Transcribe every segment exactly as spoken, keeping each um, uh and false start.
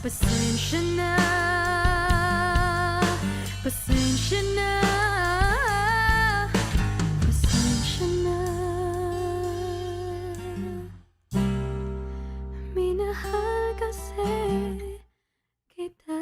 Pasensya na, pasensya na, pasensya na. Minahal kasi kita.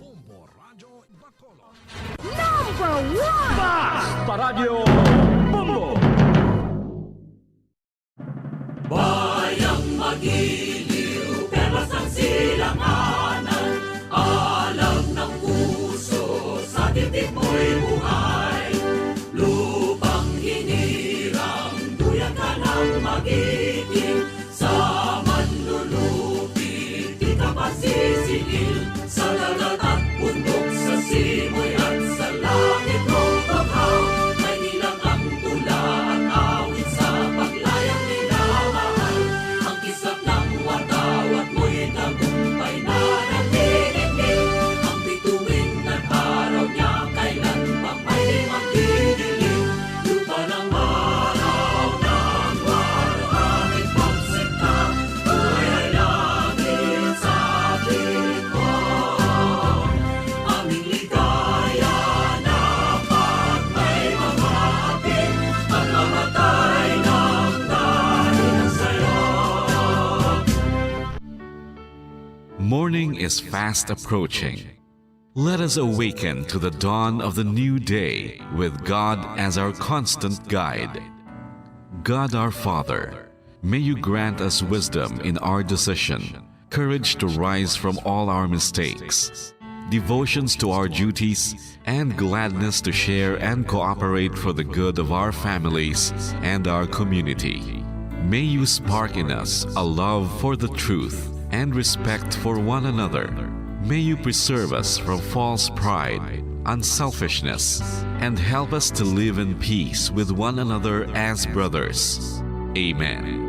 Bombo Radyo Bacolod. Number one! Basta Radyo Bombo! Bayang magiliw, perlas ang silanganan, alam ng puso, sa titik mo'y buhay. Lupang hinirang, duyan ka ng magiting, sa manlulupi, di ka pagsisingil, sa dagat at bundok, sa simoy at sa langit, o baka may nilang ang tula at awit sa paglayang minamahal. Ang kislap ng watawat mo'y tagumpay na nanginginig. Ang bituin at araw niya kailan pang may magdidilim. Lupa ng araw ng araw, aming pagsinta, buhay ay langit sa atin. Aming ligaya na pag may mga hapit, pagmamatay ng dahil sa'yo. Morning is fast approaching. Let us awaken to the dawn of the new day with God as our constant guide. God our Father, may you grant us wisdom in our decision, courage to rise from all our mistakes, devotions to our duties, and gladness to share and cooperate for the good of our families and our community. May you spark in us a love for the truth and respect for one another. May you preserve us from false pride, unselfishness, and help us to live in peace with one another as brothers. Amen.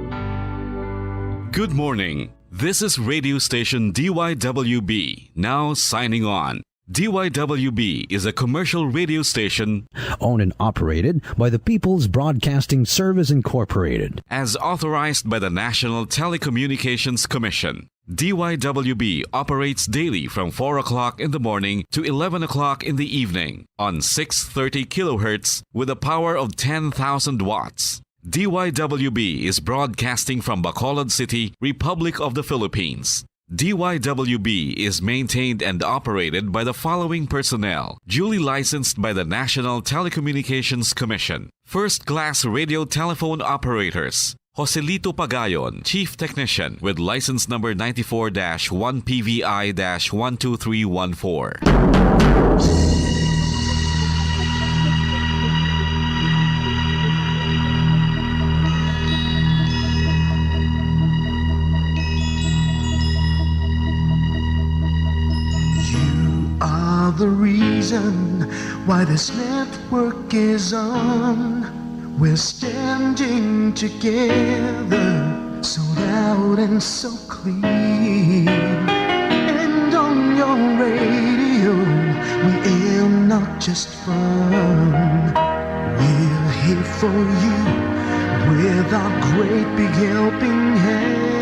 Good morning. This is radio station D Y W B, now signing on. D Y W B is a commercial radio station owned and operated by the People's Broadcasting Service Incorporated. As authorized by the National Telecommunications Commission. D Y W B operates daily from four o'clock in the morning to eleven o'clock in the evening on six thirty kilohertz with a power of ten thousand watts. D Y W B is broadcasting from Bacolod City, Republic of the Philippines. D Y W B is maintained and operated by the following personnel, duly licensed by the National Telecommunications Commission. First class radio telephone operators, Joselito Pagayon, Chief Technician, with license number ninety-four dash one P V I dash one two three one four. You are the reason why this network is on. We're standing together, so loud and so clear. And on your radio, we aim not just fun. We're here for you with our great big helping hand.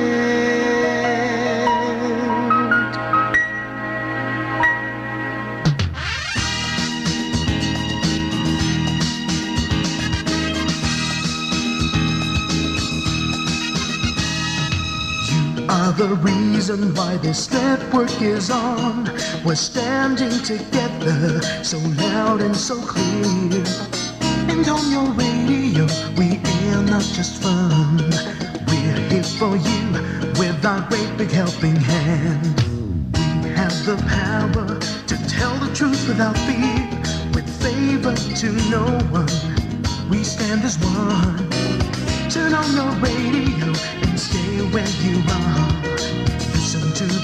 You are the reason why this network is on. We're standing together, so loud and so clear. And on your radio, we air not just fun. We're here for you with our great big helping hand. We have the power to tell the truth without fear, with favor to no one. We stand as one. Turn on your radio and stay where you are.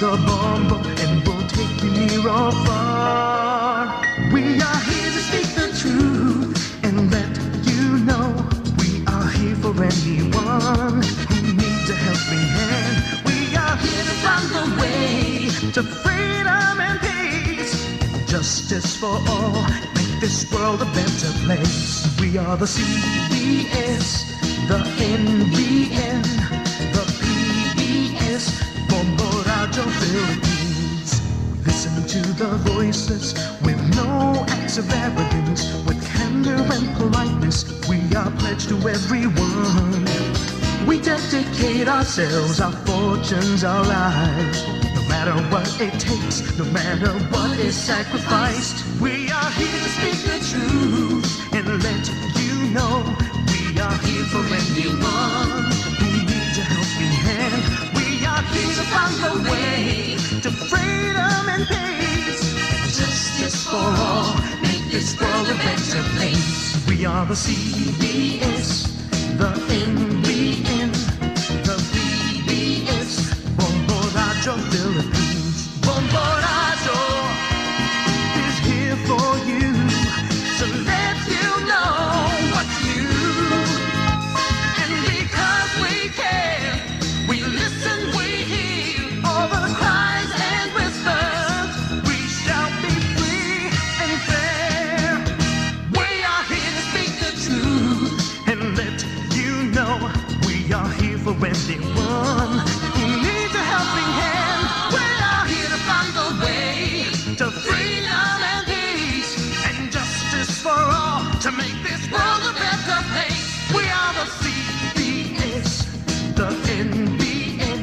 A bomb and we'll take you near or far. We are here to speak the truth and let you know we are here for anyone who needs a helping hand. We are here to find the way to freedom and peace. Justice for all, make this world a better place. We are the C B S, the N B N, the P B S, Bombo Radyo Philippines. Listen to the voices with no acts of arrogance, with candor and politeness. We are pledged to everyone. We dedicate ourselves, our fortunes, our lives. No matter what it takes, no matter what is sacrificed, we are here to speak the truth and let you know we are here for anyone who needs a helping hand. We are here to find the way to freedom and peace. Justice for all, make this world a better place. We are the C B S, the N B N, the P B S, Bombo Radyo Philippines. Bombo Radyo is here for you, so let you know what's new. And because we care, we listen, we hear all the cries and whispers. We shall be free and fair. We are here to speak the truth and let you know we are here for anyone who needs a helping hand. We are here to find the way to freedom and peace and justice for all, to make this world a better place. We are the C B S, the N B N,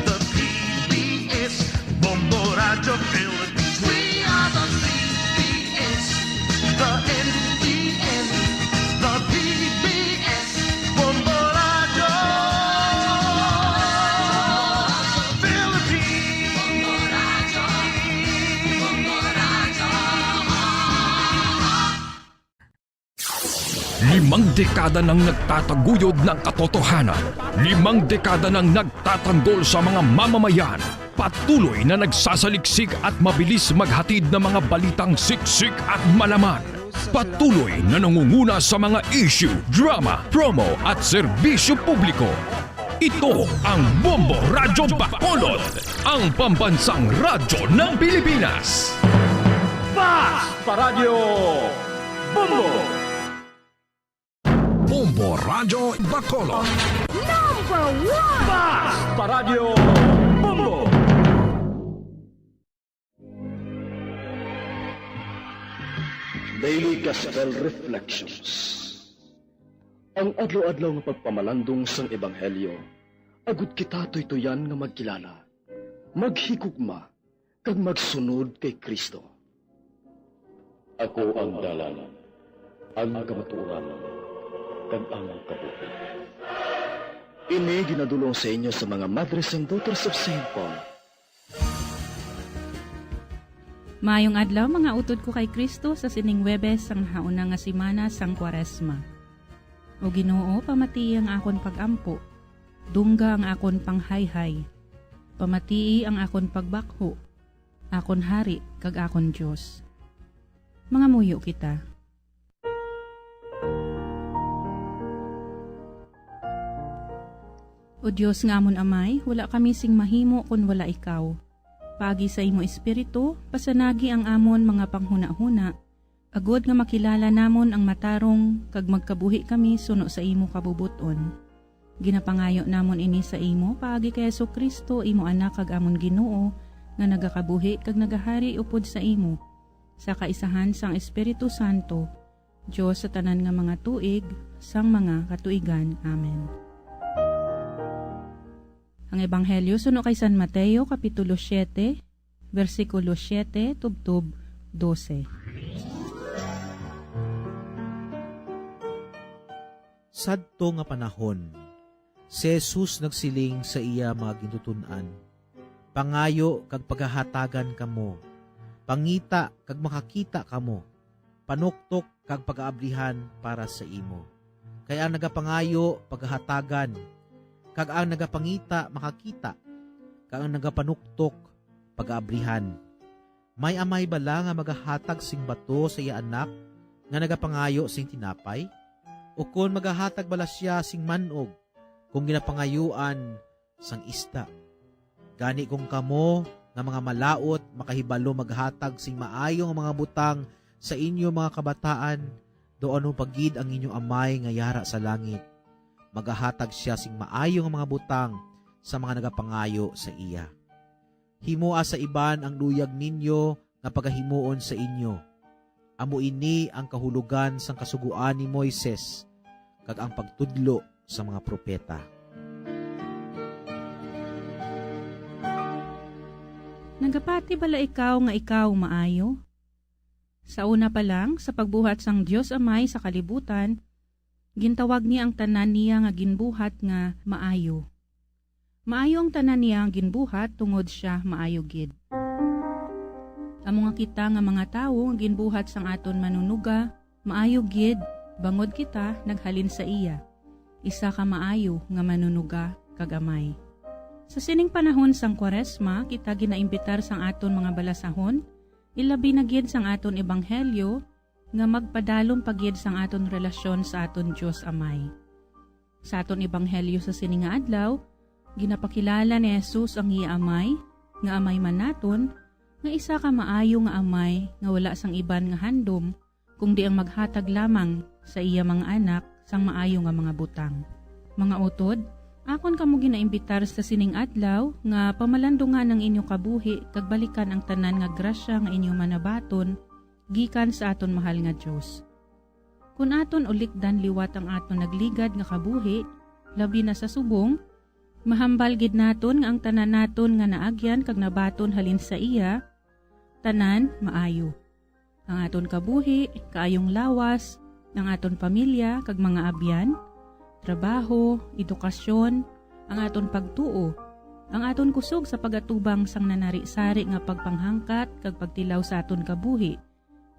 the P B S, Bombo Radyo Philippines. We are the C B S, the N B N, the P B S, Bombo Radyo Philippines. Limang dekada nang nagtataguyod ng katotohanan. Limang dekada nang nagtatanggol sa mga mamamayan. Patuloy na nagsasaliksik at mabilis maghatid ng mga balitang siksik at malaman. Patuloy na nangunguna sa mga issue, drama, promo, at serbisyo publiko. Ito ang Bombo Radyo Bacolod, ang pambansang radyo ng Pilipinas. Fast Paradyo Bombo! Bombo Radyo Bacolod. Number one! Fast Paradyo Bombo! Daily Gospel Reflections. Ang adlaw-adlaw nga pagpamalandong sang ebanghelyo, agud kita tuytoyan nga magkilala, maghigugma, kag magsunod kay Cristo. Ako ang dalan, ang kamatuoran, kag ang kabuhi. Ini ginadul-ong sa inyo sa mga Madres and Daughters of Saint Paul. Maayong adlaw, mga utod ko kay Cristo, sa sining Huwebes sang hauna nga semana sang Kwaresma. O Ginoo, pamatii ang akon pag-ampo, dungga ang akon panghayhay, pamatii ang akon pagbakho, akon Hari kag akon Dios. Mangamuyo kita. O Dios nga amon Amay, wala kami sing mahimo kon wala ikaw. Paagi sa imo Espiritu, pasanagi ang amon mga panghunahuna, agod nga makilala namon ang matarong kag magkabuhi kami suno sa imo kabubot-on. Ginapangayo namon ini sa imo paagi kay Jesu-Cristo, imo Anak kag amon Ginoo, nga nagakabuhi kag nagahari upod sa imo, sa kaisahan sang Espiritu Santo, Dios sa tanan nga mga tuig, sang mga katuigan. Amen. Ang Ebanghelyo suno kay San Mateo, Kapitulo siete, bersikulo siete tubtob dose. Sadto nga panahon, si Jesus nagsiling sa iya mga gintuton-an, "Pangayo kag paghahatagan kamo, pangita kag makakita kamo, panuktok kag pagaabrihan para sa imo. Kay ang nagapangayo, paghahatagan, kag ang nagapangita, makakita, kag ang nagapanuktok, Pagaabrihan. May amay bala nga magahatag sing bato sa iya anak nga nagapangayo sing tinapay? Ukon magahatag bala sia sing man-og kung ginapangayuan sang ista? Gani, kung kamo nga mga malaut makahibalo maghatag sing maayo nga mga butang sa inyo mga kabataan, daw ano pa gid ang inyo Amay nga yara sa langit, magahatag sia sing maayo nga mga butang sa mga nagapangayo sa iya. Himoa sa iban ang luyag ninyo nga pagahimuon sa inyo. Amo ini ang kahulogan sang Kasugoan ni Moises kag ang pagtudlo sa mga propeta. Nagapati bala ikaw nga ikaw maayo? Sa una pa lang, sa pagbuhat sang Dios Amay sa kalibutan, gintawag niya ang tanan niya nga ginbuhat nga maayo. Maayo ang tanan niya nga ginbuhat tungod sia maayo gid. Amo nga kita nga mga tawo nga ginbuhat sang aton Manunuga maayo gid, bangod kita naghalin sa iya, isa ka maayo nga Manunuga kag Amay. Sa sining panahon sang Kwaresma, kita ginaimbitar sang aton mga balasahon, ilabi na gid sang aton ebanghelyo, nga magpadalom pa gid sang aton relasyon sa aton Dios Amay. Sa aton ebanghelyo sa sini nga adlaw, ginapakilala ni Jesus ang iya Amay, nga Amay man naton, nga isa ka maayo nga Amay nga wala sang iban nga handom, kundi ang maghatag lamang sa iya mga anak sang maayo nga mga butang. Mga utod, akon kamo ginaimbitar sa sining adlaw nga pamalandungan ang inyo kabuhi kag balikan ang tanan nga grasya nga inyo manabaton gikan sa aton mahal nga Dios. Kon aton ulikdan liwat ang aton nagligad nga kabuhi, labi na sa subong, mahambal gid naton nga ang tanan naton nga naagyan kag nabaton halin sa iya, tanan maayo. Ang aton kabuhi, kaayong lawas, ang aton pamilya kag mga abyan, trabaho, edukasyon, ang aton pagtuo, ang aton kusog sa pagatubang sang nanari-sari nga pagpanghangkat kag pagtilaw sa aton kabuhi,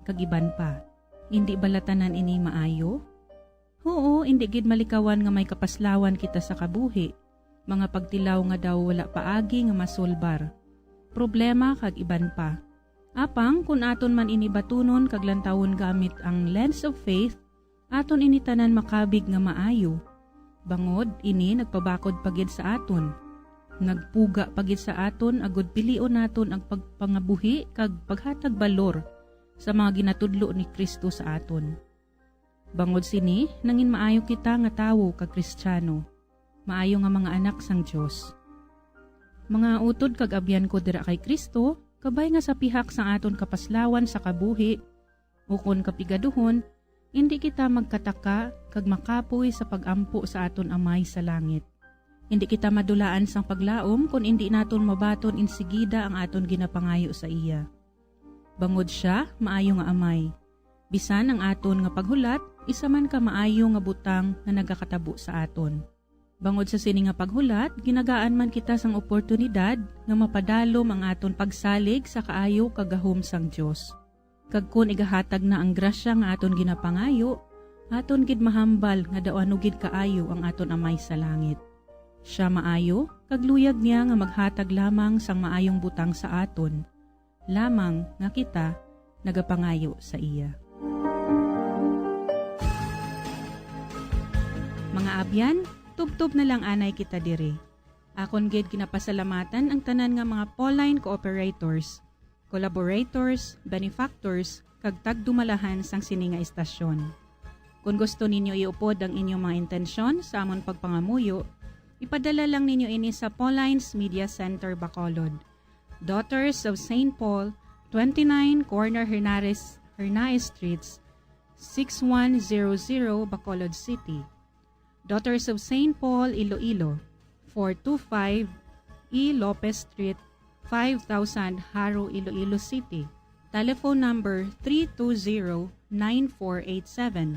kag iban pa. Indi bala tanan ini maayo? Huo, indi gid malikawan nga may kapaslawan kita sa kabuhi, mga pagtilaw nga daw wala paagi nga masulbar, problema kag iban pa. Apang kon aton man ini batunon kag lantawon gamit ang lens of faith, aton ini tanan makabig nga maayo, bangod ini nagpabakod pa gid sa aton, nagpuga pa gid sa aton agod pilion naton ang pagpangabuhi kag paghatag balor sa mga ginatudlo ni Cristo sa aton. Bangod sini, nangin maayo kita nga tawo kag Kristiyano, maayo nga mga anak sang Dios. Mga utod kag abyan ko dira kay Cristo, kabay nga sa pihak sang aton kapaslawan sa kabuhi, ukon kapigaduhon, indi kita magkataka kag makapoy sa pag-ampo sa aton Amay sa langit. Indi kita madulaan sang paglaom kon indi naton mabaton insigida ang aton ginapangayo sa iya. Bangod sia maayo nga Amay, bisan ang aton nga paghulat isa man ka maayo nga butang nga nagakatabo sa aton. Bangod sa sini nga paghulat, ginagaan man kita sang oportunidad nga mapadalom ang aton pagsalig sa kaayo kag gahom sang Dios. Kag kon igahatag na ang grasya nga aton ginapangayo, aton gid mahambal nga daw ano gid kaayo ang aton Amay sa langit. Sia maayo, kag luyag niya nga maghatag lamang sang maayong butang sa aton, lamang nga kita nagapangayo sa iya. Mga abyan, tubtob na lang anay kita diri. Akon gid ginapasalamatan ang tanan nga mga Pauline cooperators, collaborators, benefactors, kag tagdumalahan sang sini nga istasyon. Kon gusto ninyo iupod ang inyong mga intensyon sa amon pagpangamuyo, ipadala lang ninyo ini sa Pauline's Media Center, Bacolod, Daughters of Saint Paul, twenty-nine Corner Hernares, Hernaez Streets, six one zero zero, Bacolod City. Daughters of Saint Paul, Iloilo, four two five E Lopez Street, five thousand, Jaro, Iloilo City. Telephone number three two zero, nine four eight seven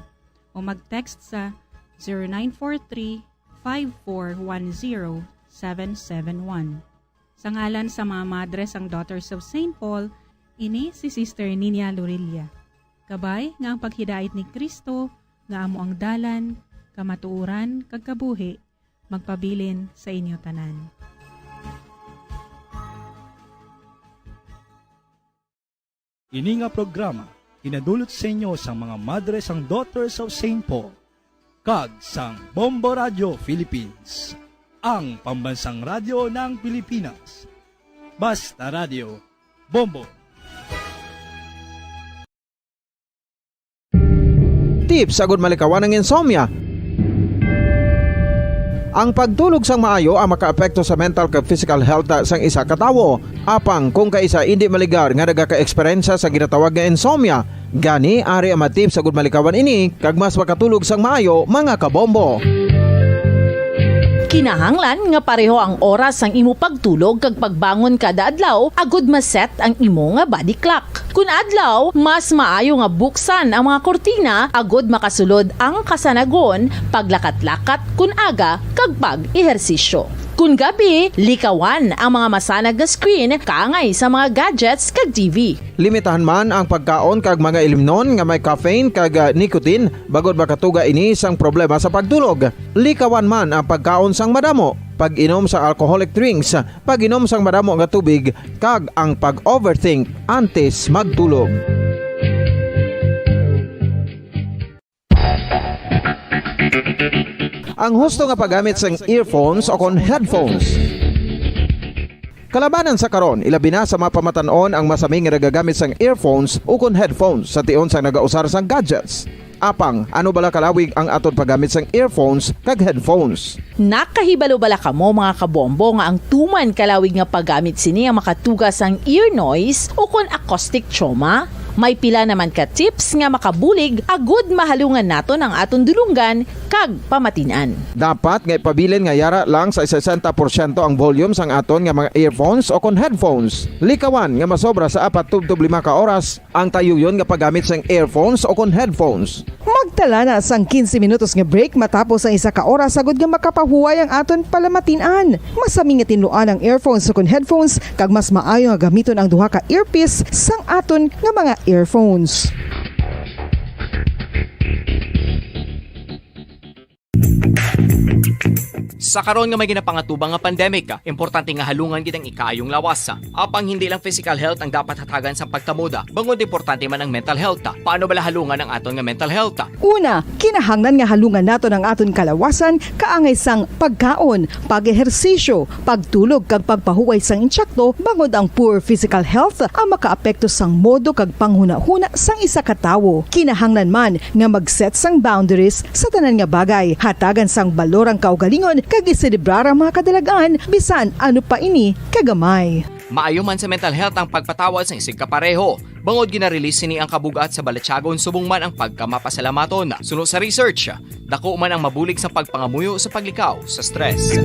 o mag-text sa zero nine four three, five four one zero, seven seven one. Sa ngalan sa mga madre sang Daughters of Saint Paul, ini si Sister Nina Lorilla. Kabay nga ang paghidait ni Cristo, nga amo ang dalan, kamatuoran, kag kabuhi, magpabilin sa inyo tanan. Ini nga programa ginadulot sa inyo sang mga madre sang Daughters of Saint Paul kag sang Bombo Radio Philippines, ang pambansang radyo ng Pilipinas. Basta Radio, Bombo. Tips agud malikawan ang insomnia. Ang pagtulog sang maayo ang makaapekto sa mental kag physical health sang isa ka tawo. Apang kung kaisa indi maligar nga nagakaeksperyensya sa ginatawag nga insomnia, gani ari ang mga tips agud malikawan ini kag mas makatulog sang maayo, mga kabombo. Kinahanglan nga pareho ang oras sang imo pagtulog kag pagbangon kada adlaw agud ma-set ang imo nga body clock. Kun adlaw, mas maayo nga buksan ang mga kurtina agud makasulod ang kasanagon, paglakat-lakat kun aga, kag pag-ehersisyo. Kun gabi, likawan ang mga masanag nga screen kaangay sa mga gadgets kag T V. Limitahan man ang pagkaon kag mga ilimnon nga may caffeine kag, ah, nicotine, bangod makatuga ini sang problema sa pagtulog. Likawan man ang pagkaon sang madamo, pag-inom sa alcoholic drinks, pag-inom sang madamo nga tubig, kag ang pag-overthink antes magtulog. Ang husto nga paggamit sang earphones o kon headphones. Kalabanan sa karon, ilabi na sa mga pamatan-on ang masami nga nagagamit sang earphones o kon headphones sa tion sang nagausar sang gadgets. Apang, ano bala kalawig ang aton paggamit sang earphones kag headphones? Nakahibalo bala kamo, mga kabombo, nga ang tuman kalawig nga paggamit sini ang makatuga sang ear noise o kon acoustic trauma? May pila naman ka tips nga makabulig agud mahalungan naton ang aton dulonggan kag pamatin-an. Dapat nga ipabilin nga yara lang sa sesenta porsyento ang volume sang aton nga mga earphones o kon headphones. Likawan nga masobra sa apat tubtob lima ka oras ang tayuyon nga paggamit sang earphones o kon headphones. Magtala na sang quince minutos nga break matapos ang isa ka oras agud nga makapahuway ang aton palamatin-an. Masami nga tinluan ang earphones o kon headphones, kag mas maayo nga gamiton ang duha ka earpiece sang aton nga mga earphones. Sa karon nga may ginapangatubang nga pandemic, importante nga halungan gid ang ikaayong lawas. Apang hindi lang physical health ang dapat hatagan sang pagkamoda, bangod importante man ang mental health. Paano bala halungan ang aton nga mental health? Una, kinahanglan nga halungan naton ang aton kalawasan kaangay sang pagkaon, pag-ehersisyo, pagtulog kag pagpahuway sang intsakto, bangod ang poor physical health ang makaapekto sang modo kag panghunahuna sang isa ka tawo. Kinahanglan man nga mag-set sang boundaries sa tanan nga bagay, hatagan sang balor ang kaugalingon kag iselebrar ang mga kadalag-an bisan ano pa ini kagamay. Maayo man sa mental health ang pagpatawad sang isigkapareho, bangod gina-release sini ang kabug-at sa balatyagon subong man ang pagkamapasalamaton. Suno sa research, dako man ang mabulig sa pagpangamuyo sa paglikaw sa stress.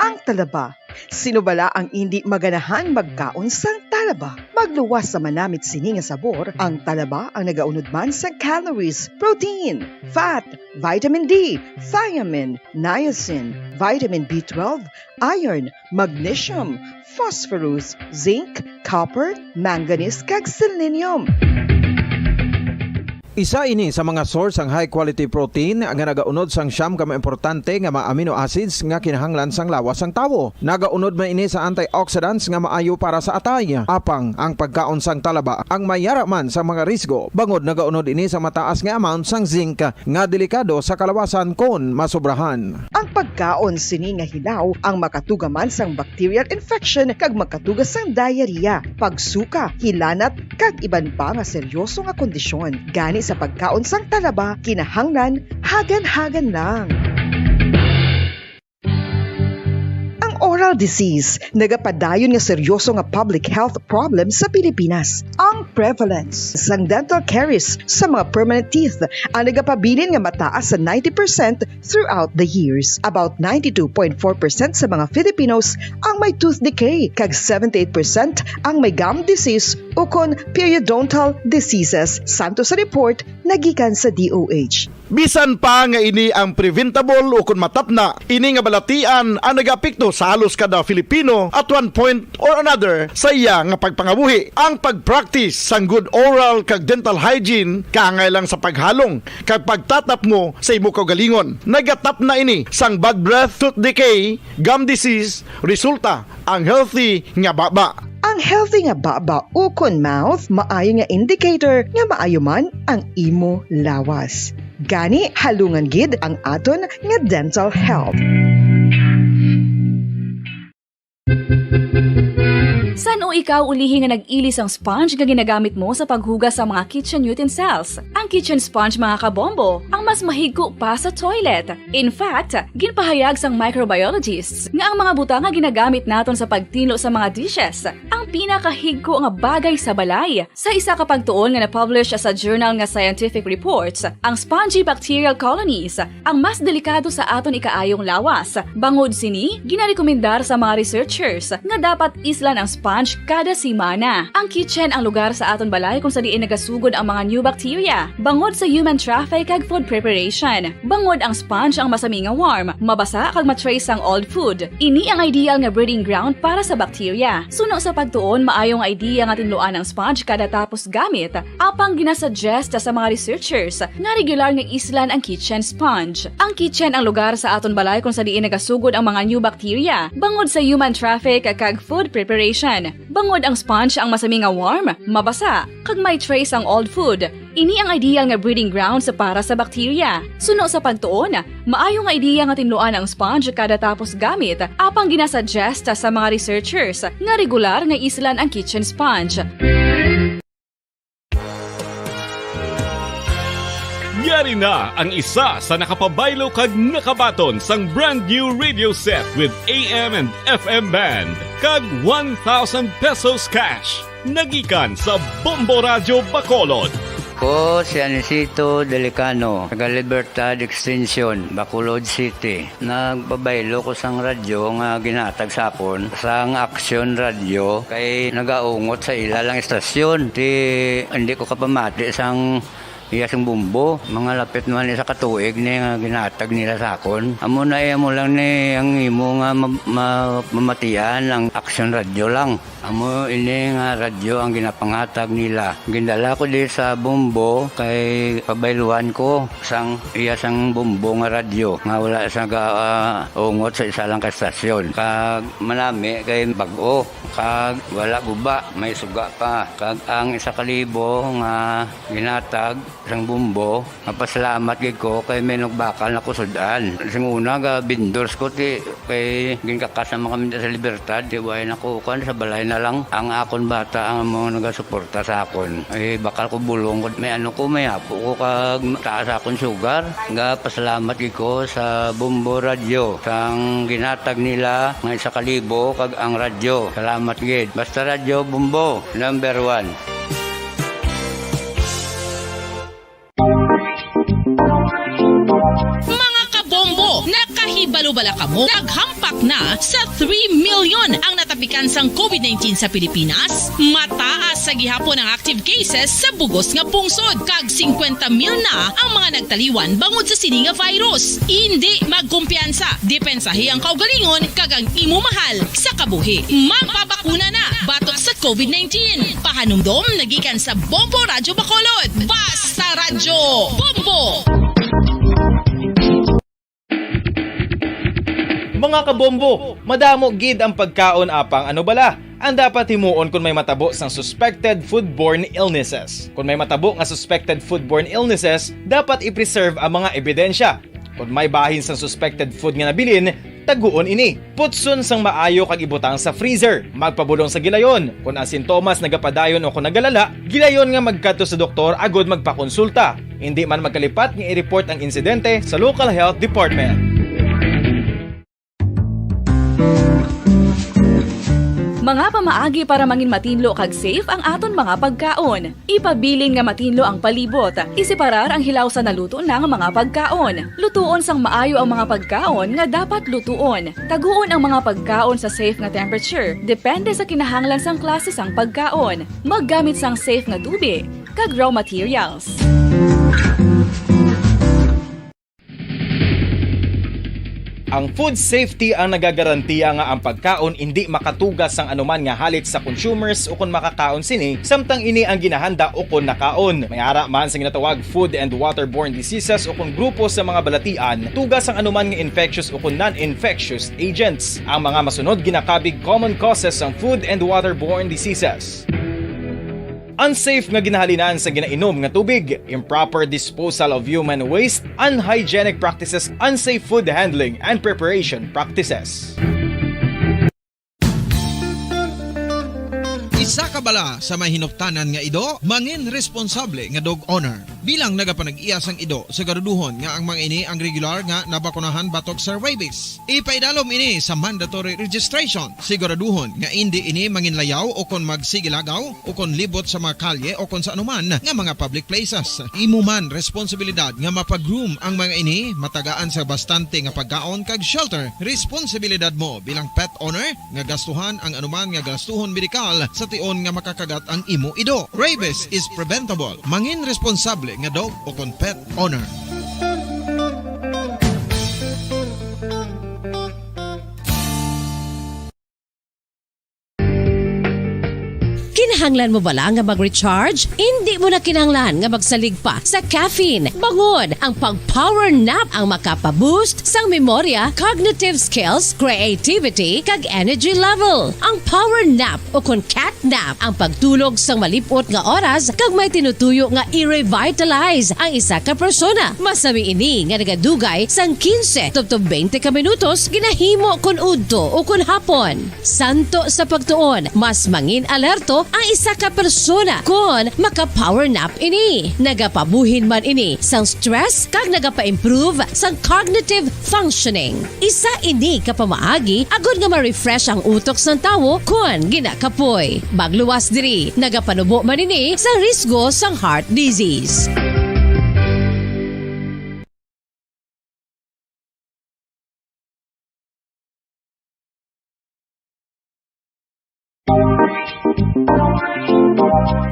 Ang talaba. Sino bala ang indi maganahan magkaon sang talaba? Magluwas sa manamit sini nga sabor, ang talaba ang nagaunod man sang calories, protein, fat, vitamin D, thiamine, niacin, vitamin B twelve, iron, magnesium, phosphorus, zinc, copper, manganese, kag selenium. Isa ini sa mga source sang high quality protein nga nagaunod sang siyam ka mga importante nga mga amino acids nga kinahanglan sang lawas sang tawo. Nagaunod man ini sa antioxidants nga maayo para sa atay. Apang ang pagkaon sang talaba ang may yara man sa mga risgo, bangod nagaunod ini sa mataas nga amount sang zinc nga delikado sa kalawasan kon masobrahan. Ang pagkaon sini nga hilaw ang makatuga man sang bacterial infection kag makatuga sang diarrhea, pagsuka, hilanat, kag iban pa nga seryoso nga kondisyon. Gani sa pagkaon sang talaba, kinahanglan hagan-hagan lang. Ang oral disease nagapadayon nga seryoso nga public health problem sa Pilipinas. Ang prevalence sang dental caries sa mga permanent teeth ang nagapabilin nga mataas sa ninety percent throughout the years. About ninety-two point four percent sa mga Filipinos ang may tooth decay, kag seventy-eight percent ang may gum disease ukon periodontal diseases, santo sa report na gikan sa D O H. Bisan pa nga ini ang preventable ukon matapna, ini nga balatian ang nagaapekto sa kada Filipino at one point or another sa iya nga pagpangabuhi. Ang pag-practice sang good oral kag dental hygiene kaangay lang sa paghalong kag pagtatapngo sa imo kaugalingon. Nagatapna ini sang bad breath, tooth decay, gum disease, resulta ang healthy nga baba. Ang healthy nga baba ukon mouth maayo nga indicator nga maayo man ang imo lawas. Gani, halungan gid ang aton nga dental health. San-o ikaw ulihi nga nag-ili sang sponge nga ginagamit mo sa paghugas sa mga kitchen utensils? Ang kitchen sponge, mga kabombo, ang mas mahigko pa sa toilet. In fact, ginpahayag sang microbiologists nga ang mga butang nga ginagamit naton sa pagtinlo sa mga dishes ang pinakahigko nga bagay sa balay. Sa isa ka pagtuon nga na-publish sa journal nga Scientific Reports, ang spongy bacterial colonies ang mas delikado sa aton ikaayong lawas. Bangod sini, ginarekomendar sa mga researchers nga dapat islan ang sponge kada semana. Ang kitchen ang lugar sa aton balay kung sa diin nagasugod ang mga new bacteria bangod sa human traffic kag food preparation. Bangod ang sponge ang masami nga warm, mabasa kag ma-trace sang old food. Ini ang ideal nga breeding ground para sa bacteria. Suno sa pagtuon, maayo nga idea nga tinluan ang sponge kada tapos gamit. Apang ginasuggest sa mga researchers nga regular nga islan ang kitchen sponge. Ang kitchen ang lugar sa aton balay kung sa diin nagasugod ang mga new bacteria bangod sa human traffic kag food preparation. Bangod ang sponge ang masami nga warm, mabasa, kag may trace ang old food. Ini ang ideal nga breeding grounds para sa bacteria. Suno sa pagtuon, maayo nga ideya nga tinluan ang sponge kada tapos gamit, apang ginasuggest sa mga researchers nga regular nga islan ang kitchen sponge. Yari na ang isa sa nakapabaylo kag nakabaton sang brand new radio set with A M and F M band kag one thousand pesos cash. Nagikan sa Bombo Radyo Bacolod. Ko si Anisito Delicano, taga Libertad Extension, Bacolod City. Nagpabaylo ko sang radyo nga ginatag sa akon sang Action Radio kay nagaungot sa ila lang istasyon. Ti, hindi ko kapamati sang iya sing bumbo. Mga lapit naman isa ka tuig ni nga ginatag nila sa akon. Amo na, eh, amo lang ni ang imo nga ma-, ma-, mamatian ang Action Radio lang. Amo ini nga radyo ang ginapangatag nila. Gindala ko di sa Bombo kay pabayluan ko sang iya sang Bombo nga radyo nga wala sa ga-, ah, ungot sa isa lang ka estasyon. Kag manami kay bag-o, kag wala guba, may suga pa. Kag ang isa ka libo nga ginatag sang Bombo, mapasalamat gid ko kay may nagbakal na ko sud-an. Sing una, ga vendors ko ti kay ginkakas na kami sa Libertad, ti way na ko kan sa balay na lang. Ang akon bata ang mga nagasuporta sa akon. Ay, bakal ko bulong ko, may ano ko, may apo ko kag taas akon sugar. Ga pasalamat gid ko sa Bombo Radyo sang ginatag nila nga isa ka libo kag ang radyo. Salamat gid. Basta Radyo Bombo, number one. Mga kabombo, nakahibalo bala kamo? Naghampak na sa three million ang natapikan sang covid nineteen sa Pilipinas. Mataas sa gihapon ang active cases sa bugos nga pungsod, kag singkwenta mil na ang mga nagtaliwan bangod sa sini nga virus. Indi magkumpiyansa, depensahi ang kaugalingon kag ang imo mahal sa kabuhi. Magpabakuna na batok sa covid nineteen. Pahanumdom nagikan sa Bombo Radyo Bacolod. Basta Radyo Bombo! Mga kabombo, madamo gid ang pagkaon, apang ano bala ang dapat himuon kon may matabo sang suspected foodborne illnesses? Kon may matabo nga suspected foodborne illnesses, dapat i-preserve ang mga ebidensya. Kon may bahin sang suspected food nga nabilin, taguon ini. Putson sang maayo kag ibutang sa freezer. Magpabulong sa gilayon. Kon ang sintomas nagapadayon o kon nagalala, gilayon nga magkadto sa doktor agud magpakonsulta. Indi man magkalipat nga i-report ang insidente sa local health department. Mga pamaagi para mangin matinlo kag safe ang aton mga pagkaon. Ipabilin nga matinlo ang palibot. Iseparar ang hilaw sa naluto na nga mga pagkaon. Lutuon sang maayo ang mga pagkaon nga dapat lutuon. Taguon ang mga pagkaon sa safe nga temperature, depende sa kinahanglan sang klase sang pagkaon. Maggamit sang safe nga tubi kag raw materials. Ang food safety ang nagagarantiya nga ang pagkaon indi makatuga sang anuman nga halit sa consumers ukon makakaon sini, samtang ini ang ginahanda ukon nakaon. May ara man sa ginatawag food and waterborne diseases ukon grupo sa mga balatian, tuga sang anuman nga infectious ukon non-infectious agents. Ang mga masunod ginakabig common causes sang food and waterborne diseases. Unsafe nga ginahalinan sa ginainom nga tubig, improper disposal of human waste, unhygienic practices, unsafe food handling, and preparation practices. Isa ka bala sa may hinuktanan nga ido, mangin responsable nga dog owner. Bilang nagapanag-iya sang ido, siguraduhon nga ang mga ini ang regular nga nabakunahan batok sa rabies. Ipaidalom ini sa mandatory registration. Siguraduhon nga indi ini manginlayaw o kon magsigilagaw o kon libot sa mga kalye o kon sa anuman nga mga public places. Imo man responsibilidad nga mapag-groom ang mga ini, matagaan sa bastante nga pagkaon kag shelter. Responsibilidad mo bilang pet owner nga gastuhan ang anuman nga gastuhon medikal sa tion nga makakagat ang imo ido. Rabies is preventable. Mangin responsable nga dog o kon pet owner. Kinahanglan mo bala nga mag-recharge? Indi mo na kinahanglan nga magsalig pa sa caffeine. Bangod ang pag-power nap ang makapa-boost sang memorya, cognitive skills, creativity, kag energy level. Ang power nap o kon cat nap ang pagtulog sang malip-ot nga oras kag may tinutuyo nga i-revitalize ang isa ka persona. Masami ini nga nagadugay sang quince tubtob twenty ka minutos ginahimo kon udto o kon hapon. Santo sa pagtuon, mas mangin alerto ang isa ka persona kon maka-power nap ini. Nagapabuhin man ini sang stress kag nagapa-improve sang cognitive functioning. Isa ini ka pamaagi agod nga ma-refresh ang utok sang tawo kon ginakapoy. Magluwas diri, nagapanubo man ini sang risgo sang heart disease.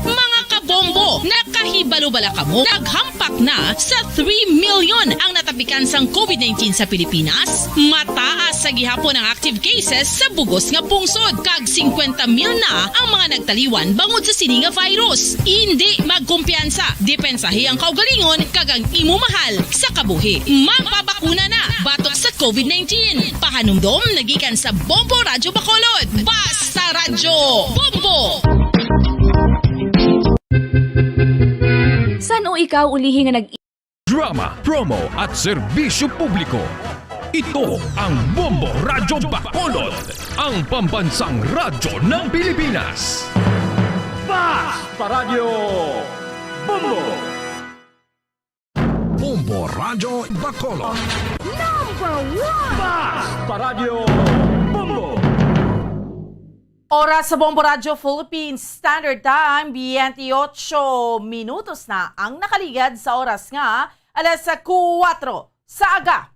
Mga kabombo, nakahibalo bala kamo? Naghampak na sa three million ang natapikan sang covid nineteen sa Pilipinas. Mataas sa gihapon ang active cases sa bugos nga pungsod, kag singkwenta mil na ang mga nagtaliwan bangod sa sini nga virus. Indi magkumpiyansa, depensahi ang kaugalingon kag ang imo mahal sa kabuhi. Magpabakuna na batok sa covid nineteen. Pahanumdom nagikan sa Bombo Radyo Bacolod. Basta Radyo Bombo! San-o ikaw ulihi nga nag- Drama, promo at serbisyo publiko. Ito ang Bombo Radyo Bacolod, ang pambansang radyo ng Pilipinas. Basta Radyo Bombo! Bombo Radyo Bacolod. Number one! Basta Radyo Bombo! Oras sa Bombo Radyo Philippines Standard Time, biyente ocho minutos na ang nakaligad sa oras nga alas kuwatro sa aga.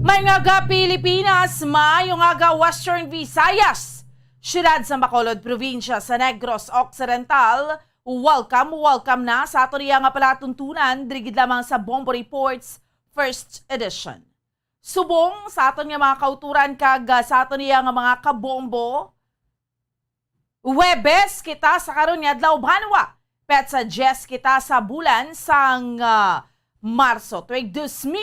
Maayong aga, Pilipinas. Maayong aga, Western Visayas. Siyudad sa Bacolod, probinsya sa Negros Occidental. Welcome, welcome na sa aton iya nga palatuntunan, diri gid lamang sa Bombo Reports First Edition. Subong sa aton nga mga kauturan kag, ah, sa aton iya nga mga kabombo, Huwebes kita sa karon nga adlaw, banwa. Petsa diyes kita sa bulan sang, ah, Marso, tuig dos mil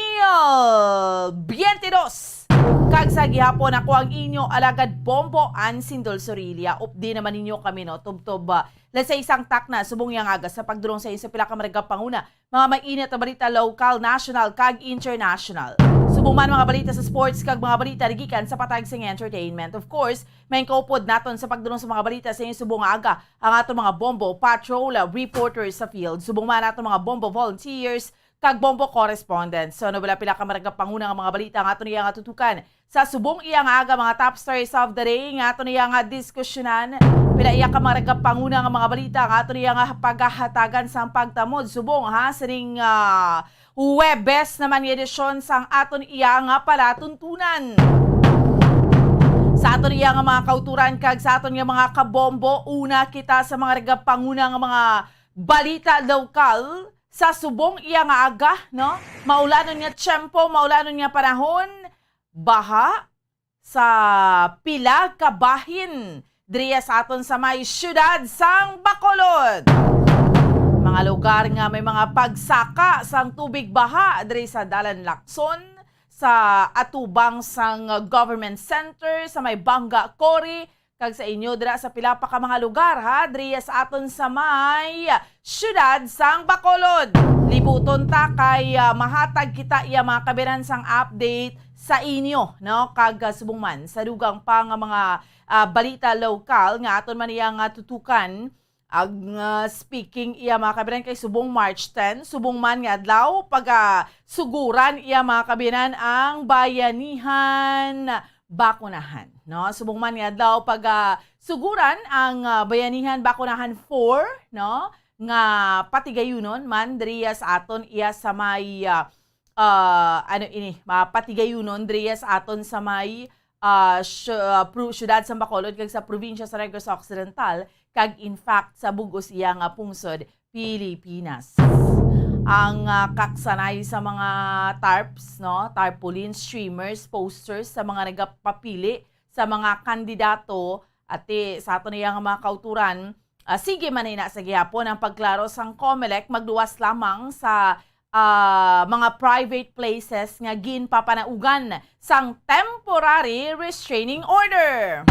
biyente dos. Kag sa gihapon, ako ang inyo alagad Bombo, Ann Sindol Sorilla. Updi naman ninyo kami, no? Tubtob, ah, alas sais sang takna, subong yang aga sa pagdulong sa inyo sa pila ka maragapanguna. Mga mainit na balita, lokal, national, kag international. Subong man mga balita sa sports kag mga balita gikan sa patag sing entertainment. Of course, may kaupod naton sa pagdulong sa mga balita sa inyo subong nga aga ang aton mga Bombo Patrol, uh, reporters sa field. Subong man aton mga Bombo volunteers kag Bombo correspondents. So, ano bala pila ka maragapanguna nga mga balita ang aton iya nga tutukan? Sa subong iya nga aga, mga top stories of the day nga aton iya nga diskusyonan. Pila iya ka mga nagapanguna nga mga balita nga aton iya nga pagahatagan sang pagtamod subong, ha, sining, ah, Huwebes naman nga edisyon sang aton iya nga palatuntunan. Sa aton iya nga mga kauturan kag sa aton nga mga kabombo, una kita sa mga nagapanguna nga mga balita lokal. Sa subong iya nga aga, no? Maulanon nga tiyempo, maulanon nga panahon, baha sa pila ka bahin diriya sa aton sa may siyudad sang Bacolod. Mga lugar nga may mga pagsaka sang tubig baha diri sa Dalan Lacson, sa atubang sang Government Center, sa may Banga Cory, kag sa inyo dira sa pila pa ka mga lugar, ha, diriya sa aton sa may siyudad sang Bacolod. Libuton ta kay, ah, mahatag kita iya mga kabiran sang update sa inyo, no? Kag, ah, subong man sa dugang pa nga mga, ah, balita lokal nga aton man iya nga tutukan, ang, ah, speaking iya mga kabiran kay subong March ten, subong man nga adlaw, pagasuguran iya mga kabiran ang Bayanihan Bakunahan, no? Subong man nga adlaw, pagasuguran ang, ah, Bayanihan Bakunahan four, no? Nga patigayunon man diriya sa aton iya sa may, ah, ah, ano ini, mapatigayunon diriya sa aton sa may, ah, syu-, ah, pro-, siyudad sa Bacolod kag sa probinsya sa Negros Occidental, kag in fact sa bug-os iya nga pungsod, Pilipinas. Ang, ah, kaksanay sa mga tarps, no, tarpaulins, streamers, posters sa mga nagapapili sa mga kandidato, ati sa aton iya nga mga kauturan, ah, sige man ina sa gihapon ang pagklaro sang Comelec, magluwas lamang sa, ah, mga private places nga ginpapanaugan sang temporary restraining order.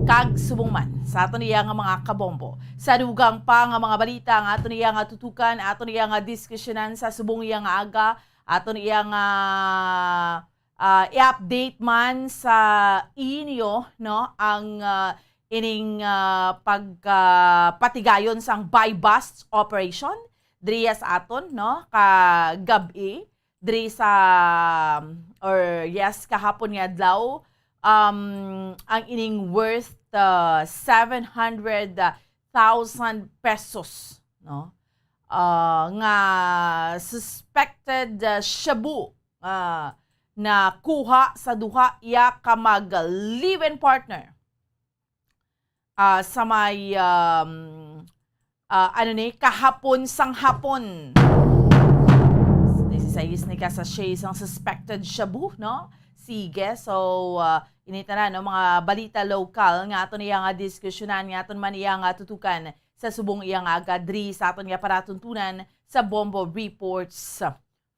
Kag subong man sa aton iya nga mga kabombo, sa dugang pa nga mga balita nga aton iya nga tutukan, aton iya nga diskusyonan sa subong iya nga aga, aton iya nga, ah, i-update man sa inyo, no, ang, ah, ining, ah, pag, ah, patigayon sang buy-bust operation diriya sa aton, no, kagab-i, diri sa, or yes, kahapon nga adlaw, um, ang ining worth, ah, seven hundred thousand pesos, no? Ah, nga suspected, ah, shabu, ah, nakuha sa duha iya ka mag live-in partner, ah, sa may, um, ah, ano ni, kahapon sang hapon. Disisais ni ka sachet sang suspected shabu, no? Sige, so, ah, ini tanan, no, mga balita lokal nga aton iya nga diskusyonan, nga aton man iya nga tutukan sa subong iya nga aga diri sa aton nga palatuntunan sa Bombo Reports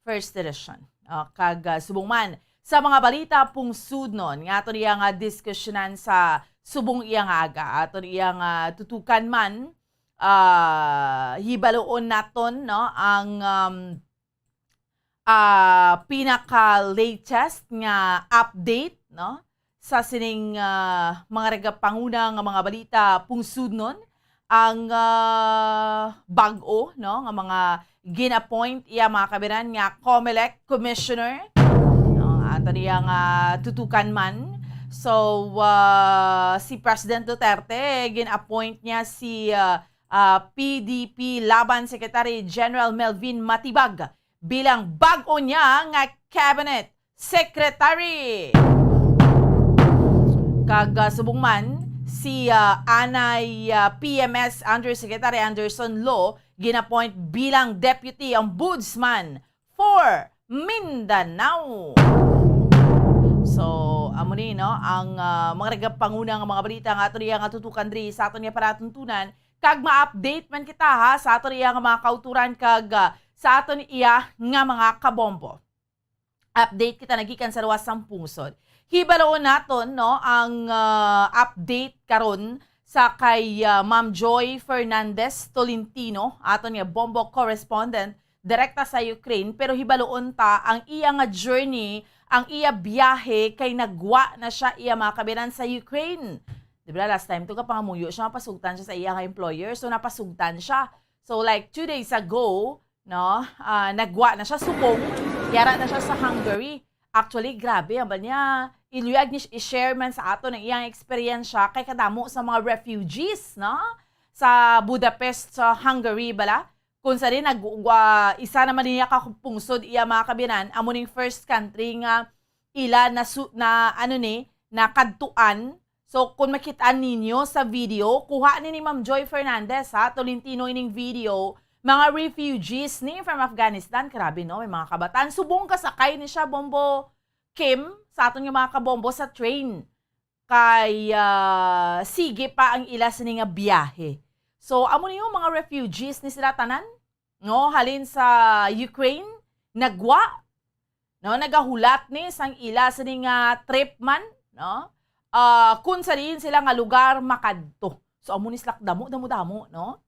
First Edition. Ah, kag, ah, subong man sa mga balita pungsudnon nga aton iya nga diskusyonan sa subong iya nga aga, aton iya nga tutukan man, ah, hibaloon naton, no, ang, um, ah, pinaka-latest nga update, no, sa sining, ah, mga nagapanguna nga mga balita pungsudnon, ang, ah, bag-o, no, nga mga gin-appoint iya mga kabiran nga Comelec Commissioner, no, ato niya nga tutukan man. So, ah, si President Duterte, gin-appoint niya si, ah, ah, P D P Laban Secretary General Melvin Matibag bilang bag-o niya nga cabinet secretary. Kag, ah, subong man, si, ah, anay, ah, P M S Undersecretary Anderson Lo gin-appoint bilang Deputy Ombudsman for Mindanao. So, amo ni, no, ang, ah, mga nagapanguna nga mga balita nga ato niya nga tutukan diri sa aton nga palatuntunan, kag ma-update man kita, ha, sa aton iya nga mga kauturan kag, ah, sa aton iya nga mga kabombo. Update kita nagikan sa luwas sang pungsod. Hibaloon naton, no, ang, ah, update karon sa kay, ah, Ma'am Joy Fernandez Tolentino, aton nga bombo correspondent direkta sa Ukraine, pero hibaloon ta ang iya nga journey, ang iya biyahe, kay nagwa na siya iya mga kabiran sa Ukraine. Di ba, last time to, kapangamuyo siya, mapasugtan siya sa iya nga employer, so napasugtan siya. So, like, two days ago, no, ah, nagwa na siya, subong, yara na siya sa Hungary. Actually, grabe, ang ba niya, iluyag ni, i-share man sa aton ang iyang eksperyensya kay kadamo sa mga refugees, no, sa Budapest, sa Hungary, bala. Kung sa din, nag-, wa-, isa naman niya ka pungsod iya mga kabinan, amo ning first country nga ila na su-, na, ano ni, na kadtuan. So, kung makit-an ninyo sa video, kuha ni, ni Ma'am Joy Fernandez, ha, Tolentino ining video, mga refugees ni from Afghanistan. Grabe, no? May mga kabataan. Subong kasakay ni siya, Bombo Kim, sa aton nga mga kabombo sa train. Kay, ah, sige pa ang ila sini nga biyahe. So, amo ni yung mga refugees ni sila tanan, no? Halin sa Ukraine, nagwa, no? Nagahulat ni sang ila sini nga trip man, no? Ah, kung sa diin sila nga lugar makadto. So, amo ni sila damo, damo, damo, no?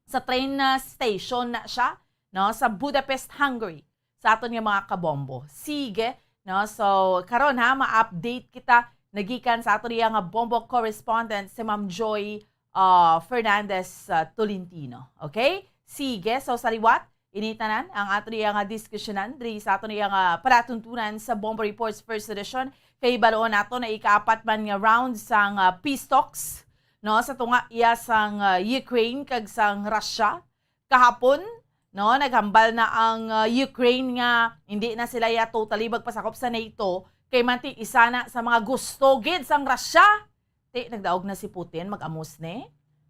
Sa train na station na siya, no, sa Budapest, Hungary, sa aton nga mga kabombo. Sige, no? So, karon ha, ma-update kita nagikan sa aton iya nga bombo correspondent, si Ma'am Joy, ah, Fernandez, ah, Tolentino. Okay? Sige, so sa liwat, ini tanan ang aton iya nga diskusyonan diri sa aton iya nga palatuntunan sa Bombo Reports First Edition. Kay baloon nato na ikaapat man nga round sang, ah, peace talks, no, sa tunga iya sang, ah, Ukraine kag sang Russia. Kahapon, no, naghambal na ang, ah, Ukraine nga hindi na sila ya totally magpasakop sa nato, kay manti isa na sa mga gusto gid sang Russia. Ti, nagdaog na si Putin, mag-amos ni.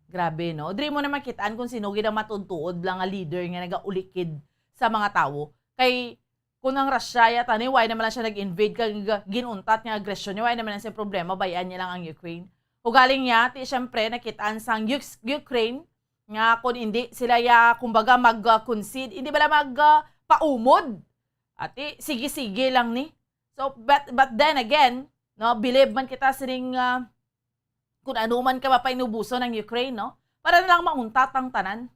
Grabe, no? Diri mo na makit-an kung sino gid ang matuod-tuod lang nga leader nga nagaulikid sa mga tawo. Kay, kung ang Russia yata ni, why naman lang siya nag-invade kag ginuntat nga agresyon niya, why naman lang siya problema, bayan niya lang ang Ukraine. Ugaling niya, ti, syempre, nakit-an sang Uk-, Ukraine nga kung hindi sila ya, kumbaga, mag-, uh, concede, hindi bala mag, uh, paumod. Ati, sige-sige lang ni. So, but, but then again, no, believe man kita sining, uh, kung ano man ka mapainubuson ang Ukraine, no? Para na lang mauntat ang tanan.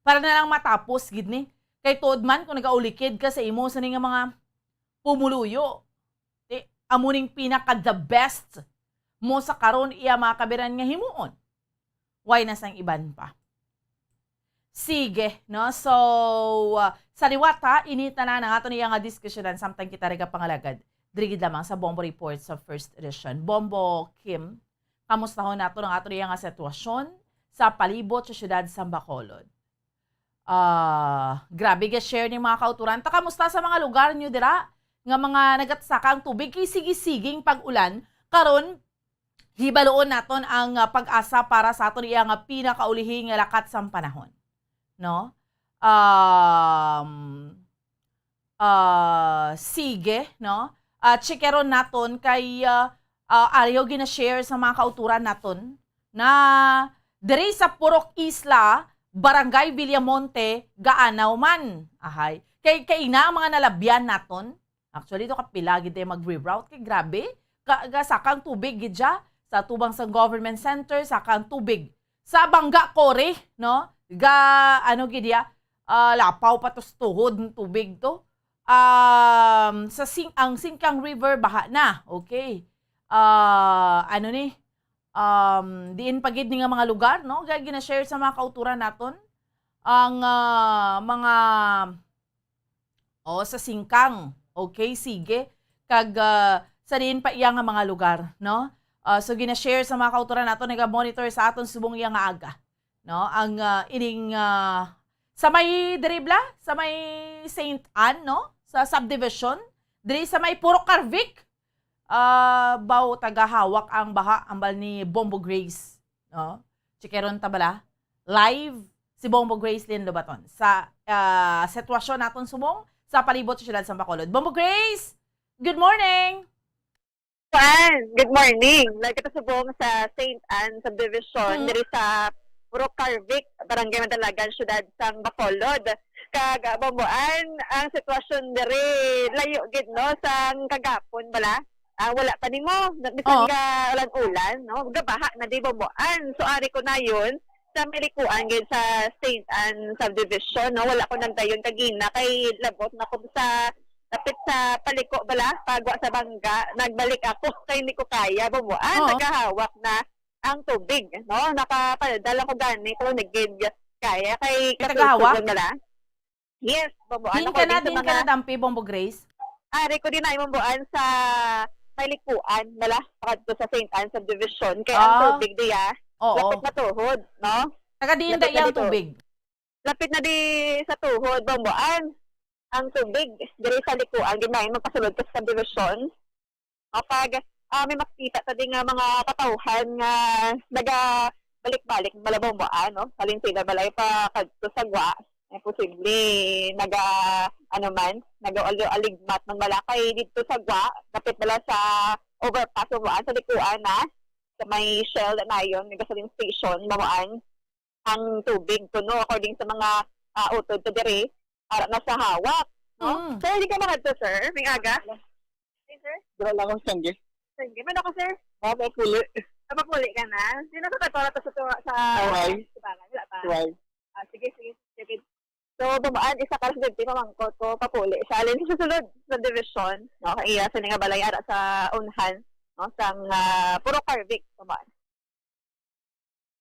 Para na lang matapos gid ni. Kay tuod man kung nagaulikid ka sa imo sini nga mga pumuluyo, ti, amo ning pinaka the best mo sa karon iya mga kabiran nga himuon. Why na sang iban pa? Sige, no? So, ah, sa liwat ha, ini tanan ang aton iya nga diskusyonan samtang kita nagapangalagad. Diri gid lamang sa Bombo Report sa First Edition. Bombo Kim, kamustahon nato ang aton iya nga sitwasyon sa palibot sa siyudad sa Bacolod. Ah, grabe ga share ning mga kauturan. Ta, kamusta sa mga lugar nyo dira nga mga nagatsaka ang tubig kay sige-siging pag-ulan karon? Hibaloon naton ang, ah, pag-asa para sa aton iya nga pinakaulihi nga lakat sang panahon, no? Um, ah, sige, no? Ah, checkeron naton kay, ah, ah, ari gina-share sa mga kauturan naton na diri sa Purok Isla, Barangay Villamonte, gaanaw man. Ahay. Kay, kay ina ang mga nalabyan naton. Actually, to kapila gid tayo mag-reroute. Kay grabe, ka, ga, sakang tubig gid siya sa tubang sa government center, sakang tubig sa Bangga Quarry, no? Ga, ano gid ya, ah, lapaw pa to sa tuhod ng tubig to. Um, sa Sing-, ang Singkang River, baha na. Okay. Ah, ano ni? Um, diin pa gid ni nga mga lugar, no? Ga, gina-share sa mga kauturan naton ang, ah, mga, oh, sa Singkang. Okay, sige. Kag, ah, sa diin pa iya nga mga lugar, no? Ah, so, gina-share sa mga kauturan naton, naga-monitor sa aton subong iya nga aga, no? Ang, ah, ining, ah, sa may diri bala, sa may Saint Ann, no? Sa subdivision, diri sa may Purok Carvic, ah, baw tagahawak ang baha, ambal ni Bombo Grace, no? Chikeron ta bala live si Bombo Grace Lynn Lobaton sa, ah, sitwasyon naton subong sa palibot sa siyudad sa Bacolod. Bombo Grace, good morning! Kuan, good morning. Lagi kita subong sa Saint Ann Subdivision, Mm. diri sa Purok Carvic, Barangay Madalagan, siyudad sang Bacolod. Kag, ah, Bombo Ann, ang sitwasyon diri layo gid, no, sang kagapon bala. Ah, wala pa nimo, na-, bisan Oo. nga ulan-ulan, no, gabaha na di, Bombo Ann. So, ari ko na yun, sa may likuan gid sa Saint Ann Subdivision, no, wala ko nagdayon kagina kay labot na ko sa, dapit sa paliko bala, pagwa sa bangga, nagbalik ako kay hindi ko kaya, Bombo Ann, Oo. nagahawak na ang tubig, no? Nakapalda lang ko gani, pero nagid kaya kay May katutugon tagahawak? na lang. Yes, Bombo Ann, Din ka na, according sa din ka mga na dampi, Bombo Grace? Ari ko din ay, Bombo Ann, sa may likuan, bala, pakadto sa Saint Ann Subdivision, kay ang Ah. tubig diya, Oo. lapit matuhod, no? Taga diin Lapit da iya na ang dito. tubig? Lapit na di sa tuhod, Bombo Ann. Ang tubig, diri sa likuan, ginahin magpasulod ka sa subdivision. O pag ah, may makita ta din nga mga katawhan nga nagabalik-balik bala, Bomboan, no? Halin sila balay pa kadto sa gwa, eh, posible naga, ano man, nagaaligmat man bala kay didto sa gwa, dapit bala sa overpass, Bomboan, sa likuan na, sa may Shell na yon, may gasoline station, Bomboan, ang tubig kuno, according sa mga, ah, utod ta diri, ara na sa Hawak, no? Mm. Sir, di ka makadto, sir? May aga? Hey, sir? Dira lang ako, Sangge. Sangge. Mano ka, sir? Mapapuli. Mapapuli ka na? Di na ka katora to sa tuwa, sa Away. Sibangan? Wala pa. Away. Ah, sige, sige, sige. So, Bomboan, isa ka residente, mamangkot ko, papuli. Sa alin sa sulod sa division, no? Ang iya sa nga balay ara sa unhan, no? Sang, ah, Puro Carvic, Bomboan.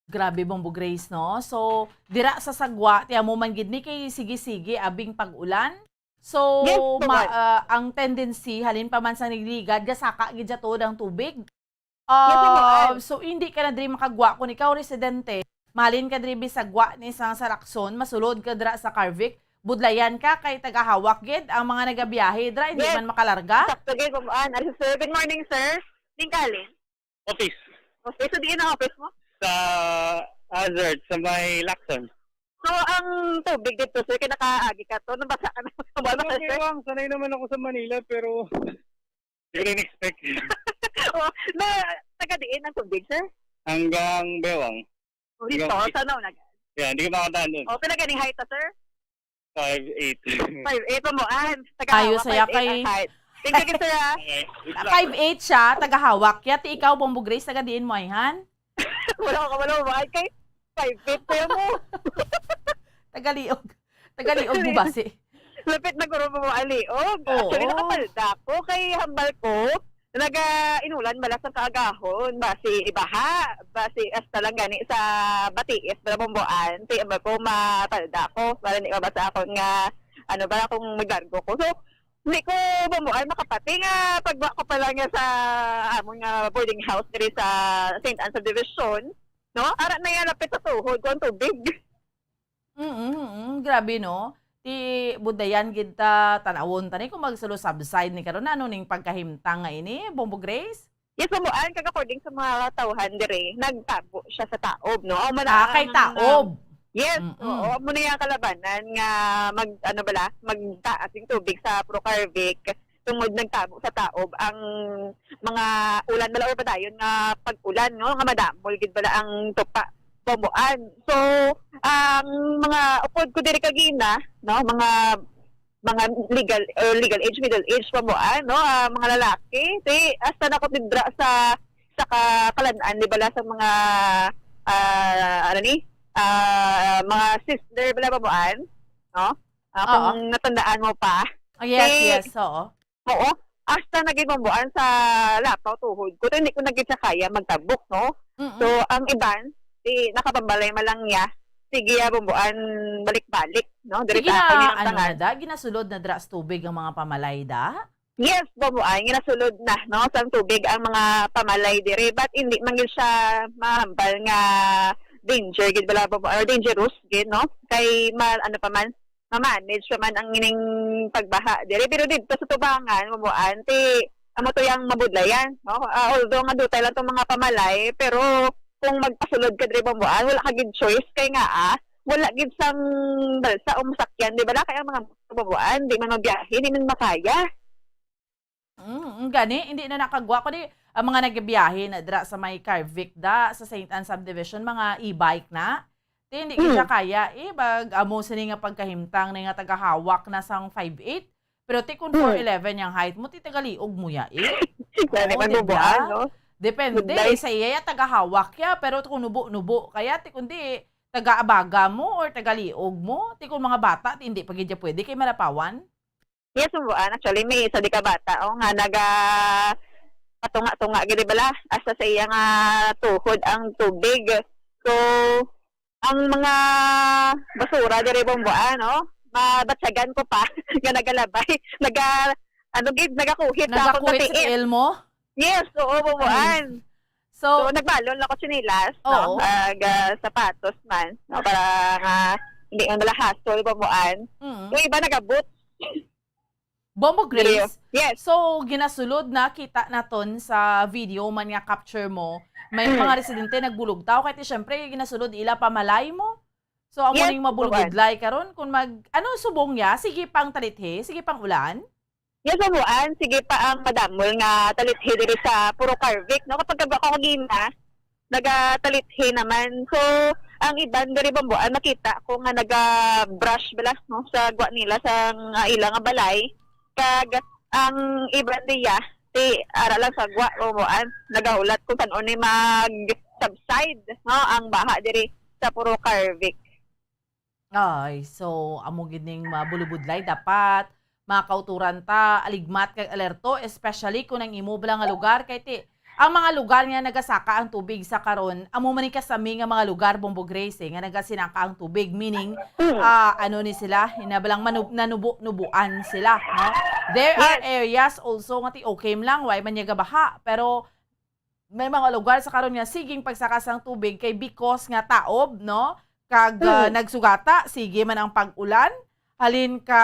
Grabe, Bombo Grace, no? So, dira sa sagwa, ti amo man gid ni kay sige-sige abing pag-ulan. So, Yes, ma-, Bomboan. Ah, ang tendency, halin pa man sa nagligad, gasaka gid siya tuod ang tubig. Yes, Bomboan. Ah, so, hindi ka na diri makagwa kung ikaw residente. Mahalin ka diri bisag gwa ni sa Sarakson, masulod ka dira sa Carvic, budlayan ka kay tagahawak gid ang mga nagabiyahe dira, hindi Yes. man makalarga. Sakto gid, Bomboan. Ari, sir. Good morning, sir. Ningkalin? Office. Okay, so diin ang office mo? Sa Hazard, sa may Lacson. So, ang tubig dito, sir, kay nakaagi ka to, nabasa ka na sa Wala, Bomboan, sir? Bewang, sanay naman ako sa Manila, pero di ko rin expect. Oh, na, taga diin ang tubig, sir? Hanggang Bewang. Oh, dito, Hanggang sa nauna. Yeah, hindi ko makadaan dun. Oh, pila gani height ta, sir? Five eight. Five eight, Bomboan. Taga Ayo, Hawak, saya five eight ang kay height. Thank you, sir, ah. Okay. Five eight siya, taga Hawak. Yati ikaw, Bombo Grace, taga diin mo, ayhan? Wala ka, wala mo, ay, kay five feet kaya mo. Tagaliog. Tagaliog mo ba si? Lapit na guro mo aliog. Oo. Actually, nakapalda ko kay hambal ko. Naga-inulan bala sa kaagahon, basi ibaha, basi hasta lang gani sa batiis, bala Bomboan, kay hambal ko mapalda ko, para di mabasa akon nga, ano ba, kung maglargo ko. So, hindi ko Bomboan makapati nga pagwa ko pa lang nga sa amon nga boarding house diri sa Saint Anne Subdivision, no? Ara na yan, lapit sa tuhod ko ang tubig. Mm, mm, grabe, no? Ti, budayan gid ta, tanawon ta ni kung magsulo subside ni karon, ano ning pagkahimtang nga ini, Bombo Grace? Yes, Bomboan, kag according sa mga tawhan dire, nagtabo siya sa taob, no? Amo na Ah, kay ang, taob. Yes, Mm-mm. oo, amo na yung kalabanan nga mag, ano bala, magtaas yung tubig sa Procarvic tungod nagtabo sa taob ang mga ulan bala or padayon nga pag-ulan, no? Nga madamol gid bala ang tupa, Bomboan. So, ang mga upod ko diri kagina, no? Mga, mga legal, or legal age, middle age, Bomboan, no? Ah, mga lalaki, ti, hasta na ko didra sa, sa ka-, kalan-an, di bala, sa mga, ah, ano ni? Ah, mga sister bala, Bomboan, no? Ah, Oo. Kung natandaan mo pa. Oh, yes, Ti, yes, oo. Oo. Hasta na gid, Bomboan, sa lapaw tuhod ko. Ti, hindi ko na gid siya kaya magtabok, no? Mm-mm. So, ang iban, ti, nakapambalay man lang niya. Sige, ah, Bomboan, balik-balik, no? Diri Sige sa na, akon ano na hinamtangan. Da, ginasulod na dira sa tubig ang mga pamalay da? Yes, Bomboan, ginasulod na, no, sang tubig ang mga pamalay diri, but hindi man gid siya mahambal nga danger gid bala, Bomboan, or dangerous gid, no? Kay ma-, ano pa man, ma-manage pa man ang ining pagbaha diri. Pero didto sa tubangan, Bomboan, ti, amo to yang mabudlayan, no? Ah, although nga dutay lang tong mga pamalay, pero kung magpasulod ka diri, Bomboan, wala ka gid choice kay nga, ah, wala gid sang balsa o masakyan, di ba? Kaya ang mga Bomboan, di man mabiyahe, di man makaya. Mm, mm, gani, hindi na nakagwa ko di, ang mga nagabiyahe na dira sa may Carvic da, sa Saint Anne Subdivision, mga e-bike na. Ti, hindi gid siya Hmm. kaya, eh, bag, amo sini nga pagkahimtang ni nga tagahawak na sang five eight. Pero ti kung Hmm. four eleven yang height mo, ti tagaliog mo ya, eh. Gani, Oo, di magbubuan, ba? No? Depende, Good night. Sa iya ya, tagahawak ya, pero kung nubo-nubo kaya, ti kung di, taga-abaga mo or tagaliog mo, ti kung mga bata, ti hindi pa gid ya pwede kay malapawan. Yes, Bomboan. Actually, may isa di ka bata, oh, nga naga patunga-tunga gid bala, hasta sa iya nga tuhod ang tubig. So, ang mga basura diri, Bomboan, no? Mabatyagan ko pa nga nagalabay, naga, ano gid, nagakuhit sa akong Nagakuhit sa tiil. Tiil mo? Yes, oo, Bomboan. Ay. So, so, nagbalon lang ko tsinelas, no? Oo. Ag, ah, sapatos man, no? Para nga hindi man bala hassle, Bomboan. Mm. Yung iba nagaboots. Bombo Diri, Grace, yes. So ginasulod na kita naton sa video man nga capture mo, may Mm. mga residente nagbulugtaw kay ti syempre ginasulod ila pamalay mo. So amo Yes, ning mabulbudlay karon kung mag ano subong niya, sige pang talithi, sige pang ulan. Yes, Bombo Ann, sige pa ang madamol nga talithi diri sa Purok Carvic, no? Kapag ako kagina, nagatalithi naman. So, ang iban diri, Bombo Ann, makita ko nga naga-brush bala, no, sa gwa nila sa nga ila nga balay. Kag ang iban diya, ti ara lang sa gwa, Bombo Ann, nagahulat kung san-o ni mag-subside, no, ang baha diri sa Purok Carvic. Ay, so amo gid ning mabulubudlay dapat mga kauturan ta aligmat kag alerto, especially kung ang imo bala nga lugar kay ti ang mga lugar nga nagasaka ang tubig sa karon, amo man ni kasami nga mga lugar, Bombo Grace, eh, nga nagasinaka ang tubig, meaning Hmm. ah, ano ni sila, hinabalang manub- nanubo-nubuan sila, no? There are Yes. areas also nga ti okay lang, way man niya gabaha, pero may mga lugar sa karon nga siging pagsaka sang tubig kay because nga taob, no? Kag ah, Hmm. nagsugata, sige man ang pag-ulan. Halin ka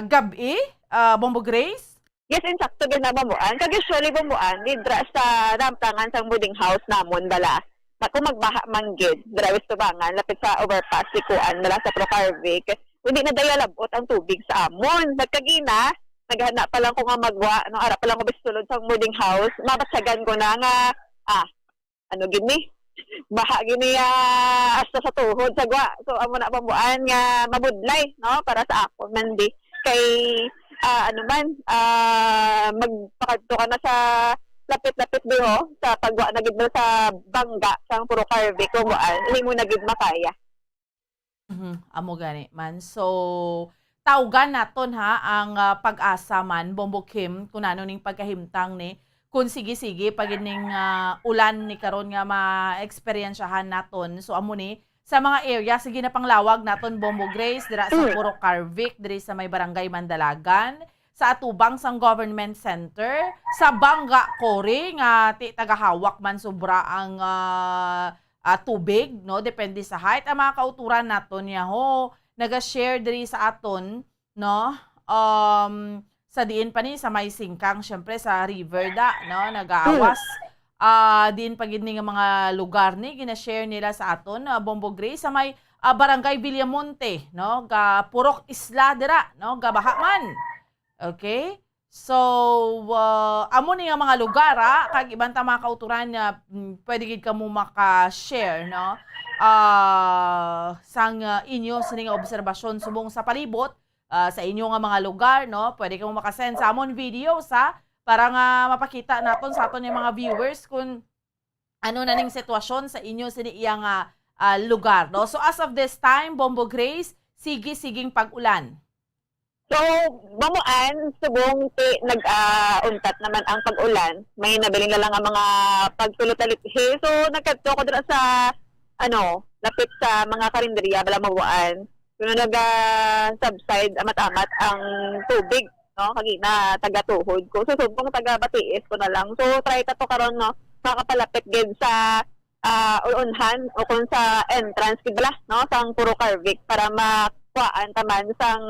gab-i, ah, Bombo Grace? Yes, insakto din na, Bombo Ann. Kag usually, Bombo Ann, didra sa namtangan sang boarding house namon bala. Na kung magbaha man gid, dira sa tubangan, lapit sa overpass si Kuan, bala sa Purok Carvic, hindi na daya labot ang tubig sa amon. Nagkagina, naghana pa lang ko nga magwa, no, ara pa lang ko bisulod sang boarding house, mabatyagan ko na nga, ah, ano gid ni? Baha gid ni, ah, hasta sa tuhod sa gwa. So, amo na, Bombo Ann, nga mabudlay, no, para sa akon man di. Kay, ah, ano man, ah, magpakadto ka na sa lapit-lapit diho, sa pagwa na gid mo sa bangga, sang Purok Carvic, Bombo Ann, hindi mo na gid makaya. Mhm, amo gani man. So, tawgan naton ha ang ah, pag-asa man, Bombo Kim, kung ano ning pagkahimtang ni, kung sige-sige pa gid ning ah, ulan ni karon nga ma-eksperyensyahan naton. So, amo ni, sa mga area, sige na panglawag naton, Bombo Grace, dira sa Mm. Purok Carvic, diri sa may Barangay Mandalagan, sa atubang sang Government Center, sa Bangga Quarry, nga ti tagahawak man sobra ang ah, ah, tubig, no? Depende sa height. Ang mga kauturan naton niya, ho, naga-share diri sa aton, no? Um, sa diin pa ni, sa may singkang, syempre, sa river da, no? Nagaawas. Ah, diin pa gid ni nga mga lugar ni, gina-share nila sa aton, ah, Bombo Grace, sa may ah, Barangay Villamonte, no? Ga Purok Isla dira, no? Gabaha man. Okay? So, ah, amo ni nga mga lugar, ah, kag iban ta mga kauturan nga mm, pwede gid kamo maka-share, no? Ah, sang ah, inyo sini nga obserbasyon subong sa palibot, ah, sa inyo nga mga lugar, no? Pwede kamo maka-send sa amon video sa para nga mapakita naton sa aton nga mga viewers kung ano na ning sitwasyon sa inyo sini iya nga ah, lugar, no? So as of this time, Bombo Grace, sige siging pag-ulan. So, Bombo Ann, subong ti nag-untat naman ang pag-ulan. May nabilin na lang ang mga pagtulot-talithi. So, nagkadto ko dira sa, ano, lapit sa mga karinderya, bala, Bombo Ann. Pero naga-subside amat-amat ang tubig, no? Kagina, taga-tuhod ko. So, subong taga-batiis ko na lang. So, try ta to karon, no? Makapalapit gid sa ah, ulunhan o kung sa entrance, di bala, no? Sang Purok Carvic para makuhaan ta man sang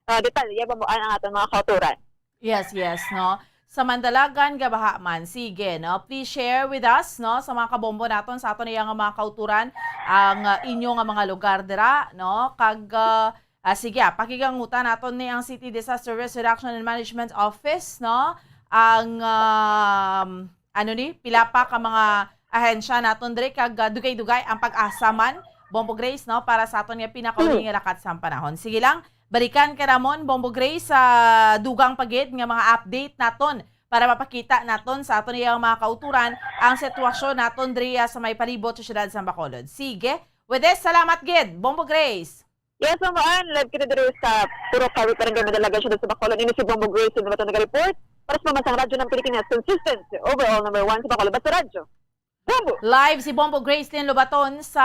ah, detalye, Bombo Ann, ang aton mga kauturan. Yes, yes, no? Sa Mandalagan, gabaha man. Sige, no? Please share with us, no? Sa mga kabombo naton, sa aton iya nga mga kauturan, ang ah, inyo nga mga lugar dira, no? Kag ah, ah, sige, ah, pakigangutan naton ni ang City Disaster Risk Reduction and Management Office, no? Ang um, ano ni, pila pa ka mga ahensya naton diri kag ah, dugay-dugay ang pag-asa man, Bombo Grace, no, para sa aton nga pinakauli nga lakat sang panahon. Sige lang, balikan ka namon, Bombo Grace, sa dugang pa gid nga mga update naton para mapakita naton sa aton iyang mga kauturan ang sitwasyon naton diri ah, sa may palibot sa siyudad sa Bacolod. Sige, with this, salamat gid, Bombo Grace. Yes, Bombo Ann, live kita diri sa Purok Carvic, Barangay Mandalagan, siyudad sa Bacolod. Ini si Bombo Grace, yung naman nag-report para sa Pamansang Radyo ng Pilipinas, consistent, overall number one sa Bacolod. Basta Radyo. Bombo! Live si Bombo Gracelyn Lobaton sa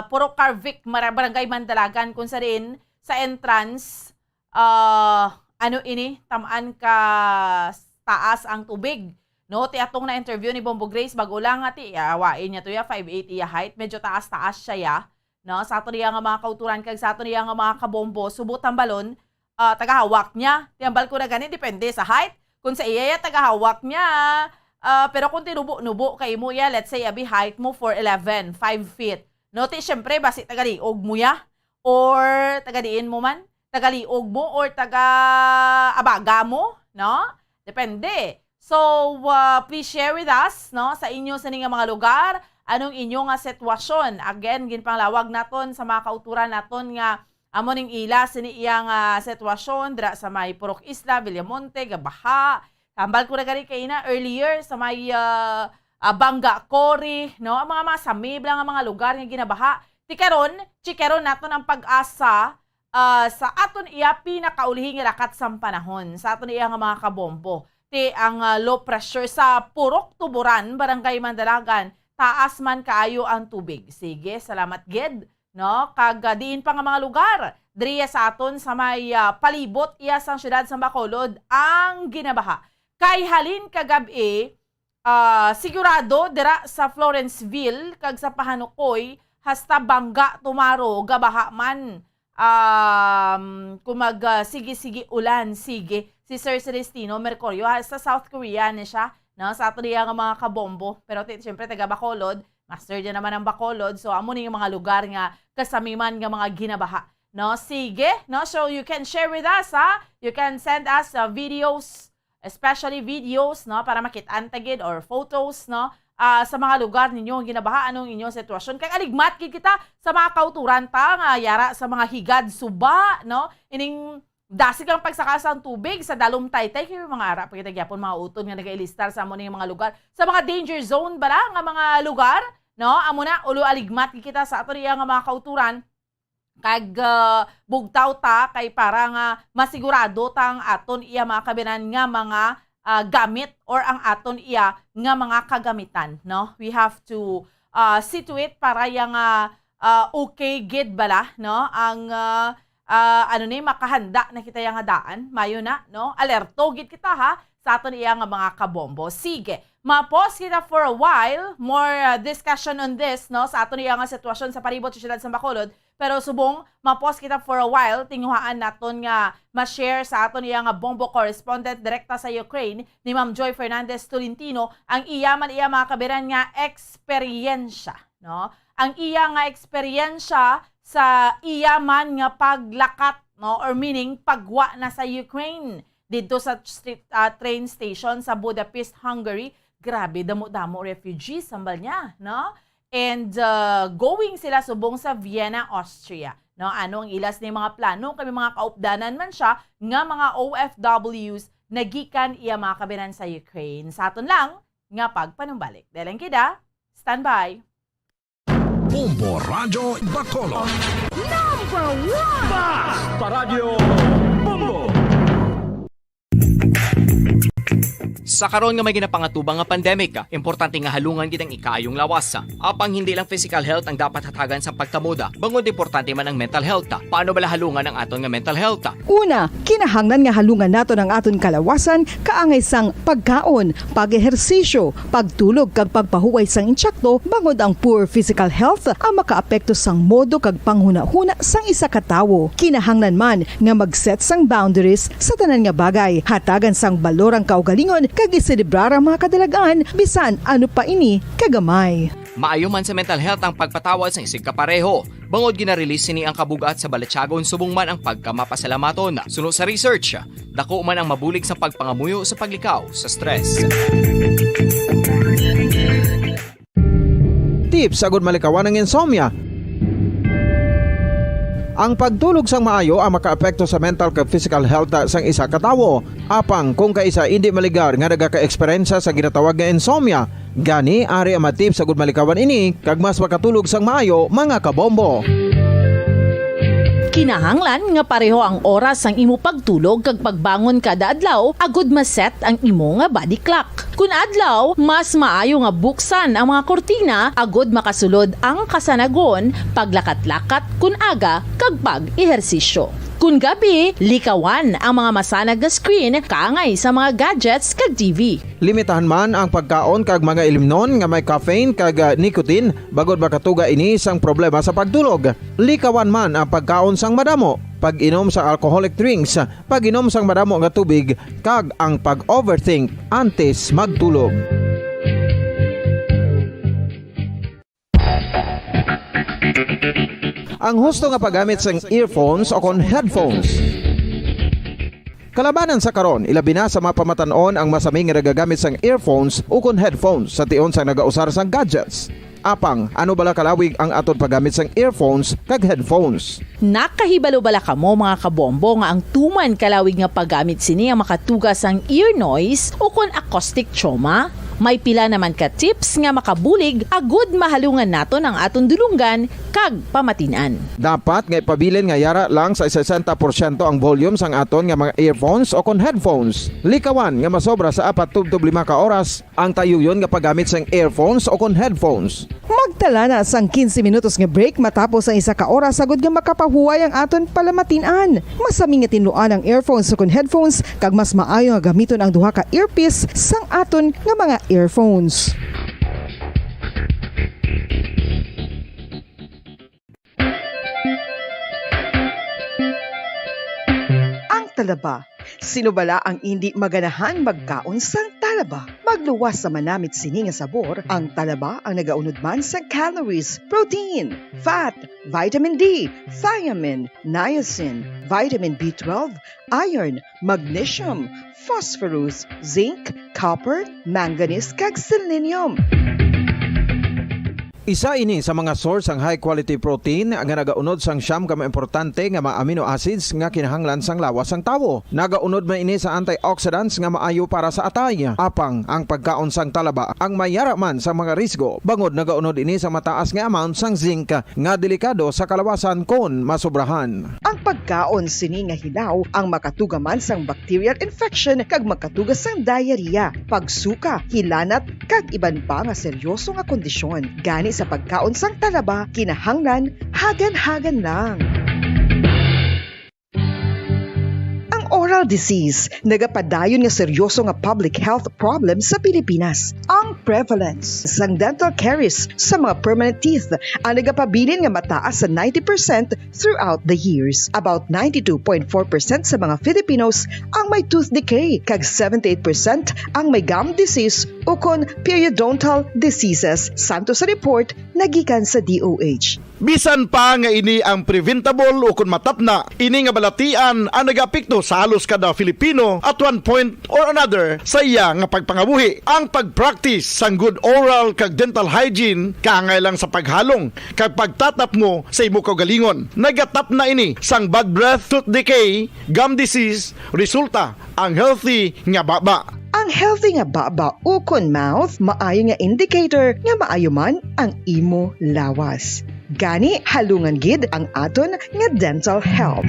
Purok Carvic, Mara-, Barangay Mandalagan, kung sa diin sa entrance, ah, ano ini, tamaan ka taas ang tubig. No, ti atong na-interview ni Bombo Grace, bago lang nga ti, awain niya to ya, five eight iya height, medyo taas-taas siya ya. No, sa ato niya nga mga kauturan, kag sa ato niya nga mga kabombo, subo tambalon, ah, tagahawak niya. Ti hambal ko na gani, depende sa height. Kung sa iya ya tagahawak niya, ah, pero kung tinubo-nubo ka imo ya, let's say, abi height mo four eleven, five feet. No, ti syempre, basi tagaliog mo ya. Or tagadiin mo man, tagaliog mo or taga abaga mo, no? Depende. So, ah, please share with us, no, sa inyo sini nga mga lugar, anong inyo nga sitwasyon. Again, ginpanglawag naton sa mga kauturan naton nga amo ning ila sini iya nga sitwasyon dira sa may Purok Isla, Villamonte, gabaha. Tambal ko na gani kaina earlier sa may, ah, ah, Banga Cory, no? Ang mga, mga sami bala nga mga lugar nga ginabaha. Ti karon, chikaron naton ang PAGASA, ah, sa aton iya pinakaulihi nga lakat sang panahon, sa aton iya nga mga kabombo. Ti ang, ah, low pressure sa Purok Tuburan, Barangay Mandalagan, taas man kaayo ang tubig. Sige, salamat gid, no? Kag, ah, diin pa nga mga lugar diri sa aton sa may, ah, palibot iya sang siyudad sa Bacolod ang ginabaha. Kay halin kagab-i, ah, sigurado dira sa Florenceville kag sa Pahanukoy hasta Banga Tomaro gabaha man. Um, kung mag, ah, sige-sige ulan, sige. Si Sir Celestino Mercurio, ha, sa South Korea ni siya, no? Sa ato niya nga mga kabombo. Pero ti-, siyempre, taga Bacolod, master niya naman ang Bacolod. So, amo ni yung mga lugar nga kasamiman nga mga ginabaha, no? Sige, no? So, you can share with us, ha? You can send us, uh, videos, especially videos, no, para makit-an ta gid, or photos, no, ah, sa mga lugar ninyo nga ginabaha, anong inyong sitwasyon. Kag aligmat gid kita sa mga kauturan ta nga yara sa mga higad suba, no, ining dasig ang pagsaka sang tubig sa Dalom Taytay, kay mga ara pa kita gyapon mga utod nga nagailistar sa amo ning mga lugar, sa mga danger zone bala nga mga lugar, no, amo na, ulo aligmat gid kita sa ato niya nga mga kauturan. Kag, ah, bugtaw ta kay para nga masigurado ta ang aton iya mga kabinan nga mga, ah, gamit or ang aton iya nga mga kagamitan, no? We have to, ah, see to it para ya nga, ah, okay gid bala, no? Ang, ah, ah, ano ni, makahanda na kita ya nga daan, mayo na, no? Alerto gid kita, ha, sa aton iya nga mga kabombo. Sige, ma-pause kita for a while, more, ah, discussion on this, no? Sa aton iya nga sitwasyon sa palibot sa siyudad sa Bacolod, pero subong ma-pause kita for a while, tinguhaan naton nga ma-share sa aton iya nga bombo correspondent direkta sa Ukraine, ni Ma'am Joy Fernandez Tolentino, ang iya man iya mga kabiran nga eksperyensya, no? Ang iya nga eksperyensya sa iya man nga paglakat, no? Or meaning, pagwa na sa Ukraine didto sa st-, ah, train station sa Budapest, Hungary. Grabe, damo-damo refugees, hambal niya, no? And, uh, going sila subong sa Vienna, Austria. No, ano ang ilas ni mga plano? Kami mga kaupdanan man siya nga mga O F Ws nagikan iya mga kabinan sa Ukraine. Sa aton lang nga pagpanumbalik. Dalang kida, standby. Bombo Radyo Bacolod. Number one! Basta Radyo Bombo! Sa karon nga may ginapangatubang nga pandemic, importante nga halungan gid ang ikaayong lawas. Apang hindi lang physical health ang dapat hatagan sa pagtamod, bangod importante man ang mental health. Paano bala halungan ang aton nga mental health? Una, kinahanglan nga halungan naton ang aton kalawasan kaangay sang pagkaon, pag-ehersisyo, pagtulog kag pagpahuway sang intsakto, bangod ang poor physical health ang makaapekto sang modo kag panghunahuna sang isa ka tawo. Kinahanglan man nga mag-set sang boundaries sa tanan nga bagay, hatagan sang balor ang kaugalingon kag iselebrar ang mga kadalag-an, bisan ano pa ini kagamay. Maayo man sa mental health ang pagpatawad sang isigkapareho, bangod gina-release sini ang kabug-at sa balatyagon subong man ang pagkamapasalamatan. Suno sa research, dako man ang mabulig sa pagpangamuyo sa paglikaw sa stress. Tips agud malikawan ang insomnia. Ang pagtulog sang maayo ang makaapekto sa mental kag physical health sang isa ka tawo. Apang kung kaisa indi maligar nga nagaka-eksperyensya sa ginatawag nga insomnia, gani ari ang mga tips agud malikawan ini kag mas makatulog sang maayo, mga kabombo. Kinahanglan nga pareho ang oras sang imo pagtulog kag pagbangon kada adlaw agud ma-set ang imo nga body clock. Kun adlaw, mas maayo nga buksan ang mga kurtina agud makasulod ang kasanagon, paglakat-lakat kun aga, kag pag-ehersisyo. Kun gabi, likawan ang mga masanag nga screen kaangay sa mga gadgets kag T V. Limitahan man ang pagkaon kag mga ilimnon nga may caffeine kag, ah, nicotine, bangod makatuga ini sang problema sa pagtulog. Likawan man ang pagkaon sang madamo, pag-inom sang alcoholic drinks, pag-inom sang madamo nga tubig, kag ang pag-overthink antes magtulog. Ang husto nga paggamit sang earphones o kon headphones. Kalabanan sa karon, ilabi na sa mga pamatan-on ang masami nga nagagamit sang earphones o kon headphones sa tion sang nagausar sang gadgets. Apang, ano bala kalawig ang aton paggamit sang earphones kag headphones? Nakahibalo bala kamo, mga kabombo, nga ang tuman kalawig nga paggamit sini ang makatuga sang ear noise o kon acoustic trauma? May pila naman ka tips nga makabulig agud mahalungan naton ang aton dulonggan kag pamatin-an. Dapat nga ipabilin nga yara lang sa sesenta porsyento ang volume sang aton nga mga earphones o kon headphones. Likawan nga masobra sa apat tubtob lima ka oras ang tayuyon nga paggamit sang earphones o kon headphones. Magtala na sang quince minutos nga break matapos ang isa ka oras, agud nga makapahuway ang aton palamatin-an. Masami nga tinluan ang earphones o kon headphones, kag mas maayo nga gamiton ang duha ka earpiece sang aton nga mga earphones. Ang talaba. Sino bala ang indi maganahan magkaon sang talaba? Magluwas sa manamit sini nga sabor, ang talaba ang nagaunod man sang calories, protein, fat, vitamin D, thiamine, niacin, vitamin B twelve, iron, magnesium, phosphorus, zinc, copper, manganese, kag selenium. Isa ini sa mga source sang high quality protein nga nagaunod sang siyam ka mga importante nga mga amino acids nga kinahanglan sang lawas sang tawo. Nagaunod man ini sa antioxidants nga maayo para sa atay. Apang ang pagkaon sang talaba ang may yara man sa mga risgo, bangod nagaunod ini sa mataas nga amount sang zinc nga delikado sa kalawasan kon masobrahan. Ang pagkaon sini nga hilaw ang makatuga man sang bacterial infection kag makatuga sang diarrhea, pagsuka, hilanat, kag iban pa nga seryoso nga kondisyon. Gani sa pagkaon sang talaba, kinahanglan hagan-hagan lang. Ang oral disease nagapadayon nga seryoso nga public health problem sa Pilipinas. Ang prevalence sang dental caries sa mga permanent teeth ang nagapabilin nga mataas sa ninety percent throughout the years. About ninety-two point four percent sa mga Filipinos ang may tooth decay, kag seventy-eight percent ang may gum disease ukon periodontal diseases, santo sa report nga gikan sa D O H. Bisan pa nga ini ang preventable ukon matapna, ini nga balatian ang nagaapekto sa halos kada Filipino at one point or another sa iya nga pagpangabuhi. Ang pag-practice sang good oral kag dental hygiene, kaangay lang sa paghalong kag pagtatapngo sa imo kaugalingon. Nagatapna ini sang bad breath, tooth decay, gum disease, resulta ang healthy nga baba. Ang healthy nga baba ukon mouth maayo nga indicator nga maayo man ang imo lawas. Gani, halungan gid ang aton nga dental health.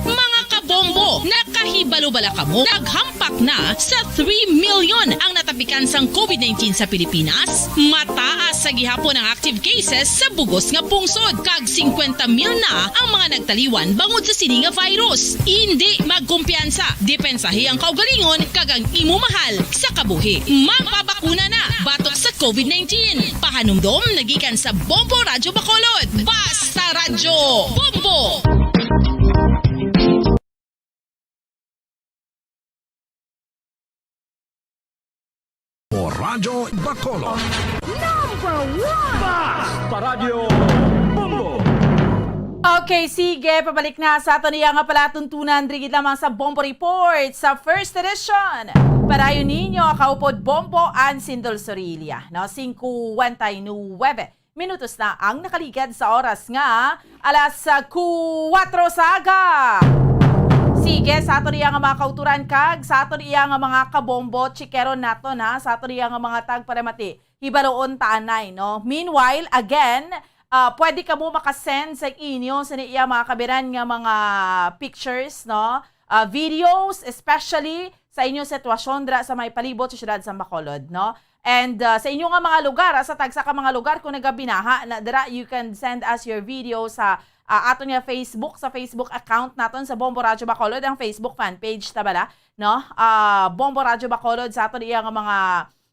Mga kabombo, nakahibalo bala kamo? Naghampak na sa three million ang natapikan sang COVID nineteen sa Pilipinas. Mataas sa gihapon ang active cases sa bugos nga pungsod, kag singkwenta mil na ang mga nagtaliwan bangod sa sini nga virus. Indi magkumpiyansa, depensahi ang kaugalingon kag ang imo mahal sa kabuhi. Magpabakuna na batok sa COVID nineteen. Pahanumdom nagikan sa Bombo Radyo Bacolod. Basta Radyo Bombo! O Radyo Bacolod. Number one! Basta Radyo Bombo! Okay, sige, pabalik na sa aton iya nga palatuntunan, diri gid lamang sa Bombo Report sa first edition. Padayon ninyo, kaupod Bombo Ann Sindol Sorilla, no? Singkwenta y nuwebe minutos na ang nakaligad sa oras nga alas, ah, kuwatro sa aga. Sige, sa aton iya nga mga kauturan kag sa aton iya nga mga kabombo, chikeron naton, ha, sa aton iya nga mga tagpalamati, hibaloon ta anay, no? Meanwhile, again, ah, pwede kamo makasend sa inyo sa iya mga kabiran nga mga pictures, no? Ah, videos, especially sa inyo sitwasyon dira sa may palibot sa siyudad sa Bacolod, no? And, ah, sa inyo nga mga lugar, ah, sa tagsa ka mga lugar, kung nagabinaha na dira, you can send us your video sa, ah, aton nga Facebook, sa Facebook account naton sa Bombo Radyo Bacolod, ang Facebook fan page, ta bala, no? Ah, Bombo Radyo Bacolod sa aton iya nga mga,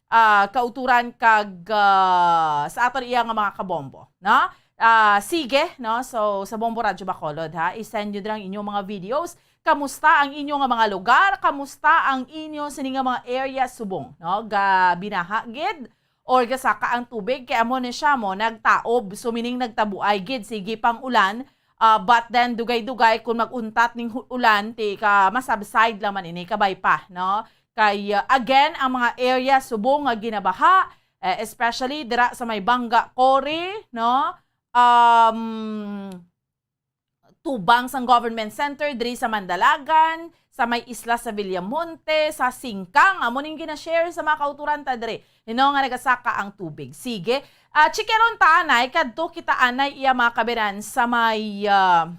ah, kauturan kag, ah, sa aton iya nga mga kabombo, no? Ah, sige, no? So, sa Bombo Radyo Bacolod, ha, i-send nyo dira ang inyong mga videos. Kamusta ang inyo nga mga lugar? Kamusta ang inyo sini nga mga area subong, no? Ga binaha gid or gasaka ang tubig? Kay amo ni siya mo nagtaob, so meaning nagtabuay gid, sige pang ulan. Ah, but then dugay-dugay kung mag-untat ning hu- ulan, ti ka masubside lang man ini, kabay pa, no? Kay, ah, again, ang mga area subong nga ginabaha, eh, especially dira sa may Banga Cory, no? Um, tubang sang government center diri sa Mandalagan, sa may isla sa Villamonte, sa Singkang, amo ning gina-share sa mga kauturan ta diri. You know, nga nagasaka ang tubig. Sige, ah, chikeron ta anay, kadto kita anay iya mga kabiran sa may, ah,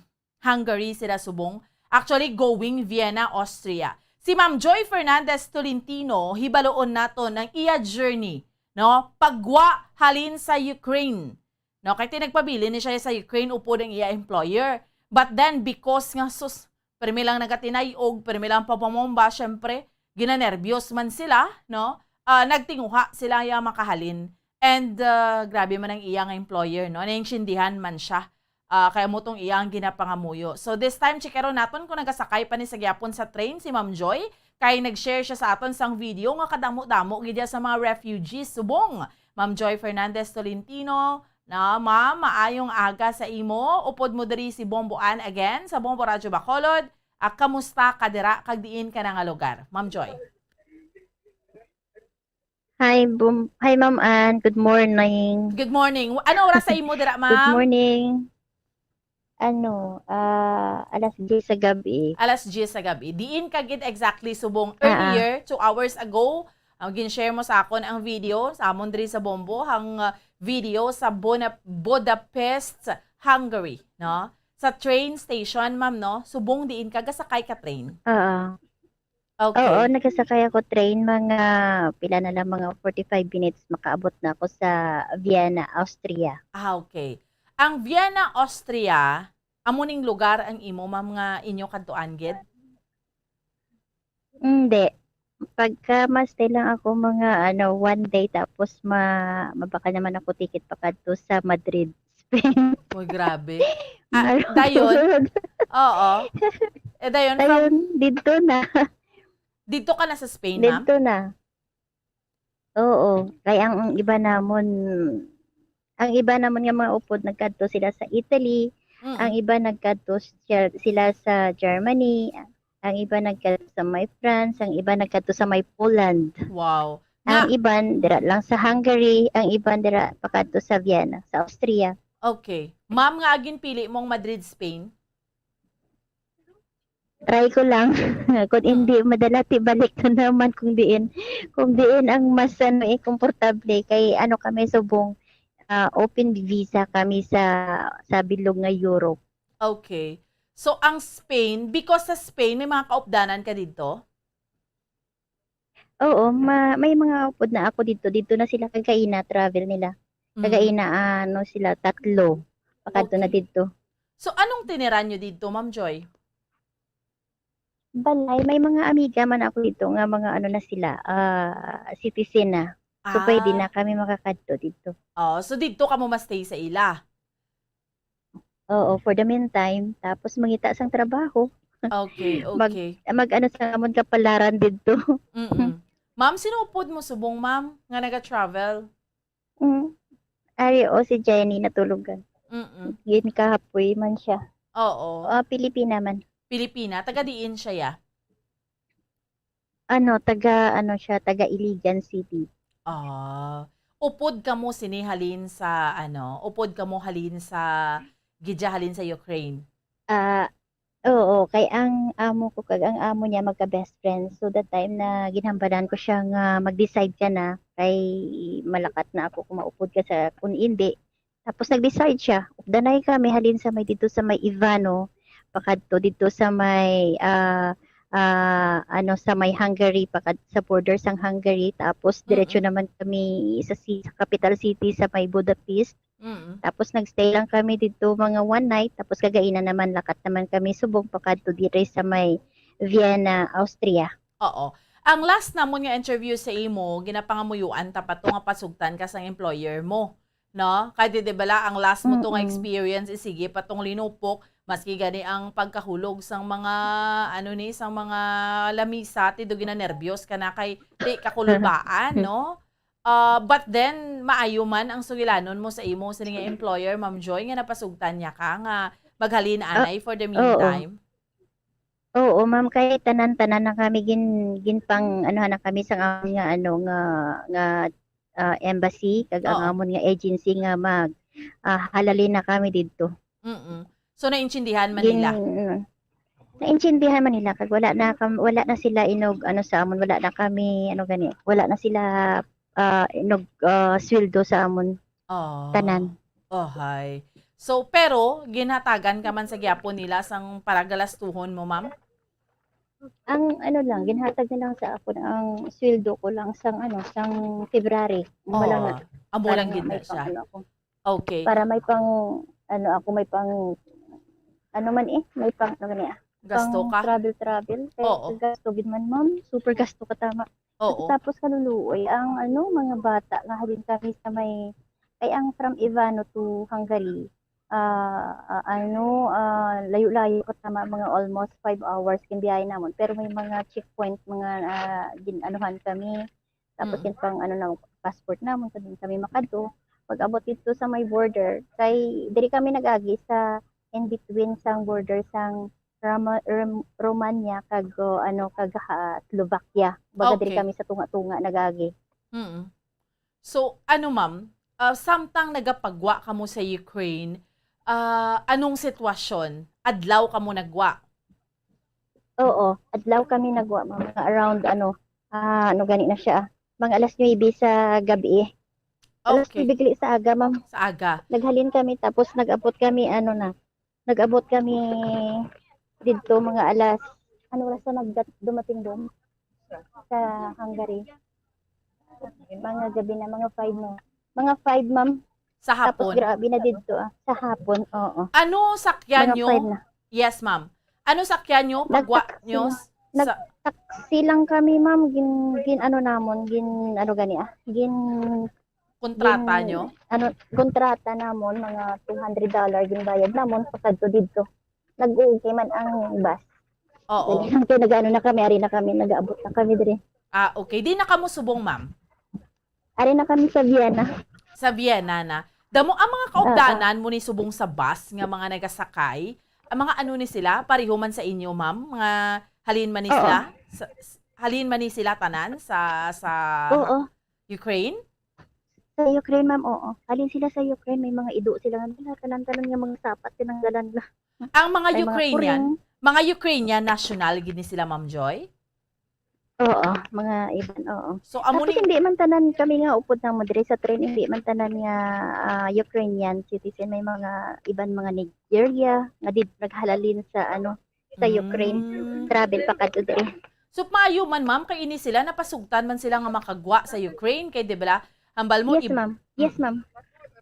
Hungary sila subong. Actually, going Vienna, Austria. Si Ma'am Joy Fernandez Tolentino, hibaloon naton ang iya journey, no? Paggwa halin sa Ukraine. No, kay ti nagpabilin ni siya sa Ukraine upod ang iya employer. But then, because nga, sus, permi lang nagatinay-og, permi lang papamomba, syempre, ginanerbyos man sila, no? Ah, nagtinguha sila nga makahalin. And, ah, grabe man ang iya nga employer, no? Naintindihan man siya. Ah, kaya mo tong iyang ginapangamuyo. So, this time, chikeron naton kung nagasakay pa ni sa gyapon sa train si Ma'am Joy. Kay nag-share siya sa aton sang video nga kadamo-damo gid sa mga refugees subong. Ma'am Joy Fernandez Tolentino, na, ma'am, maayong aga sa imo. Upod mo diri si Bombo Ann again sa Bombo Radyo Bacolod. Ah, kamusta ka dira kag diin ka na nga lugar, Ma'am Joy? Hi, Bum- Hi, Ma'am Ann. Good morning. Good morning. Ano oras sa imo dira, Good ma'am? morning. Ano, ah, alas diyes sa gabi. Alas diyes sa gabi. Diin ka gid exactly subong Ah, ah. Earlier, two hours ago, ang gin-share mo sa akon ang video sa amon diri sa Bombo, ang, uh, video sa Bona- Budapest, Hungary, no? Sa train station, ma'am, no? Subong diin ka gasakay ka train. Oo. Okay. Oo, nagasakay ako train mga pila na lang, mga forty-five minutes makaabot na ako sa Vienna, Austria. Ah, okay. Ang Vienna, Austria, amo ning lugar ang imo, ma'am, nga inyo kadtuan gid? Hindi. Pagka ma-stay lang ako mga ano, one day tapos ma mabakal naman ako ticket pakadto sa Madrid, Spain. Uy, grabe. Ah, dayon? Oo. Eh, dayon, from Dayon, didto na. Didto ka na sa Spain, ma'am? Didto na. Oo. Kay ang, ang iba namon, ang iba namon nga mga upod nagkadto sila sa Italy, ang Mm. iba nagkadto siya- sila sa Germany, ang iba nagkadto sa may France, ang iba nagkadto sa may Poland. Wow. Ang Nga, iban dira lang sa Hungary, ang iban dira pakadto sa Vienna, sa Austria. Okay. Ma'am, nga agin pili mong Madrid, Spain? Try ko lang. Kung Mm. hindi madala, ti balik na naman kung diin. Kung diin ang mas ano eh, komportable kay ano kami subong ah, open visa kami sa sa bilog nga Europe. Okay. So, ang Spain, because sa Spain, may mga kaupdanan ka didto? Oo, ma may mga upod na ako didto. Didto na sila kagaina, travel nila. Mm. Kagaina, ano sila, tatlo. Pakadto na Okay. didto. So, anong tiniran nyo didto, Ma'am Joy? Balay, may mga amiga man ako didto nga mga ano na sila, ah, citizen na. So, pwede Ah. na kami makakadto didto. Oh, so didto ka mo ma-stay sa ila? Oo, for the meantime. Tapos mangita sang trabaho. Okay, Mag, okay. mag ano sa amon kapalaran didto. Mm-mm. Ma'am, sino upod mo subong, ma'am, nga naga-travel? Mm. Ari, o, si Jenny natulugan. Mm-mm. Ginkahapoy man siya. Oo. Ah, Pilipina man. Pilipina, taga diin siya, ya? Ano, taga, ano siya, taga Iligan City. Ah, upod kamo sini halin sa, ano, upod kamo halin sa, gidya halin sa Ukraine? Ah, oo, kay ang amo ko kag ang amo niya magka-best friends. So, that time na ginhambalan ko siya nga mag-decide ka na, kay malakat na ako kung maupod ka sa, kung hindi. Tapos nag-decide siya. Updanay kami halin sa may dito sa may Ivano, pakadto dito sa may, ah, ah, ano, sa may Hungary, pakad-, sa border sang Hungary. Tapos, diretso Mm-mm. naman kami sa ci-, sa capital city, sa may Budapest. Mm. Tapos, nagstay lang kami dito mga one night. Tapos, kagaina naman, lakat naman kami subong pakadto diri sa may Vienna, Austria. Oo. Ang last namon nga interview sa imo, ginapangamuyoan ta pa to nga pasugtan ka sang employer mo, no? Kay di, di bala, ang last mo to nga Mm-mm. experience is sige pa tong linupok, maski gani ang pagkahulog sang mga, ano ni, sang mga lamisa, ti do ginanerbyos ka na kay di ka kulubaan, no? Ah, but then, maayo man ang sugilanon mo sa imo sini nga employer, Ma'am Joy, nga napasugtan niya ka nga maghalin Ah, anay for the oo. meantime? Oo, ma'am, kay tanan-tanan na kami gin-, ginpang-, anuhan na kami sang amon nga, ano, nga, nga, ah, embassy, kag ang Oo. amon nga agency nga mag, ah, halalin na kami didto. Mm. So, naintindihan man Gin-, nila? Naintindihan man nila, kag wala na kam-, wala na sila inog, ano, sa amon, wala na kami, ano gani, wala na sila, ah, inog, ah, sweldo sa amon. Oh. Tanan. Oh, hay. So, pero ginhatagan ka man sa gyapon nila sang paragalastuhon mo, ma'am? Ang ano lang, ginhatag na lang sa akon ang sweldo ko lang sang ano, sang February. Amo lang na. Oh, amo Para lang nga gid na may siya. pang ano ako. Okay. Para may pang ano ako, may pang ano man eh, may pang ano gani ah. Gasto Pang ka? travel travel. Kay Oo. gasto gid man, ma'am. Super gasto ka tama. Oo. Tapos kaluluoy ang ano, mga bata nga halin kami sa may, ay ang from Ivano to Hungary, ah, ah, ano, ah, layo-layo ko tama, mga almost five hours ginbiyahe namon. Pero may mga checkpoint, mga, ah, gin-anuhan kami. Tapos Mm. yun pang ano na, passport namon, kag din kami makadto. Pag-abot dito sa may border, kay diri kami nag-agi sa in between sang border sang Rama-, Rom-, Romania kag, o, ano, kag, ah, Slovakia. Baga diri Okay. kami sa tunga-tunga nag-agi. Mm. So, ano, ma'am, ah, samtang nagapagwa kamo sa Ukraine, ah, anong sitwasyon? Adlaw kamo nagwa? Oo, adlaw kami nagwa, ma'am. Mga around, ano, ah, ano gani na siya, ah, mga alas nuebe sa gabi. Alas Okay. nuebe gali sa aga, ma'am. Sa aga. Naghalin kami, tapos nag-abot kami, ano na, nag-abot kami didto mga alas, ano oras na nagdat-, dumating doon sa Hungary? Mga gabi na, mga five na. Mga five, ma'am. Sa Tapos hapon? grabe na didto, ah. Sa hapon, oo. Ano sakyan Mga nyo? five na. Yes, ma'am. Ano sakyan nyo? Pagwa Nagtaksi nyo na. s-, sa Nagtaksi lang kami, ma'am. Gin-, gin-ano namon, gin-, ano gani, ah. Gin-, Kontrata gin-, nyo? ano, kontrata namon, mga two hundred dollar ginbayad namon, pakadto didto. Nag-okay man ang bus. Oo. Dali lang kay nag-ano na kami, ari na kami, nag-abot na kami diri. Ah, okay. Di na kamo subong, ma'am? Ari na kami sa Vienna. Sa Vienna na. Damo ang mga Oo. kaupdanan mo ni subong sa bus nga mga nagasakay. Ang mga ano ni sila, pareho man sa inyo, ma'am? Mga halin man ni Oo. sila? Sa, s-, halin man ni sila tanan sa, sa Oo. Ukraine? Sa Ukraine, ma'am, oo. Halin sila sa Ukraine, may mga ido sila nga dala, tanan-tanan nga mga sapat, tinanggalan na. Ang mga May mga Ukrainian, puring. mga Ukrainian national gid ni sila, Ma'am Joy? Oo, mga iban, oo. So, amo Tapos ni hindi man tanan kami nga upod namo diri sa train, hindi man tanan nga, ah, Ukrainian citizen, may mga iban, mga Nigeria nga did naghalalin sa, ano, sa Ukraine. Mm. Travel pa kadto diri. So, maayo man, ma'am, kay ini sila, napasugtan man sila nga makagwa sa Ukraine, kay, di ba, hambal mo, Yes, ib- ma'am. Yes, Mm. ma'am.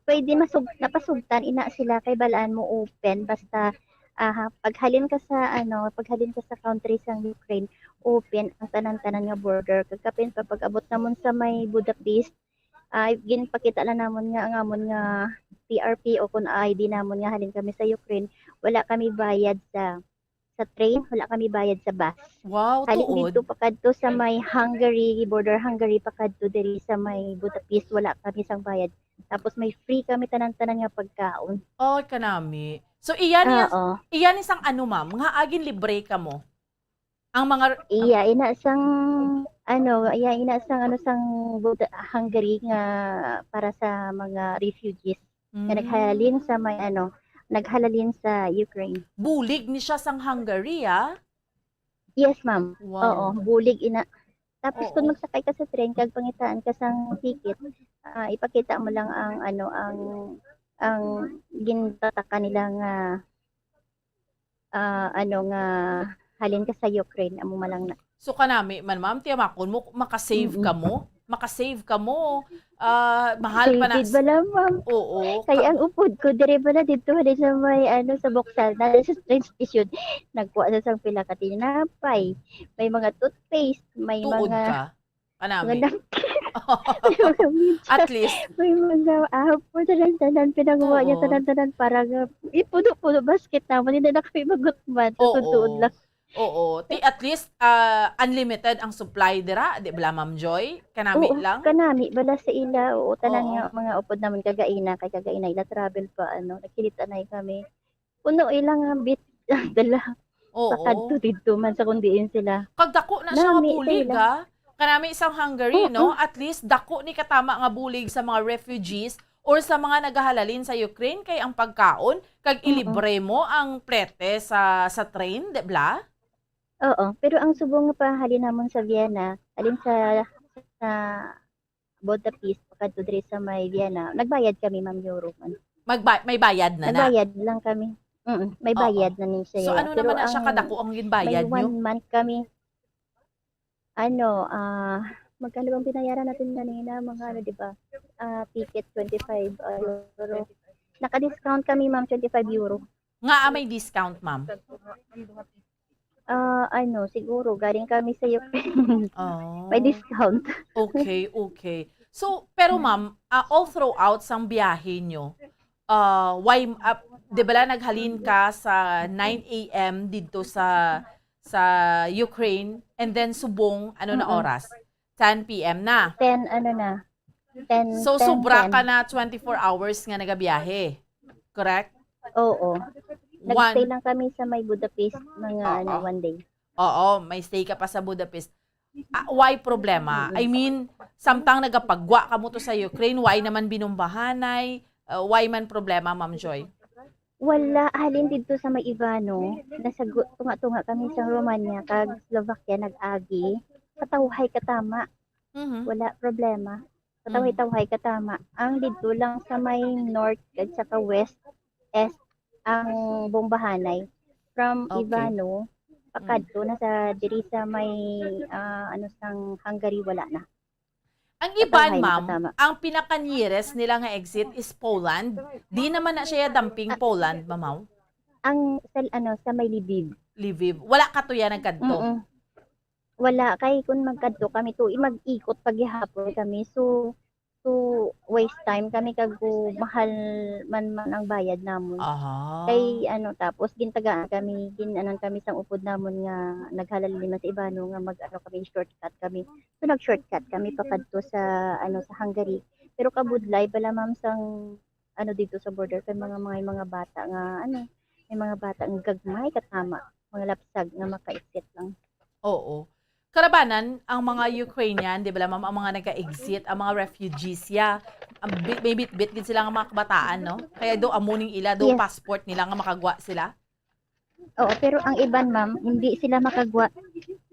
Pwede masug-, napasugtan, ina sila, kay balaan mo open, basta, aha, paghalin ka sa, ano, paghalin ka sa country sang Ukraine, open ang tanan-tanan nga border. Kagkapin pa, pag-abot namon sa may Budapest, ay, ginpakita lang namon nga, ang amon nga P R P o kung I D namon nga halin kami sa Ukraine, wala kami bayad sa, sa train, wala kami bayad sa bus. Wow, Halin tuod. dito pa kadto sa may Hungary, border Hungary pa kadto diri sa may Budapest, wala kami sang bayad. Tapos may free kami tanan-tanan nga pagkaon. Ay, kanami. So, iya ni, Oo. iya ni sang ano, ma'am? Nga agin libre kamo? Ang mga r-, Iya, ina sang, ano, iya, ina sang, ano, sang Buda-, Hungary nga para sa mga refugees nga Mm. naghalin sa may, ano, naghalalin sa Ukraine. Bulig ni siya sang Hungary, ah? Yes, ma'am. Wow. Oo, bulig ina. Tapos kung Oo. magsakay ka sa train, kag pangitaan ka sang ticket, ah, ipakita mo lang ang, ano, ang, ang gintataka nila nga, ah, ano, nga halin ka sa Ukraine, amo man lang na. So, kanami man, ma'am, tiyamakon mo, makasave Mm-mm. ka mo. Makasave ka mo. Ah, mahal pa na. Safe bala, ma'am. Oo. Kay ang upod ko, dire bala dito, halin sa may, ano, sa Boksal, na sa train station. Nagkuha sa sang pila ka tinapay. May mga toothpaste, may Tuod mga ka. Kanami. Mga napkin. At least. May mga apple, tanan-tanan. Pinanguha niya, tanan-tanan. Para nga, ipuno-puno basket naman. Hindi na kami magutman. Sa tuod-tuod lang. Oo. Ti, at least, ah, unlimited ang supply dira, di bala, Ma'am Joy? Kanami Oo, lang? Kanami, bala sa ila. Oo, tanan Oo. nga, mga upod naman kagaina. Kay kagaina, ila travel pa, ano. Nagkilitanay kami. Puno ila nga bit dala. Oo. Pakadto didto man sa kung diin sila. Kag dako na siya nga Nami bulig, sila. Ha? Kanami sa Hungary, Oo. No? At least, dako ni katama nga bulig sa mga refugees or sa mga nagahalalin sa Ukraine kay ang pagkaon kag Oo. Ilibre mo ang plete sa sa train, di bla? Oo, pero ang subong nga pahalin namon sa Vienna, halin sa sa Budapest, pakadto diri sa may Vienna, nagbayad kami, ma'am, euro man. Magba- may bayad na na. Nagbayad lang kami. Mm, may Oo. Bayad na ni siya. So, ano Pero naman na siya ang kadako ang may ginbayad nyo? One month kami. Ano, ah, magkano bang binayaran natin kanina? Mga ano, di ba? Ah, ticket, twenty-five euro. Naka-discount kami, ma'am, twenty-five euro. Nga, ah, may discount, ma'am? Ah, ano, siguro galing kami sa Ukraine. Oh. May discount. Okay, okay. So, pero ma'am, ah, all throughout sang biyahe nyo, ah, why, ah, di ba la naghalin ka sa nine a m didto sa sa Ukraine, and then subong, ano na Mm-mm. Oras? Ten p m na. Ten, ano na, ten, So, ten, sobra ten. Ka na twenty-four hours nga nagabiyahe. Correct? Oo. One Nag-stay lang kami sa may Budapest, mga Oo. Ano, one day. Oo, may stay ka pa sa Budapest. Ah, why problema? I mean, samtang nagapagwa ka mo to sa Ukraine, why naman binumbahanay? Uh, why man problema, Ma'am Joy? Wala, halin didto sa may Ivano, nasa gu-, tunga-tunga kami sa Romania, kag Slovakia nag-agi. Katawhay katama. Mhm. Wala problema. Katawhay-tawhay katama. Ang didto lang sa may north kag saka west, est ang bombahanay. From Okay. Ivano, Mm. Pakadto na sa diri sa may, ah, ano, sang Hungary, wala na. Ang iban, Katawhay na ma'am, katama. Ang pinaka-nearest nila nga exit is Poland. Di naman na siya damping Poland, mamaw? Ang sa, ano, sa may Lviv. Lviv. Wala ka to yan nagkadto? Mm-mm. Wala, kay kung magkadto kami to, i-, mag-ikot pa gihapon kami. So, so, waste time kami kag mahal man, man ang bayad namon. Aha. Kay ano, tapos gintagaan kami, gin-anan kami sang upod namon nga naghalal lima sa Ivano nga mag-ano kami, shortcut kami. So, nag-shortcut kami pakadto sa, ano, sa Hungary. Pero kabudlay bala, ma'am, sang, ano, dito sa border kay mga, mga, mga bata nga, ano, may mga bata nga gagmay katama, mga lapsag nga maka-exit lang. Oo. Karabanan, ang mga Ukrainian, di ba, ma'am, ang mga nag-exit, ang mga refugees, ya, ang bi-, may bitbit gid sila nga mga kabataan, no? Kaya do amo ning ila, do Yes. passport nila nga makagwa sila. Oo, pero ang iban, ma'am, hindi sila makagwa.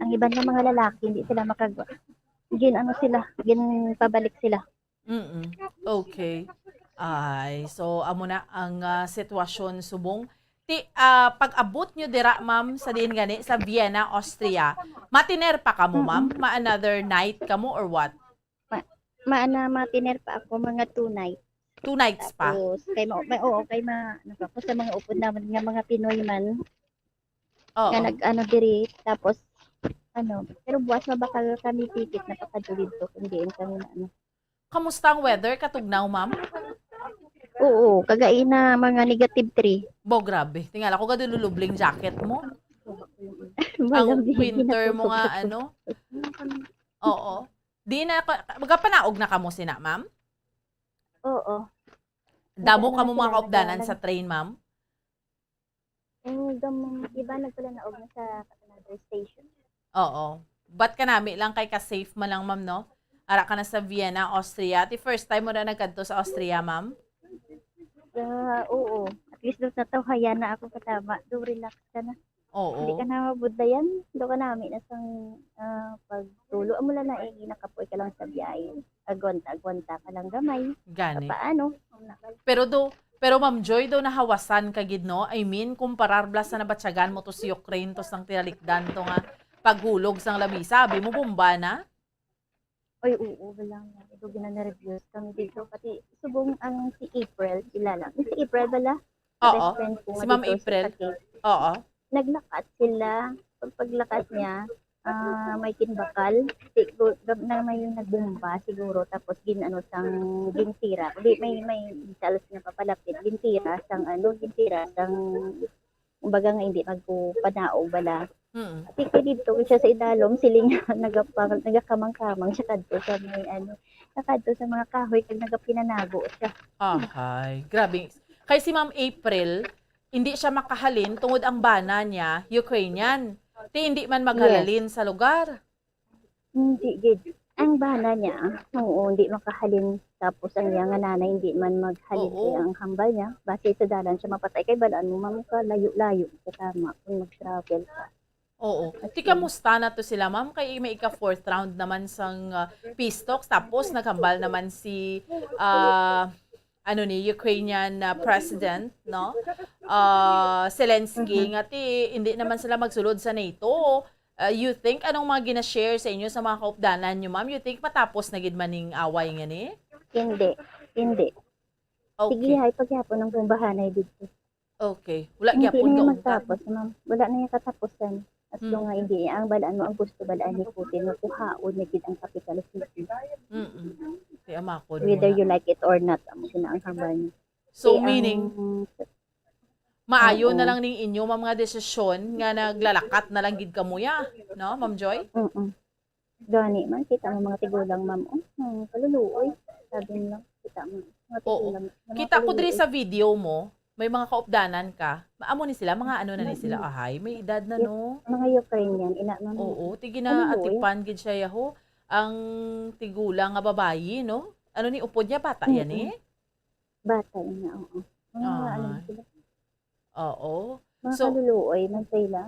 Ang iban nga mga lalaki, hindi sila makagwa. Gin, ano sila, ginpabalik sila. Mm. Okay. Ay, so amo na ang, ah, sitwasyon subong. Ti, ah, pag-abot nyo dira, ma'am, sa diin gani, sa Vienna, Austria, matiner pa kamo, ma'am? Mm-mm. Ma another night kamo or what? Ma-, maana, matiner pa ako, mga two nights. Two nights pa? Tapos, kay ma-, may, oo, kay ma-, ano pa ako, sa mga upod naman nga mga Pinoy man, Oo. Nga nag-ano diri, tapos, ano, pero buwas mabakal kami ticket na pakadto didto kung diin kami na ano. Kamusta ang weather katugnaw, ma'am? Oo, kagaina mga negative three. Bo, grabe. Tingala ko gado lulubling jacket mo. Ang Malambing, winter mo nga, ginapusok-usok. Ano? Oo. Di na, ka- magapanaog na kamo sina, ma'am? Oo. Damo Nag-ano kamo na mga sila, kaupdanan nag- sa train, ma'am? Ang gam-, iba nagpalanaog na sa another station. Oo. But kanami lang kay ka-safe man lang, ma'am, no? Ara ka na sa Vienna, Austria. Ti first time mo na nagkadto sa Austria, ma'am? Ah, oo. At least doon natawhayan na ako katama. Do relax ka na. Oo. Hindi ka na mabudlayan. Do ka nami na sang, ah, pagtulo. Amo lang na, eh, nakapoy ka lang sa biyahe. Agwanta, agwanta ka lang gamay. Gani. Paano? Pero do, Pero Ma'am Joy, daw nahawasan ka gid, no? I mean, kumparar bala sa nabatyagan mo to si Ukraine, to sang tinalikdan to nga paghulog sang lamisa, abi mo bomba na? Ay, oo, wala nga. Ito, ginanervyos kami dito. Pati subong ang si April, kilala. Si April bala? Oo. Best friend ko si Ma'am April. Oo. Naglakat sila. Pag paglakat niya, ah, may kinbakal. Siguro, na may nagbomba siguro. Tapos, gin-ano sang ginsira. Di, may, may missiles nga papalapit. Ginsira sang ano, ginsira sang kumbaga nga hindi magpanaog bala. Mm. Ati kay dito siya sa idalom, siling niya nagapang, nagakamang-kamang siya kadto sa may ano, nakadto sa mga kahoy kag nagapinanago siya. Ahay, grabe. Kay si Ma'am April, hindi siya makahalin tungod ang bana niya, Ukrainian. Ti hindi man maghalalin sa lugar. Hindi gid. Ang bana niya, oo, hindi makahalin. Tapos ang iya nga nanay hindi man maghalin Oo. kay ang hambal niya, basi sa dalan siya mapatay kay balaan mo, ma'am, ka layo-layo sa tama kung mag-travel ka. Oo. Ti kamusta na to sila, ma'am? Kay may ika fourth round naman sang ah, peace talks, tapos naghambal naman si ah, ano ni Ukrainian ah, President, no? Ah, Zelensky nga ti hindi naman sila magsulod sa NATO. Ah, you think anong mga gina-share sa inyo sa mga kaupdanan nyo, ma'am? You think matapos na gid man ning away nga ni? Hindi. Hindi. Sige, Okay. Hay pagyapon ang pumbahanay dito. Okay. Wala Hindi gyapon na yung kaungkat. magtapos, ma'am. Wala na yung katapusan. As long Mm. nga hindi ang balaan mo ang gusto balaan ni Putin nga kuhaon na gid ang capital city. Mm-mm. Kaya makon mo Whether na. you like it or not, ang sinaanghambal niya. So, Kay meaning, ang maayo na Oo. lang ning inyo mga, mga desisyon nga naglalakat na lang gid kamo ya, no, Ma'am Joy? Mm-mm. Gani man, kita mo mga tigulang, ma'am, oh, hmm, kaluluoy. Sabi nila, kita mo, mga Oo. tigulang, mga Kita ko diri kaluluoy. Sa video mo, may mga kaupdanan ka. Ma- Amo ni sila, mga ano na ni sila, Mm-mm. ahay, may edad na, Yes, no? Mga Ukrainian, ina, ma'am. Oo, ti Kaluluoy. ginaatipan gid siya yaho. Ang tigulang nga babayi, no? Ano ni upod niya, bata yan Mm-mm. eh? Bata, ina, oo. Mga Ah. ano sila. Oo. Mga So, kaluluoy man sila.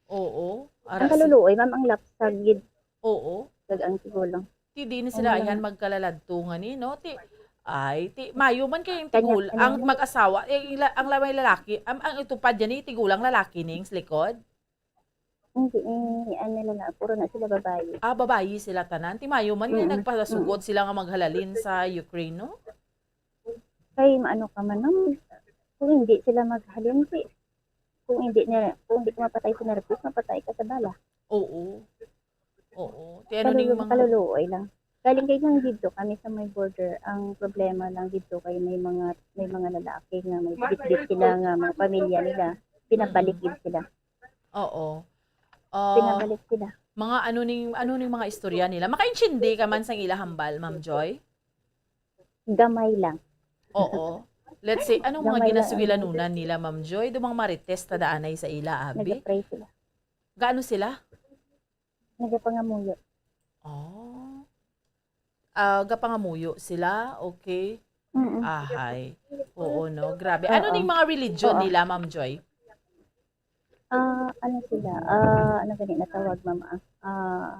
Oo. Ang Ara si kaluluoy, ma'am, ang lapsag gid Oo. kag ang tigulang. Ti di ni Ang sila lang. Ayhan magkalaladtungan ni, no? Ti ay, ti mayo man kay ang Kanya, tigul ano ang na? Mag-asawa, eh, ila- ang lamay lalaki, ang, ang itupad yan ni tigulang lalaki ning sa likod. Hindi, eh, ano na lang, puro na sila babayi. Ah, babayi sila tanan. Ti mayo man nga Mm. nagpasugod sila nga maghalalin sa Ukraine, no? Kay maano ka man, no? Kung hindi sila maghalin, ti, kung hindi na, kung hindi ka mapatay sa nervyos, mapatay ka sa bala. Oo. Oo. Ti ano ning Kalulu-, mga kaluluoy lang. Galing kay lang dito kami sa may border. Ang problema lang dito kay may mga, may mga lalaki nga may bitbit sila nga mga pamilya nila. Pinabalik Mm. gid sila. Oo. Ah, Pinabalik sila. Mga ano ning ano ning mga istorya nila? Makaintindi ka man sang ila hambal, Ma'am Joy? Gamay lang. Oo. Let's say, anong mga Gamay lang ang ginasugilanunan nila, Ma'am Joy? Dumang marites ta daanay sa ila, abi? Nagapray sila. Gaano sila? Nagapangamuyo. Oh. Ah, gapangamuyo sila? Okay. Mm-mm. Ahay. Oo, no? Grabe. Ano Oo. ning mga religion Oo. nila, Ma'am Joy? Ah, ano sila? Ah, ano gani natawag, ma'am? Ah, ah,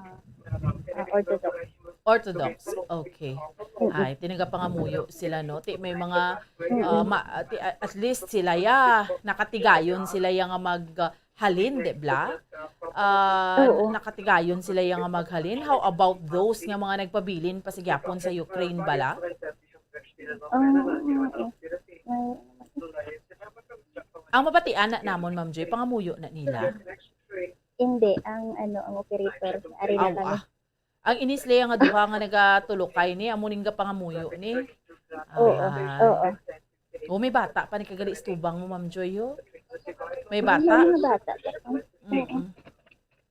ah, Orthodox. Orthodox. Okay. Mm-mm. Ay, tinaga pangamuyo sila, no? Ti may mga Mm-mm. ah, ma, ti, a- at least sila ya nakatigayon sila ya nga mag ah, halin, di bla? Ah, Oo. nakatigayon sila ya nga maghalin. How about those nga mga nagpabilin pa sa gyapon sa Ukraine bala? Ah, oo. Ang mabatian na namon, Ma'am Joy, pangamuyo na nila. Hindi, ang ano, ang operator, ari na Aw, kami. ah. Ang inis liya nga duha nga nagatulukay ni, amo ning gapangamuyo ni. Oo, Ay. oo. Oh, may bata pa ni kagali sa tubang mo, Ma'am Joy, oh. May May bata? mga bata. Mm-mm.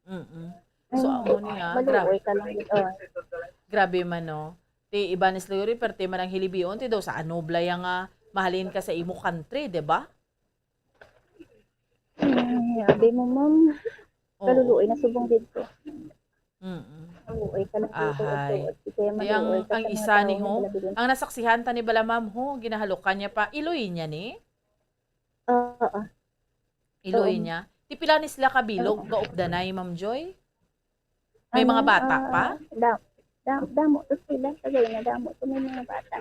Mm-mm. So, Ay, amo ni, ah, gra- maluoy ka lang dito. Grabe man, no? Ti iba ni Slory, pero ti man ang hilibion, ti daw sa ano, blaya nga mahalin ka sa imo country, di ba? Hmm, abi mo, ma'am. Oo. Kaluluoy na subong dito. Mm-mm. Kaluluoy ka lang dito. Ahay. Kaya Di ang, maluoy ka ang sa mga isa tao ni nga ho, naglabi-labi. Ang nasaksihan ta ni bala, ma'am, ho, ginahalukan niya pa. Iloy niya ni? Oo. Iloy Oo. niya. Ti pila ni sila ka bilog Oo. gaupdanay, Ma'am Joy? May mga Ano, bata ah, pa? da-, da-, damo to sila. Kagay na damo to. May mga bata.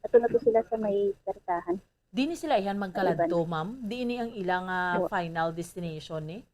Ato na to sila sa may kartahan. Di ni sila ihan magkaladto, ma'am? Di ini ang ila nga Wa- final destination, eh?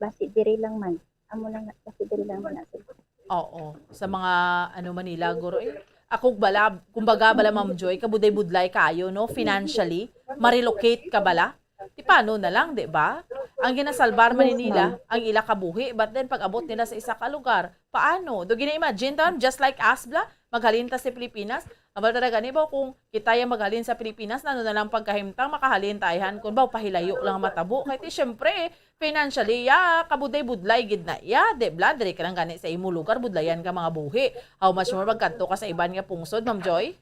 Basi diri lang man. Amo lang na, basi diri lang man na sila. Oo. Sa mga, ano, Manila, guro, eh. Ako bala, kumbaga bala, Ma'am Joy, kabuday-budlay kayo, no? Financially, ma-relocate ka bala? Di paano na lang, di ba? Ang ginasalbar man Yes, nila, ma'am. ang ila kabuhi, but then pag abot nila sa isa ka lugar, paano? Do gina-imagine ta, just like us, bla, maghalin ta sa Pilipinas, abal talaga ni ba kung kita yung maghalin sa Pilipinas, na ano na lang pagkahimtang, makahalin ta ayhan, kung ba, pahilayo lang matabo. Kay ti, syempre, financially, ya, kabuday-budlay gid na, ya, di bla, diri ka lang gani sa imo lugar, budlayan ka mga buhi. How much more magkadto ka sa iban nga pungsod, Ma'am Joy?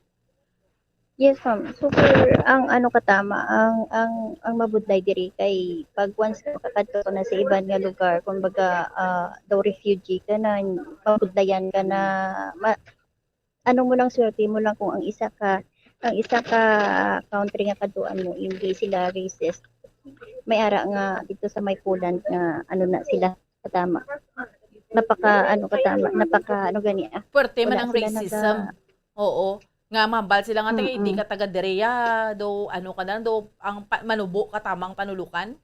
Yes, ma'am. Super ang ano katama, ang, ang, ang mabudlay diri kay pag once makakadto ka na sa iban nga lugar, kumbaga, ah, daw refugee ka na, mabudlayan ka na, ma-, ano mo lang, swerte mo lang kung ang isa ka, ang isa ka country nga kadtuan mo, hindi sila racist. May ara nga dito sa may Poland nga ano na sila katama. Napaka, ano, katama, napaka, ano gani, ah. Puwerte man Wala ang sila racism. naga- Oo. Nga mahambal sila nga, "Taga, hindi Mm-mm. ka taga direya, do ano ka na, do ang pa-, manubo ka tamang panulukan?"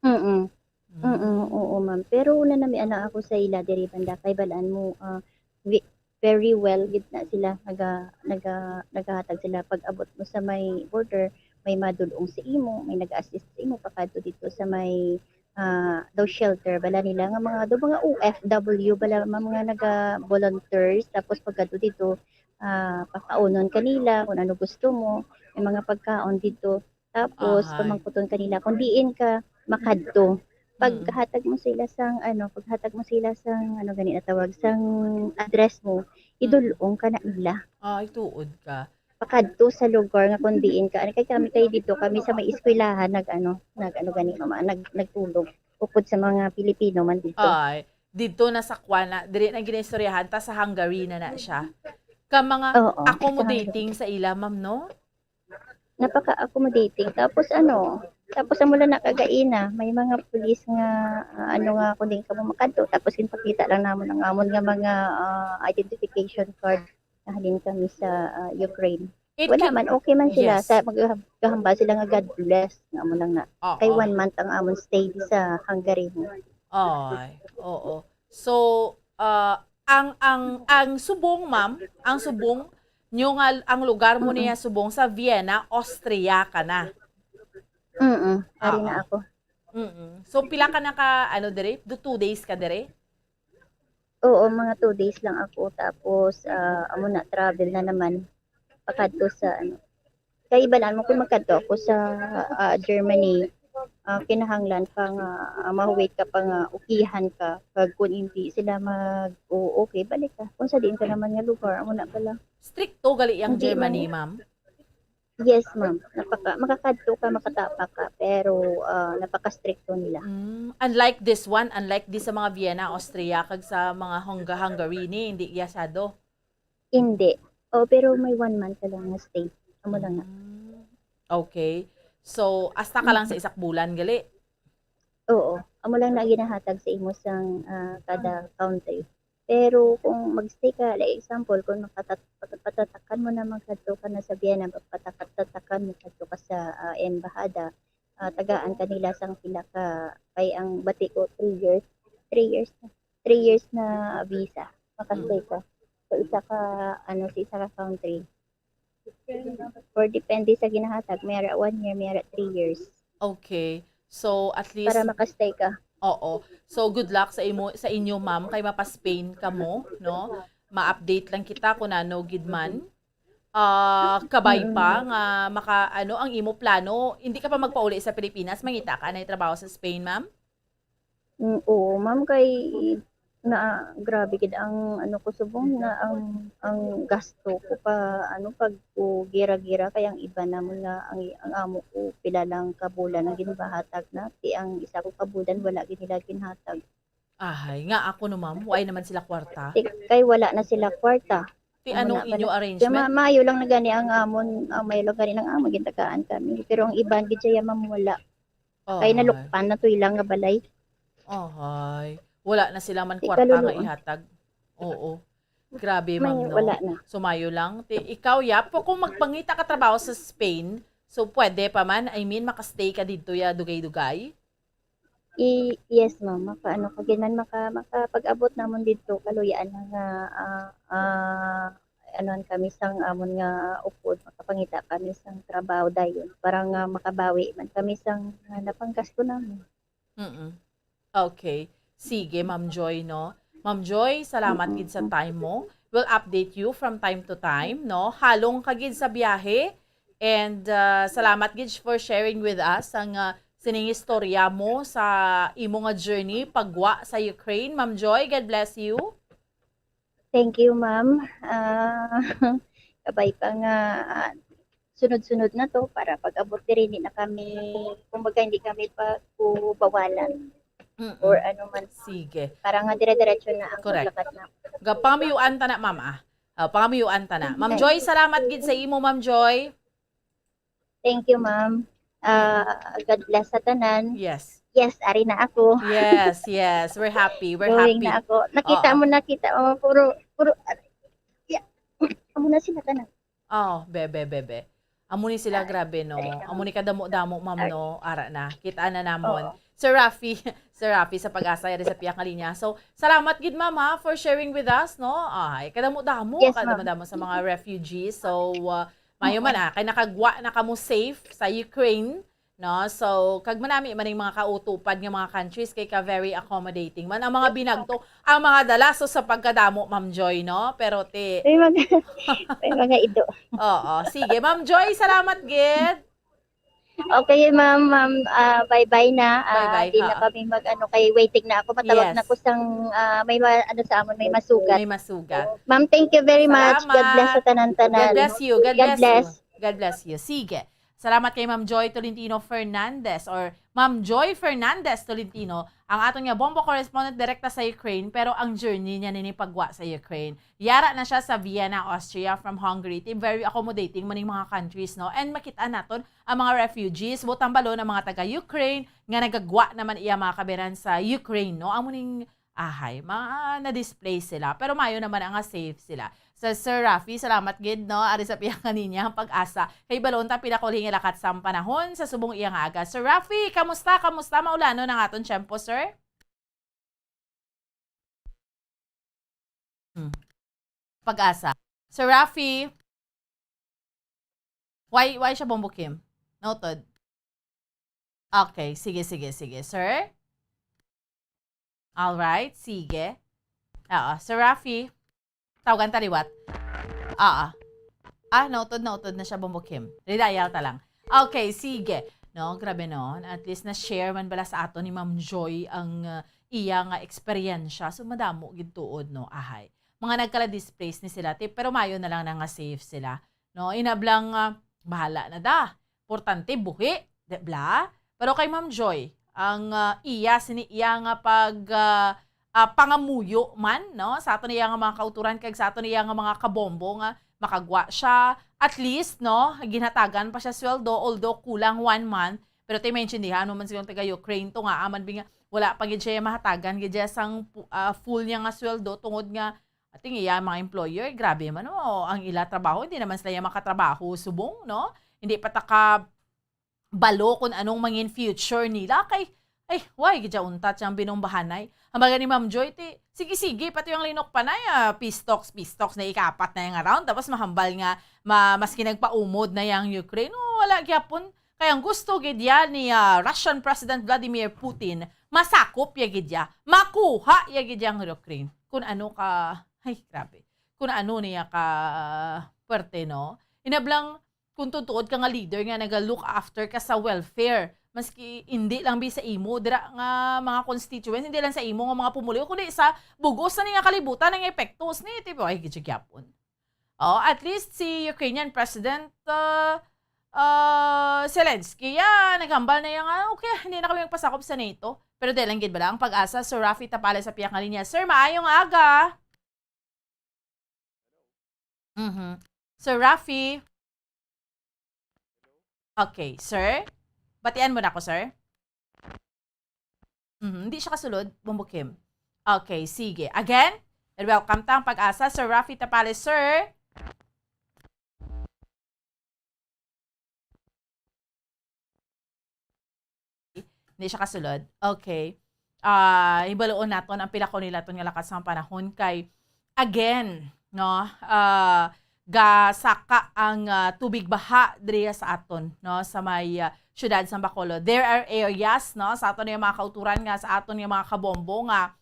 Mm-mm. Mm. Mm, oo, ma'am. Pero una na may ana ako sa ila diri banda kay balaan mo, ah, wi-, very well gid na sila naga-, naga-, nagahatag sila pag abot mo sa may border, may madul-ong sa imo, may nag-assist sa imo pakadto dito sa may, ah, daw shelter bala nila nga mga, daw mga O F W bala, ma-, mga naga-volunteers, tapos pagkadto dito, ah, pakaunon kanila kung ano gusto mo, may mga pagkaon dito. Tapos, Ahay. pamangkuton kanila kung diin ka makadto. Mm. Paghatag mo sila sang, ano, paghatag mo sila sang, ano gani na tawag, sang address mo, Mm. idul-ong ka na nila. Ay, tuod ka. Pakadto sa lugar nga kung diin ka. Ano kay kami kay dito, kami sa may eskwelahan, nag, ano, nag, ano gani, mama, nag, nagtulog. Upod sa mga Pilipino man dito. Ay, dito na sa Kuan na, diri na ginaistoryahan ta sa Hungary na na siya. Ka mga Oo, accommodating sa ila, ma'am, no? Napaka-accommodating. Tapos ano, tapos amo lang na kagaina, may mga pulis nga, ah, ano nga, kung di ka mo makadto, tapos ginpakita lang namon ang amon nga mga, ah, identification card. Nahalin kami sa, ah, Ukraine. It Wala can man, okay man sila. Yes. Sa, maghahambal sila nga, "God bless." Nga amo lang na. Oo. Kay one month ang amon stay sa Hungary. Ay, oo. So, ah, ang, ang, ang subong, ma'am, ang subong nyo nga, ang lugar mo Mm-mm. niya subong sa Vienna, Austria ka na. Mm-mm. Ari na Oo. ako. Mm-mm. So, pila ka na ka, ano, dire? Do two days ka dire? Oo, mga two days lang ako. Tapos, ah, amo na, travel na naman. Pakadto sa, ano. Kay balaan mo kung magkadto ako sa, ah, Germany, ah, kinahanglan pa nga, ah, ma-wait ka pa nga ukihan ka. Pag kung hindi sila mag, "Oo, okay, balik ka." Kung sa diin ka naman nga lugar, amo na pala. Stricto gali ang Hindi Germany, man. ma'am? Yes, ma'am. Napaka-, makakadto ka, makatapa ka, pero, ah, napaka-stricto nila. Mm, unlike this one, unlike di sa mga Vienna, Austria, kag sa mga Hungga-, Hungary ni, hindi yasado? Hindi. Oh, pero may one month ka lang na stay. Amo lang na. Mm, okay. So, hasta ka lang sa Mm. isak bulan, gali? Oo. Amo lang na ginahatag sa imo sang, ah, kada country. Pero kung mag-stay ka, like example, kung makatat-, patat-, patatakan mo na magkadto ka na sa Vienna, patat-, patatakan mo kadto ka sa, ah, embahada, ah, tagaan ka nila sang pila ka, kay ang bati ko, three years. Three years na. Three years na visa. Makastay Mm. ka sa isa ka, ano, sa isa ka country. Or depende sa ginahatag. May ara one year, may ara three years. Okay. So, at least Para makastay ka. Oo. So, good luck sa imo, sa inyo, ma'am, kay mapa-Spain ka mo, no? Ma-update lang kita kung ano gid man. Ah, kabay pa Mm. nga maka, ano, ang imo plano, hindi ka pa magpauli sa Pilipinas, mangita ka na trabaho sa Spain, ma'am? Mm, oo, ma'am, kay na, grabe gid ang ano ko subong na ang, ang gasto ko pa, ano, pag ko gira-gira, kay ang iba namon nga, ang, ang amo ko pila lang ka bulan ang ginbahatag na, ti ang isa ko ka bulan wala gid nila ginhatag. Ahay, nga ako no, ma'am, way naman sila kwarta. Ti, kay wala na sila kwarta. Ti Amo ano na inyo pala. Kaya arrangement? ma-, maayo lang na gani ang amon, ah, maayo lang gani ang amon, gintagaan kami. Pero ang iban gid siya, ma'am, wala. Kay Ahay. nalukpan na to ilang nga balay. Ahay. Wala na sila man Di kwarta nga kaluloy. ihatag. Oo. Grabe, ma'am, no? Wala na. So, mayo lang. Ti-, ikaw, Yap, kung magpangita ka trabaho sa Spain, so pwede pa man? I mean, makastay ka didto, ya, dugay-dugay? I-, yes, ma'am. Maka-, ano, kag man, maka-, makapag-abot namon didto, kaluyaan na nga, ah, ah, anuhan kami sang amon nga upod, makapangita kami sang trabaho dayon para nga makabawi man kami sang, ah, napanggasto namon. Mm-mm. Okay. Sige, Ma'am Joy, no? Ma'am Joy, salamat gid sa time mo. We'll update you from time to time, no? Halong ka gid sa biyahe. And, uh, salamat gid for sharing with us ang, uh, sining istorya mo sa imo nga journey pagwa sa Ukraine. Ma'am Joy, God bless you. Thank you, ma'am. Ah, kabay pa nga, ah, sunod-sunod na to para pag-abot diri, hindi na kami, kumbaga, hindi kami pagkubawalan Mm-mm. or ano man. Sige. Para nga dire-diretso na ang Correct. paglakad na. Ga-, pangamiyuan ta na, ma'am, ah. Ah, pangamiyuan ta na. Ma'am Thank Joy, you. salamat gid sa imo, Ma'am Joy. Thank you, ma'am. Ah, God bless sa tanan. Yes. Yes, ari na ako. Yes, yes. We're happy. We're Going happy. na ako. Nakita Oo. mo, nakita mo, puro, puro, yeah. Amo na sila tanan. Oh, bebe, bebe. Amo ni sila, Ay, grabe, no? ay, Amo ni kadamo-damo, ma'am, ay. no? Ara na. Kita na namon. Oo. Sir Rafi, Sir Rafi sa Pag-asa, yari sa piyak nga linya. So, salamat gid, ma'am, ha, for sharing with us, no? Ay, kadamo-damo, Yes, ma'am. kadamo-damo sa mga refugees. So, uh, mayo man, Oo. ah, kay nakagwa na kamo safe sa Ukraine, no? So, kag manami man ang mga kautupad nga mga countries kay ka very accommodating man. Ang mga binagto, ang mga dala, so sa pagkadamo, Ma'am Joy, no? Pero ti May mga, may mga ido. Oo. Sige, Ma'am Joy, salamat gid. Okay, ma'am, ma'am, ah, bye-bye na. Ah, Bye-bye, di na ha. kami mag-ano, kay waiting na ako. Matawag Yes. na ko sang, ah, may ma-, ano sa amon, may masugat. May masugat. Ma'am, thank you very much. God Salamat. bless sa tanan-tanan. God bless you. God God bless you. bless. God bless you. Sige. Salamat kay Ma'am Joy Tolentino Fernandez or Ma'am Joy Fernandez Tolentino, ang aton nga bombo correspondent direkta sa Ukraine, pero ang journey niya nini pagwa sa Ukraine. Yara na siya sa Vienna, Austria, from Hungary. Ti very accommodating man ning mga countries, no? And makita naton ang mga refugees, butang balon ang mga taga-Ukraine nga nagagwa naman iya mga kabiran sa Ukraine, no? Amo ning ahay, mga na-displace sila. Pero mayo naman ang nga safe sila. Sa Sir Rafi, salamat gid, no? Ari sa piyang kaninya ang Pag-asa. Kay balon ta pinakulhi nga lakat sang panahon sa subong iya nga aga. Sir Rafi, kamusta? Kamusta? Maulanon ang aton tiyempo, sir? Hmm. Pag-asa. Sir Rafi? Why, why siya bumbukim? Noted. Okay, sige, sige, sige. Sir? All right, sige. Oo, Sir Rafi. Tawagan ta liwat. Oo. Ah, noted, noted na siya, bumbukim. Redial ta lang. Okay, sige. No, grabe no. At least na-share man bala sa aton ni Ma'am Joy ang, uh, iya nga eksperyensya. So, madamo gid tuod, no, ahay. Mga nagkala-displace ni sila, ti, pero mayo na lang na nga safe sila. No, inablang, ah, bahala na da. Importante, buhi, di bla? Pero kay Ma'am Joy, ang, ah, iya, sini iya nga pag, ah, ah, pangamuyo man, no, sa aton iya nga mga kauturan kag sa aton iya nga mga kabombo nga makagwa siya, at least, no, ginhatagan pa siya sweldo, although kulang one month, pero ti maintindihan mo man siguro taga Ukraine to nga, aman bi nga, wala pa gid siya mahatagan gid siya sang pu-, ah, full niya nga sweldo tungod nga, ating iya mga employer, grabe man, no, ang ila trabaho, hindi naman sila iya makatrabaho subong, no, hindi pa ta ka balo kung anong mangin future nila. Kay, ay, why gid siya untat siyang binumbahanay. Ang baga ni Ma'am Joy, ti, sige-sige, pati yung linok panay, ah, peace talks, peace talks na ikapat na yung round. Tapos mahambal nga, ma, maski nagpaumod na yung Ukraine, oh, wala gyapon. Kaya ang gusto gid yan ni, ah, Russian President Vladimir Putin, masakop ya gid ya, makuha ya gid yang Ukraine. Kung ano ka, ay, grabe. Kung ano niya ka puwerte, no? Inablang, kung tutuod ka nga leader nga naga-look after ka sa welfare, maski hindi lang bi sa imo dira nga mga constituents, hindi lang sa imo nga mga pumuluyo, kundi sa bugos na ni nga kalibutan ang epektos ni, tipo, ay, gid siya gyapon. Oh, at least si Ukrainian President, uh, uh, Zelensky, ya, naghambal na iya nga, "Okay, hindi na kami magpasakop sa NATO." Pero dahil lang gid bala ang Pag-asa, Sir Rafi Tapales sa piyakang linya. Sir, maayong aga. Mhm. Sir Rafi? Okay, sir? Batian mo na ako, sir? Mhm, hindi siya kasulod, Bombo Kim. Okay, sige. Again, And welcome ta ang PAGASA, Sir Raffy Tapales, sir. Hindi siya kasulod. Okay. Ah, hibaluon naton ang pila ko nila ton nga lakat sang panahon kay, again, no, ah, gasaka ang, ah, tubig baha diri sa aton, no, sa may, ah, siyudad sang Bacolod. There are areas, no, sa aton nga mga kauturan nga sa aton nga mga kabombo nga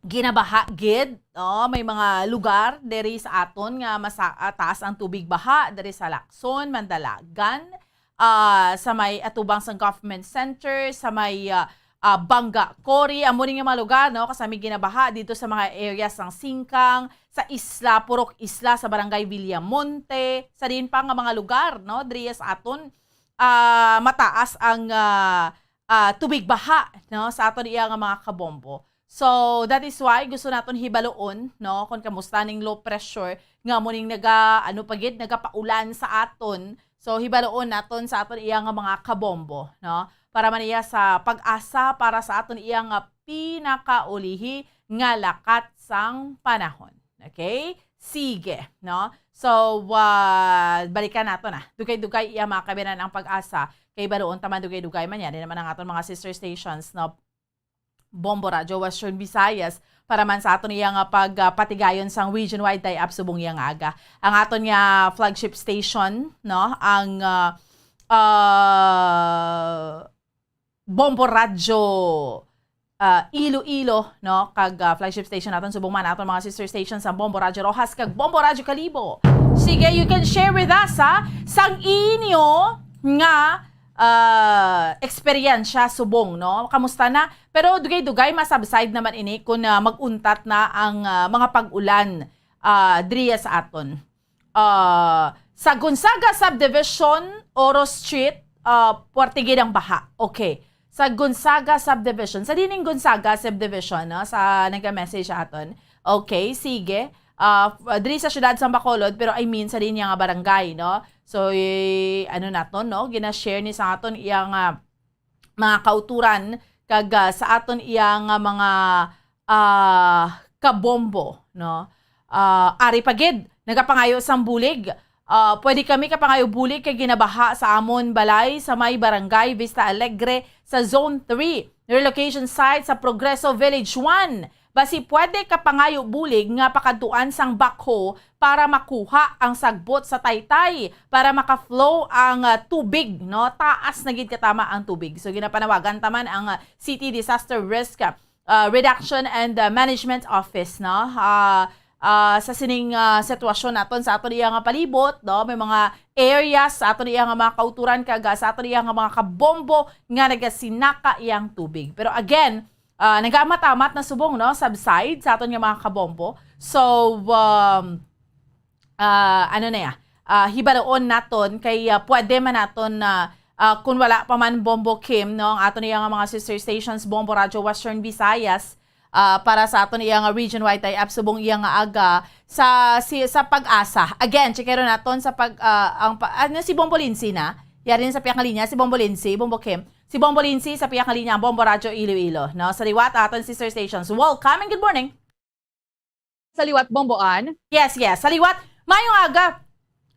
ginabaha gid, no? May mga lugar diri sa aton nga masa-, ah, taas ang tubig baha diri sa Lacson, Mandalagan, ah, sa may atubang sang Government Center, sa may, ah, ah, Banga Cory, amo ni nga mga lugar, no? Kasami ginabaha dito sa mga areas ng Singkang, sa Isla, Purok Isla, sa Barangay Villamonte, sa din pa nga mga lugar, no? Diri sa aton, ah, mataas ang, ah, ah, tubig baha, no, sa aton iya nga mga kabombo. So, that is why gusto naton hibaluon, no, kung kamusta ning low pressure nga mo ning naga, ano pa gid, nagapaulan sa aton. So, hibaluon naton sa aton iya nga mga kabombo, no, para man iya sa PAGASA para sa aton iya nga pinakaulihi nga lakat sang panahon. Okay? Sige, no? So, ah, balikan nato na. Dugay-dugay iya mga kabinan ang PAGASA. Kay baluon ta man dugay-dugay man yan. Di naman ang aton mga sister stations, no? Bombo Radyo Western Visayas para man sa aton iya nga pag, ah, patigayon sang region-wide tie-up subong iya nga aga. Ang aton nga flagship station, no? Ang, ah, ah, Bombo Radyo, ah, Iloilo, no? Kag, ah, flagship station naton subong man aton mga sister stations ang Bombo Radyo Roxas kag Bombo Radyo Kalibo. Sige, you can share with us, ha, sang inyo nga, ah, eksperyensya subong, no? Kamusta na? Pero dugay-dugay masubside naman ini kung, ah, mag-untat na ang, ah, mga pag-ulan, ah, diriya sa aton. Ah, sa Gonzaga Subdivision, Oro Street, ah, puwerte gid ang baha. Okay. Sa Gonzaga Subdivision. Sa dining Gonzaga Subdivision, no? Sa nag-message sa aton. Okay, sige. Ah, f-, diri sa siyudad sa Bacolod, pero I mean sa dinya nga barangay, no? So, eh, ano naton, no? Gina-share ni sa aton iyang, ah, mga kauturan kag, ah, sa aton iya nga mga, ah, kabombo, no? Ah, ari pa gid, nagapangayo sang bulig. Ah, pwede kami kapangayo bulig kay ginabaha sa amon balay sa may barangay Vista Alegre sa Zone three, relocation site sa Progreso Village one. Basi pwede kapangayo bulig nga pakadtuan sang backhoe para makuha ang sagbot sa taytay para maka-flow ang, ah, tubig, no? Taas na gid katama ang tubig. So, ginapanawagan ta man ang, ah, City Disaster Risk, ah, Reduction and, ah, Management Office, no? Ah, ah, sa sining, ah, sitwasyon naton sa aton iya nga palibot, no? May mga areas sa aton iya nga mga kauturan kag, ah, sa aton iya nga mga kabombo nga nagasinaka iyang tubig. Pero again, ah, nagaamat-amat na subong, no, subside sa aton nga mga kabombo. So, um, ah, ano na ya? Ah, hibaluon naton kay, ah, pwede man naton na, ah, kung wala pa man Bombo Kim, no, ang aton iya nga mga sister stations, Bombo Radyo Western Visayas, ah, para sa aton iya nga region-wide tie-up subong iya nga aga sa, si, sa PAGASA. Again, checkeron naton sa pag, ah, ang pa-, ano, si Bombo Lindsay na? Yari na sa piyakang linya, si Bombo Lindsay, Bombo Kim. Si Bombo Lindsay sa piyakang linya, ang Bombo Radyo Iloilo, no? Sa liwat, aton sister stations. Welcome and good morning. Sa liwat, Bombo Ann. Yes, yes. Sa liwat, mayong aga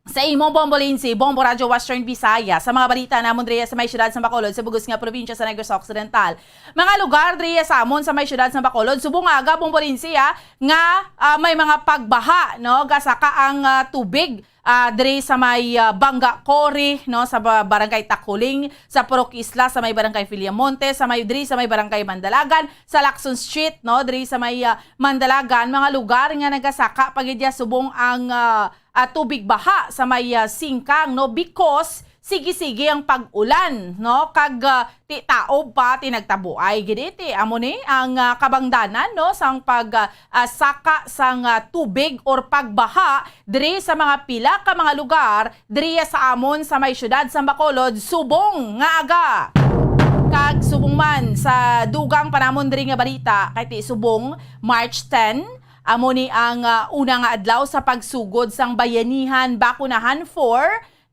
sa imo, Bombo Lindsay, Bombo Radyo Western Visayas, sa mga balita namon diri sa may siyudad sa Bacolod, sa bug-os nga probinsya sa Negros Occidental. Mga lugar diri sa amon sa may siyudad sa Bacolod, subong nga aga, Bombo Lindsay, ah, nga, ah, may mga pagbaha, no? Gasaka ang, ah, tubig, ah, diri sa may, ah, Banga Cory, no? Sa ba-, Barangay Takuling, sa Purok Isla, sa may Barangay Villamonte, sa may, diri sa may Barangay Mandalagan, sa Lacson Street, no? Diri sa may, ah, Mandalagan, mga lugar nga nagasaka pa gid ya subong ang, ah, ah, tubig baha sa may, ah, Singkang, no? Because sige-sige ang pag-ulan, no? Kag, ah, ti taob pa, ti nagtabuay gid iti. Amo ni ang, ah, kabangdanan, no, sang pag, ah, ah, saka sang, ah, tubig or pagbaha diri sa mga pila ka mga lugar diri sa amon sa may siyudad sa Bacolod subong nga aga. Kag subong man sa dugang pa namon diri nga balita, kay ti subong March ten, amo ni ang, ah, una nga adlaw sa pagsugod sang Bayanihan Bakunahan four,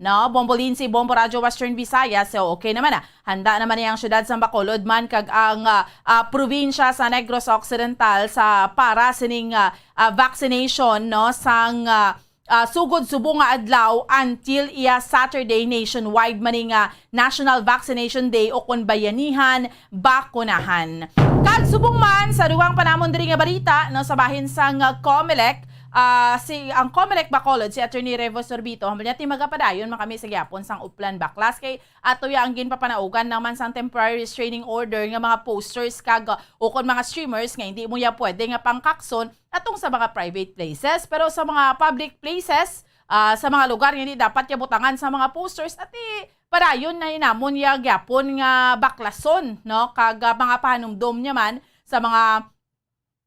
No, Bombo Lindsay, Bombo Radyo Western Visayas. So, okay naman na. Handa naman ni ang siyudad sa Bacolod man kag ang, ah, ah, probinsya sa Negros Occidental sa para sining, ah, ah, vaccination, no, sang, ah, ah, sugod subong nga adlaw until iya Saturday nationwide man ni nga National Vaccination Day o kon Bayanihan Bakunahan. Kag subong man sa dugang pa namon diri nga balita, no, sa bahin sang, ah, Comelec, ah, si, ang Comelec Bacolod, si Attorney Revo Sorbito, hambal niya ti magapadayon man kami sa gihapon sang Uplan Baklas kay ato ya ang ginpapanaugan naman sang temporary restraining order nga mga posters kag, ah, ukon mga streamers nga hindi mo ya pwede nga pangkakson atong sa mga private places, pero sa mga public places, ah, sa mga lugar nga hindi dapat ya butangan sa mga posters, ati padayon na namon ya gyapon nga baklason, no? Kag, ah, mga pahanumdom niya man sa mga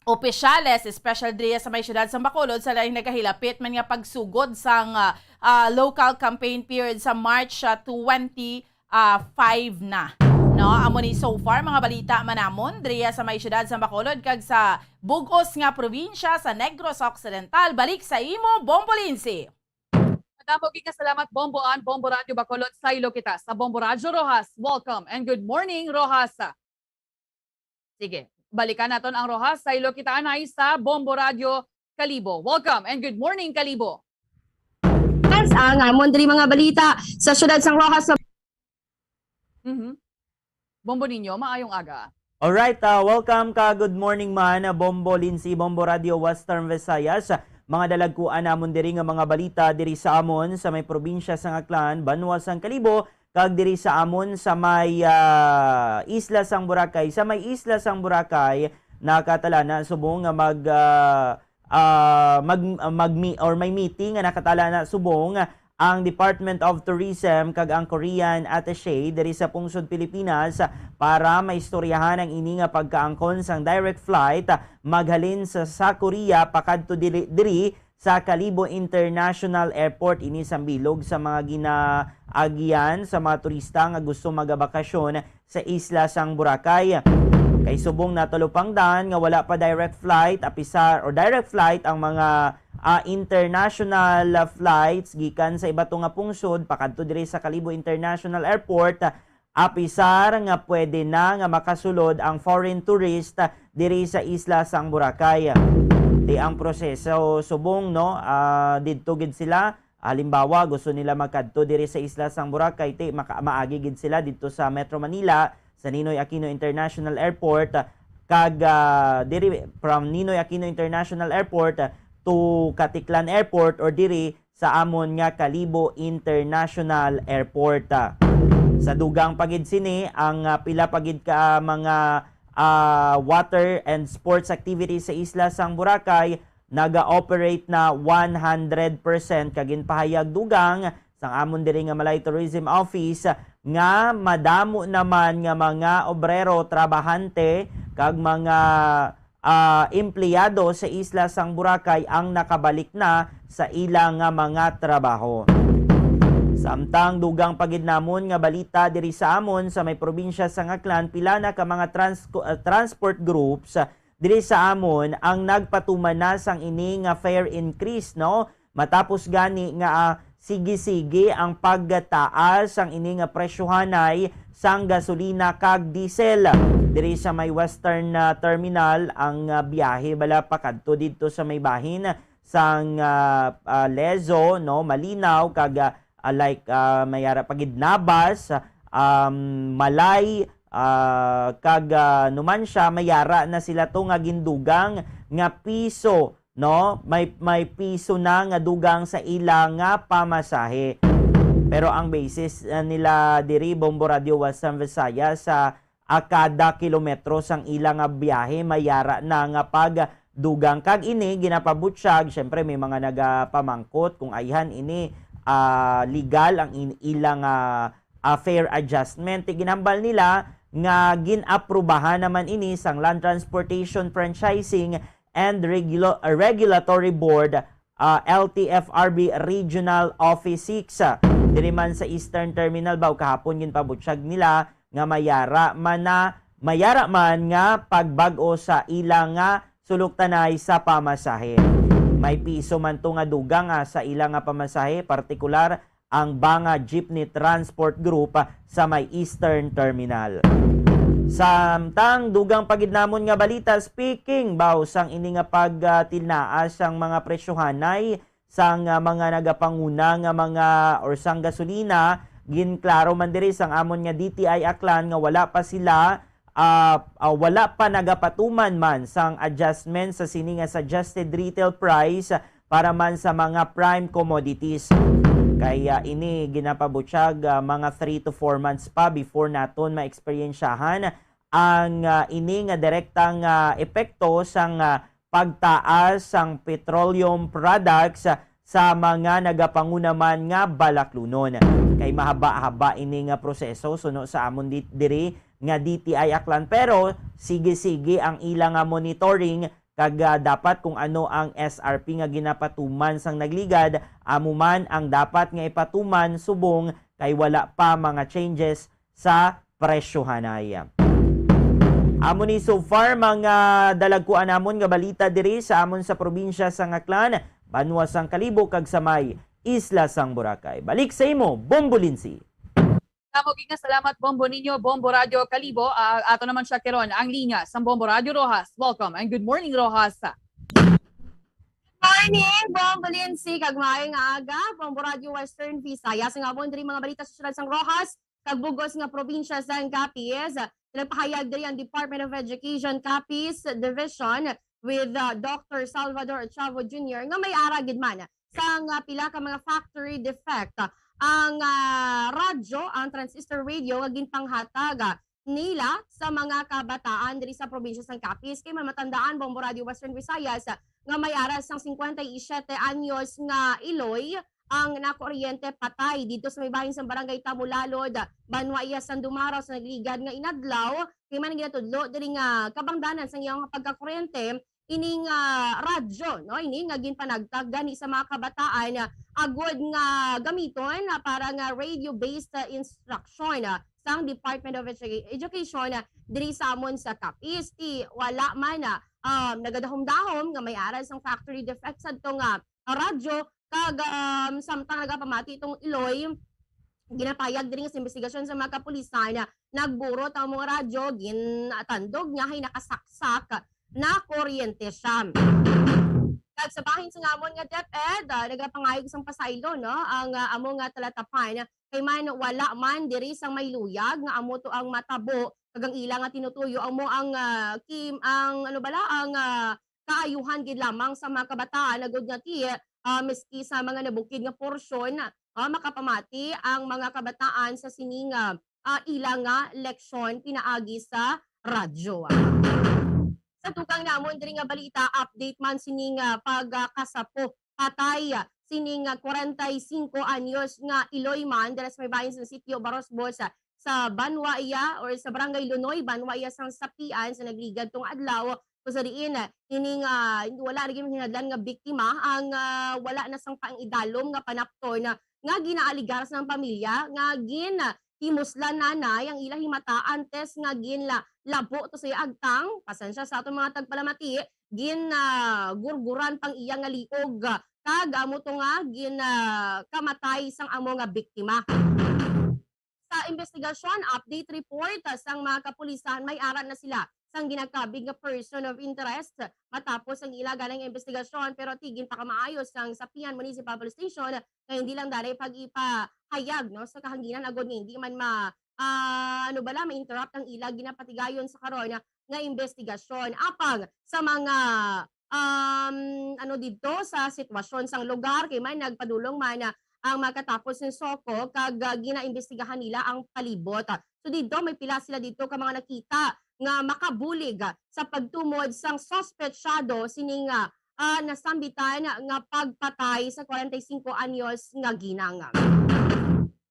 opisyales, especially diri sa may siyudad sa Bacolod, sa laing nagahilapit man nga pagsugod sang, ah, ah, local campaign period sa March, ah, twenty, ah, five na. No, amo ni so far mga balita man namon diri sa may siyudad sa Bacolod kag sa bug-os nga probinsya sa Negros Occidental. Balik sa imo, Bombo Lindsay. Madamo gid nga salamat, Bombo Ann, Bombo Radyo Bacolod. Saylo kita sa Bombo Radyo Roxas. Welcome and good morning, Roxas. Sige, balikan naton ang Roxas. Saylo kita anay sa Bombo Radyo Kalibo. Welcome and good morning, Kalibo. Fans, ang amon diri mga balita sa siyudad sang Roxas sa Mhm. Bombo ninyo, maayong aga. Alright, ah, welcome ka. Good morning man, ah, Bombo Lindsay, Bombo Radio Western Visayas. Mga dalagkuan namon diri nga mga balita diri sa amon sa may probinsya sang Aklan, banwa sang Kalibo, kag diri sa amon sa may, ah, isla sang Boracay. Sa may isla sang Boracay, nakatalana subong nga mag, ah, ah, mag, magmi-, or may meeting nga nakatala na subong ang Department of Tourism kag ang Korean Attaché diri sa pungsod Pilipinas para maistoryahan ang ini nga pagkaangkon sang direct flight maghalin sa, sa Korea pakadto diri, diri sa Kalibo International Airport. Ini sang bilog sa mga ginaagian sa mga turista nga gusto magabakasyon sa isla sang Boracay. Kay subong natalupangdan nga wala pa direct flight, apisar, o direct flight ang mga, ah, international flights gikan sa ibato nga pungsod pakadto diri sa Kalibo International Airport, apisar nga pwede na nga makasulod ang foreign tourist diri sa isla sang Boracay. Ti ang proseso subong, no, ah, didto gid sila. Halimbawa, gusto nila magkadto diri sa isla sang Boracay, ti maka-, maagi gid sila didto sa Metro Manila, sa Ninoy Aquino International Airport, kag, ah, diri from Ninoy Aquino International Airport to Caticlan Airport or diri sa amon nga Kalibo International Airport. Sa dugang pa gid sini, ang, ah, pila pa gid ka mga, ah, water and sports activities sa isla sang Boracay naga-operate na one hundred percent, kag ginpahayag dugang sang amon diri nga Malay Tourism Office nga madamo naman nga mga obrero, trabahante, kag mga, ah, empleyado sa isla sang Boracay ang nakabalik na sa ila nga mga trabaho. Samtang dugang pa gid namon nga balita diri sa amon sa may probinsya sang Aklan, pila na ka mga trans-, ah, transport groups diri sa amon ang nagpatuman na sang ini nga fare increase, no? Matapos gani nga, ah, sige-sige ang pagtaas sang ini nga presyohanay sang gasolina kag diesel. Diri sa may Western, ah, Terminal, ang, ah, biyahe bala pakadto didto sa may bahin sang, ah, ah, Lezo, no, Malinaw, kag, ah, ah, like, ah, may ara pa gid Nabas, um, Malay, ah, kag, ah, Numancia, may ara na sila to nga gindugang nga piso, no? May, may piso na nga dugang sa ila nga pamasahe. Pero ang basis, ah, nila diri, Bombo Radio Western Visayas, sa, ah, kada kilometro sang ila nga biyahe, may ara na nga pagdugang. Kag ini ginapabutyag, syempre may mga nagapamangkot kung ayhan ini, ah, legal ang in-, ila nga, ah, fare adjustment. Ginhambal nila nga gin-aprubahan naman ini sang Land Transportation Franchising and Regulo-, Regulatory Board, ah, L T F R B Regional Office six. Diri man sa Eastern Terminal, baw kahapon ginpabutyag nila nga mayara man na, mayara man nga pagbag-o sa ila nga suloktanay sa pamasahe. May piso man to nga dugang, ah, sa ila nga pamasahe, partikular ang Banga Jeepney Transport Group sa may Eastern Terminal. Samtang dugang pa gid namon nga balita, speaking baw sang ini nga pagtilnaa sang mga presyohanay sang, ah, mga nagapanguna nga mga or sang gasolina, ginklaro man diri sang amon nga D T I Aklan nga wala pa sila, ah, ah, wala pa nagapatuman man sang adjustment sa sini nga suggested retail price para man sa mga prime commodities. Kay, ah, ini ginapabutyag, ah, mga three to four months pa before naton maeksperiensyahan ang, ah, ini nga direktang, ah, epekto sang, ah, pagtaas sang petroleum products sa mga nagapanguna man nga balaklunon. Kay mahaba-haba ini nga proseso suno sa amon di-, diri nga D T I Aklan, pero sige-sige ang ila nga monitoring kag, ah, dapat kung ano ang S R P nga ginapatuman sang nagligad, amo man ang dapat nga ipatuman subong kay wala pa mga changes sa presyohanay. Amo ni so far mga dalagkuan namon nga balita diri sa amon sa probinsya sang Aklan, banwa sang Kalibo kag sa may isla sang Boracay. Balik sa imo, Bombo Lindsay. Damo gid nga salamat, Bombo ninyo, Bombo Radyo Kalibo. Ah, ato naman siya karon ang linya sang Bombo Radyo Roxas. Welcome and good morning, Roxas. Morning, Bombo Lindsay, kag maayong aga, Bombo Radyo Western Visayas. Nga amon diri mga balita sa siyudad sang Roxas, kag bug-os nga probinsya sang Capiz. Nagpahayag diri ang Department of Education Capiz Division with, uh, Doctor Salvador Chavo Junior nga may ara gid man sang, uh, pila ka mga factory defect ang, uh, radyo, ang transistor radio nga ginpanghatag, uh, nila sa mga kabataan diri sa probinsya sang Capiz. Kay mamatandaan, Bombo Radyo Western Visayas, nga may ara sang cincuenta y siete anyos nga iloy ang nakuryente patay dito sa may bahin sang Barangay Tamulalod, Banwa iya sang Dumarao sa nagligad nga inadlaw. Kay man ginatudlo diri nga kabangdanan sang iyang pagkakuryente ining, ah, radyo, no? Ini nga ginpanagtag gani sa mga kabataan, ah, agod nga gamiton, ah, para nga radio-based, ah, instruction, ah, sang Department of Edu-, Education, ah, diri sa amon sa Capiz. Ti wala man, ah, um, nagadahom-dahom nga may ara sang factory defect sadto nga radyo, kag, um, samtang nagapamati itong iloy, ginapayag diri nga sa investigasyon sa mga kapulisan, nagburot ang mga radyo, ginatandog niya hay nakasaksak na kuryente siya. Kag sa bahin sa amon nga DepEd, ah, nagapangayog sang pasaylo, no, ang, ah, amo nga talatapan kay man wala man diri sang may luyag nga amo to ang matabo, kag ang ila nga tinutuyo amo ang, ah, kim-, ang ano bala, ang, ah, kaayuhan gid lamang sa mga kabataan, agud nga ti, ah, miski sa mga nabukid nga porsyon, ah, makapamati ang mga kabataan sa sining, ah, ah, ila nga leksyon pinaagi sa radyo. Sa dugang namon diri nga balita, update man sining, ah, pagkasapo patay, ah, sining, ah, kwarenta y singko anyos nga iloy man dira sa may bahin sa sitio Barosbos, ah, sa Banwa iya or sa Barangay Lunoy, Banwa iya sang Sapian sa nagligad tong adlaw, kung sa diin, ah, ining, ah, wala lagi mahinadlan nga biktima ang, ah, wala na sang pang-idalom nga panapton, ah, nga ginaaligar sang pamilya nga gin, ah, himuslan nanay ang ila himata antes nga ginlabo to sa iya agtang, pasensya sa aton mga tagpalamati, gin, ah, gurguran pang iya nga liog, ah, kag amo to nga gin, ah, kamatay sang amo nga biktima. Sa investigasyon, update report, ah, sang mga kapulisan, may ara na sila sang ginakabig nga person of interest matapos ang ila ganang investigasyon, pero ti ginpakamaayo sang Sapian Municipal Police Station nga hindi lang danay pag-ipahayag, no, sa kahanginan agod nga hindi man ma, ah, ano bala, ma-interrupt ang ila ginapatigayon sa karon nga investigasyon. Apang sa mga, um, ano didto sa sitwasyon sang lugar, kay man nagpadulong man ang makatapos ng SOCO kag, ah, ginaimbestigahan nila ang palibot. So didto may pila sila didto ka mga nakita nga makabulig, ah, sa pagtumod sang suspetsado sining, ah, ah, nasambitan nga pagpatay sa kwarenta y singko anyos nga ginang.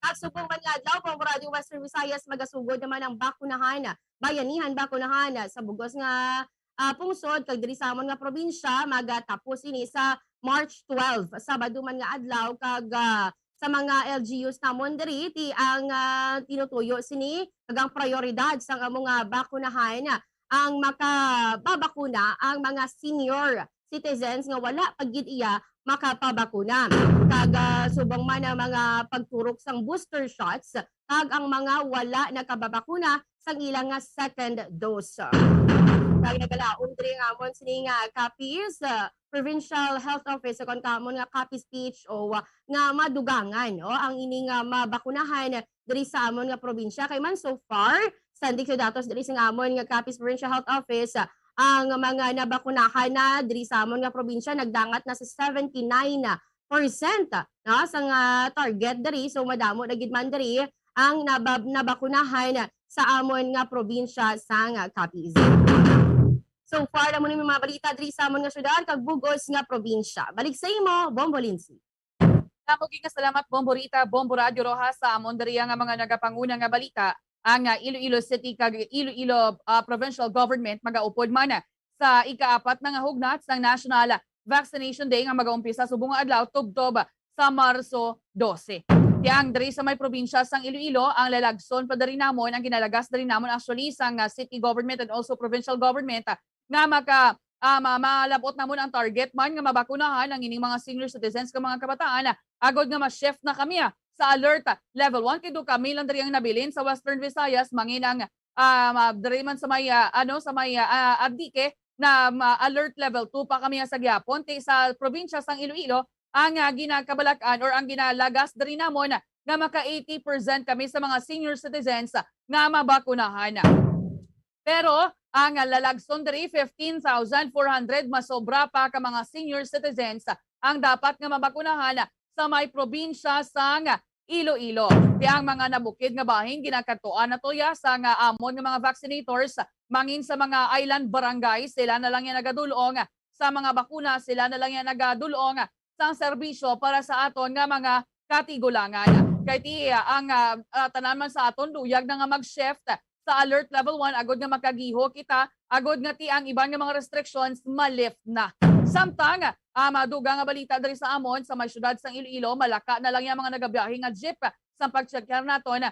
Kag subong man nga adlaw, Bombo Radyo Western Visayas, magasugod naman ang bakunahan, bayanihan bakunahan sa bugos nga, ah, pungsod kag diri sa amon nga probinsya. Magatapos ini sa March twelve, Sabado man nga adlaw, kag, ah, sa mga L G Us namon diri ti ang, ah, tinutuyo sini kag ang prioridad sang amo nga bakunahan ang makababakuna ang mga senior citizens nga wala pa gid iya makapabakuna. Kag, ah, subong man ang mga pagturok sang booster shots kag ang mga wala nakababakuna sang ilang nga second dose. Kag nagalaom diri nga amon sini nga Capiz, ah, Provincial Health Office, kon kamon nga Capiz P H O, ah, nga madugangan, o, ang ini nga mabakunahan diri sa amon nga probinsya. Kay man, so far, sandig sa datos diri sa amon nga Capiz Provincial Health Office, ah, ang mga nabakunahan na diri sa amon nga probinsya nagdangat na sa seventy-nine percent, no, sa nga target diri. So, madamo na gid man diri ang nabab-, nabakunahan sa amon nga probinsya sang Capiz. So far, amo ni mga balita diri sa amon nga syudad kag bug-os nga probinsya. Balik sa imo, Bombo Lindsay. Damo gid nga salamat, Bombo Rita, Bombo Radyo Rojas, sa amon diri nga mga nagapanguna nga balita. Ang, ah, Iloilo City kag Iloilo, ah, Provincial Government magaupod man sa ikaapat na nga hugnat sang National Vaccination Day nga magaumpisa subong nga adlaw, tubtob sa Marso dose. Tiang diri sa may probinsya sang Iloilo, ang lalagson pa diri namon, ang ginalagas diri namon actually sang, ah, city government and also provincial government, ah, nga maka, ah, ma-, malab-ot namon ang target man nga mabakunahan ang ining mga senior citizens nga mga kabataan, ah, agod nga ma-shift na kami, ah, sa alert, ah, level one. Kay do kami lang diri ang nabilin sa Western Visayas, mangin ang, ah, ma-, diri man sa may, ah, ano, sa may, ah, ah, Antique, na ma-, alert level two pa kami sa gihapon. Ti sa probinsya sang Iloilo, ang, ah, ginakabalakan or ang ginalagas diri namon nga maka eighty percent kami sa mga senior citizens nga mabakunahan. Pero ang, ah, lalagson diri, fifteen thousand four hundred, masobra pa ka mga senior citizens ang dapat nga mabakunahan sa may probinsya sang Iloilo. Ti ang mga nabukid nga bahin ginakadtuan na to ya sang amon nga mga vaccinators, mangin sa mga island barangay, sila na lang ya nagadul-ong sa mga bakuna, sila na lang ya nagadul-ong sang serbisyo para sa aton nga mga katigulangan. Kay ti ang, ah, ah, tanan man sa aton luyag na nga mag-shift sa alert level one, agod nga makagiho kita, agod nga ti ang iban nga mga restrictions ma-lift na. Samtang, ah, madugang nga balita diri sa amon, sa may siyudad sang Iloilo, malaka na lang ya mga nagabiyahe nga jeep. Sa pag-checkar naton,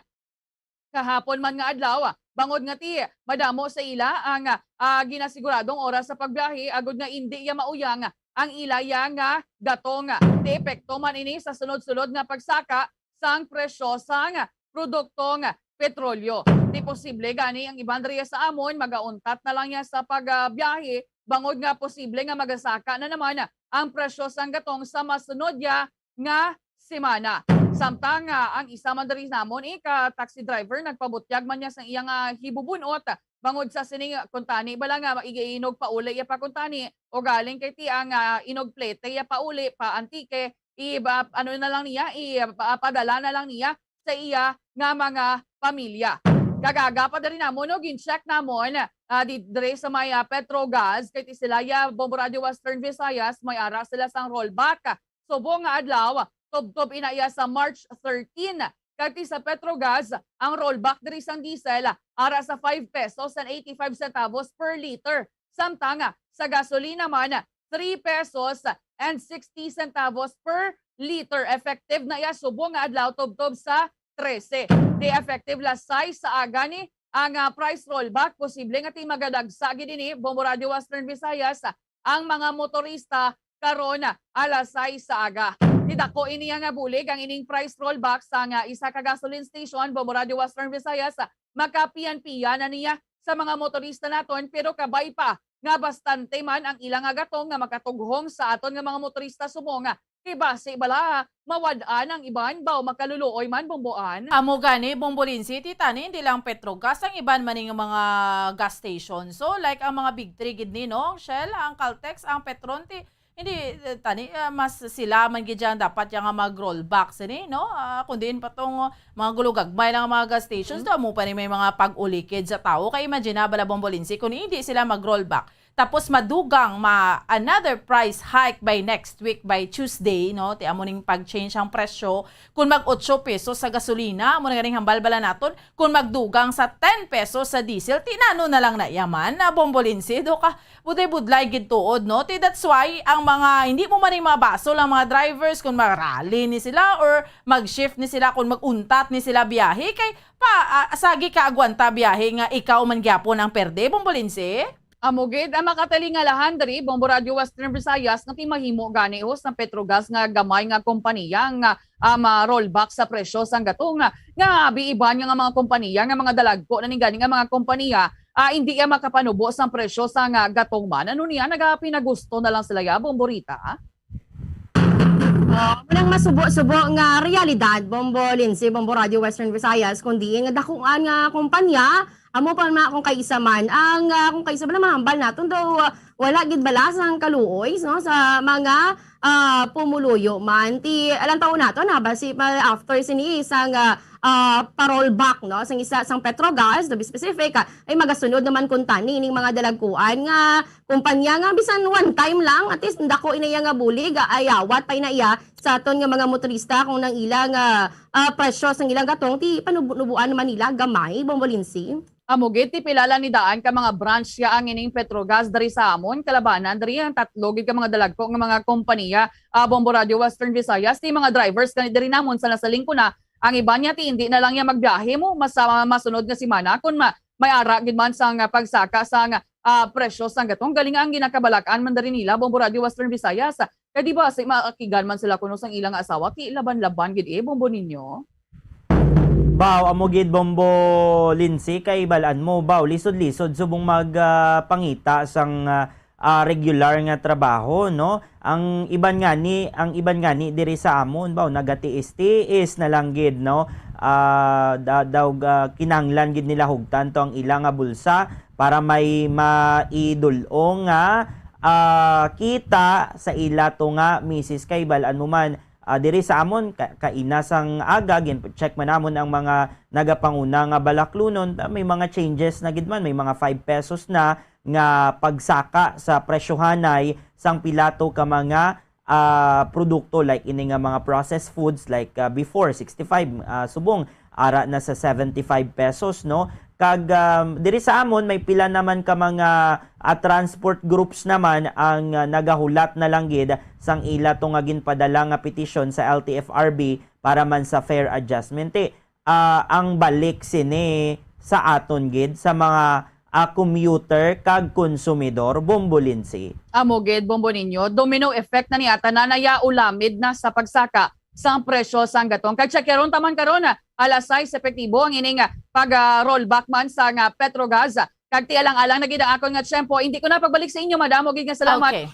kahapon man nga adlaw, bangod nga ti madamo sa ila ang, ah, ginasiguradong oras sa pagbiyahe, agod nga indi ya mauyang ang ila ya nga gatong. Ti epekto man ini sa sunod-sunod nga pagsaka sang presyo sang produktong petrolyo. Ti posible gani ang iban diri sa amon magauntat na lang ya sa pagbiyahe, bangod nga posible nga magasaka na naman ang presyo sang gatong sa masunod ya nga semana. Samtang, ah, ang isa man diri namon, eh, ka taxi driver, nagpabutyag man niya sa iyang, ah, hibubun-ot bangod sa sining, ah, kuntani bala nga igiinog pauli ya pa kuntani, o galing kay ti ang, ah, inog plete ya pauli pa Antique, i-, ba-, ano na lang niya, i-, pa-, padala na lang niya sa iya nga mga pamilya. Kag aga pa diri namon, no, gin-check namon, ah, di, diri sa may, ah, Petrogas, kay ti sila ya, Bombo Radio Western Visayas, may ara sila sang rollback subong nga adlaw, tubtob ina iya sa March thirteen. Kag ti sa Petrogas, ang rollback diri sang diesel ara sa five pesos and eighty-five centavos per liter. Samtang sa gasolina man, three pesos and sixty centavos per liter. Effective na iya subong nga adlaw, tubtob sa trese. Di effective las sais sa aga ni ang, ah, price rollback. Posible nga ti magadagsa gid ini, Bombo Radio Western Visayas, ang mga motorista karon alas sais sa aga. Ti dako ini nga bulig ang ining price rollback sa nga isa ka gasoline station, Bombo Radio Western Visayas, makapiyan-piyan na niya sa mga motorista naton, pero kabay pa nga bastante man ang ila nga gatong nga makatughong sa aton nga mga motorista subong. Kay basi bala mawad-an ang iban, baw makaluluoy man, Bomboan. Amo gani, Bombo Lindsay, ti tani, hindi lang Petrogas ang iban man nga mga gas station. So, like, ang mga big three gid ni, no? Shell, ang Caltex, ang Petron, ti, hindi, eh, tani, ah, mas sila man gid yan dapat yang mag-rollback sini, no? Ah, kung diin pa tong mga gulugagmay lang ang mga gas stations, Mm. daw mo pa ni may mga pag-ulikid sa tao. Kay imagine na bala, Bombo Lindsay, kung hindi sila mag-rollback, tapos madugang ma another price hike by next week, by Tuesday, no? Ti amo ning pag-change ang presyo. Kung mag otso pesos sa gasolina, amo na ganing hambal bala naton. Kung magdugang sa ten pesos sa diesel, ti nano na lang na yaman, na, Bombo Lindsay, do ka, budlay-budlay gid tuod, no? Ti that's why ang mga, hindi mo man yung mga basol ang mga drivers kung mag-rally ni sila or mag-shift ni sila, kung mag-untat ni sila biyahe, kay pa, ah, sagi ka agwanta biyahe nga ikaw man gyapon ang perde, Bombo Lindsay? Amo gid ang makatalingalahan diri, Bombo Radio Western Visayas, nga ti mahimo gani ho sang Petrogas nga gamay nga kompanya nga, ah, ma-rollback sa presyo sang gatong nga, nga abi iban nga, nga mga kompanya nga mga dalagko na ni gani nga mga kompanya, ah, hindi ya makapanubo sang presyo sang, ah, gatong man. Ano niya, nagapinagusto na lang sila ya, Bombo Rita? Ah, walang masubo-subo nga realidad, Bombo Lindsay, Bombo Radio Western Visayas, kundi nga dakuan nga kompanya, amo pa na kung kaisa man, ang, ah, kung kaisa man ang mahambal naton daw, ah, wala gid bala sang kaluoy, no, sa mga, ah, pumuluyo man. Ti, alam taon nato na, basi pa after sini isang, ah, ah, pa-rollback, no, sang isa, sang Petrogas, to be specific, ah, ay magasunod naman kuntani ning mga dalagkuan nga kompanya nga bisan one time lang, at least dako ina iya nga bulig, ah, ayawat pa ina iya sa aton nga mga motorista kung nang ila nga, ah, presyo sang ilang gatong ti panubo-nubuan naman nila gamay, Bombo Lindsay. Amo gid, ti pila lang ni daan ka mga branch ya ang ining Petrogas diri sa amon, kalabanan diri ang tatlo gid ka mga dalagko nga mga kompanya, ah, Bombo Radio Western Visayas, ti mga drivers gani diri namon sa nasaling ko na, ang iban niya ti hindi na lang niya magbiyahe mo mas, ah, masunod nga semana kun ma-, may ara gid man sang, ah, pagsaka sang, ah, presyo sang gatong. Galing ang ginakabalak-an man diri nila, Bombo Radio Western Visayas. Kay di ba, si maakigan man sila kuno sang ilang asawa, ti laban-laban gid eh, Bombo ninyo. Baw, amo gid, Bombo Lindsay, kay balaan mo, baw, lisod-lisod subong mag, ah, pangita sang, ah, ah, regular nga trabaho, no? Ang iban ngani, ang iban ngani diri sa amon, baw, nagatiis-tiis na lang gid, no? Ah, da-, daw, ah, kinahanglan gid nila hugtan to ang ila nga bulsa para may maidul-ong nga, ah, kita sa ila to nga misis. Kay balaan mo man, ah, diri sa amon, ka-, kaina sang aga, gin-check man namon ang mga nagapanguna nga balaklunon, ta-, may mga changes na gid man, may mga five pesos na nga pagsaka sa presyohanay sang pila to ka mga, ah, produkto, like ini nga mga processed foods, like, ah, before, sixty-five, ah, subong, ara na sa seventy-five pesos, no? Kag, um, diri sa amon, may pila naman ka mga, ah, transport groups naman ang, ah, nagahulat na lang gid sang ila to nga ginpadala nga petisyon sa L T F R B para man sa fare adjustment. Ti, ah, ang balik sini sa aton gid sa mga, ah, commuter kag konsumidor, Bombo Lindsay. Amo gid, Bombo ninyo, domino effect na niya, tanan na ya ulamid na sa pagsaka sang presyo sang gatong. Kag check karon taman karon, ah, alas sais epektibo ang ining, ah, pag, ah, rollback man sa nga Petrogas. Kag ti alang-alang na gid ang akon nga tiyempo. Hindi ko na pagbalik sa inyo, madamo gid nga salamat. Okay.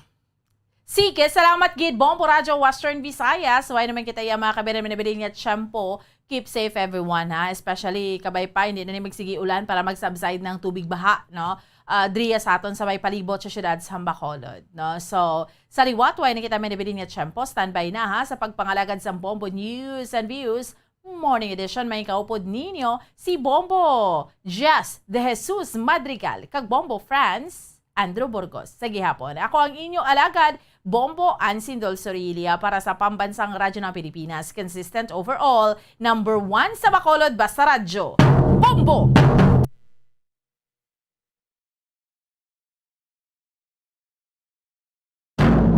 Sige, salamat gid, Bombo Radyo Western Visayas. Way naman kita iya mga kabirin-birin nga tiyempo. Keep safe everyone, ha. Especially kabay pa, hindi na ni magsigi ulan para mag-subside ng tubig baha, no? Ah, driya sa aton sa may palibot sa siyudad sa Bacolod, no? So, sa liwat, way na kita may nabilin nga tiyempo. Standby na, ha, sa pagpangalagad sa Bombo News and Views Morning Edition. May kaupod ninyo si Bombo Jess De Jesus Madrigal kag Bombo Franz Andrew Burgos. Sa gihapon, ako ang inyo alagad, Bombo Ansindol Sorilia para sa Pambansang Radyo ng Pilipinas. Consistent overall, number one sa Bacolod, basta radyo. Bombo!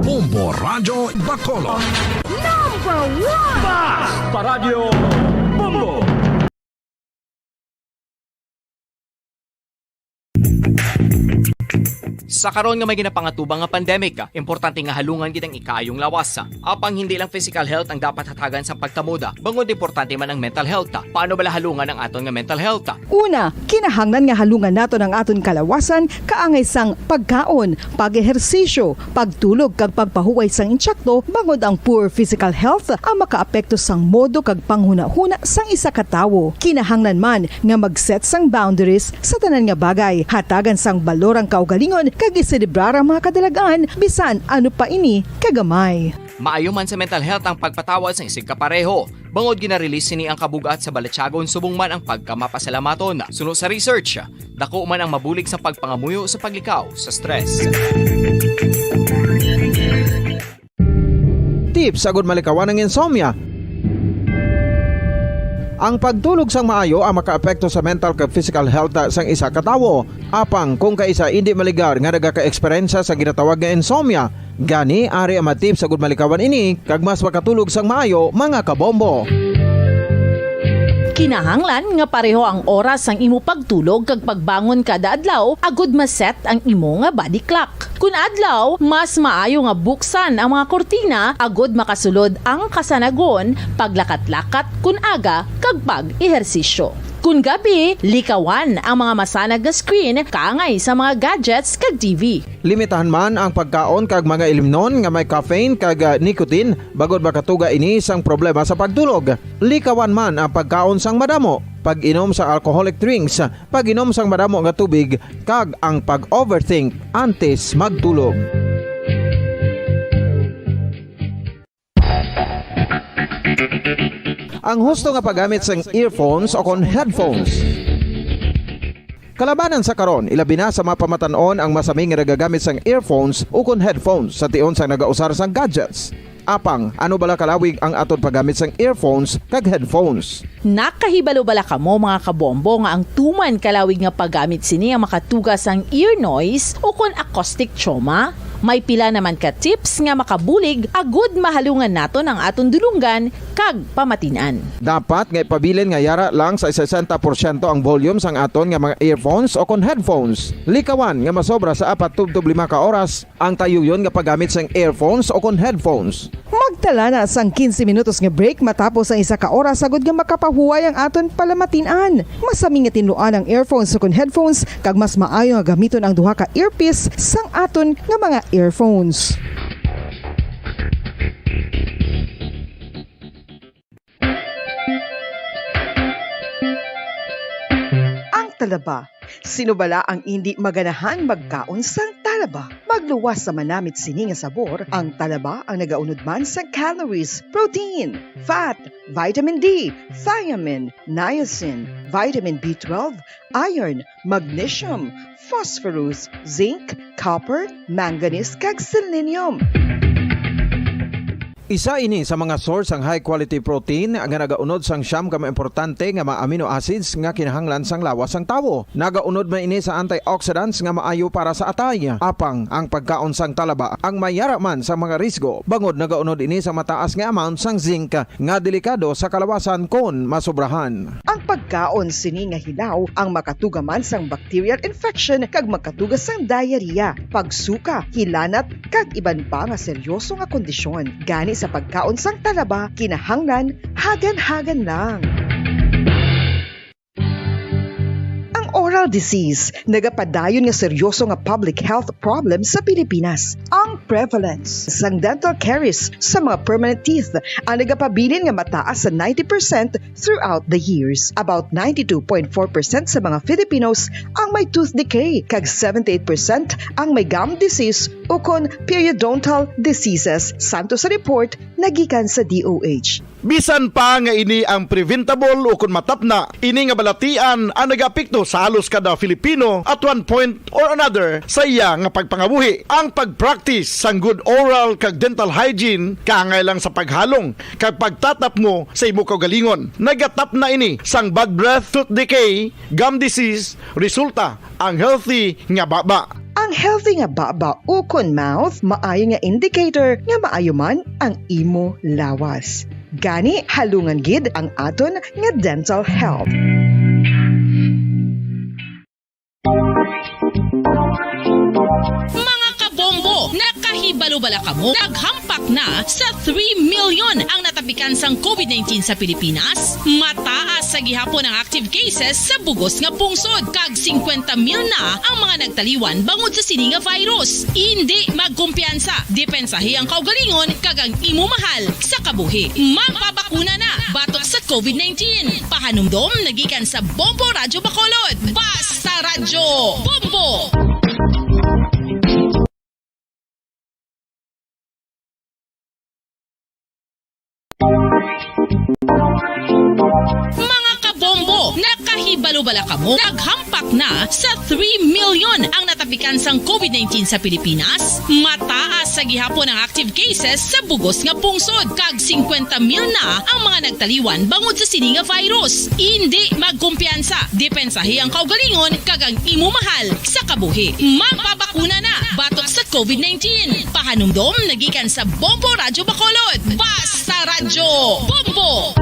Bombo Radyo Bacolod. Number one! Basta Radyo Bombo! Sa karon nga may ginapangatubang nga pandemic, importante nga halungan gid ang ikaayong lawas. Apang hindi lang physical health ang dapat hatagan sa pagtamod, bangod importante man ang mental health. Paano bala halungan ang aton nga mental health? Una, kinahanglan nga halungan naton ang aton kalawasan kaangay sang pagkaon, pag-ehersisyo, pagtulog kag pagpahuway sang insakto, bangod ang poor physical health ang makaapekto sang modo kag panghunahuna sang isa ka tawo. Kinahanglan man nga mag-set sang boundaries sa tanan nga bagay, hatagan sang balor ang kaugalingon kag iselebrar ang mga kadalag-an bisan ano pa ini kagamay. Maayo man sa mental health ang pagpatawad sang isigkapareho. Bangod gina-release sini ang kabug-at sa balatyagon subong man ang pagkamapasalamaton. Suno sa research, dako man ang mabulig sa pagpangamuyo sa paglikaw sa stress. Tips agud malikawan ang insomnia. Ang pagtulog sang maayo ang makaapekto sa mental kag physical health sang isa ka tawo. Apang kung kaisa indi maligar nga nagaka-eksperyensya sa ginatawag nga insomnia, gani ari ang mga tips agud malikawan ini kag mas makatulog sang maayo, mga kabombo. Kinahanglan nga pareho ang oras sang imo pagtulog kag pagbangon kada adlaw agud ma-set ang imo nga body clock. Kun adlaw, mas maayo nga buksan ang mga kurtina agud makasulod ang kasanagon, paglakat-lakat kun aga, kag pag-ehersisyo. Kun gabi, likawan ang mga masanag nga screen kaangay sa mga gadgets kag T V. Limitahan man ang pagkaon kag mga ilimnon nga may caffeine kag, ah, nicotine, bangod makatuga ini sang problema sa pagtulog. Likawan man ang pagkaon sang madamo, pag-inom sa alcoholic drinks, pag-inom sang madamo nga tubig, kag ang pag-overthink antes magtulog. Ang husto nga paggamit sang earphones o kon headphones. Kalabanan sa karon, ilabi na sa mga pamatan-on ang masami nga nagagamit sang earphones o kon headphones sa tion sang nagausar sang gadgets. Apang, ano bala kalawig ang aton paggamit sang earphones kag headphones? Nakahibalo bala kamo, mga kabombo, nga ang tuman kalawig nga paggamit sini ang makatuga sang ear noise o kon acoustic trauma? May pila naman ka tips nga makabulig agud mahalungan naton ang aton dulonggan kag pamatin-an. Dapat nga ipabilin nga yara lang sa sesenta porsyento ang volume sang aton nga mga earphones o kon headphones. Likawan nga masobra sa apat tubtob lima ka oras ang tayuyon nga paggamit sang earphones o kon headphones. Magtala na sang quince minutos nga break matapos ang isa ka oras, agud nga makapahuway ang aton palamatin-an. Masami nga tinluan ang earphones o kon headphones, kag mas maayo nga gamiton ang duha ka earpiece sang aton nga mga earphones. Ang talaba. Sino bala ang indi maganahan magkaon sang talaba? Magluwas sa manamit sini nga sabor, ang talaba ang nagaunod man sang calories, protein, fat, vitamin D, thiamine, niacin, vitamin B twelve, iron, magnesium, phosphorus, zinc, copper, manganese, kag selenium. Isa ini sa mga source sang high quality protein nga nagaunod sang siyam ka mga importante nga mga amino acids nga kinahanglan sang lawas sang tawo. Nagaunod man ini sa antioxidants nga maayo para sa atay. Apang ang pagkaon sang talaba ang may yara man sa mga risgo, bangod nagaunod ini sa mataas nga amount sang zinc nga delikado sa kalawasan kon masobrahan. Ang pagkaon sini nga hilaw ang makatuga man sang bacterial infection kag makatuga sang diarrhea, pagsuka, hilanat, kag iban pa nga seryoso nga kondisyon. Gani sa pagkaon sang talaba, kinahanglan hagan-hagan lang. Ang oral disease nagapadayon nga seryoso nga public health problem sa Pilipinas. Ang prevalence sang dental caries sa mga permanent teeth ang nagapabilin nga mataas sa ninety percent throughout the years. About ninety-two point four percent sa mga Filipinos ang may tooth decay, kag seventy-eight percent ang may gum disease ukon periodontal diseases, santo sa report nagikan sa D O H. Bisan pa nga ini ang preventable ukon matapna, ini nga balatian ang nagaapekto sa halos kada Filipino at one point or another sa iya nga pagpangabuhi. Ang pag-practice sang good oral kag dental hygiene kaangay lang sa paghalong kag pagtatapngo sa imo kaugalingon. Nagatapna ini sang bad breath, tooth decay, gum disease, resulta ang healthy nga baba. Ang healthy nga baba ukon mouth maayo nga indicator nga maayo man ang imo lawas. Gani, halungan gid ang aton nga dental health. Mga kabombo, nakahibalo bala kamo? Naghampak na sa three million ang natapikan sang COVID nineteen sa Pilipinas. Mataas sa gihapon ang active cases sa bug-os nga pungsod, kag singkwenta mil na ang mga nagtaliwan bangod sa sini nga virus. Indi magkumpiyansa, depensahi ang kaugalingon kag ang imo mahal sa kabuhi. Magpabakuna na batok sa COVID nineteen. Pahanumdom nagikan sa Bombo Radyo Bacolod. Basta Radyo Bombo! Mga kabombo, nakahibalo bala kamo? Naghampak na sa three million ang natapikan sang COVID nineteen sa Pilipinas. Mataas sa gihapon ang active cases sa bug-os nga pungsod, kag singkwenta mil na ang mga nagtaliwan bangod sa sini nga virus. Indi magkumpiyansa, depensahi ang kaugalingon kag ang imo mahal sa kabuhi. Magpabakuna na batok sa COVID nineteen. Pahanumdom nagikan sa Bombo Radyo Bacolod. Basta Radyo Bombo!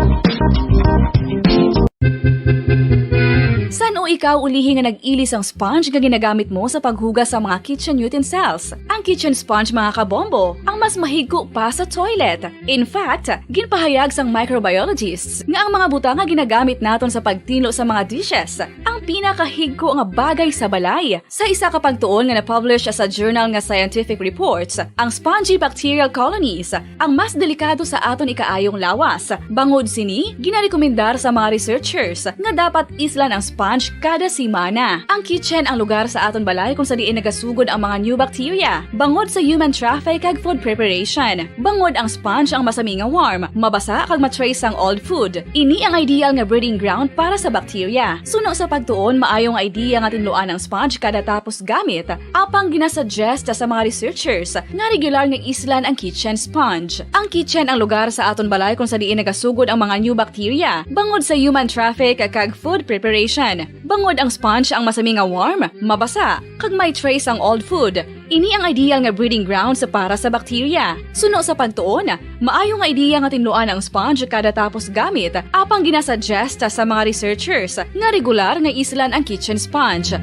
Taw ulihi nga nag-ilis ang sponge nga ginagamit mo sa paghugas sa mga kitchen utensils. Ang kitchen sponge, mga kabombo, ang mas mahigko pa sa toilet. In fact, ginpahayag sang microbiologists nga ang mga butang nga ginagamit naton sa pagtinlo sa mga dishes ang pinakahigko nga bagay sa balay. Sa isa ka pagtuon nga na-publish sa journal nga Scientific Reports, ang spongy bacterial colonies ang mas delikado sa aton ikaayong lawas. Bangod sini, ginarekomendar sa mga researchers nga dapat islan ang sponge kada semana. Ang kitchen ang lugar sa aton balay kung sa diin nagasugod ang mga new bacteria, bangod sa human traffic kag food preparation. Bangod ang sponge ang masami nga warm, mabasa kag ma-trace ang old food. Ini ang ideal nga breeding ground para sa bacteria. Suno sa pagtuon, maayo nga idea nga tinluan ang sponge kada tapos gamit. Apang ginasuggest sa mga researchers nga regular nga islan ang kitchen sponge. Ang kitchen ang lugar sa aton balay kung sa diin nagasugod ang mga new bacteria, bangod sa human traffic kag food preparation. Bangod ang sponge ang masami nga warm, mabasa, kag may trace ang old food. Ini ang ideal nga breeding grounds para sa bacteria. Suno sa pagtuon, maayo nga idea nga tinluan ang sponge kada tapos gamit, apang ginasuggest sa mga researchers nga regular nga islan ang kitchen sponge.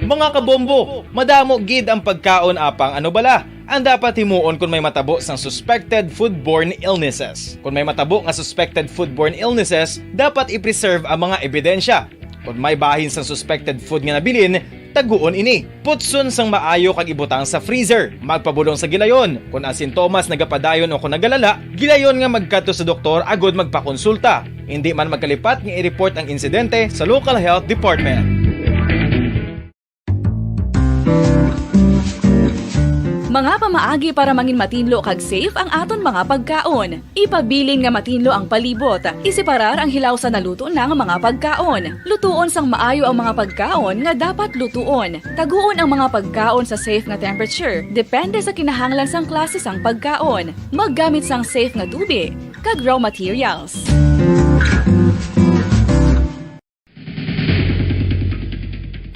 Mga kabombo, madamo gid ang pagkaon, apang ano bala ang dapat himuon kon may matabo sang suspected foodborne illnesses? Kon may matabo nga suspected foodborne illnesses, dapat i-preserve ang mga ebidensya. Kon may bahin sang suspected food nga nabilin, taguon ini. Putson sang maayo kag ibutang sa freezer. Magpabulong sa gilayon. Kon ang sintomas nagapadayon o kon nagalala, gilayon nga magkadto sa doktor agod magpakonsulta. Indi man magkalipat nga i-report ang insidente sa local health department. Mga pamaagi para mangin matinlo kag safe ang aton mga pagkaon. Ipabilin nga matinlo ang palibot. Iseparar ang hilaw sa naluto na nga mga pagkaon. Lutuon sang maayo ang mga pagkaon nga dapat lutuon. Taguon ang mga pagkaon sa safe nga temperature, depende sa kinahanglan sang klase sang pagkaon. Maggamit sang safe nga tubig kag raw materials.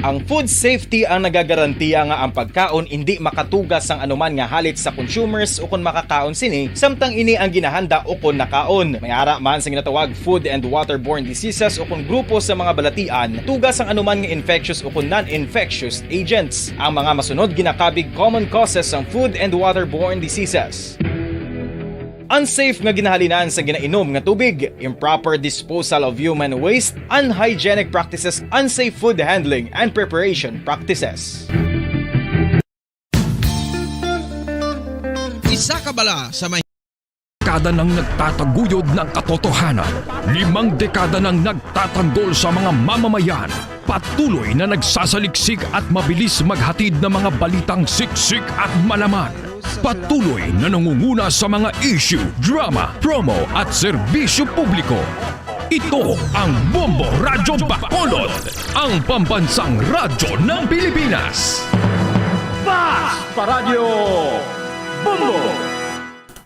Ang food safety ang nagagarantiya nga ang pagkaon indi makatuga sang anuman nga halit sa consumers ukon makakaon sini, samtang ini ang ginahanda ukon nakaon. May ara man sa ginatawag food and waterborne diseases ukon grupo sa mga balatian, tuga sang anuman nga infectious ukon non-infectious agents. Ang mga masunod ginakabig common causes sang food and waterborne diseases. Unsafe nga ginahalinan sa ginainom nga tubig, improper disposal of human waste, unhygienic practices, unsafe food handling and preparation practices. Isa ka bala sa may Dekada nang nagtataguyod ng katotohanan. Limang dekada nang nagtatanggol sa mga mamamayan. Patuloy na nagsasaliksik at mabilis maghatid ng mga balitang siksik at malaman. Patuloy na nangunguna sa mga issue, drama, promo at serbisyo publiko. Ito ang Bombo Radyo Bacolod, ang pambansang radyo ng Pilipinas. Fast Paradyo Bombo!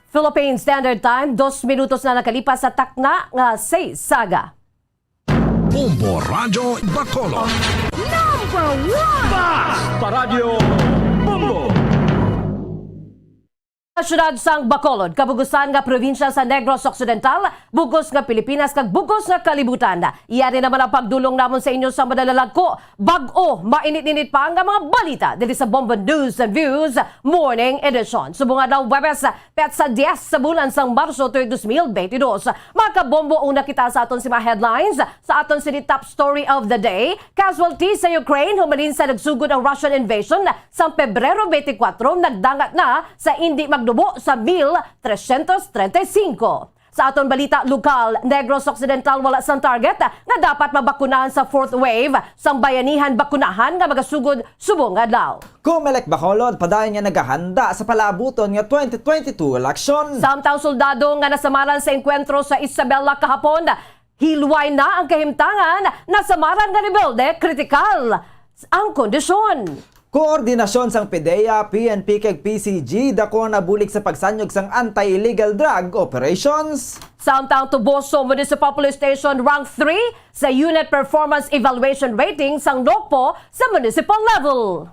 Philippine Standard Time, dos minutos na nakalipas sa takna nga seis sa aga. Bombo Radyo Bacolod. Number one! Fast Paradyo Bombo! Sa siyudad sang Bacolod, kabugusan nga probinsya sa Negros Occidental, bugos nga Pilipinas, kag bugos nga kalibutan. Iya ni naman ang pagdulong namon sa inyo sa madalalagko, bag-o, mainit-init pa nga mga balita diri sa Bombo News and Views Morning Edition. Subong adlaw, Huwebes, petsa dies sa bulan sang Marso, tuig dos mil beintidos. Mga kabombo, una kita sa aton sima headlines. Sa aton sini top story of the day, casualty sa Ukraine humalin sa nagsugod ang Russian invasion sang Pebrero twenty-four nagdangat na sa indi magnubo sa mil trescientos treinta y cinco. Sa aton balita lokal, Negros Occidental wala sang target nga dapat mabakunahan sa fourth wave sang Bayanihan Bakunahan nga magasugod subong nga adlaw. Comelec Bacolod padayon nga nagahanda sa palaabuton nga twenty twenty-two eleksyon. Samtang soldado nga nasamaran sa engkwentro sa Isabela kahapon, hilway na ang kahimtangan, nasamaran nga rebelde, kritikal ang kondisyon. Koordinasyon sang PDEA, P N P kag P C G dako ang nabulig sa pagsanyog sang anti-illegal drug operations. Samtang Toboso Municipal Police Station rank three sa Unit Performance Evaluation Rating sang NOCPO sa municipal level.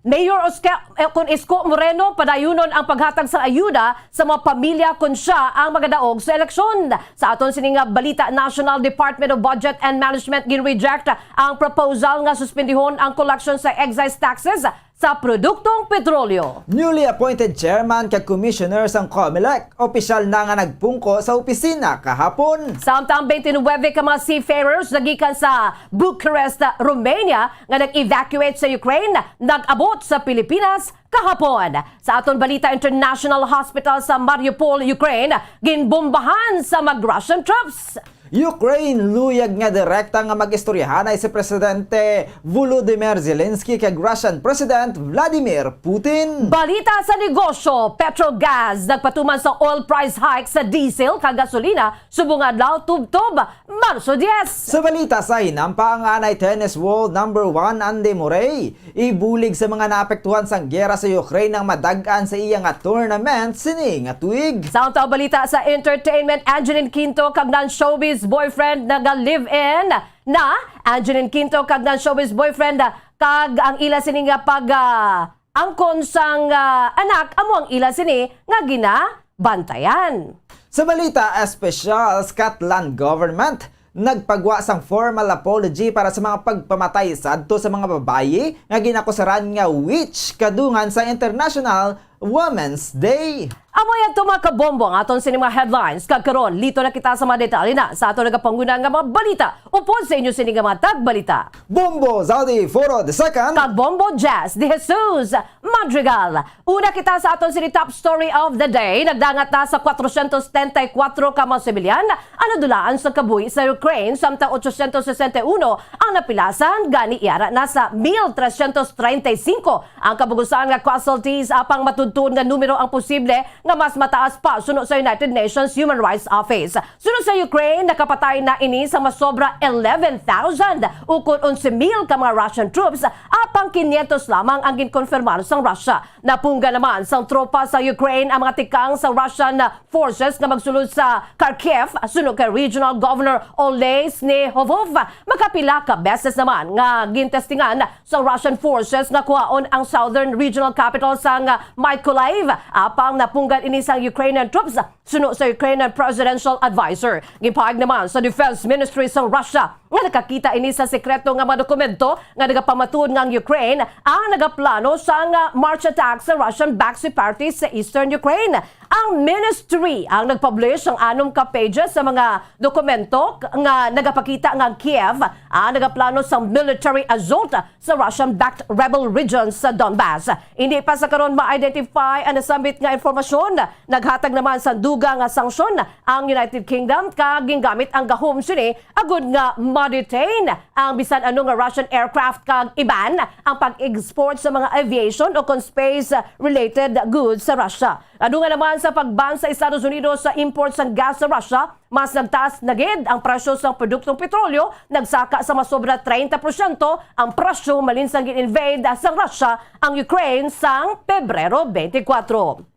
Mayor Osca-, eh, kun Isko Moreno padayunon ang paghatag sa ayuda sa mga pamilya kun siya ang magadaog sa eleksyon. Sa aton sini nga balita, National Department of Budget and Management gin-reject ang proposal nga suspendihon ang collection sa excise taxes sa produktong petrolyo. Newly appointed chairman kag commissioner sang Comelec, opisyal na nga nagpungko sa opisina kahapon. Samtang twenty-nine ka mga seafarers nagikan sa Bucharest, Romania, nga nag-evacuate sa Ukraine, nag-abot sa Pilipinas kahapon. Sa aton balita, International Hospital sa Mariupol, Ukraine, ginbombahan sa mag-Russian troops. Ukraine luyag nga direkta nga mag-istoryahanay si Presidente Volodymyr Zelensky kag Russian President Vladimir Putin. Balita sa negosyo, Petrogas nagpatuman sa oil price hike sa diesel kag gasolina subong adlaw tubtob Marso diyes. Sa balita sa hinampa, ang anay tennis world number one Andy Murray ibulig sa mga naapektuhan sang giyera sa Ukraine ang madag-an sa iya nga tournament sini nga tuig. Sa unta balita sa entertainment, Angeline Quinto kag nan showbiz boyfriend naga-live-in na. Angeline Quinto kag nan showbiz boyfriend, ah, kag ang ila sini nga pag, ah, angkon sang, ah, anak amo ang ila sini nga ginabantayan. Sa balita espesyal, Scotland government nagpagwa sang formal apology para sa mga pagpamatay sadto sa mga babayi nga ginakusaran nga witch kadungan sa International Women's Day. Amo yan to, mga kabombo, ang aton sini mga headlines. Kag karon, lito na kita sa mga detalye na sa aton nagapanguna nga mga balita. Upod sa inyo sini nga mga tagbalita, Bombo Zaldi Foro the second. Kag Bombo Jazz de Jesus Madrigal. Una kita sa aton sini top story of the day. Nagdangat na sa kwatrocientos setenta y kuatro ka mga sibilyan ang nadulaan sa kabuhi sa Ukraine, samtang otsocientos sesenta y uno ang napilasan, gani yara na sa mil trescientos treinta y cinco ang kabugusan nga casualties, apang matudtuon nga numero ang posible nga mas mataas pa suno sa United Nations Human Rights Office. Suno sa Ukraine, nakapatay na ini sa masobra eleven thousand ukon onse mil ka mga Russian troops, apang kinyentos lamang ang ginkonfirmar sang Russia. Napunggan naman sang tropa sa Ukraine ang mga tikang sa Russian forces nga magsulod sa Kharkiv, suno kay Regional Governor Oleh Snehovov. Makapila ka beses naman nga gintestingan sa Russian forces nga kuhaon ang southern regional capital sang Mykolaiv, apang napunggan ini sang Ukrainian troops, suno sa Ukrainian presidential advisor. Ginpahayag naman sa Defense Ministry sang Russia nga nakakita ini sa sekreto nga mga dokumento nga nagapamatuod nga ang Ukraine ang nagaplano sang march attack sa Russian-backed separatists sa eastern Ukraine. Ang ministry ang nagpublish sang anom ka pages sa mga dokumento nga nagapakita nga ang Kiev ang nagaplano sang military assault sa Russian-backed rebel regions sa Donbas. Hindi pa sa karon ma-identify ang nasambit nga impormasyon. Naghatag naman sang dugang nga sanksyon ang United Kingdom, kag gingamit ang gahom sini agud nga ma-detain ang bisan ano nga Russian aircraft kag i-ban ang pag-export sa mga aviation o kon space-related goods sa Russia. Kadungan naman sa pag-ban sa Estados Unidos sa import sang gas sa Russia, mas nagtaas na gid ang presyo sang produktong petrolyo, nagsaka sa masobra treinta porsyento ang presyo malin sang gin-invade sang Russia ang Ukraine sang Pebrero twenty-four.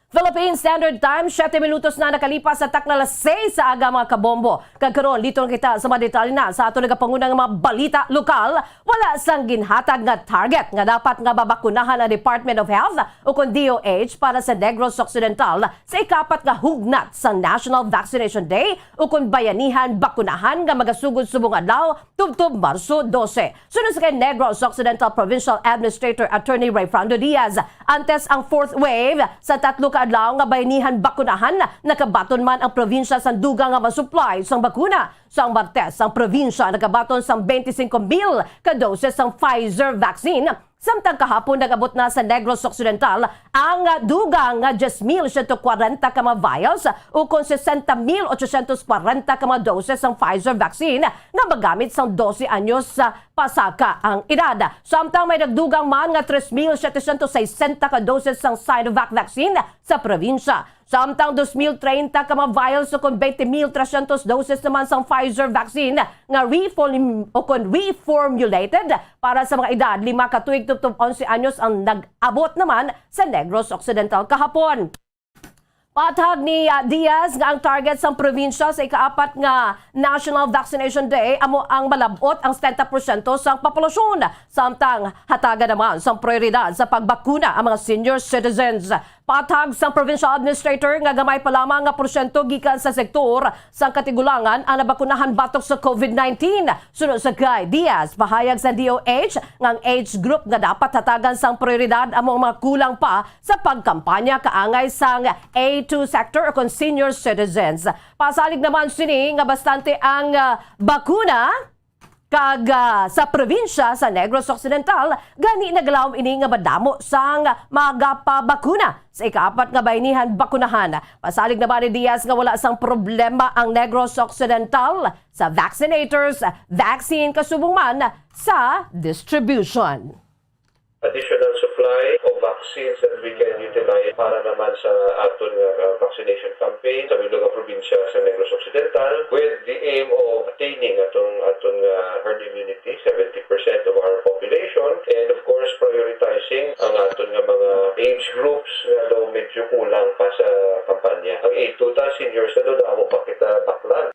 Philippine Standard Time, siyete minutos na nakalipas sa takna alas seis sa aga, mga kabombo. Kag karon, lito na kita sa mga detalye na sa aton nagapanguna nga mga balita lokal. Wala sang ginhatag nga target nga dapat nga mabakunahan ang Department of Health ukon D O H para sa Negros Occidental sa ikapat nga hugnat sang National Vaccination Day ukon Bayanihan Bakunahan nga magasugod subong adlaw, tubtob Marso dose. Suno sa kay Negros Occidental Provincial Administrator Attorney Rayfrando Diaz, antes ang fourth wave sa tatlo ka adlaw nga bayanihan bakunahan, nakabaton man ang probinsya sang dugang nga masuplay sang bakuna. Sang Martes, ang probinsya nakabaton sang twenty-five mil ka doses sang Pfizer vaccine, samtang kahapon nag-abot na sa Negros Occidental ang dugang nga diyes mil siyento kwarenta ka mga vials ukon sesenta mil otsosyentos kwarenta ka mga doses sang Pfizer vaccine nga magamit sang dose anyos sa pasaka ang edad. Samtang may nagdugang man nga tres mil setecientos sesenta ka doses sang Sinovac vaccine sa probinsya. Samtang dos mil treinta ka mga vials ukon twenty mil trescientos doses naman sang Pfizer vaccine nga reform-, ukon reformulated para sa mga edad lima ka tuig tubtob onse anyos ang nag-abot naman sa Negros Occidental kahapon. Pahayag ni, ah, Diaz nga ang target sang probinsya sa ikaapat nga National Vaccination Day amo ang malab-ot ang setenta porsyento sang populasyon, samtang hatagan naman sang prioridad sa pagbakuna ang mga senior citizens. Pahayag sang provincial administrator nga gamay pa lamang nga porsyento gikan sa sektor sang katigulangan ang nabakunahan batok sa COVID nineteen. Suno sa kay Diaz, pahayag sa D O H nga ang age group nga dapat hatagan sang prioridad amo ang mga kulang pa sa pagkampanya kaangay sang A two sector o kon senior citizens. Pasalig naman sini nga bastante ang, ah, bakuna kag, ah, sa probinsya sa Negros Occidental, gani naglaom ini nga madamo sang magapabakuna sa ikaapat nga bayanihan bakunahan. Pasalig naman ni Diaz nga wala sang problema ang Negros Occidental sa vaccinators, vaccine, kasubong man sa distribution. Additional supply of vaccines that we can utilize para naman sa aton nga, uh, vaccination campaign sa bilog nga probinsya sa Negros Occidental, with the aim of attaining atong, aton nga herd immunity, seventy percent of our population, and of course, prioritizing ang aton nga mga age groups nga daw medyo kulang pa sa kampanya. Ang A two ta, seniors na daw, damo pa kita baklan.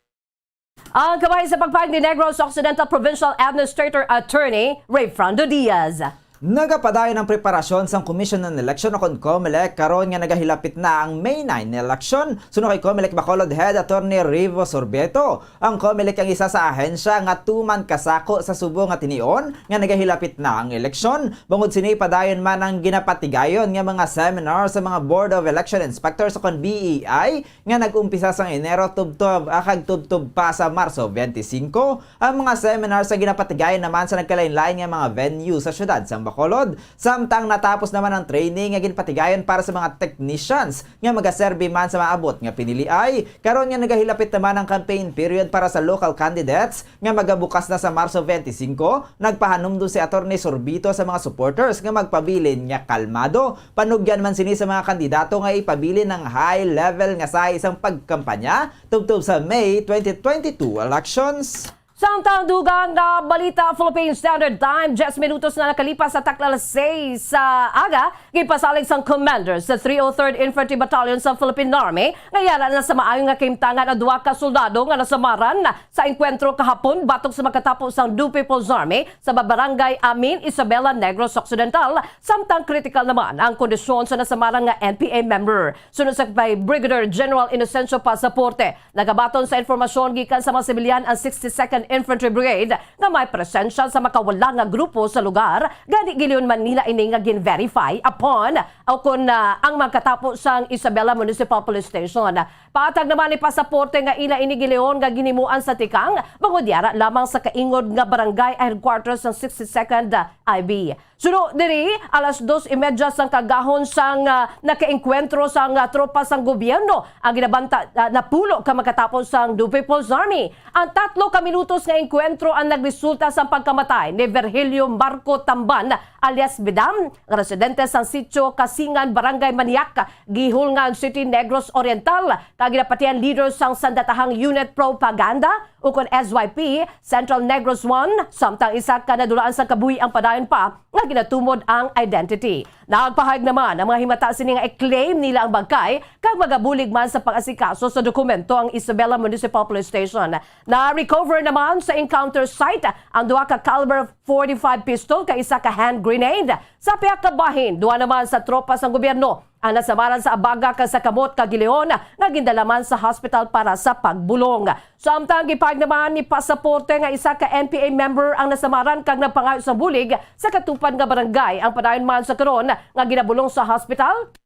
Ang kabay sa pagpahayag ni Negros Occidental Provincial Administrator Attorney Rayfrando Diaz. Nagapadayon ang preparasyon sang Commission on Election o kon COMELEC karon nga nagahilapit na ang May nine election. Suno kay COMELEC Bacolod Head Attorney Rivo Sorbeto, ang COMELEC ang isa sa ahensya nga tuman kasako sa subong nga tinion nga nagahilapit na ang eleksyon. Bangod sini, padayon man ang ginapatigayon nga mga seminar sa mga Board of Election Inspectors o kon B E I nga nag-umpisa sang Enero tubtob, ah, kag tubtob pa sa Marso twenty-five. Ang mga seminar sa ginapatigayon naman sa nagkalain-lain nga mga venue sa siyudad sang Bacolod, samtang natapos naman ang training nga ginpatigayon para sa mga technicians nga magaserbi man sa maabot nga piniliay. Karon nga nagahilapit naman ang campaign period para sa local candidates nga magabukas na sa Marso twenty-five, nagpahanumdom si Attorney Sorbito sa mga supporters nga magpabilin nga kalmado. Panugyan man sini sa mga kandidato nga ipabilin ang high level nga sahi sang pagkampanya tubtob sa May twenty twenty-two elections. Samtang dugang na balita, Philippine Standard Time, diyes minutos na nakalipas sa takna alas sais sa aga, ginpasalig sang commander sa three oh third Infantry Battalion sa Philippine Army nga yara na sa maayo nga kahimtangan ang duha ka soldado nga nasamaran sa engkwentro kahapon batok sa makatapo sang New People's Army sa barangay Amin, Isabela, Negros Occidental, samtang kritikal naman ang kondisyon sa nasamaran nga N P A member. Suno sa kay Brigadier General Inocencio Pasaporte, nagabaton sa informasyon gikan sa mga sibilyan ang sixty-second Infantry Brigade nga may presensya sa makawala nga grupo sa lugar, gani gilion man nila ini nga gin-verify upon o kon, ah, ang magkatapo sang Isabela Municipal Police Station. Pahayag naman ni Pasaporte nga ila ini gilion nga ginhimuan sa tikang, bangod yara lamang sa kaingod nga barangay headquarters sang sixty-second I B. Suno diri, alas dos y media sang kaagahon sang, ah, nakaengkwentro sang, ah, tropa sang gobyerno ang ginabanta, ah, napulo ka makatapo sang New People's Army. Ang tatlo ka minutos nga engkwentro ang nagresulta sa pagkamatay ni Virgilio Marco Tamban alias Bidam, nga residente sang Sitio Kasingan, Barangay Maniak, Guihulngan City, Negros Oriental, kag ginapatihan leader sang Sandatahang Unit Propaganda, ukon S Y P, Central Negros One, samtang isa ka nadulaan sang kabuhi ang padayon pa nga ginatumod ang identity. Nagpahayag naman ang mga himata sini nga i-claim nila ang bangkay kag magabulig man sa pag-asikaso sa dokumento ang Isabela Municipal Police Station. Na-recover naman sa encounter site ang duha ka caliber forty-five pistol kag isa ka hand grenade. Sa pihak ka bahin, duha naman sa tropa sang gobyerno ang nasamaran sa abaga kag sa kamot kag gilion nga gindala man sa hospital para sa pagbulong. Samtang gipahayag naman ni Pasaporte nga isa ka N P A member ang nasamaran kag nagpangayo sang bulig sa katupad nga barangay ang padayon man sa karon nga ginabulong sa hospital.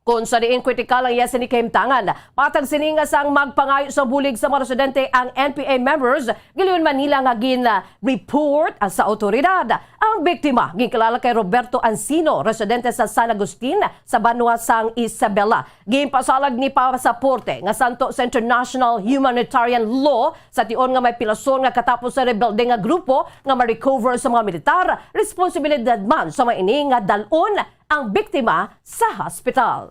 Kon sa diin kritikal ang iya sini kahimtangan, matag sini nga sang magpangayo sang bulig sa mga residente ang N P A members, gilion man nila nga gin-report sa awtoridad. Ang biktima ginkilala kay Roberto Ancino, residente sa San Agustin, sa banwa sang Isabela. Ginpasalag ni Pasaporte nga santo sa international humanitarian law sa tion nga may pilason nga katapos sa rebelde nga grupo nga ma-recover sa mga militar, responsibilidad man sa mga ini nga dal-on ang biktima sa hospital.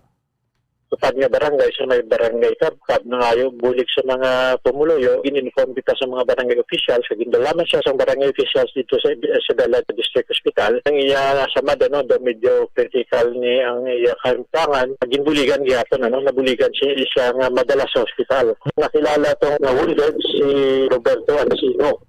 Upad nga barangay, sa may barangay Cabcab, nangayo bulig sa mga pumuluyo, gin-inform kita sa mga barangay officials, kag gindala man siya sa barangay officials dito sa Isabela District Hospital. Ang iya samad, ano, daw medyo critical ni ang iya kahimtangan. Ginbuligan gihapon, ano, nabuligan siya, siya nga madala sa hospital. Nakilala tong na-wounded si Roberto Alcino.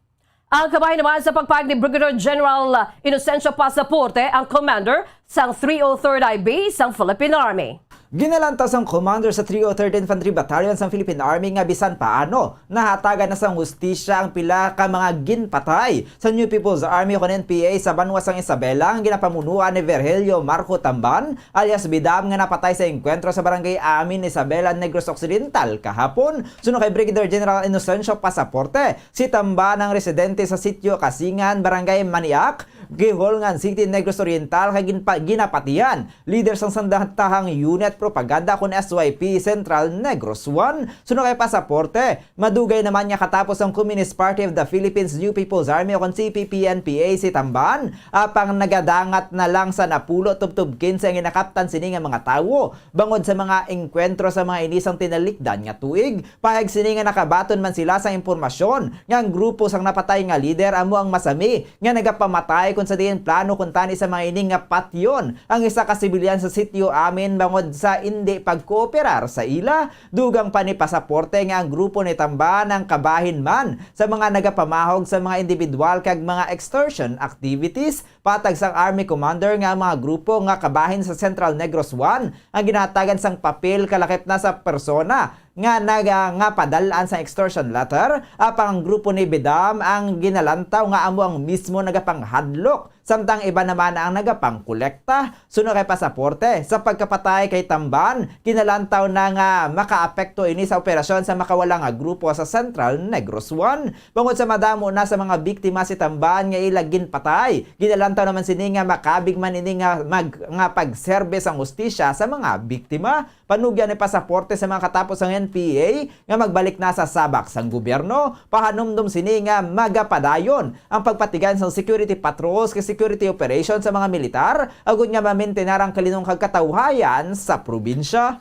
Ang kabahin naman sa pagpahayag ni Brigadier General Inocencio Pasaporte, ang commander sang three oh third I B sang Philippine Army. Ginalantaw sang commander sa three oh third Infantry Battalion sang Philippine Army nga bisan paano nahatagan na sang hustisya ang pila ka mga ginpatay sa New People's Army o kon N P A sa banwa sang Isabela nga ginapamunuan ni Virgilio Marco Tamban alias Bidam nga napatay sa engkwentro sa Barangay Amin, Isabela, Negros Occidental kahapon. Suno kay Brigadier General Inocencio Pasaporte, si Tamban ang residente sa Sitio Kasingan, Barangay Maniak, Guihulngan City, Negros Oriental, kay ginpa-, ginapatihan lider sang sandatahang unit propaganda kon S Y P Central Negros One. Suno kay Pasaporte, madugay naman nga katapos ang Communist Party of the Philippines New People's Army o kon C P P N P A si Tamban, apang nagadangat na lang sa napulo tubtob kinse ang ginakaptan sini nga mga tawo bangod sa mga engkwentro sa mga ini sang tinalikdan nga tuig. Pahayag sini nga nakabaton man sila sa impormasyon nga ang grupo sang napatay nga lider amo ang masami nga nagapamatay kon sa diin plano kuntani sa mga ini nga patyon ang isa ka sibilyan sa Sitio Amin bangod sa indi pagkooperar sa ila. Dugang pa ni Pasaporte nga ang grupo ni Tamban ang kabahin man sa mga nagapamahog sa mga individual kag mga extortion activities. Patag sang Army Commander nga ang mga grupo nga kabahin sa Central Negros One ang ginahatagan sang papel kalakip na sa persona nga naga-, nga padal-an sang extortion letter, apang ang grupo ni Bidam ang ginalantaw nga amo ang mismo nagapanghadlok, samtang iba naman ang nagapangkolekta. Suno kay Pasaporte, sa pagkapatay kay Tamban, ginalantaw na nga makaapekto ini sa operasyon sa makawala nga grupo sa Central Negros One. Bangod sa madamo na sa mga biktima si Tamban nga ila ginpatay, ginalantaw naman sini nga makabig man ini nga mag-, nga pagserbe sang hustisya sa mga biktima. Panugyan ni Pasaporte sa mga katapos sang N P A nga magbalik na sa sabak sang gobyerno. Pahanumdom sini nga magapadayon ang pagpatigayon sang security patrols kag security operation sa mga militar, agud nga mamintinar ang kalinunkag katawhayan sa probinsya.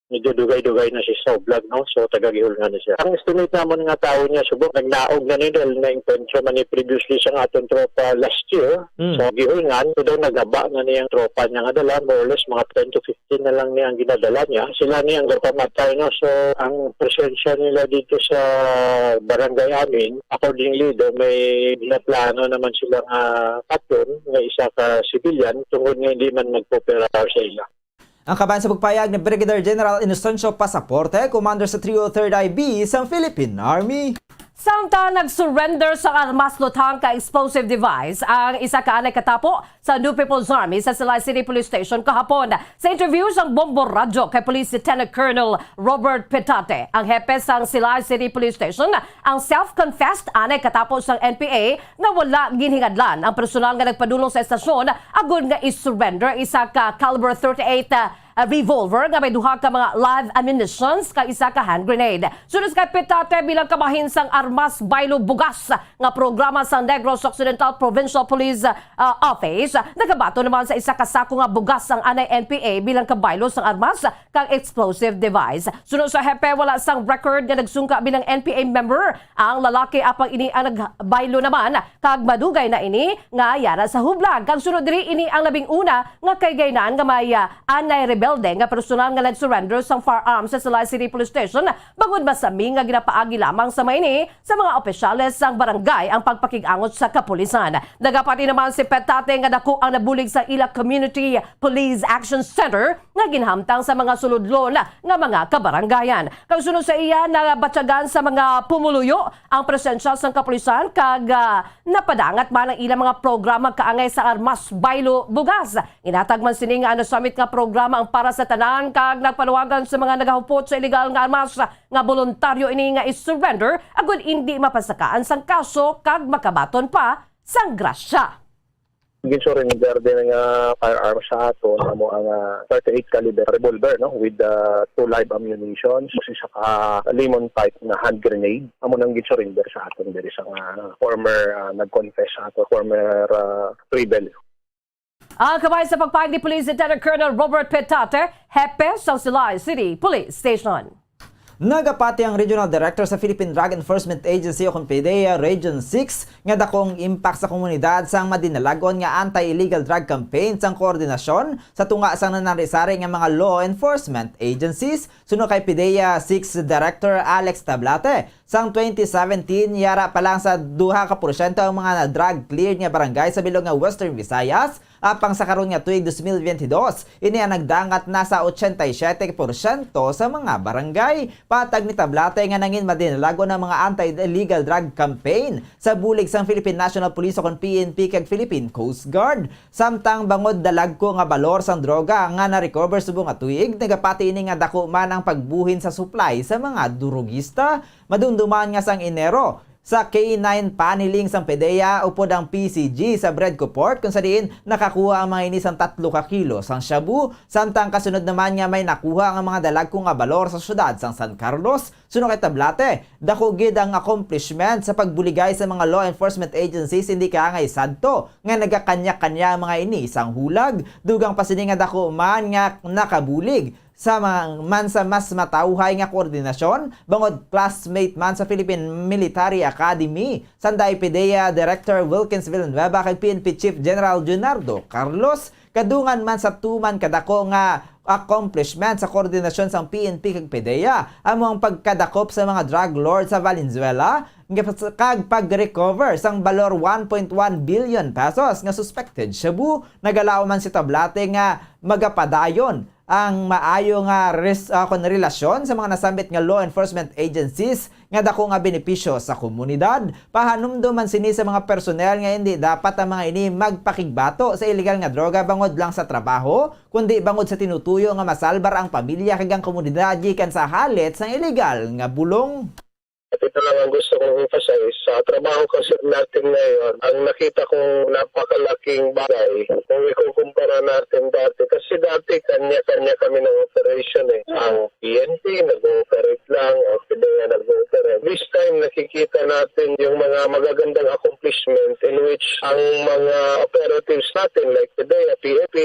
Medyo dugay-dugay na siya sa Oblag, no? So, taga Guihulngan na siya. Ang estimate namon nga tawo niya, subong nagnaog na ni dahil na-encuentro man ni previously sa nga aton tropa last year. Mm. Sa Guihulngan, so daw nagaba na niyang tropa niya nga dala, more or less mga ten to fifteen na lang niya ang ginadala niya. Sila ni ang gapamatay, no? So, ang presensya nila dito sa Barangay Amin, accordingly, daw may ginaplano naman sila nga patyon nga isa ka civilian tungod nga hindi man magkooperar sa ila. Ang kabahin sa pagpayag ni Brigadier General Inocencio Pasaporte, commander sa three oh third I B sang Philippine Army. Samtang nag-surrender sa armas lutang ka explosive device ang isa ka anay katapo sa New People's Army sa Silay City Police Station kahapon. Sa interview sang Bombo Radyo kay Police Lieutenant Colonel Robert Petate, ang hepe sang Silay City Police Station, ang self-confessed anay katapo sang N P A nga wala ginhingadlan ang personal nga nagpadulong sa estasyon agud nga i-surrender isa ka caliber thirty-eight, ah, revolver nga may duha ka mga live ammunitions kag isa ka hand grenade. Suno kay Petate, bilang kabahin sang Armas Baylo Bugas nga programa sa Negros Occidental Provincial Police, ah, Office, nagabaton naman sa isa ka sako nga bugas ang anay N P A bilang kabaylo sang armas kag explosive device. Suno sa hepe, wala sang record nga nagsungka bilang N P A member ang lalaki, apang ini ang nagbaylo naman kag madugay na ini nga yara sa hublag. Kag sunod diri, ini ang labing una nga kahigayonan nga may, ah, anay rebelde nga personal nga nag-surrender sang firearms sa Silay City Police Station, bangod masami nga ginapaagi lamang sa mga ini sa mga opisyales sang barangay ang pagpakig-angot sa kapulisan. Nagapati naman si Petate nga dako ang nabulig sa ila Community Police Action Center nga ginhamtang sa mga sulodlon nga mga kabarangayan. Kag suno sa iya, nabatyagan sa mga pumuluyo ang presensya sang kapulisan kag, ah, napadangat man ang ilang mga programa kaangay sa Armas Baylo Bugas. Ginhatag man sini nga ano summit nga programa ang para sa tanan kag nagpanawagan sa mga nagahupot sa illegal nga armas nga boluntaryo ini nga i-surrender agud indi mapasakaan sang kaso kag makabaton pa sang grasya. Ginsurrender din nga firearms sa aton, amo ang, ah, thirty-eight caliber revolver, no, with, ah, two live ammunitions, isa ka lemon type na hand grenade. Amo nang ginsurrender sa aton diri sa nga former, ah, nag-confess sa aton, former, ah, rebel. Ang kabahin sa pagpahayag ni Police Lieutenant Colonel Robert Petate, hepe sa Silay City Police Station. Nagapati ang Regional Director sa Philippine Drug Enforcement Agency o kon PDEA Region six nga dako ang impact sa komunidad sang madinalagon nga anti-illegal drug campaign sang koordinasyon sa tunga sang nanari-sari nga mga law enforcement agencies. Suno kay PDEA six Director Alex Tablate, sang twenty seventeen, yara pa lang sa duha ka porsyento ang mga na-drug cleared nga barangay sa bilog nga Western Visayas, apang sa karon nga tuig dos mil biyente dos, ini ang nagdangat na sa ochenta y siyete porsyento sa mga barangay. Patag ni Tablate nga nangin madinalagon ang mga anti-illegal drug campaign sa bulig sang Philippine National Police o kon P N P kag Philippine Coast Guard. Samtang bangod dalagko nga balor sang droga nga na-recover subong nga tuig, nagapati ini nga dako man ang pagbuhin sa supply sa mga durugista. Madumduman nga sang Enero, sa K nine paneling sang PDEA upod ang P C G sa Bredco Port, kung sa diin nakakuha ang mga ini sang tatlo ka kilo sang shabu, samtang kasunod naman nga may nakuha ang mga dalagko nga balor sa syudad sang San Carlos. Suno kay Tablate, dako gid ang accomplishment sa pagbuligay sa mga law enforcement agencies, hindi kaangay sadto nga nagakanya-kanya ang mga ini sang hulag, dugang pa sini nga dako man nga nakabulig sa mga, man sa mas matawhay nga koordinasyon bangod classmate man sa Philippine Military Academy, sanday PDEA Director Wilkins Villanueva kag P N P Chief General Junardo Carlos. Kadungan man sa tuman kadako nga accomplishment sa koordinasyon sang P N P kag PDEA, amo ang pagkadakop sa mga drug lord sa Valenzuela, nga pas-, kag pag-recover sang balor one point one billion pesos nga suspected shabu. Nagalaom man si Tablate nga magapadayon ang maayo nga res-, ah, kon relasyon sa mga nasambit nga law enforcement agencies nga dako nga benepisyo sa komunidad. Pahanumdom man sini sa mga personnel nga indi dapat ang mga ini magpakigbato sa iligal nga droga bangod lang sa trabaho, kundi bangod sa tinutuyo nga masalbar ang pamilya kag ang komunidad gikan sa halit sang iligal nga bulong. At ito lang ang gusto kong emphasize. Sa trabaho kasi natin ngayon, ang nakita kong napakalaking bagay, kung ikukumpara natin dati, kasi dati kanya-kanya kami ng operation eh. Ang P N P nag-ooperate lang, ang PDEA nag-ooperate. This time, nakikita natin yung mga magagandang accomplishment in which ang mga operatives natin like PDEA, P N P,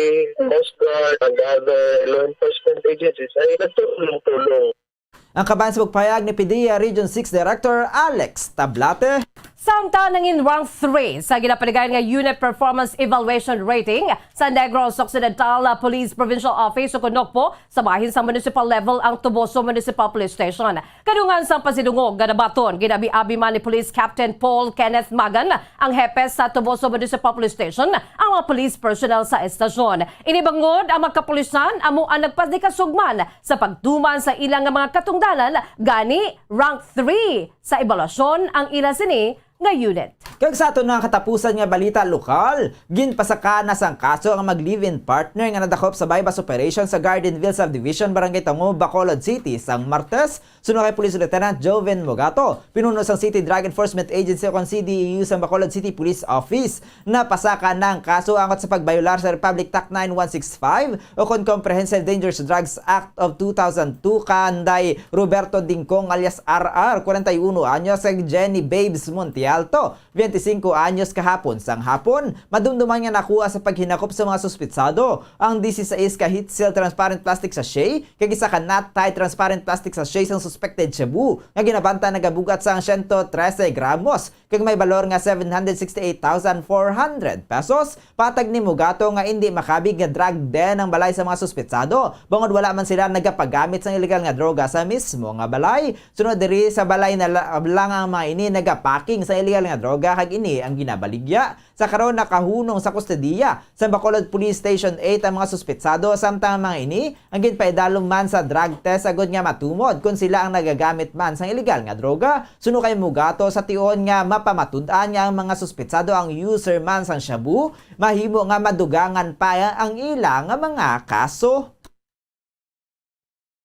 Coast Guard, and other law enforcement agencies ay nagtulong-tulong. Ang kabahin sa pagpahayag ni PDEA Region six Director Alex Tablate. Samtang nangin rank three sa ginapaligayan nga Unit Performance Evaluation Rating sa Negros Occidental, ah, Police Provincial Office o kon NOCPO, sa bahin sa municipal level ang Toboso Municipal Police Station. Kadungan sang pasidungog nga nabaton, ginabi-abi man ni Police Captain Paul Kenneth Magan, ang hepe sa Toboso Municipal Police Station, ang mga police personnel sa estasyon. Ini bangod ang mga kapulisan amo ang nagpanikasugman sa pagtuman sa ila nga mga katungdanan, gani rank three sa ebaluasyon ang ila sini nga unit. Kag sa aton nga katapusan nga balita lokal, ginpasaka na sang kaso ang mag-live-in partner nga nadakop sa buy-bust operation sa Gardenville Subdivision, Barangay Tango, Bacolod City, sang Martes. Suno kay Police Lieutenant Joven Mogato, pinuno sang City Drug Enforcement Agency o kon C D E U sang Bacolod City Police Office, napasaka na ang kaso angot sa pagbayolar sa Republic Tact nine one six five o kon Comprehensive Dangerous Drugs Act of two thousand two kanday Roberto Dingcong alias R R, kwarenta y uno anyos, kag Jenny Babes Montialto, biyente singko anyos, kahapon sang hapon. Madumduman nga nakuha sa paghinakop sa mga suspitsado ang disisais ka heat seal transparent plastic sachet kag isa ka knot tie transparent plastic sachet sang suspected shabu nga ginabanta nagabugat sang siyento trese gramos kag may balor nga seven hundred sixty-eight thousand four hundred pesos. Patag ni Mugato nga indi makabig nga drug den ang balay sa mga suspitsado, bangod wala man sila nagapagamit sang illegal nga droga sa mismo nga balay. Sunod diri sa balay na la-, lang ang mga ini nagapaking sa illegal nga droga, kag ini ang ginabaligya. Sa karon, nakahunong sa kustodiya sa Bacolod Police Station eight ang mga suspitsado, samtang ang mga ini ang ginpaidalom man sa drug test agud nga matumod kon sila ang nagagamit man sang illegal nga droga. Suno kay Mugato, sa tion nga mapamatud-an nga ang mga suspitsado ang user man sang shabu, mahimo nga madugangan pa ang ila nga mga kaso.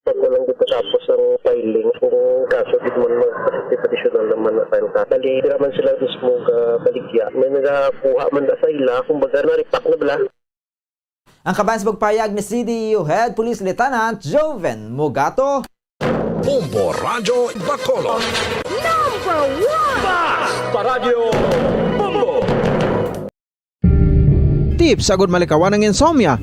Pag walang gid matapos ang filing, kung kaso gid man mag-, additional naman na file ka. Bali, dira man sila mismo gabaligya. May nagakuha man na sa ila, kumbaga, na-repack na bala. Ang kabahin sa pagpahayag ni C D E U Head Police Lieutenant Joven Mogato. Bombo Radyo Bacolod. Number one! Basta Radyo Bombo! tips agud malikawan ang insomnia.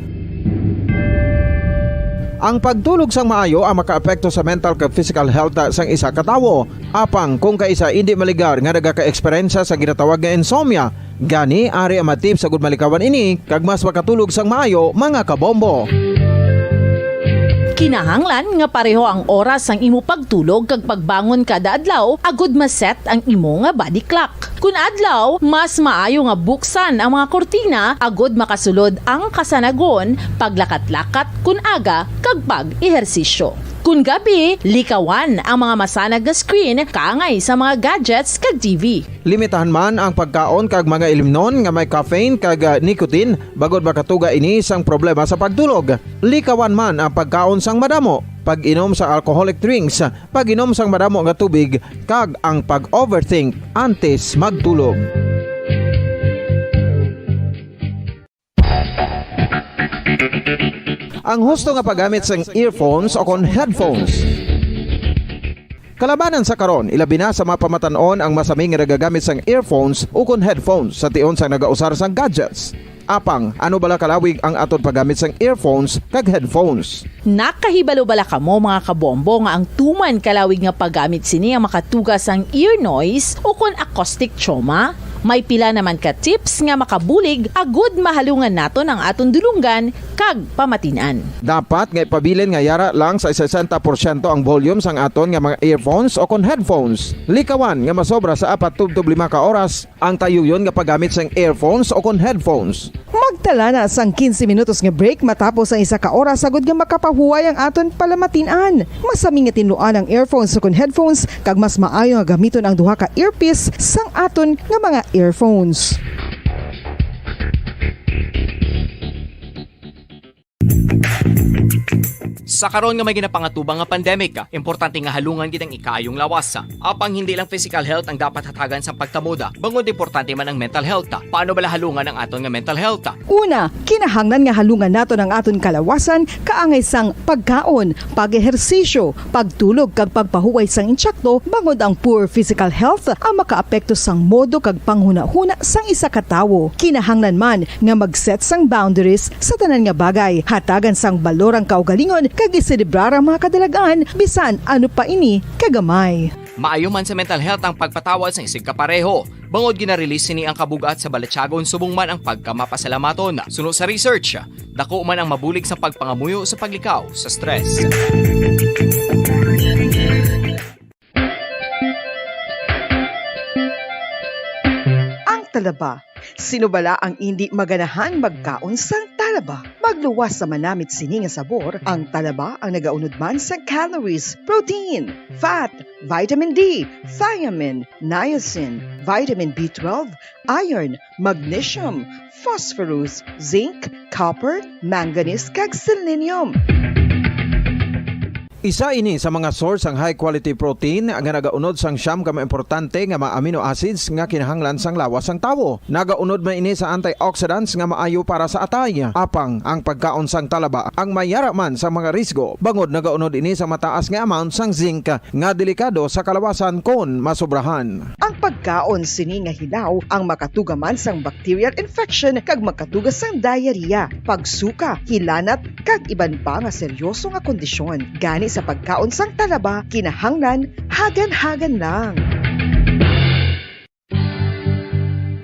Ang pagtulog sang maayo ang makaapekto sa mental kag physical health sang isa ka tawo. Apang kung kaisa indi maligar nga nagaka-eksperyensya sa ginatawag nga insomnia, gani ari ang mga tips agud malikawan ini kag mas makatulog sang maayo, mga kabombo. Kinahanglan nga pareho ang oras sang imo pagtulog kag pagbangon kada adlaw agud ma-set ang imo nga body clock. Kun adlaw, mas maayo nga buksan ang mga kurtina agud makasulod ang kasanagon, paglakat-lakat kun aga, kag pag-ehersisyo. Kun gabi, likawan ang mga masanag nga screen kaangay sa mga gadgets kag T V. Limitahan man ang pagkaon kag mga ilimnon nga may caffeine kag, ah, nicotine, bangod makatuga ini sang problema sa pagtulog. Likawan man ang pagkaon sang madamo, pag-inom sa alcoholic drinks, pag-inom sang madamo nga tubig, kag ang pag-overthink antes magtulog. Ang husto nga paggamit sang earphones o kon headphones. Kalabanan sa karon, ilabi na sa mga pamatan-on ang masami nga nagagamit sang earphones o kon headphones sa tion sang nagausar sang gadgets. Apang, ano bala kalawig ang aton paggamit sang earphones kag headphones? Nakahibalo bala kamo, mga kabombo, nga ang tuman kalawig nga paggamit sini ang makatuga sang ear noise o kon acoustic trauma? May pila naman ka tips nga makabulig agud mahalungan naton ang aton dulonggan kag pamatin-an. Dapat nga ipabilin nga yara lang sa sesenta porsyento ang volume sang aton nga mga earphones o kon headphones. Likawan nga masobra sa apat tubtob lima ka oras ang tayuyon nga paggamit sang earphones o kon headphones. Magtala na sang quince minutos nga break matapos ang isa ka oras agud nga makapahuway ang aton palamatin-an. Masami nga tinluan ang earphones o kon headphones, kag mas maayo nga gamiton ang duha ka earpiece sang aton nga mga earphones. Sa karon nga may ginapangatubang nga pandemic, importante nga halungan gid ang ikaayong lawas. Apang hindi lang physical health ang dapat hatagan sang pagtamod, bangod importante man ang mental health. Paano bala halungan ang aton nga mental health? Una, kinahanglan nga halungan naton ang aton kalawasan kaangay sang pagkaon, pag-ehersisyo, pagtulog kag pagpahuway sang insakto, bangod ang poor physical health ang makaapekto sang modo kag panghunahuna sang isa ka tawo. Kinahanglan man nga mag-set sang boundaries sa tanan nga bagay, hatagan sang balor ang kaugalingon kag iselebrar ang mga kadalag-an bisan ano pa ini kagamay. Maayo man sa mental health ang pagpatawad sang isigkapareho, bangod gina-release sini ang kabug-at sa balatyagon subong man ang pagkamapasalamaton. Suno sa research, dako man ang mabulig sa pagpangamuyo sa paglikaw sa stress. Ang talaba. Sino bala ang indi maganahan magkaon sang talaba? Magluwas sa manamit sini nga sabor, ang talaba ang nagaunod man sang calories, protein, fat, vitamin D, thiamine, niacin, vitamin B twelve, iron, magnesium, phosphorus, zinc, copper, manganese, kag selenium. Isa ini sa mga source sang high quality protein nga nagaunod sang siyam ka mga importante nga mga amino acids nga kinahanglan sang lawas sang tawo. Nagaunod man ini sa antioxidants nga maayo para sa atay. Apang ang pagkaon sang talaba ang mayara man sa mga risgo, bangod nagaunod ini sa mataas nga amount sang zinc nga delikado sa kalawasan kon masobrahan. Ang pagkaon sini nga hilaw ang makatuga man sang bacterial infection kag makatuga sang diarrhea, pagsuka, hilanat, kag iban pa nga seryoso nga kondisyon. Gani sa pagkaon sang talaba, kinahanglan hagan-hagan lang.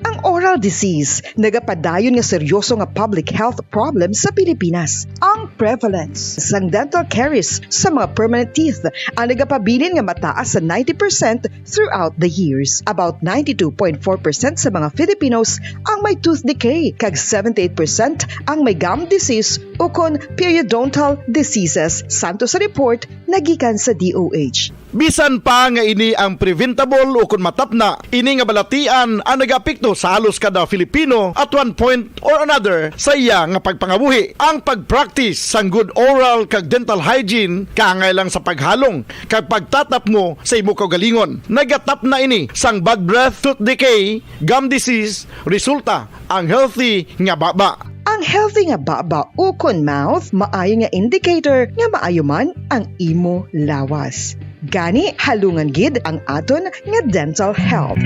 Ang oral disease nagapadayon nga seryoso nga public health problem sa Pilipinas. Ang prevalence sang dental caries sa mga permanent teeth ang nagapabilin nga mataas sa ninety percent throughout the years. About ninety-two point four percent sa mga Filipinos ang may tooth decay, kag seventy-eight percent ang may gum disease ukon periodontal diseases, santo sa report nagikan sa D O H. Bisan pa nga ini ang preventable ukon matapna, ini nga balatian ang nagaapekto sa halos kada Filipino at one point or another sa iya nga pagpangabuhi. Ang pag-practice sang good oral kag dental hygiene kaangay lang sa paghalong kag pagtatapngo sa imo kaugalingon. Nagatapna ini sang bad breath, tooth decay, gum disease, resulta ang healthy nga baba. Ang healthy nga baba ukon mouth maayo nga indicator nga maayo man ang imo lawas. Gani, halungan gid ang aton nga dental health.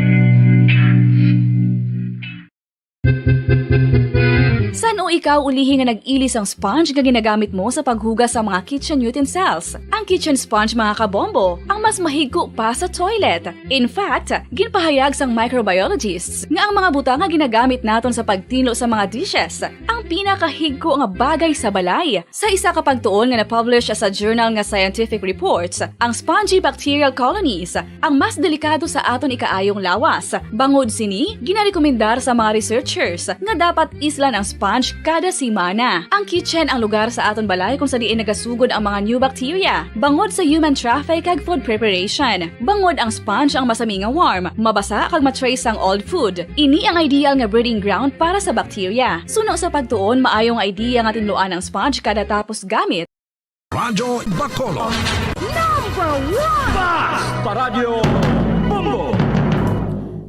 Sa Ikaw ulihi nga nag-ili sang sponge nga ginagamit mo sa paghugas sa mga kitchen utensils. Ang kitchen sponge, mga kabombo, ang mas mahigko pa sa toilet. In fact, ginpahayag sang microbiologists nga ang mga butang nga ginagamit naton sa pagtinlo sa mga dishes ang pinakahigko nga bagay sa balay. Sa isa ka pagtuon nga na-publish sa journal nga Scientific Reports, ang spongy bacterial colonies ang mas delikado sa aton ikaayong lawas. Bangod sini, ginarekomendar sa mga researchers nga dapat islan ang sponge kada semana. Ang kitchen ang lugar sa aton balay kung sa diin nagasugod ang mga new bacteria, bangod sa human traffic kag food preparation. Bangod ang sponge ang masami nga warm, mabasa kag ma-trace sang old food. Ini ang ideal nga breeding ground para sa bacteria. Suno sa pagtuon, maayo nga idea nga tinluan ang sponge kada tapos gamit. Radyo Bacolod. Number one! Basta Radyo Bombo!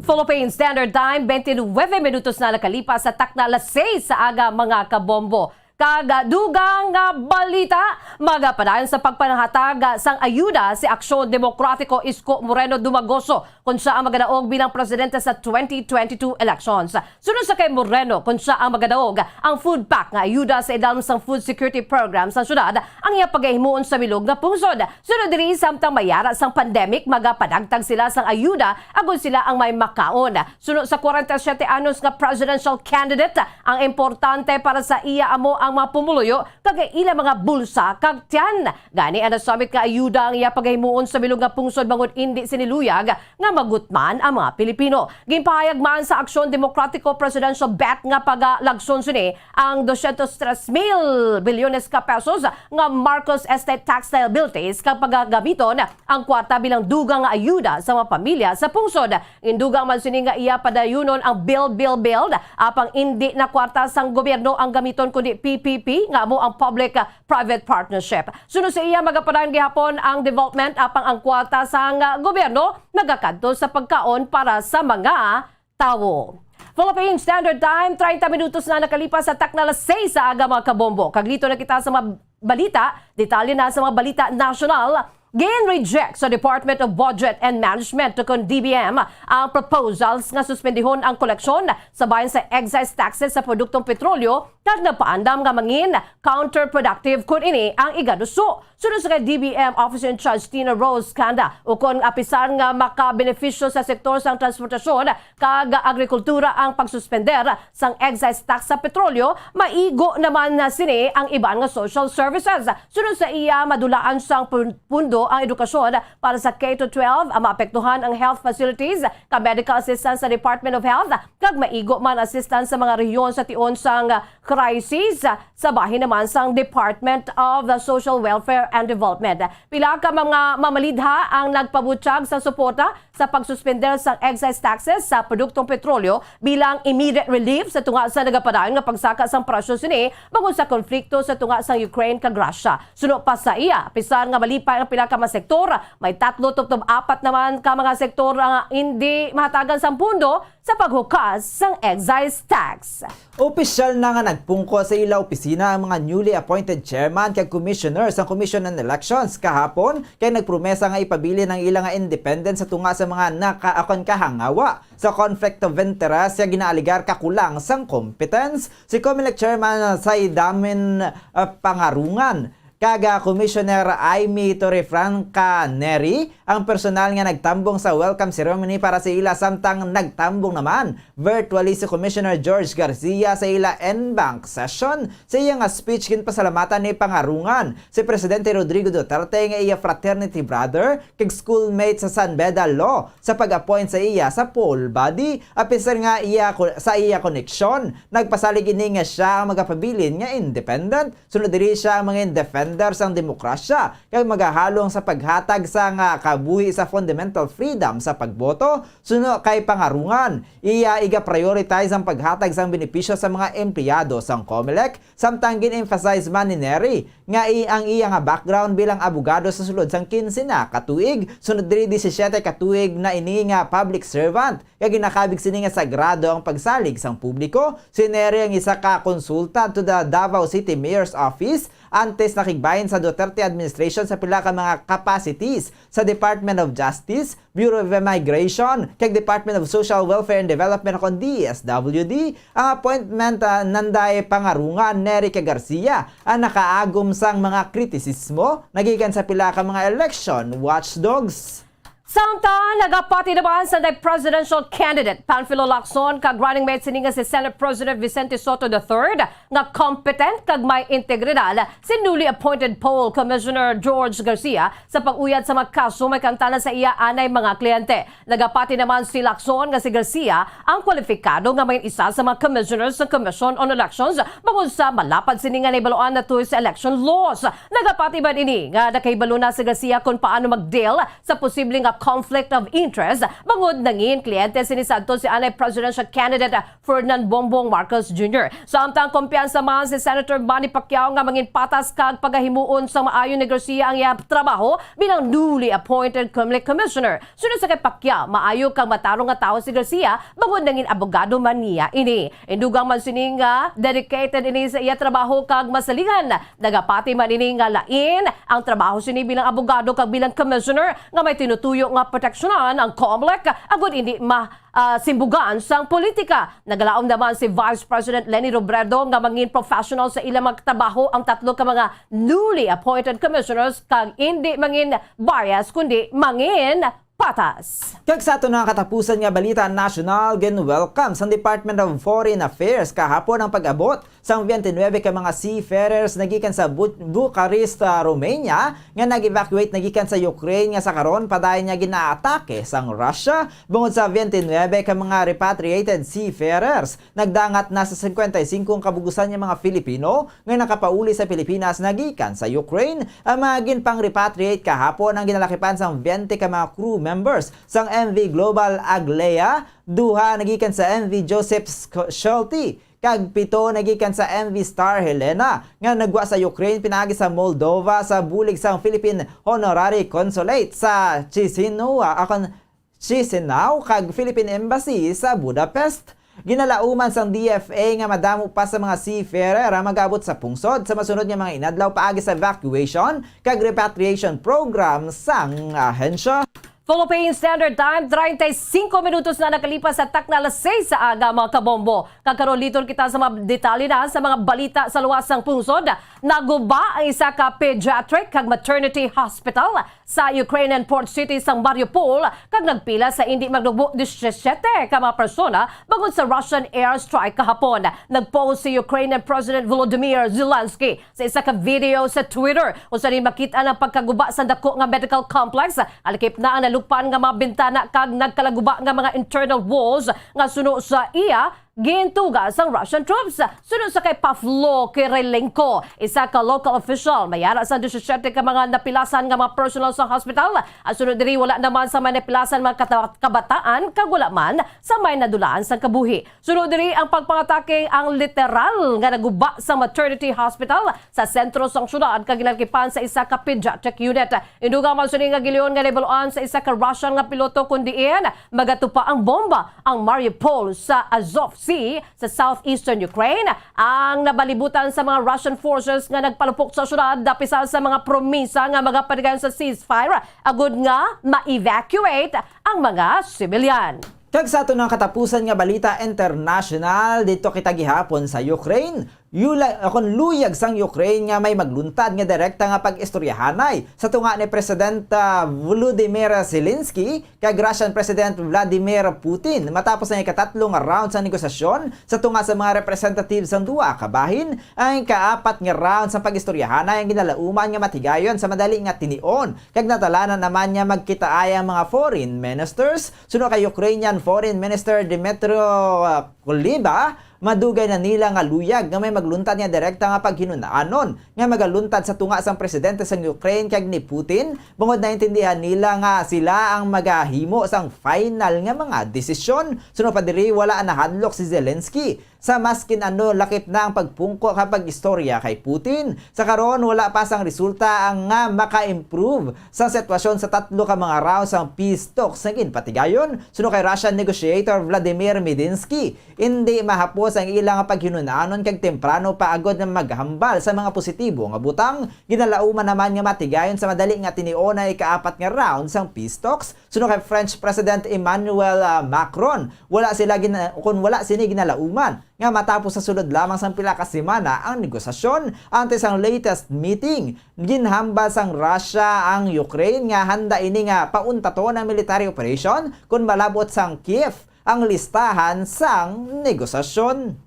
Philippine Standard Time, twenty-nine minutos na nakalipas sa takna alas seis sa aga, mga kabombo. Kag, ah, dugang nga balita, magapadayon sa pagpanahatag, ah, sang ayuda si Aksyon Demokratiko Isko Moreno Dumagoso kon siya ang magadaog bilang presidente sa twenty twenty-two elections. Suno sa kay Moreno, kon siya ang magadaog, ang food pack nga ayuda sa ilalim sang food security program sa syudad ang iya pagahimuon sa bilog nga pungsod. Sunod diri, samtang may ara sang pandemic, magapadagtag sila sang ayuda agod sila ang may makaon. Suno sa kwarenta y siyete anyos nga presidential candidate, ang importante para sa iya amo ang mga pumuluyo kag ang ila mga bulsa kag tiyan. Gani, ang nasambit nga ayuda ang iya pagahimuon sa bilog nga pungsod bangod indi sini luyag nga magutman ang mga Pilipino. Ginpahayag man sa Aksyon Demokratiko Presidential Bet nga pagalagson sini ang dosyentos tres mil bilyones ka pesos nga Marcos Estate tax liabilities kag pagagamiton ang kwarta bilang dugang nga ayuda sa mga pamilya sa pungsod. Indugang man sini nga iya padayunon ang build, build, build, apang indi na kwarta sang gobyerno ang gamiton, kundi P P P, nga amo ang public, ah, private partnership. Suno sa iya, magapadayon gihapon ang development, apang ang kwarta sang, ah, gobyerno nagakadto sa pagkaon para sa mga tawo. Philippine Standard Time, treinta minutos na nakalipas sa takna alas seis sa aga, mga kabombo. Kag dito na kita sa mga balita, detalye na sa mga balita nasyonal. Gin-reject sa Department of Budget and Management, kon D B M, ang proposals nga suspendihon ang koleksyon sa bahin sa excise taxes sa produktong petrolyo, kag nagpaandam nga mangin counterproductive kon ini ang igaduso. Suno sa kay D B M Officer in Charge Tina Rose Canda, ukon apisar nga makabenepisyo sa sektor sang transportasyon kag agrikultura ang pagsuspender sang excise tax sa petrolyo, maigo naman na sini ang iban nga social services. Suno sa iya, madulaan sang pun-, pundo ang edukasyon para sa K to twelve, ang maapektuhan ang health facilities, ka medical assistance sa Department of Health, kag maigo man assistance sa mga rehiyon sa tion sang crisis, sa bahin naman sang Department of the Social Welfare and Development. Pila ka mga mamalidha ang nagpabutyag sa suporta sa pagsuspender sang excise taxes sa produktong petrolyo bilang immediate relief sa tunga sa nagapadayon nga pagsaka sang presyo sini bangod sa konflikto sa tunga sang Ukraine kag Russia. Suno pa sa iya, apisar nga malipay ang pila ka mga sektor, may tatlo tubtob apat naman ka mga sektor nga indi mahatagan sang pundo sa paghukas sang excise tax. Opisyal na nga nagpungko sa ila opisina ang mga newly appointed chairman kag commissioner sang Commission on Elections kahapon, kay nagpromesa nga ipabilin ang ila nga independence sa tunga sa mga naka-, akon kahangawa sa conflict of interest nga ginaaligar kakulang sang competence. Si Comelec Chairman Saidamin, ah, Pangarungan kag, ah, Commissioner Aimee Torrefranca Neri ang personal nga nagtambong sa welcome ceremony para sa ila, samtang nagtambong naman virtually si Commissioner George Garcia sa ila en banc session. Sa iya nga speech, ginpasalamatan ni Pangarungan si Presidente Rodrigo Duterte nga iya fraternity brother kag schoolmate sa San Beda Law sa pag-appoint sa iya sa poll body. Apisar nga iya ko-, sa iya koneksyon, nagpasalig ini nga sia ang magapabilin nga independent. Sunod diri, sia ang mga defender sang demokrasya kag magahalong sa paghatag sang kabuhi sa fundamental freedom sa pagboto. Suno kay Pangarungan, iya iga-prioritize ang paghatag sang benepisyo sa mga empleyado sang Comelec, samtang gin-emphasize man ni Neri nga i-, ang iya nga background bilang abogado sa sulod sang kinse na ka tuig, sunod diri disisiete ka tuig na ini nga public servant, kag ginakabig sini nga sagrado ang pagsalig sang publiko. Si Neri ang isa ka consultant to the Davao City Mayor's Office antes nakigbahin sa Duterte administration sa pila ka mga capacities sa Department of Justice, Bureau of Immigration, kag Department of Social Welfare and Development, kon D S W D, ang appointment, ah, nanday pangarungan ni Erica Garcia, ang nakaagom sang mga kritisismo nagikan sa pila ka mga election watchdogs. Samtang nagapati naman sa Presidential Candidate Panfilo Lacson kag running mate sini nga si Senate President Vicente Sotto the third nga competent kag may integridad si newly appointed Poll Commissioner George Garcia sa pag-uyad sa mga kaso may kaangtanan sa iya anay mga kliyente. Nagapati naman si Lacson nga si Garcia ang kwalipikado nga may isa sa mga commissioners sa Commission on Elections bangod sa malapad sini nga nahibaluan na tuyo sa election laws. Nagapati man ini nga nakahibalo na si Garcia kung paano mag-deal sa posible nga conflict of interest bangod nangin kliyente sini sa adto si anay presidential candidate Ferdinand Bongbong Marcos Junior. Samtang kumpiyansa man si Senator Manny Pacquiao nga mangin patas kag pagahimuon sa maayo ni Garcia ang iya trabaho bilang newly appointed Comelec Commissioner. Sunod sa kay Pacquiao, maayo kag matarong nga tawo si Garcia bangod nangin abogado man niya ini. Indugang man sini nga dedicated ini sa iya trabaho kag masalingan. Nagapati man ini nga lain ang trabaho sini bilang abogado kag bilang commissioner nga may tinutuyo nga proteksyonan ang Comelec agud hindi ma ah, simbugan sang politika. Nagalaom naman si Vice President Leni Robredo nga mangin professional sa ilang mga trabaho ang tatlo ka mga newly appointed commissioners kag indi mangin bias kundi mangin patas. Kag sa aton nga katapusan nga balita nasyonal, gin-welcome sang Department of Foreign Affairs kahapon ang pag-abot sang twenty-nine ka mga seafarers nagikan sa Bu-, Bucharest, ah, Romania, nga nag-evacuate nagikan sa Ukraine nga sa karon padayon nga ginaatake sang Russia. Bungod sa twenty-nine ka mga repatriated seafarers, nagdangat na sa cincuenta y cinco ang kabugusan nga mga Filipino nga nakapauli sa Pilipinas nagikan sa Ukraine. Ang mga ginpang-repatriate kahapon ang ginalakipan sang twenty ka mga crew members sang M V Global Aglaea, duha nagikan sa M V Joseph Sc-, Schulte, kag pito nagikan sa M V Star Helena nga nagwa sa Ukraine pinaagi sa Moldova sa bulig sang Philippine Honorary Consulate sa Chisinau, akon, Chisinau kag Philippine Embassy sa Budapest. Ginalauman sang D F A nga madamo pa sa mga seafarer ang mag-abot sa pungsod sa masunod nga mga inadlaw paagi sa evacuation kag repatriation program sang ahensya. Philippine Standard Time, treinta y cinco minutos na nakalipas sa takna alas seis sa aga, mga kabombo. Kag karon, liton kita sa mga detalye na sa mga balita sa luwas sang pungsod. Naguba ang isa ka pediatric kag maternity hospital sa Ukrainian port city sang Mariupol, kag nagpila sa indi magnubo disisyete ka mga persona bangod sa Russian airstrike kahapon. Nag-post si Ukrainian President Volodymyr Zelensky sa isa ka video sa Twitter, kung saan makita ang pagkaguba sa dako nga medical complex. Alakip na ang nalukpan nga mga bintana kag nagkalaguba nga mga internal walls nga suno sa iya gintuga sang Russian troops. Suno sa kay Pavlo Kirilenko, isa ka local official, may ara sa disisyete ka mga napilasan nga mga personnel sa hospital. Ang suno diri, wala naman sa may napilasan mga kata-, kabataan, kag wala man sa may nadulaan sang kabuhi. Suno diri ang pagpangatake ang literal nga naguba sa maternity hospital sa sentro sang syudad kag ginalkipan sa isa ka pediatric unit. Indugang man sini nga gilion nga nahibaluan sa isa ka Russian nga piloto, kun diin magatupa ang bomba ang Mariupol sa Azov Sea sa southeastern Ukraine, ang nabalibutan sa mga Russian forces nga nagpalupok sa syudad, dapisan sa mga promiso nga magapatigayon sa ceasefire agud nga ma-evacuate ang mga sibilyan. Kag sa aton nga katapusan nga balita internasyonal, dito kita gihapon sa Ukraine. Yula-, akon luyag sang Ukraine nga may magluntad nga direkta nga pag-istoryahanay sa tunga ni President, ah, Volodymyr Zelensky kag Russian President Vladimir Putin matapos ang ikatatlo nga round sang negosasyon sa tunga sa mga representatives sang duha ka bahin. Ang ikaapat nga round sang pag-istoryahanay ang ginalauman nga matigayon sa madali nga tinion, kag natalanan naman nga magkitaay ang mga foreign ministers. Suno kay Ukrainian Foreign Minister Dmytro, ah, Kuleba, madugay na nila nga luyag nga may magluntad nga direkta nga paghinun-anon nga magaluntad sa tunga sang presidente sang Ukraine kag ni Putin, bangod naintindihan nila nga sila ang magahimo sang final nga mga desisyon. Suno pa diri, wala nahadlok si Zelensky sa maskin ano lakip na ang pagpungko kag pag-istorya kay Putin. Sa karon, wala pa sang resulta ang nga maka-improve sa sitwasyon sa tatlo ka mga round sang peace talks nga ginpatigayon. Suno kay Russian negotiator Vladimir Medinsky, hindi mahapos ang ila nga paghinun-anon kag temprano pa agod nga maghambal sa mga positibo nga butang. Ginalauman naman nga matigayon sa madali nga tinion ang ikaapat nga round sang peace talks. Suno kay French President Emmanuel, ah, Macron, wala sila gina-, kun wala sini ginalauman nga matapos sa sulod lamang sang pila ka semana ang negosasyon. Antes ang latest meeting, ginhambal sang Russia ang Ukraine nga handa ini nga pauntaton ang military operation kon malab-ot sang Kiev ang listahan sang negosasyon.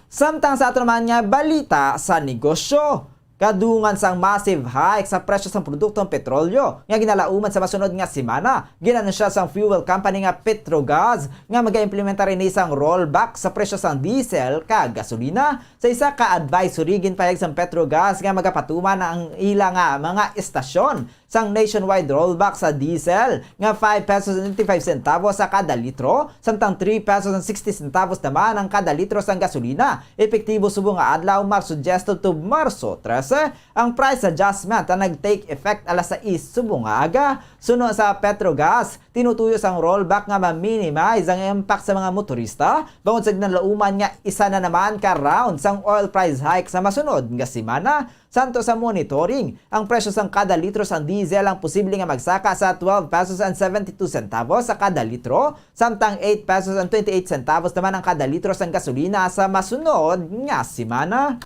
Samtang sa ato naman nga balita sa negosyo, kadungan sang massive hike sa presyo sang produktong petrolyo nga ginalauman sa masunod nga semana, ginanunsya sang fuel company nga Petrogas nga mag-implementar ini sang rollback sa presyo sang diesel kag gasolina. Sa isa ka advisory, ginpahayag sang Petrogas nga magapatuman ang ila nga mga estasyon sang nationwide rollback sa diesel nga five pesos and eighty-five centavos sa kada litro, samtang three pesos and sixty centavos naman ang kada litro sang gasolina. Epektibo subong nga adlaw, Marso diyes tubtob Marso trese, ang price adjustment ang nag-take effect alas sais subong nga aga. Suno sa Petrogas, tinutuyo sang rollback nga ma-minimize ang impact sa mga motorista bangod sa ginalauman nga isa na naman ka round sang oil price hike sa masunod nga semana. Santo sa monitoring, ang presyo sang kada litro sang diesel ang posible nga magsaka sa twelve pesos and seventy-two centavos sa kada litro, samtang eight pesos and twenty-eight centavos naman ang kada litro sang gasolina sa masunod nga semana.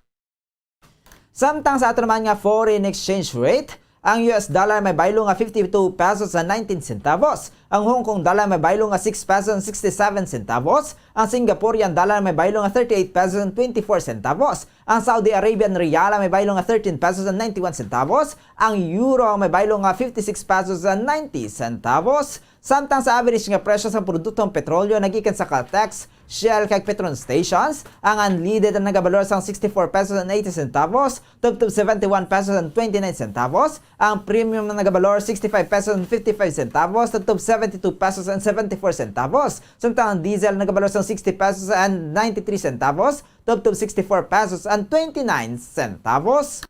Samtang sa ato naman nga foreign exchange rate, ang U S dollar may baylo nga fifty-two pesos and nineteen centavos, ang Hong Kong dollar may baylo nga six pesos and sixty-seven centavos, ang Singaporean dollar may baylo nga thirty-eight pesos and twenty-four centavos, ang Saudi Arabian riyal may baylo nga thirteen pesos and ninety-one centavos, ang euro may baylo nga fifty-six pesos and ninety centavos. Samtang sa average nga presyo sa produktong petrolyo nagikan sa Caltex, Shell kag Petron stations, ang unleaded ang nagabalor sang sixty-four pesos and eighty centavos tubtob seventy-one pesos and twenty-nine centavos, ang premium ang nagabalor sixty-five pesos and fifty-five centavos tubtob seventy-two pesos and seventy-four centavos, samtang ang diesel nagabalor sang sixty pesos and ninety-three centavos tubtob sixty-four pesos and twenty-nine centavos.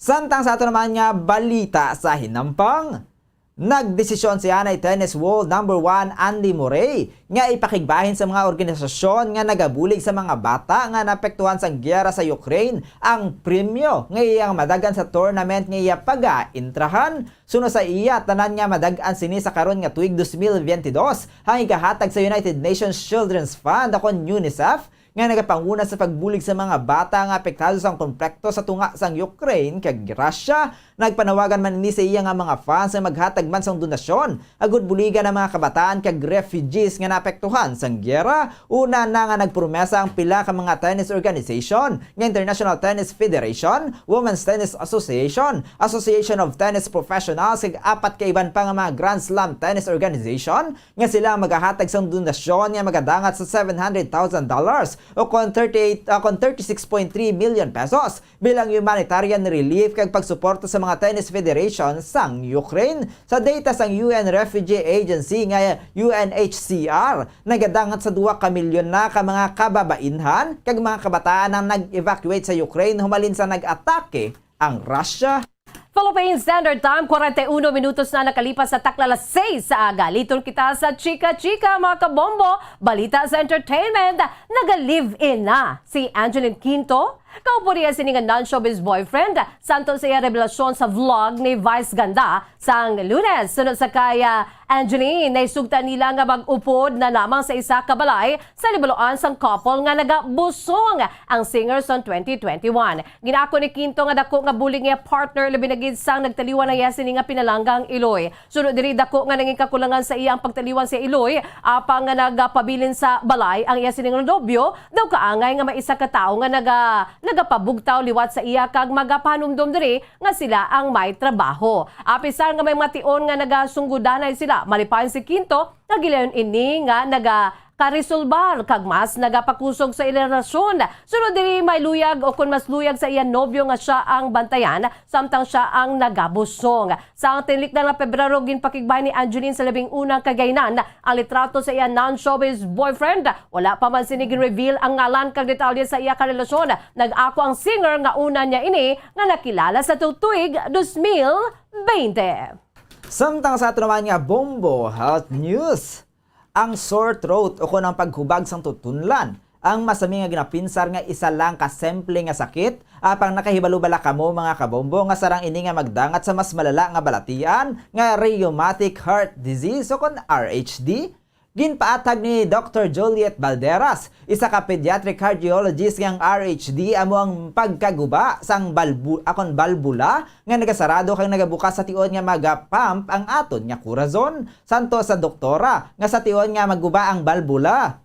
Samtang sa ato naman nga balita sa hinampang, nagdesisyon si anay tennis world number one Andy Murray nga ipakigbahin sa mga organisasyon nga nagabulig sa mga bata nga naapektuhan sang giyera sa Ukraine ang premyo nga iyang madag-an sa tournament nga iya pagaintrahan. Suno sa iya, tanan nga madag-an sini sa karon nga tuig dos mil biyente dos ang igahatag sa United Nations Children's Fund, akon UNICEF, nga nagapanguna sa pagbulig sa mga bata nga apektado sang konplikto sa tunga sang Ukraine kag Russia. Nagpanawagan man ini sa iya nga mga fans nga maghatag man sang donasyon agud buligan ang mga kabataan kag refugees nga naapektuhan sang giyera. Una na nga nagpromesa ang pila ka mga tennis organization nga International Tennis Federation, Women's Tennis Association, Association of Tennis Professionals, kag apat ka iban pa nga mga Grand Slam tennis organization nga sila ang magahatag sang donasyon nga magadangat sa seven hundred thousand dollars o kon thirty-eight, ah, kon thirty-six point three million pesos bilang humanitarian relief kag pagsuporta sa mga tennis federation sang Ukraine. Sa data sang U N Refugee Agency nga U N H C R, nagadangat sa duha ka milyon na ka mga kababainhan kag mga kabataan ang nag-evacuate sa Ukraine humalin sa nag-atake ang Russia. Philippine Standard Time, kwarenta y uno minutos na nakalipas sa takna alas seis sa aga. Liton kita sa Chika Chika, mga kabombo. Balita sa entertainment, naga-live-in na si Angeline Quinto. Kaupo niya sini nga non-showbiz boyfriend, santo sa iya revelasyon sa vlog ni Vice Ganda sang Lunes. Sunod sa kay, ah, Angeline, naisugtan nila nga mag-upod na lamang sa isa ka balay sa libaloan sang couple nga nagabusong ang singer son twenty twenty-one. Ginaako ni Quinto nga dako nga bulig niya partner, labi na gid sang nagtaliwan na iya sini nga pinalangga ang iloy. Suno diri, dako nga nangin kakulangan sa iya ang pagtaliwan sa iloy, apang nga nagapabilin sa balay ang iya sini nga nobyo, daw kaangay nga may isa ka tawo nga naga-, nagapabugtaw liwat sa iya kag magapanumdom diri nga sila ang may trabaho. Apisar nga may mga tion nga nagasunggodanay sila, malipayon si Quinto, nagilayon ini nga naga-, karesolbar kag mas nagapakusog sa ila relasyon. Sunod diri, may luyag o kon mas luyag sa iya nobyo nga siya ang bantayan, samtang siya ang nagabusong. Sa tinlikdan nga Pebrero, ginpakigbahin ni Angeline sa labing unang kagaynan ang litrato sa iya non-showbiz boyfriend. Wala pa man sini gin-reveal ang ngalan kag detalye sa iya karelasyon. Nag-ako ang singer nga una niya ini nga nakilala sa tu-, tuig dos mil bente. Samtang sa ato naman nga bombo health news, ang sore throat o kon ang paghubag sang tutunlan, ang masami nga ginapinsar nga isa lang ka simple nga sakit, apang nakahibalo bala kamo, mga kabombo, nga sarang ini nga magdangat sa mas malala nga balatian nga rheumatic heart disease o kon R H D? Ginpaathag ni Doktor Juliet Balderas, isa ka pediatric cardiologist, nga ang R H D amo ang pagkaguba sang balbu-, akon balbula nga nagasarado kag nagabukas sa tion nga magapump ang aton nga kurason. Santo sa doktora nga sa tion nga maguba ang balbula,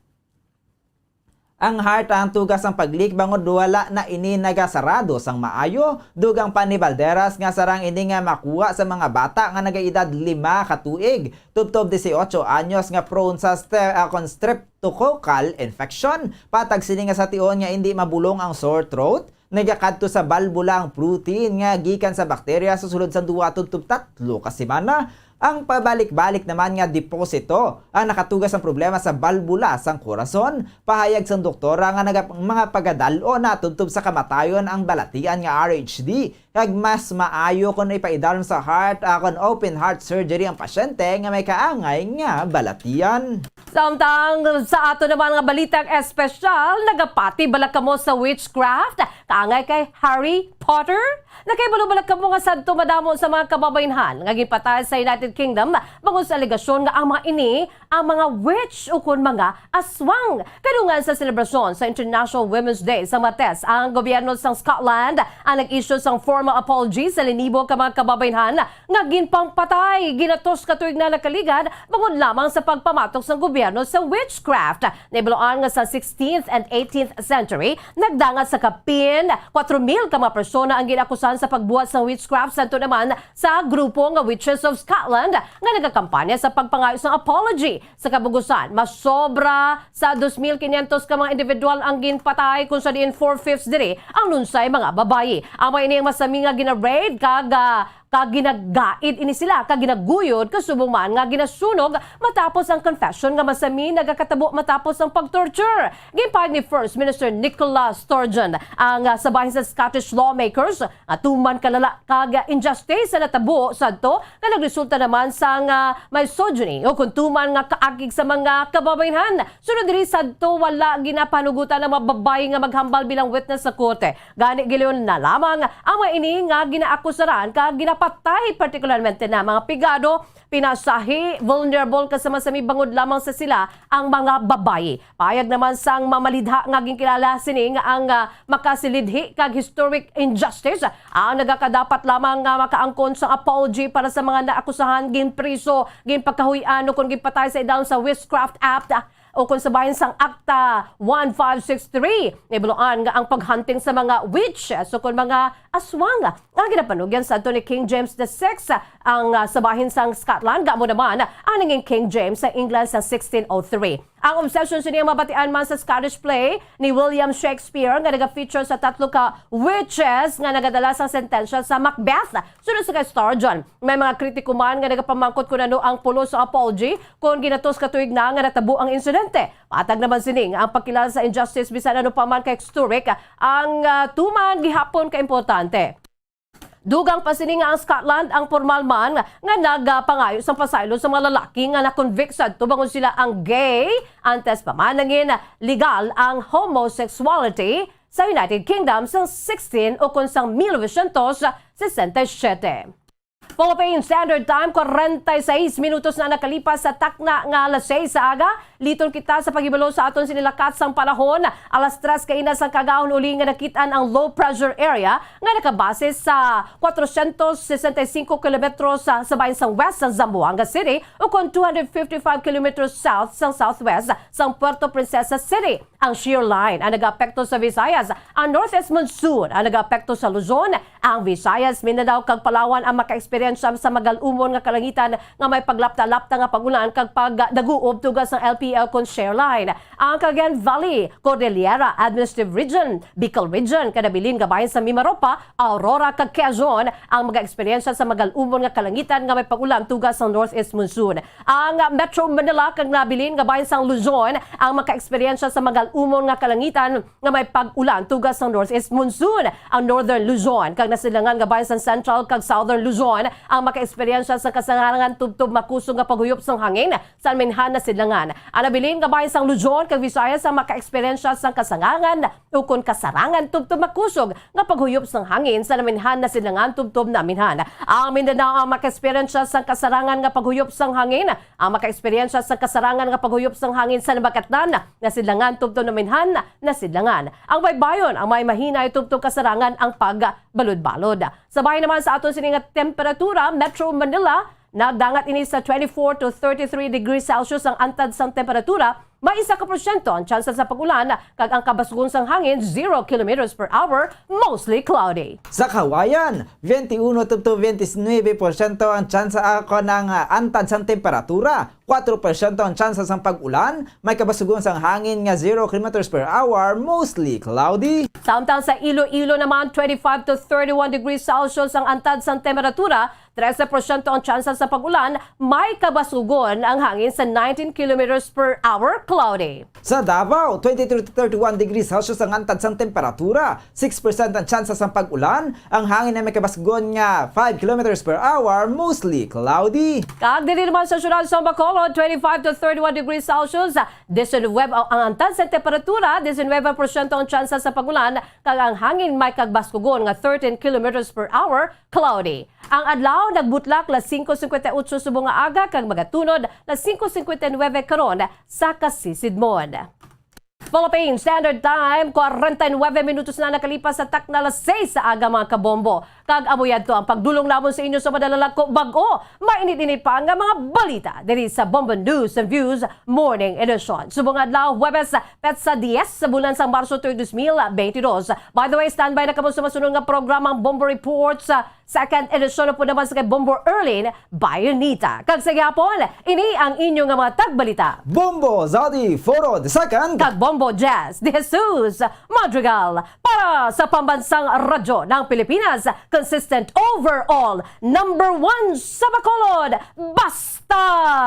ang heart ang tuga sang pag-leak bangod wala na ini nagasarado sang maayo. Dugang pa ni Balderas nga sarang ini nga makuha sa mga bata nga nagaedad lima ka tuig tubtob dieciocho anyos nga prone sa stre-, ah, kon streptococcal infection. Patag sini nga sa tion nga indi mabulong ang sore throat, nagakadto sa balbula ang protein nga gikan sa bakterya sa sulod sang duwa tubtob tatlo ka semana. Ang pabalik-balik naman nga deposito ang nakatuga sang problema sa balbula sang kurason. Pahayag sang doktora nga naga-, mga pagadal-on na tubtob sa kamatayon ang balatian nga R H D, kag mas maayo kon ipaidalom sa heart, ah, kon open heart surgery ang pasyente nga may kaangay nga balatian. Samtang sa ato naman nga balitang espesyal, nagapati bala kamo sa witchcraft? Kaangay kay Harry Potter? Nakahibalo bala kamo nga sadto madamo sa mga kababaynhan nga ginpatay sa United Kingdom bangod sa alegasyon nga ang mga ini ang mga witch ukon mga aswang? Kadungan sa selebrasyon sa International Women's Day sa Martes, ang gobyerno sang Scotland ang nag-issue sang formal apology sa linibo ka mga kababaynhan nga ginpangpatay ginatos ka tuig na nakaligad bangod lamang sa pagpamatok sang gobyerno sa witchcraft. Nahibaluan nga sa sixteenth and eighteenth century, nagdangat sa kapin kwatro mil ka mga persona ang ginakusahan sa pagbuhat sang witchcraft, santo naman sa grupo nga Witches of Scotland nga nagakampanya sa pagpangayo sang apology. Sa kabugusan, masobra sa dos mil quinientos ka mga individual ang ginpatay, kung sa diin four-fifths diri ang lunsay mga babayi. Amo ini ang masami nga gina-raid kag, ah, kag ginagaid ini sila kag ginaguyod, kasubong man nga ginasunog matapos ang confession nga masami nagakatabo matapos ang pag-torture. Ginpahayag ni First Minister Nicola Sturgeon ang, ah, sa bahin sa Scottish lawmakers nga tuman kalala kag injustice sa natabo sadto nga nagresulta naman sang, ah, misogyny o kon tuman nga kaakig sa mga kababaynhan. Sunod diri sadto, wala ginapanugutan ang mga babayi nga maghambal bilang witness sa korte. Gani, gilayon na lamang ang mga ini nga ginaakusaran kag ginapatay, partikularmente na mga pigado, pinasahi, vulnerable, kag sa masami bangod lamang sa sila ang mga babayi. Pahayag naman sang mamalidha nga ginkilala sini nga ang, ah, makasilidhi kag historic injustice ang nagakadapat lamang nga makaangkon sang apology para sa mga naakusahan, ginpriso, ginpakahuy-an, o kon ginpatay sa idalom sa Witchcraft Act, ah, o kon sa bahin sang Akta one five six three. Nahibaluan nga ang paghunting sa mga witches o kon mga aswang ang ginapanugyan sadto ni King James the Sixth, ang, ah, sa bahin sang Scotland, amo naman ang nangin King James sa England sa sixteen oh three. Ang obsession sini ang mabatian man sa Scottish play ni William Shakespeare nga naga-feature sa tatlo ka witches nga nagadala sang sentensya sa Macbeth. Sunod sa kay Sturgeon, may mga kritiko man nga nagapamangkot kon ano ang pulos sa apology kon ginatos ka tuig na nga natabo ang insidente. Patag naman sini nga ang pagkilala sa injustice, bisan ano pa man ka historic, ang, ah, tuman gihapon ka importante. Dugang pa sini nga ang Scotland ang pormal man nga nagapangayo sang pasaylo sa mga lalaki nga na-convict sadto bangod sila ang gay, antes pa man nangin legal ang homosexuality sa United Kingdom sang sixteen o kon sang mil novecientos sesenta y siete. Philippine Standard Time, kwarenta y seis minutos na nakalipas sa takna nga alas seis sa aga. Liton kita sa paghibalo sa aton sinilakat sang panahon. Alas tres kaina sang kaagahon uli nga nakit-an ang low pressure area nga nakabase sa kwatrocientos sesenta y cinco kilometros sa, sa bahin sang west sang Zamboanga City, o kon two hundred fifty-five kilometers south sang southwest sang Puerto Princesa City. Ang shear line ang nagaapekto sa Visayas. Ang northeast monsoon ang nagaapekto sa Luzon. Ang Visayas, Mindanao, kag Palawan ang maka-experience eksperyensya sa magal-umon nga kalangitan nga may paglapta-lapta nga pag-ulan kag pagdaguob tuga sang L P L kon share line. Ang Cagayan Valley, Cordillera Administrative Region, Bicol Region, kag nabilin nga bahin sa Mimaropa, Aurora, kag Quezon ang makaeksperyensya sa magal-umon nga kalangitan nga may pag-ulan tuga sang northeast monsoon. Ang Metro Manila kag nabilin nga bahin sang Luzon ang makaeksperyensya sa magal-umon nga kalangitan nga may pag-ulan tuga sang northeast monsoon. Ang Northern Luzon kag nasilangan nga bahin sang Central kag Southern Luzon ang makaeksperyensya sa kasarangan tubtob makusog nga paghuyop sang hangin sa naminhan nasilangan. Ang nabilin nga bahin sang Luzon kag Visayas ang makaeksperyensya sang kasarangan ukon kasarangan tubtob makusog nga paghuyop sang hangin sa naminhan nasilangan tubtob naminhan. Ang Mindanao ang makaeksperyensya sang kasarangan nga paghuyop sang hangin, ang makaeksperyensya sang kasarangan nga paghuyop sang hangin sa nabakatnan nasilangan tubtob naminhan nasilangan. Ang baybayon ang may mahinay tubtob kasarangan ang pagbalod-balod. Sa bahin naman sa aton sini nga temperatura, Metro Manila, nagdangat ini sa twenty-four to thirty-three degrees Celsius ang antad sang temperatura, may isa ka porsyento ang tsansa sa pag-ulan, kag ang kabasgon sang hangin, zero kilometers per hour, mostly cloudy. Sa Cauayan, twenty-uno to twenty-nine porsyento ang tsansa ako ng, ah, antad sang temperatura, four percent ang tsansa sang pag-ulan, may kabasgon sang hangin nga zero kilometers per hour, mostly cloudy. Samtang sa Iloilo naman, twenty-five to thirty-one degrees Celsius ang antad sang temperatura, trese porsyento ang tsansa sa pag-ulan, may kabasgon ang hangin sa nineteen kilometers per hour, cloudy. Sa Davao, twenty-three to thirty-one degrees Celsius ang antad sang temperatura, six percent ang tsansa sang pag-ulan, ang hangin ay may kabasgon nga five kilometers per hour, mostly cloudy. Kag diri naman sa siyudad sa Bacolod, twenty-five to thirty-one degrees Celsius, diecinuebe ang antad sa temperatura, diecinuebe porsyento ang tsansa sa pag-ulan, kag ang hangin may kagbaskugon nga thirteen kilometers per hour, cloudy. Ang adlaw nagbutlak las singko singkwenta y otso subong nga aga kag magatunod las singko singkwenta y nuebe karon sa kasisidmon. Philippine Standard Time, kwarenta y nuebe minutos na nakalipas sa takna las seis sa aga, mga kabombo. Kag amo yadto ang pagdulong namon sa inyo sa madala lang ko bag-o, mainit-init pa nga mga balita diri sa Bombo News and Views Morning Edition. Subong adlaw, Huwebes, petsa dies sa bulan sang Marso, tuig dos mil beintidos. By the way, standby na kamo sa masunod nga programang Bombo Reports, ah, second edition na po naman sa kay Bombo Erlin Bayonita. Kag sa gihapon, ini ang inyo nga mga tagbalita. Bombo Zodi Foro the second. Kag Bombo Jazz de Jesus Madrigal. Para sa Pambansang Radyo ng Pilipinas, consistent overall, number one sa Bacolod, Basta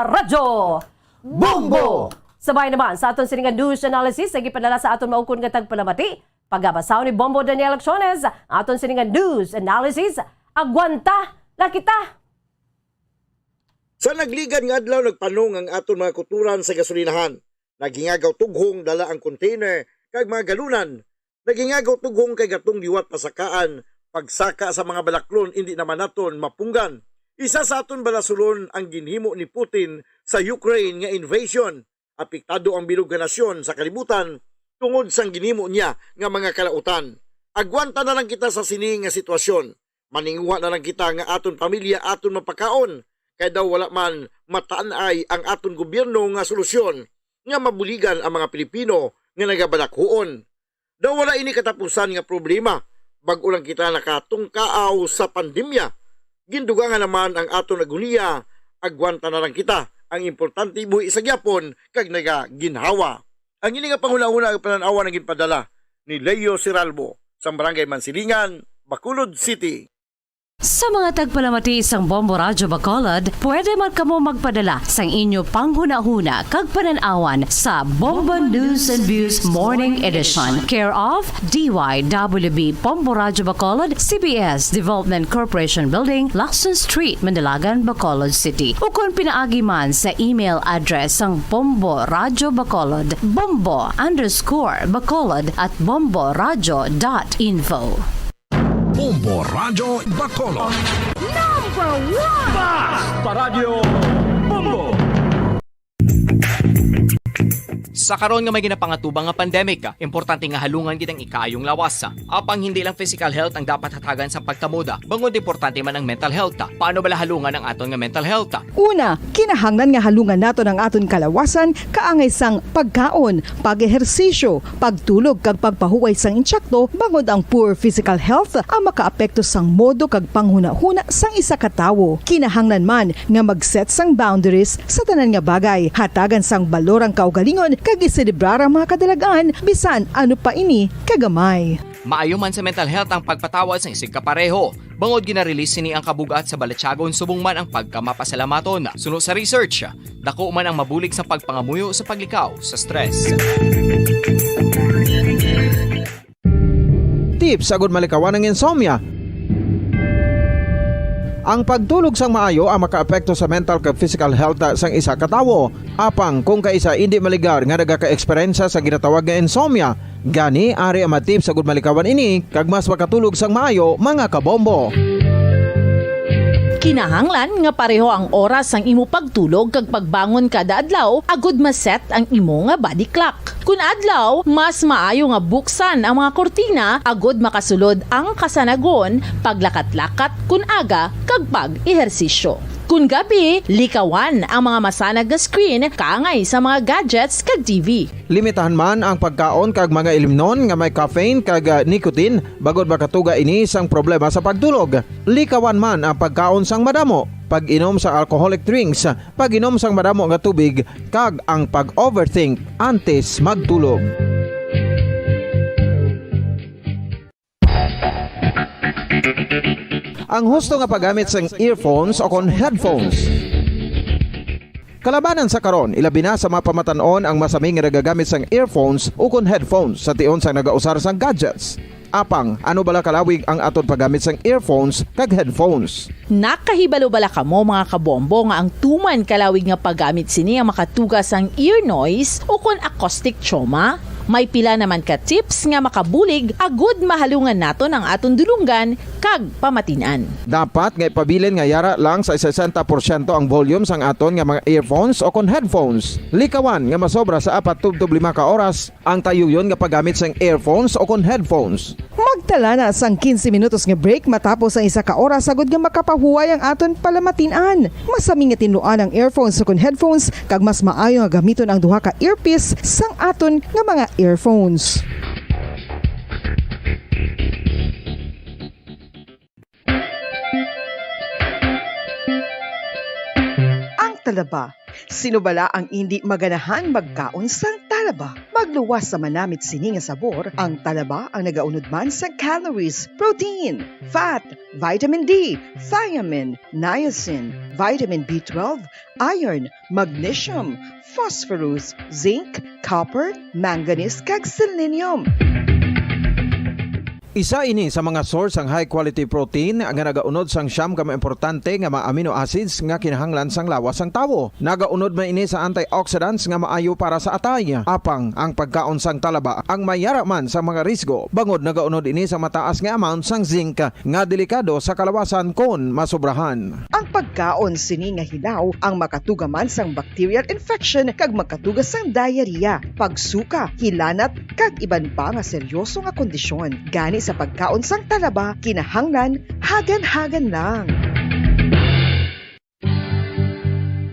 Radyo Bombo! Sabay naman sa aton sini nga news analysis nga gipadala sa aton maukon nga tagpalamati, pagabasahon ni Bombo Daniel Acciones, aton sini nga news analysis, agwanta na kita! Sa nagligad nga adlaw, nagpanong ang aton mga kutoran sa gasolinahan. Naghingagaw tughong dala ang container kag mga galunan. Naghingagaw tughong kay gatong liwat pasakaan, pagsaka sa mga balaklon indi naman naton mapunggan. Isa sa aton balasulon ang ginhimo ni Putin sa Ukraine nga invasion. Apektado ang bilog nga nasyon sa kalibutan tungod sang ginhimo niya nga mga kalautan. Agwanta na lang kita sa sini nga sitwasyon. Maninguha na lang kita nga aton pamilya aton mapakaon, kay daw wala man matan-ay ang aton gobyerno nga solusyon nga mabuligan ang mga Pilipino nga nagabalakhuon. Daw wala ini katapusan nga problema, bag-o lang kita nakatungkaaw sa pandemya. Gindugangan naman ang aton agoniya, agwanta na lang kita. Ang importante, buhi sa gyapon kag nagaginhawa. Ang ini nga panghunahuna ug panan-awan ang ginpadala ni Leo Siralbo sa Barangay Mansilingan, Bacolod City. Sa mga tagpalamati sang Bombo Radyo Bacolod, pwede man kamo magpadala sang inyo panghunahuna kag panan-awan sa Bombo News and Views Morning Edition, care of D Y W B Bombo Radyo Bacolod, C B S Development Corporation Building, Lacson Street, Mandilagan, Bacolod City, ukon pinaagi man sa email address sang Bombo Radyo Bacolod, bombo underscore bacolod at bomboradyo dot info. Bombo Radyo Bacolod. Number one! Basta Radyo Bombo! Sa karon nga may ginapangatubang nga pandemic, importante nga halungan gid ang ikaayong lawas. Apang hindi lang physical health ang dapat hatagan sa pagkamoda, bangod importante man ang mental health. Paano bala halungan ang aton nga mental health? Una, kinahanglan nga halungan naton ang aton kalawasan kaangay sang pagkaon, pag-ehersisyo, pagtulog kag pagpahuway sang insakto, bangod ang poor physical health ang makaapekto sang modo kag panghunahuna sang isa ka tawo. Kinahanglan man nga mag-set sang boundaries sa tanan nga bagay, hatagan sang balor ang kaugalingon kag iselebrar ang mga kadalag-an, bisan ano pa ini kagamay. Maayo man sa mental health ang pagpatawad sang isigkapareho, bangod gina-release sini ang kabug-at sa balatyagon subong man ang pagkamapasalamaton. Suno sa research, dako man ang mabulig sa pagpangamuyo sa paglikaw sa stress. Tips agud malikawan ang insomnia. Ang pagtulog sang maayo ang makaapekto sa mental kag physical health sang isa ka tawo. Apang kung kaisa indi maligar nga nagaka-eksperyensya sa ginatawag nga insomnia, gani ari ang mga tips agud malikawan ini kag mas makatulog sang maayo, mga kabombo. Kinahanglan nga pareho ang oras sang imo pagtulog kag pagbangon kada adlaw agud ma-set ang imo nga body clock. Kun adlaw, mas maayo nga buksan ang mga kurtina agud makasulod ang kasanagon, paglakat-lakat kun aga, kag pag-ehersisyo. Kun gabi, likawan ang mga masanag nga screen kaangay sa mga gadgets kag T V. Limitahan man ang pagkaon kag mga ilimnon nga may caffeine kag, ah, nicotine, bangod makatuga ini sang problema sa pagtulog. Likawan man ang pagkaon sang madamo, pag-inom sa alcoholic drinks, pag-inom sang madamo nga tubig, kag ang pag-overthink antes magtulog. Ang husto nga paggamit sang earphones o kon headphones. Kalabanan sa karon, ilabi na sa mga pamatan-on ang masami nga nagagamit sang earphones o kon headphones sa tion sang nagausar sang gadgets. Apang, ano bala kalawig ang aton paggamit sang earphones kag headphones? Nakahibalo bala kamo, mga kabombo, nga ang tuman kalawig nga paggamit sini ang makatuga sang ear noise o kon acoustic trauma? May pila naman ka tips nga makabulig agud mahalungan naton ang aton dulonggan kag pamatin-an. Dapat nga ipabilin nga yara lang sa sesenta porsyento ang volume sang aton nga mga earphones o kon headphones. Likawan nga masobra sa apat tubtob lima ka oras ang tayuyon nga paggamit sang earphones o kon headphones. Magtala na sang quince minutos nga break matapos ang isa ka oras agud nga makapahuway ang aton palamatin-an. Masami nga tinluan ang earphones ukon headphones, kag mas maayo nga gamiton ang duha ka earpiece sang aton nga mga earphones. Ang talaba. Sino bala ang indi maganahan magkaon sang talaba? Magluwas sa manamit sini nga sabor, ang talaba ang nagaunod man sa calories, protein, fat, vitamin D, thiamine, niacin, vitamin B twelve, iron, magnesium, phosphorus, zinc, copper, manganese, kag selenium. Isa ini sa mga source sang high quality protein nga nagaunod sang siyam ka mga importante nga mga amino acids nga kinahanglan sang lawas sang tawo. Nagaunod man ini sa antioxidants nga maayo para sa atay. Apang ang pagkaon sang talaba ang may yara man sa mga risgo, bangod nagaunod ini sa mataas nga amount sang zinc nga delikado sa kalawasan kon masobrahan. Ang pagkaon sini nga hilaw ang makatuga man sang bacterial infection kag makatuga sang diarrhea, pagsuka, hilanat, kag iban pa nga seryoso nga kondisyon. Gani sa pagkaon sang talaba, kinahanglan hagan-hagan lang.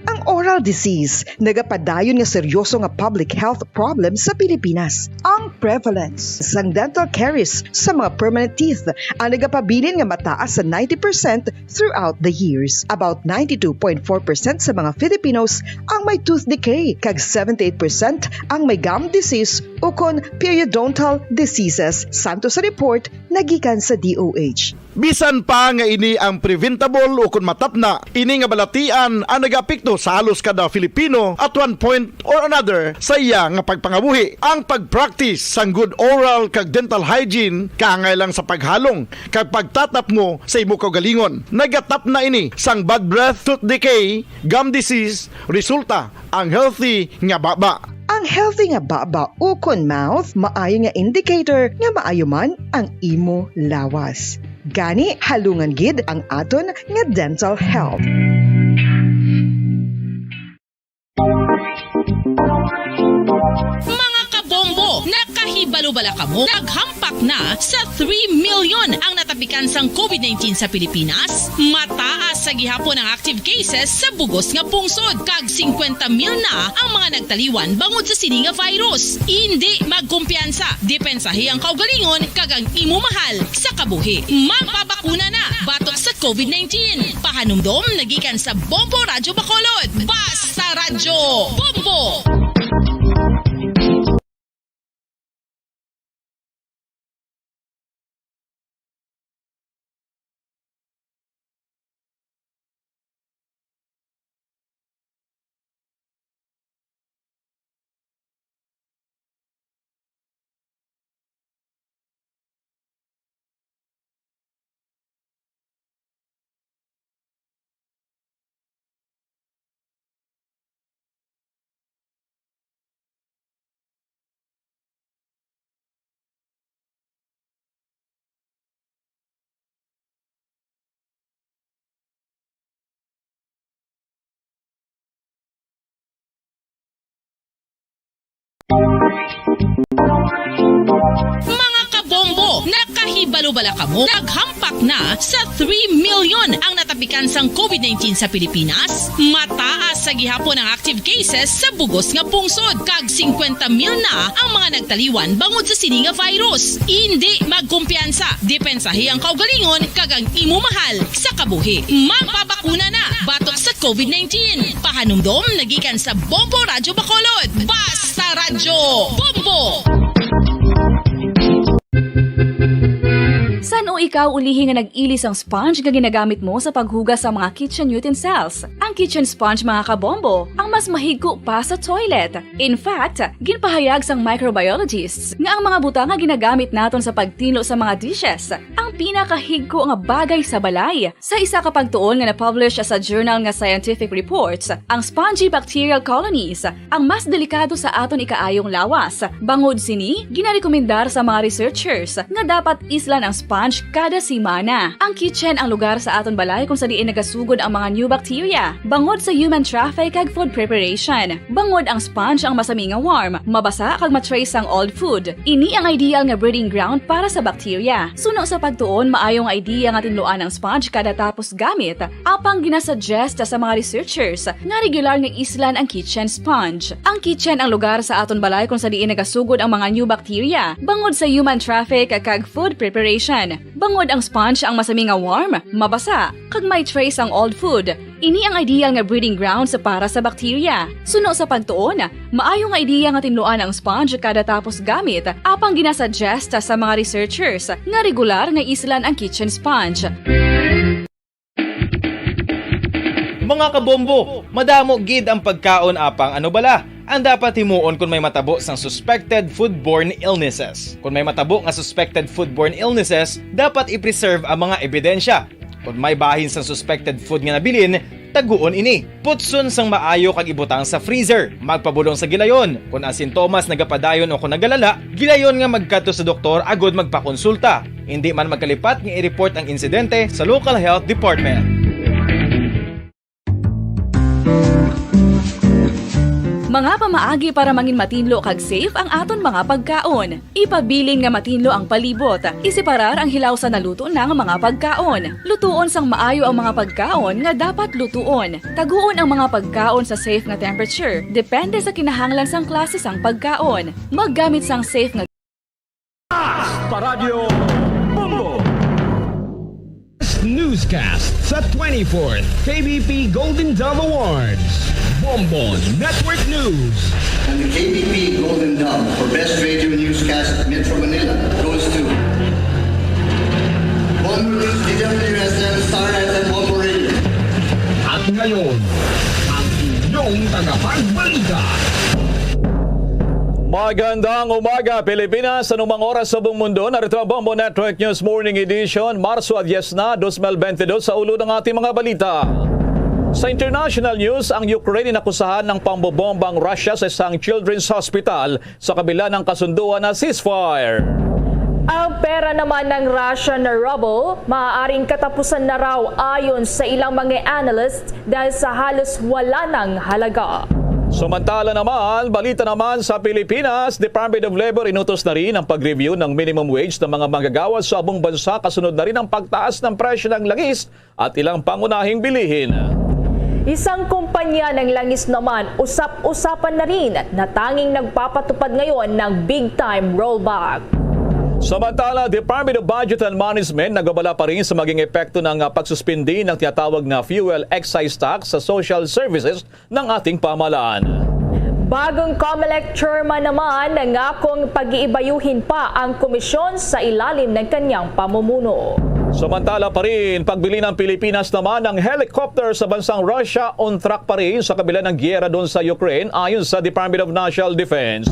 Ang oral disease nagapadayon nga seryoso nga public health problem sa Pilipinas. Ang prevalence sang dental caries sa mga permanent teeth ang nagapabilin nga mataas sa ninety percent throughout the years. About ninety-two point four percent sa mga Filipinos ang may tooth decay, kag seventy-eight percent ang may gum disease ukon periodontal diseases, santo sa report nagikan sa D O H. Bisan pa nga ini ang preventable ukon matapna, ini nga balatian ang nagaapekto sa halos kada Filipino at one point or another sa iya nga pagpangabuhi. Ang pag-practice sang good oral kag dental hygiene kaangay lang sa paghalong kag pagtatapngo sa imo kaugalingon. Nagatapna ini sang bad breath, tooth decay, gum disease, resulta ang healthy nga baba. Ang healthy nga baba ukon mouth maayo nga indicator nga maayo man ang imo lawas. Gani, halungan gid ang aton nga dental health. Nakabalubala kamo, naghampak na sa three million ang natapikan sang covid nineteen sa Pilipinas. Mataas sa gihapon ang active cases sa bugos nga pungsod, kag singkwenta mil na ang mga nagtaliwan bangod sa sini nga virus. Indi magkumpiyansa, depensahi ang kaugalingon kag ang imo mahal sa kabuhi. Magpabakuna na batok sa covid nineteen. Pahanumdom nagikan sa Bombo Radyo Bacolod. Basta Radyo Bombo! Mga kabombo, nakahibalubala kamo, naghampak na sa three million ang natapikan sang covid nineteen sa Pilipinas. Mataas sa gihapon ang active cases sa bugos nga pungsod, kag singkwenta mil na ang mga nagtaliwan bangod sa sini nga virus. Indi magkumpiyansa, depensahi ang kaugalingon kag ang imo mahal sa kabuhi. Magpabakuna na batok sa covid nineteen. Pahanumdom nagikan sa Bombo Radyo Bacolod. Basta Radyo Bombo! San-o ikaw ulihi nga nag-ili sang sponge nga ginagamit mo sa paghugas sa mga kitchen utensils? Ang kitchen sponge, mga kabombo, ang mas mahigko pa sa toilet. In fact, ginpahayag sang microbiologists nga ang mga butang nga ginagamit naton sa pagtinlo sa mga dishes ang pinakahigko nga bagay sa balay. Sa isa ka pagtuon nga na-publish sa journal nga Scientific Reports, ang spongy bacterial colonies ang mas delikado sa aton ikaayong lawas. Bangod sini, ginarekomendar sa mga researchers nga dapat islan ang sponge kada semana. Ang kitchen ang lugar sa aton balay kung sa diin nagasugod ang mga new bacteria, bangod sa human traffic kag food preparation. Bangod ang sponge ang masami nga warm, mabasa kag ma-trace sang old food. Ini ang ideal nga breeding ground para sa bacteria. Suno sa pagtuon, maayo nga idea nga tinluan ang sponge kada tapos gamit, apang ginasuggest sa mga researchers nga regular nga islan ang kitchen sponge. Ang kitchen ang lugar sa aton balay kung sa diin nagasugod ang mga new bacteria, bangod sa human traffic kag food preparation. Bangod ang sponge ang masami nga warm, mabasa, kag may trace ang old food. Ini ang ideal nga breeding grounds para sa bacteria. Suno sa pagtuon, maayo nga idea nga tinluan ang sponge kada tapos gamit, apang ginasuggest sa mga researchers nga regular nga islan ang kitchen sponge. Mga kabombo, madamo gid ang pagkaon, apang ano bala ang dapat himuon kon may matabo sang suspected foodborne illnesses? Kon may matabo nga suspected foodborne illnesses, dapat i-preserve ang mga ebidensya. Kon may bahin sang suspected food nga nabilin, taguon ini. Putson sang maayo kag ibutang sa freezer. Magpabulong sa gilayon. Kon ang sintomas nagapadayon o kon nagalala, gilayon nga magkadto sa doktor agud magpakonsulta. Indi man magkalipat nga i-report ang insidente sa local health department. Mga pamaagi para mangin matinlo kag safe ang aton mga pagkaon. Ipabilin nga matinlo ang palibot. Iseparar ang hilaw sa naluto na nga mga pagkaon. Lutuon sang maayo ang mga pagkaon nga dapat lutuon. Taguon ang mga pagkaon sa safe nga temperature, depende sa kinahanglan sang klase sang pagkaon. Maggamit sang safe nga Basta Radyo Bombo! Newscast sa twenty-fourth K B P Golden Dove Awards. Bombo Network News. And the K B P Golden Dove for Best Radio Newscast Metro Manila goes to Bombo News, D W S M, Star F M, Bombo Radio. At ngayon, ang inyong tagapagbalita. Magandang umaga, Pilipinas. Anumang oras sa buong mundo, narito ang Bombo Network News Morning Edition, Marso a diez na, dos mil bente dos, sa ulo ng ating mga balita. Sa international news, ang Ukraine inakusahan ng pambobomba ang Russia sa isang children's hospital sa kabila ng kasunduan na ceasefire. Ang pera naman ng Russia na ruble maaaring katapusan na raw, ayon sa ilang mga analysts, dahil sa halos wala nang halaga. Samantala naman, balita naman sa Pilipinas, Department of Labor inutos na rin ang pag-review ng minimum wage ng mga manggagawa sa buong bansa, kasunod na rin ang pagtaas ng presyo ng langis at ilang pangunahing bilihin. Isang kumpanya ng langis naman, usap-usapan na rin na tanging nagpapatupad ngayon ng big-time rollback. Samantala, Department of Budget and Management nagbabala pa rin sa maging epekto ng ah, pagsuspindi ng tinatawag na fuel excise tax sa social services ng ating pamahalaan. Bagong Comelec chairman naman nangakong pag-iibayuhin pa ang komisyon sa ilalim ng kanyang pamumuno. Samantala pa rin, pagbili ng Pilipinas naman ng helicopter sa bansang Russia, on track pa rin sa kabila ng giyera doon sa Ukraine, ayon sa Department of National Defense.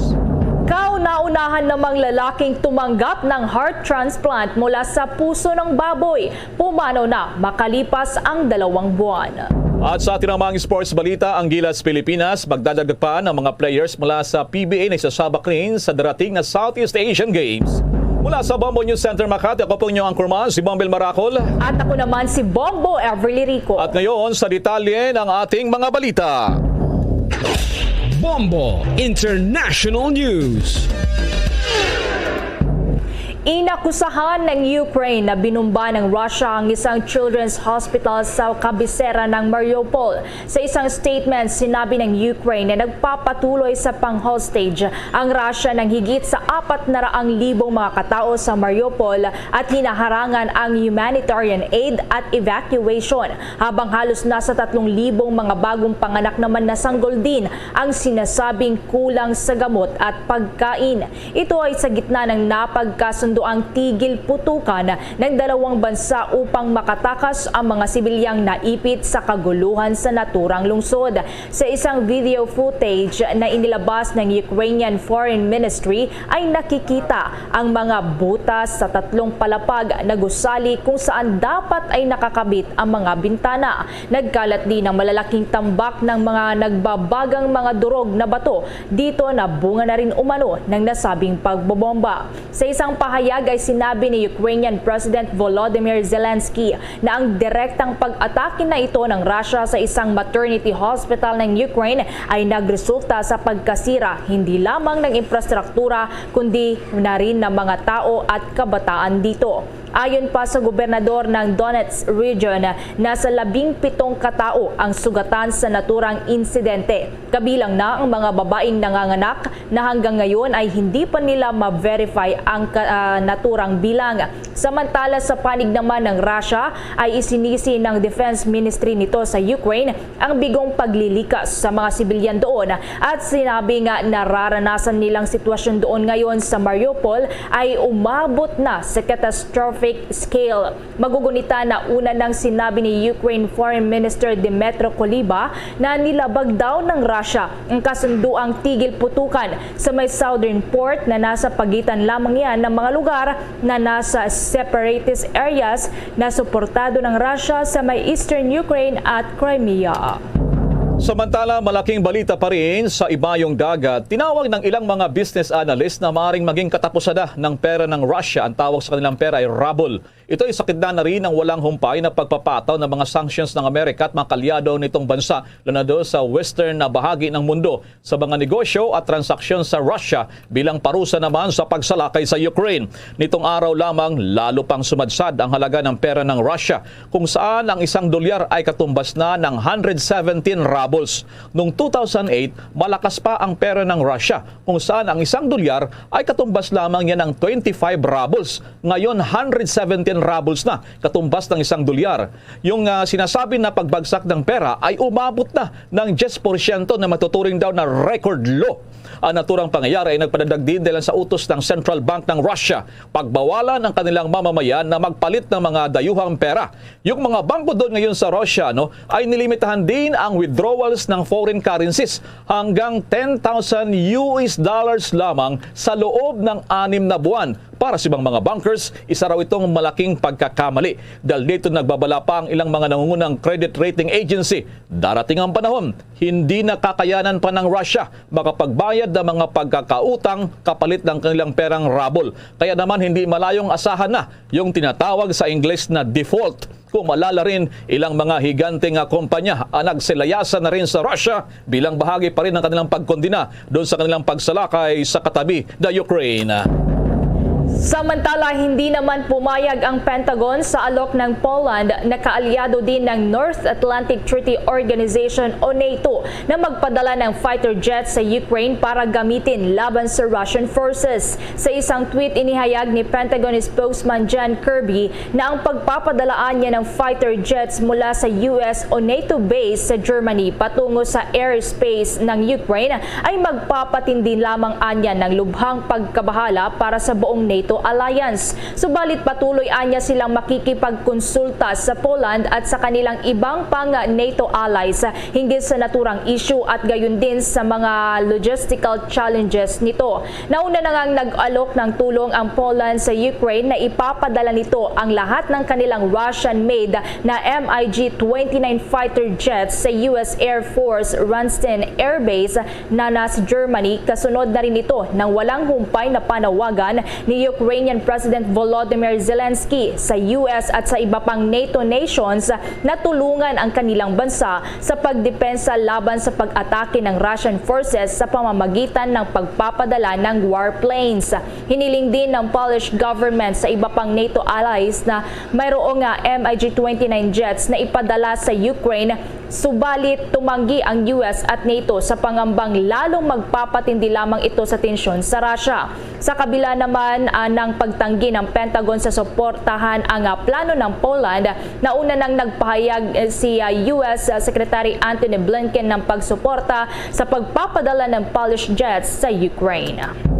Kauna-unahan namang lalaking tumanggap ng heart transplant mula sa puso ng baboy, pumanaw na makalipas ang dalawang buwan. At sa ating namang sports balita, ang Gilas Pilipinas magdadagdag pa ng mga players mula sa P B A na isasabak rin sa darating na Southeast Asian Games. Mula sa Bombo News Center Makati, ako po inyong anchorman, si Bombel Maracol. At ako naman si Bombo Everly Rico. At ngayon, sa detalye ng ating mga balita. Bombo International News. Inakusahan ng Ukraine na binumba ng Russia ang isang children's hospital sa kabisera ng Mariupol. Sa isang statement, sinabi ng Ukraine na nagpapatuloy sa pang-hostage ang Russia ng higit sa apat na raang libong mga katao sa Mariupol at hinaharangan ang humanitarian aid at evacuation, habang halos nasa tatlong libong mga bagong panganak naman nasanggol din ang sinasabing kulang sa gamot at pagkain. Ito ay sa gitna ng napagkasundoang tigil putukan ng dalawang bansa upang makatakas ang mga sibilyang naipit sa kaguluhan sa naturang lungsod. Sa isang video footage na inilabas ng Ukrainian Foreign Ministry, ay nakikita ang mga butas sa tatlong palapag na gusali kung saan dapat ay nakakabit ang mga bintana. Nagkalat din ang malalaking tambak ng mga nagbabagang mga durog na bato dito na bunga na rin umano ng nasabing pagbobomba. Sa isang pahayag ay sinabi ni Ukrainian President Volodymyr Zelensky na ang direktang pag-atake na ito ng Russia sa isang maternity hospital ng Ukraine ay nagresulta sa pagkasira hindi lamang ng infrastruktura kundi na rin ng mga tao at kabataan dito. Ayon pa sa gobernador ng Donetsk region, nasa labing pitong katao ang sugatan sa naturang insidente, kabilang na ang mga babaeng nanganganak na hanggang ngayon ay hindi pa nila ma-verify ang ka- ah, naturang bilang. Samantala, sa panig naman ng Russia, ay isinisi ng Defense Ministry nito sa Ukraine ang bigong paglilikas sa mga sibilyan doon at sinabi nga nararanasan nilang sitwasyon doon ngayon sa Mariupol ay umabot na sa catastrophic scale. Magugunita na una nang sinabi ni Ukraine Foreign Minister Dmytro Kuleba na nilabag daw ng Russia ang kasunduang tigil putukan sa may southern port na nasa pagitan lamang yan ng mga lugar na nasa separatist areas na suportado ng Russia sa may eastern Ukraine at Crimea. Samantala, malaking balita pa rin sa Ibayong Dagat. Tinawag ng ilang mga business analyst na maaaring maging katapusan na ng pera ng Russia. Ang tawag sa kanilang pera ay ruble. Ito ay sakit na na rin ang walang humpay na pagpapataw ng mga sanctions ng Amerika at mga kalyado nitong bansa, lalo na doon sa western na bahagi ng mundo, sa mga negosyo at transaksyon sa Russia bilang parusa naman sa pagsalakay sa Ukraine. Nitong araw lamang, lalo pang sumadsad ang halaga ng pera ng Russia, kung saan ang isang dolyar ay katumbas na ng hundred seventeen rubles. Noong two thousand eight, malakas pa ang pera ng Russia, kung saan ang isang dolyar ay katumbas lamang niya ng twenty-five rubles. Ngayon, hundred seventeen rubles na, katumbas ng isang dolyar. Yung ah, sinasabi na pagbagsak ng pera ay umabot na ng diyes porsyento na matuturing daw na record low. Ang naturang pangyayari ay nagpadagdag din dahil sa utos ng Central Bank ng Russia, pagbawalan ang kanilang mamamayan na magpalit ng mga dayuhang pera. Yung mga bangko doon ngayon sa Russia, no, ay nilimitahan din ang withdrawals ng foreign currencies hanggang ten thousand U S dollars lamang sa loob ng anim na buwan. Para sa ibang mga bankers, isa raw itong malaking pagkakamali dahil dito nagbabala pa ang ilang mga nangungunang credit rating agency. Darating ang panahon, hindi na kakayanan pa ng Russia makapagbayad ng mga pagkakautang kapalit ng kanilang perang ruble. Kaya naman, hindi malayong asahan na yung tinatawag sa Ingles na default. Kumalala rin ilang mga higante nga kompanya ang nagsilayasan na rin sa Russia bilang bahagi pa rin ng kanilang pagkondena doon sa kanilang pagsalakay sa katabi na Ukraine. Samantala, hindi naman pumayag ang Pentagon sa alok ng Poland na kaalyado din ng North Atlantic Treaty Organization o NATO na magpadala ng fighter jets sa Ukraine para gamitin laban sa Russian forces. Sa isang tweet, inihayag ni Pentagon spokesman John Kirby na ang pagpapadalaan niya ng fighter jets mula sa U S o NATO base sa Germany patungo sa airspace ng Ukraine ay magpapatindi lamang anya ng lubhang pagkabahala para sa buong NATO alliance. Subalit, patuloy anya silang makikipagkonsulta sa Poland at sa kanilang ibang pang NATO allies hinggil sa naturang issue at gayon din sa mga logistical challenges nito. Nauna na ngang nag-alok ng tulong ang Poland sa Ukraine na ipapadala nito ang lahat ng kanilang Russian-made na MiG twenty-nine fighter jets sa U S Air Force Ramstein Air Base na nasa Germany, kasunod na rin ito ng walang humpay na panawagan ni Ukrainian President Volodymyr Zelensky sa U S at sa iba pang NATO nations na tulungan ang kanilang bansa sa pagdepensa laban sa pag-atake ng Russian forces sa pamamagitan ng pagpapadala ng warplanes. Hiniling din ng Polish government sa iba pang NATO allies na mayroong nga MiG twenty-nine jets na ipadala sa Ukraine, subalit tumanggi ang U S at NATO sa pangambang lalong magpapatindi lamang ito sa tensyon sa Russia. Sa kabila naman, ah, ng pagtanggi ng Pentagon sa suportahan ang, ah, plano ng Poland, nauna nang nagpahayag, eh, si, ah, U S Secretary Antony Blinken ng pagsuporta sa pagpapadala ng Polish jets sa Ukraine.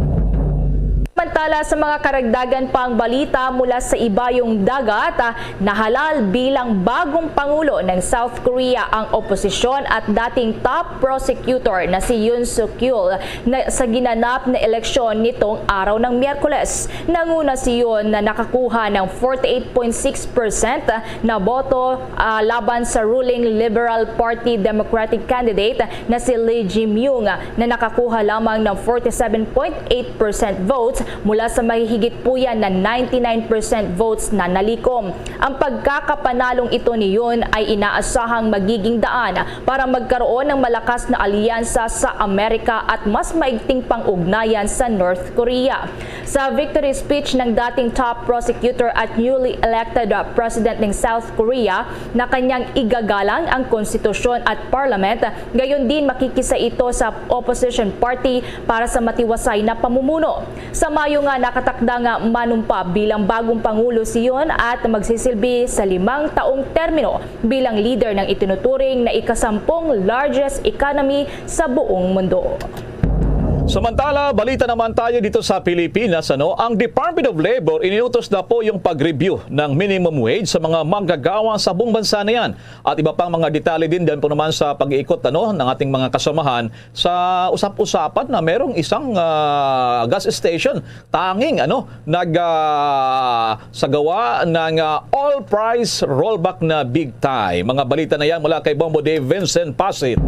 Samantala, sa mga karagdagan pang balita mula sa ibayong dagat, ah, nahalal bilang bagong pangulo ng South Korea ang oposisyon at dating top prosecutor na si Yoon Suk Yeol na sa ginanap na eleksyon nitong araw ng Miyerkules. Nanguna si Yoon na nakakuha ng forty-eight point six percent na boto, ah, laban sa ruling Liberal Party Democratic candidate na si Lee Jae-myung na nakakuha lamang ng forty-seven point eight percent votes mula sa mahihigit puyan na ninety-nine percent votes na nalikom. Ang pagkakapanalong ito ni Yoon ay inaasahang magiging daan para magkaroon ng malakas na alyansa sa Amerika at mas maigting pang-ugnayan sa North Korea. Sa victory speech ng dating top prosecutor at newly elected president ng South Korea na kanyang igagalang ang konstitusyon at parliament, gayon din makikisa ito sa opposition party para sa matiwasay na pamumuno. Sa Mayo nga nakatakda nga manumpa bilang bagong pangulo si Yoon at magsisilbi sa limang taong termino bilang leader ng itinuturing na ikasampung largest economy sa buong mundo. Samantala, balita naman tayo dito sa Pilipinas, ano, ang Department of Labor iniutos na po yung pag-review ng minimum wage sa mga manggagawa sa buong bansa na yan. At iba pang mga detalye din, diyan po naman sa pag-iikot, ano, ng ating mga kasamahan sa usap-usapan na merong isang, ah, gas station tanging, ano, nag, ah, sagawa ng, ah, all price rollback na big time. Mga balita na yan mula kay Bombo Dave Vincent Pasit.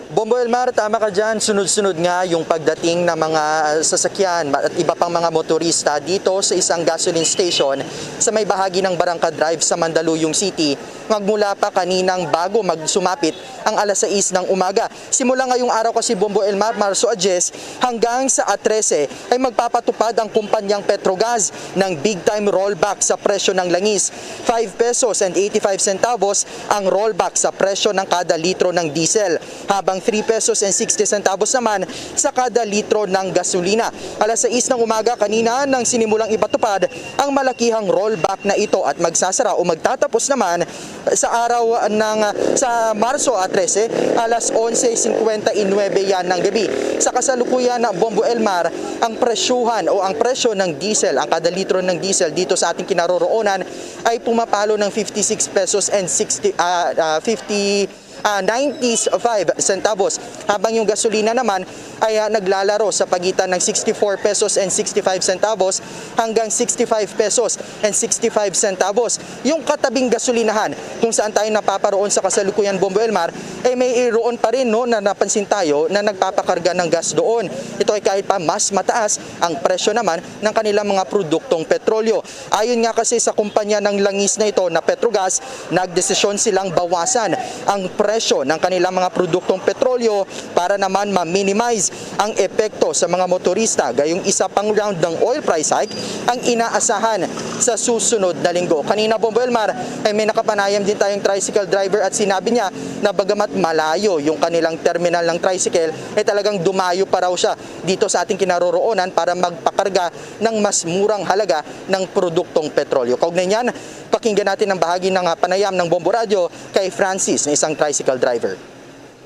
Bombo Elmar, tama ka dyan. Sunod-sunod nga yung pagdating ng mga, ah, sasakyan at iba pang mga motorista dito sa isang gasoline station sa may bahagi ng Barangka Drive sa Mandaluyong City, magmula pa kaninang bago magsumapit ang alas sais ng umaga. Simula ngayong araw kasi, Bombo Elmar, Marso a diyes hanggang sa a trese, ay magpapatupad ang kumpanyang Petrogas ng big time rollback sa presyo ng langis. Five pesos and eighty-five centavos ang rollback sa presyo ng kada litro ng diesel, habang three pesos and sixty centavos naman sa kada litro ng gasolina. Alas sais ng umaga kanina nang sinimulang ipatupad ang malakihang rollback na ito at magsasara o magtatapos naman sa araw ng, sa Marso, ah, trese, alas onse cincuenta y nueve yan ng gabi. Sa kasalukuyan, Bombo Elmar, ang presyuhan o ang presyo ng diesel, ang kada litro ng diesel dito sa ating kinaroroonan ay pumapalo ng fifty-six pesos and sixty, ah, ah, fifty, ah, ninety-five centavos, habang yung gasolina naman ay, ah, naglalaro sa pagitan ng sixty-four pesos and sixty-five centavos hanggang sixty-five pesos and sixty-five centavos. Yung katabing gasolinahan kung saan tayo napaparoon sa kasalukuyan, Bombo Elmar, ay may iroon pa rin, no, na napansin tayo na nagpapakarga ng gas doon. Ito ay kahit pa mas mataas ang presyo naman ng kanilang mga produktong petrolyo. Ayon nga kasi sa kumpanya ng langis na ito na Petrogas, nagdesisyon silang bawasan ang presyo ng kanilang mga produktong petrolyo para naman ma-minimize ang epekto sa mga motorista. Gayong isa pang round ng oil price hike ang inaasahan sa susunod na linggo. Kanina, Bombo Elmar, ay may nakapanayam din tayong tricycle driver at sinabi niya na bagamat malayo yung kanilang terminal ng tricycle, ay talagang dumayo pa raw siya dito sa ating kinaroroonan para magpakarga ng mas murang halaga ng produktong petrolyo. Kaugnay niyan, pakinggan natin ang bahagi ng, ah, panayam ng Bombo Radyo kay Francis, na isang tricycle driver.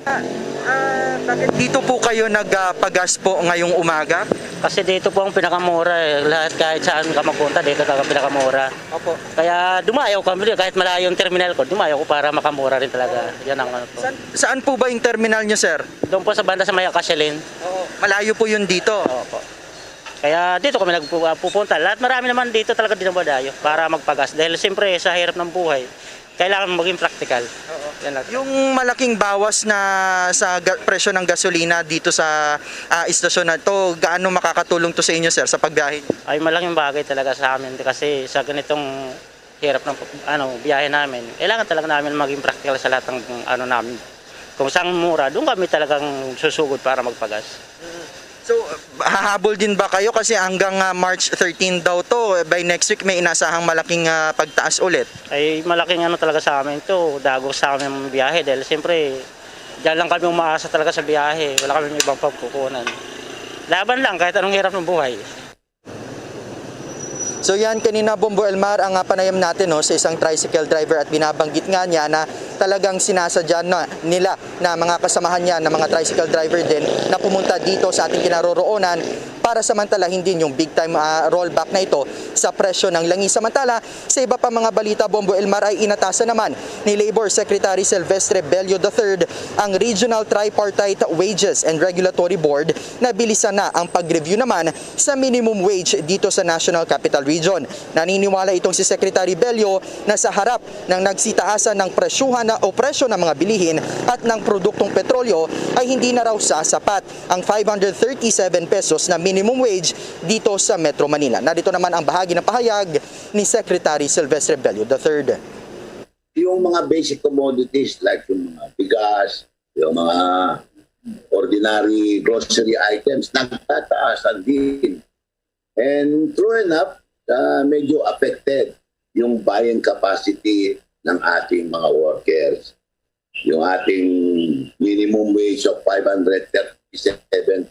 Ah, bakit dito po kayo nagpagas po ngayong umaga? Kasi dito po ang pinakamura eh. Lahat kahit saan ka magpunta, dito talaga pinakamura. Opo. Kaya dumayo kami, kahit malayo yung terminal ko, dumayo ko para makamura rin talaga. Yan ang ano po. Saan, saan po ba yung terminal nyo, sir? Doon po sa banda sa may Acacia Lane. Oo. Malayo po yun dito. Opo. Kaya dito kami nagpupunta. Lahat, marami naman dito talaga dinamadayo para magpagas. Dahil siyempre sa hirap ng buhay, kailangan maging praktikal. Oo. Yan lang. Yung malaking bawas na sa ga-, presyo ng gasolina dito sa, ah, istasyon na to, gaano makakatulong to sa inyo, sir, sa pagbiyahe niyo? Ay, malaking bagay talaga sa amin kasi sa ganitong hirap ng, ano, biyahe namin, kailangan talaga namin maging praktikal sa lahat ng, ano, namin. Kung saan mura, doon kami talagang susugod para magpagas. Mm. So, hahabol din ba kayo? Kasi hanggang, ah, March thirteen daw to. By next week, may inasahang malaking, ah, pagtaas ulit. Ay, malaking ano talaga sa amin to, dagos sa aming biyahe dahil siyempre, diyan lang kami umaasa talaga sa biyahe. Wala kami ibang pagkukunan. Laban lang kahit anong hirap ng buhay. So yan, kanina, Bombo Elmar, ang, ah, panayam natin, no, sa isang tricycle driver at binabanggit nga niya na talagang sinasadya na nila na mga kasamahan niya na mga tricycle driver din na pumunta dito sa ating kinaroroonan para samantalahin din yung big time, ah, rollback na ito sa presyo ng langis. Samantala, sa iba pa mga balita, Bombo Elmar, ay inatasan naman ni Labor Secretary Silvestre Bello the third ang Regional Tripartite Wages and Regulatory Board na bilisan na ang pag-review naman sa minimum wage dito sa National Capital Region. Naniniwala itong si Secretary Bello na sa harap ng nagsitaasan ng presyuhan na o presyo ng mga bilihin at ng produktong petrolyo ay hindi na raw sasapat ang five hundred thirty-seven pesos na minimum wage dito sa Metro Manila. Narito naman ang bahagi ng pahayag ni Secretary Silvestre Bello the third. Yung mga basic commodities like yung mga bigas, yung mga ordinary grocery items, nagtataas ang din. And true enough, ah, medyo affected yung buying capacity ng ating mga workers. Yung ating minimum wage of five hundred thirty-seven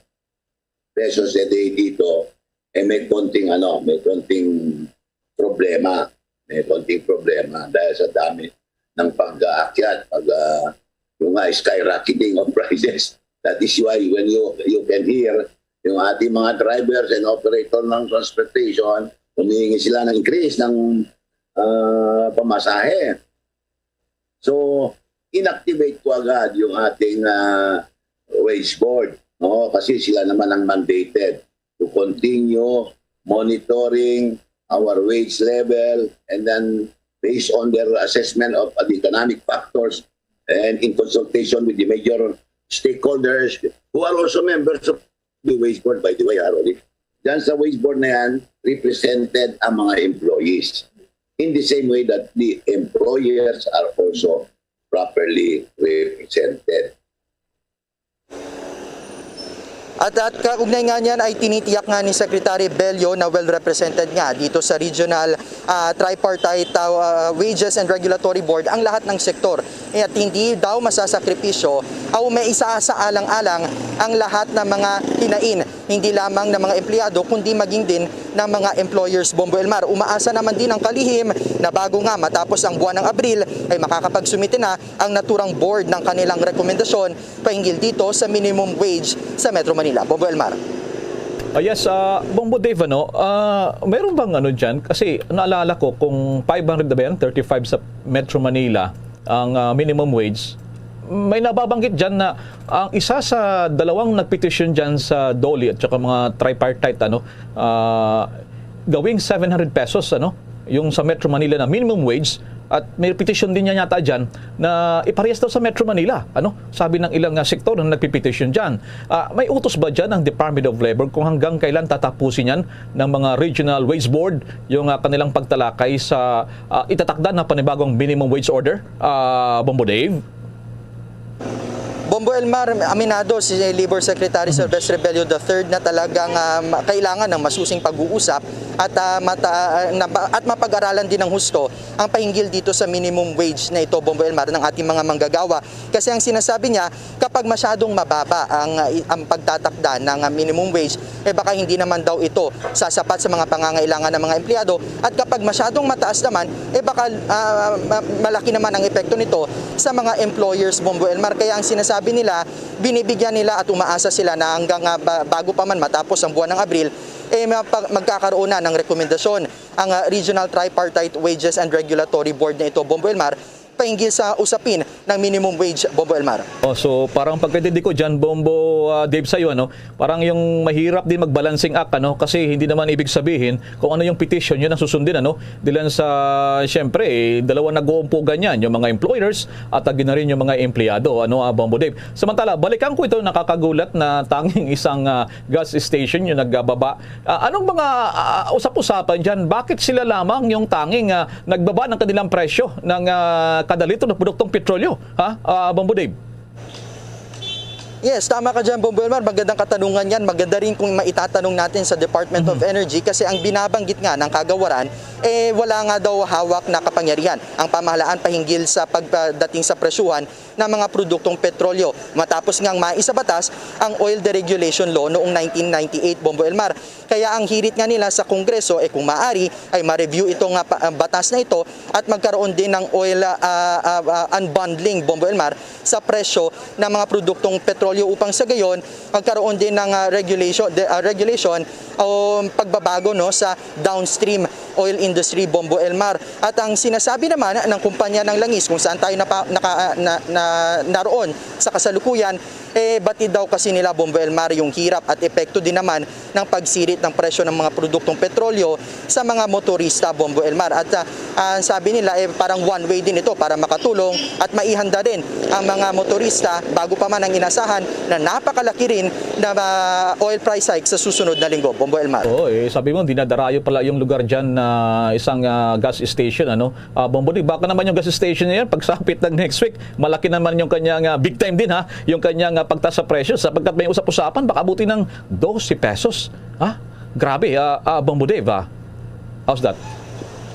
pesos a day dito, eh may konting ano, may konting problema. May konting problema dahil sa dami ng pag-aakyat, pag, ah, yung nga, skyrocketing of prices. That is why when you you can hear yung ating mga drivers and operator ng transportation, humihingi sila ng increase ng, ah, pamasahe. So, inactivate ko agad yung ating, ah, wage board, no? Kasi sila naman ang mandated to continue monitoring our wage level, and then based on their assessment of the economic factors and in consultation with the major stakeholders who are also members of the wage board, by the way, ha, Rolly. Diyan sa wage board na yan, represented ang mga employees in the same way that the employers are also properly represented. At, at kaugnay nga niyan ay tinitiyak nga ni Secretary Bello na well represented nga dito sa Regional, ah, Tripartite, ah, Wages and Regulatory Board ang lahat ng sektor. At hindi daw masasakripisyo o may isasaalang-alang ang lahat ng mga hinain, hindi lamang ng mga empleyado kundi maging din ng mga employers, Bombo Elmar. Umaasa naman din ang kalihim na bago nga matapos ang buwan ng Abril ay makakapagsumite na ang naturang board ng kanilang rekomendasyon pahinggil dito sa minimum wage sa Metro Manila. Bombo Elmar. Ah, yes, ah, Bombo Dave, ano, ah, meron bang ano dyan? Kasi naalala ko kung five hundred na ba yan, thirty-five sa Metro Manila, ang, ah, minimum wage, may nababanggit dyan na ang isa sa dalawang nagpetisyon dyan sa DOLE at saka mga tripartite, ano, ah, gawing seven hundred pesos, ano, yung sa Metro Manila na minimum wage, at may petition din niya yata dyan na iparehas daw sa Metro Manila, ano, sabi ng ilang, ah, sektor na nagpipetisyon dyan. Ah, may utos ba dyan ang Department of Labor kung hanggang kailan tatapusin yan ng mga Regional Wage Board yung, ah, kanilang pagtalakay sa, ah, itatakda na panibagong minimum wage order? Ah, Bombo Dave? Bombo Elmar, aminado si Labor Secretary Sylvester Rebello the third na talagang, ah, ma- kailangan ng masusing pag-uusap at, ah, mata- ah, na- at mapag-aralan din ng husto ang pahinggil dito sa minimum wage na ito, Bombo Elmar, ng ating mga manggagawa. Kasi ang sinasabi niya, kapag masyadong mababa ang, ah, i- ang pagtatakda ng, ah, minimum wage, eh baka hindi naman daw ito sasapat sa mga pangangailangan ng mga empleyado. At kapag masyadong mataas naman, eh baka, ah, ma- malaki naman ang epekto nito sa mga employers, Bombo Elmar. Kaya ang sinasabi nila, binibigyan nila at umaasa sila na hanggang, ah, ba- bago pa man matapos ang buwan ng Abril, eh mapag- magkakaroon na ng rekomendasyon ang, ah, Regional Tripartite Wages and Regulatory Board na ito, Bombo Elmar, pahinggil sa usapin ng minimum wage, Bombo Elmar. Oh, so parang pagkaintindi ko dyan, Bombo, ah, Dave, sa'yo, ano, parang yung mahirap din mag-balancing act, ano, kasi hindi naman ibig sabihin kung ano yung petition, yun ang susundin, ano. Dilan sa, siyempre, eh, dalawa nag-uumpugan yan, yung mga employers at, ah, gina rin yung mga empleyado, ano, ah, Bombo Dave. Samantala, balikan ko ito, nakakagulat na tanging isang, ah, gas station yung nagbababa. Ah, anong mga, ah, usap-usapan dyan? Bakit sila lamang yung tanging, ah, nagbaba ng kanilang presyo ng, ah, kada litro ng produktong petrolyo? Ha? Ah, Bombo Dave? Yes, tama ka dyan, Bombo Elmar. Magandang katanungan yan. Maganda rin kung maitatanong natin sa Department of Energy kasi ang binabanggit nga ng kagawaran, eh, wala nga daw hawak na kapangyarihan ang pamahalaan pahinggil sa pagdating sa presyuhan ng mga produktong petrolyo matapos ngang maisabatas ang Oil Deregulation Law noong nineteen ninety-eight, Bombo Elmar. Kaya ang hirit nga nila sa Kongreso, eh, kung maaari, ay ma-review ito nga pa- ah, batas na ito at magkaroon din ng oil, ah, ah, ah, unbundling, Bombo Elmar, sa presyo ng mga produktong petrolyo upang sa gayon magkaroon din ng, ah, regulation, de- ah, regulation o pagbabago, no, sa downstream oil industry, Bombo Elmar. At ang sinasabi naman ng kumpanya ng langis kung saan tayo napa- naka- ah, na, na, naroon sa kasalukuyan, eh, batid daw kasi nila, Bombo Elmar, yung hirap at epekto din naman ng pagsirit ng presyo ng mga produktong petrolyo sa mga motorista, Bombo Elmar. At, ah, ang sabi nila, eh, parang one way din ito para makatulong at maihanda rin ang mga motorista bago pa man ang inasahan na napakalaki rin na, ah, oil price hike sa susunod na linggo, Bombo Elmar. Oo, eh, sabi mo, dinadarayo pala yung lugar dyan na isang, ah, gas station, ano? Ah, Bombo Dave, baka naman yung gas station na yan, pagsapit ng next week, malaki naman yung kanyang, ah, big time din, ha, yung kanyang, ah, pagtaas sa presyo, sapagkat may usap-usapan, baka abutin ng dose pesos. Ha? Grabe, ah, ah, Bombo Dave, ah. How's that?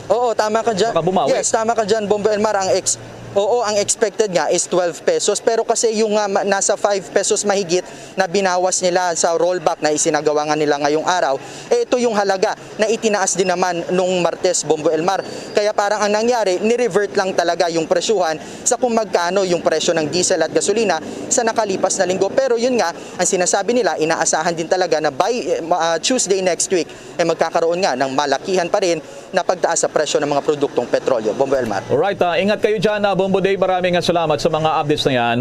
Oo, tama ka dyan. Baka bumawi. Yes, tama ka dyan, Bombo Elmar. Ang ex- Oo, ang expected nga is twelve pesos. Pero kasi yung, ah, ma- nasa five pesos mahigit na binawas nila sa rollback na isinagawa nga nila ngayong araw, eh, ito yung halaga na itinaas din naman nung Martes, Bombo Elmar. Kaya parang ang nangyari, ni-revert lang talaga yung presyuhan sa kung magkano yung presyo ng diesel at gasolina sa nakalipas na linggo. Pero yun nga, ang sinasabi nila, inaasahan din talaga na by, eh, ma- ah, Tuesday next week, eh, magkakaroon nga ng malakihan pa rin na pagtaas sa presyo ng mga produktong petrolyo. Bombo Elmar. Alright, ah, ingat kayo dyan, ah, Bombo Dave. Maraming, ah, salamat sa mga updates na yan.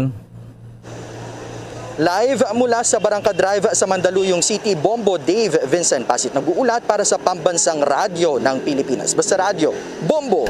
Live mula sa Barangka Drive sa Mandaluyong City, Bombo Dave Vincent Pasit nag-uulat para sa Pambansang Radyo ng Pilipinas. Basta Radyo, Bombo!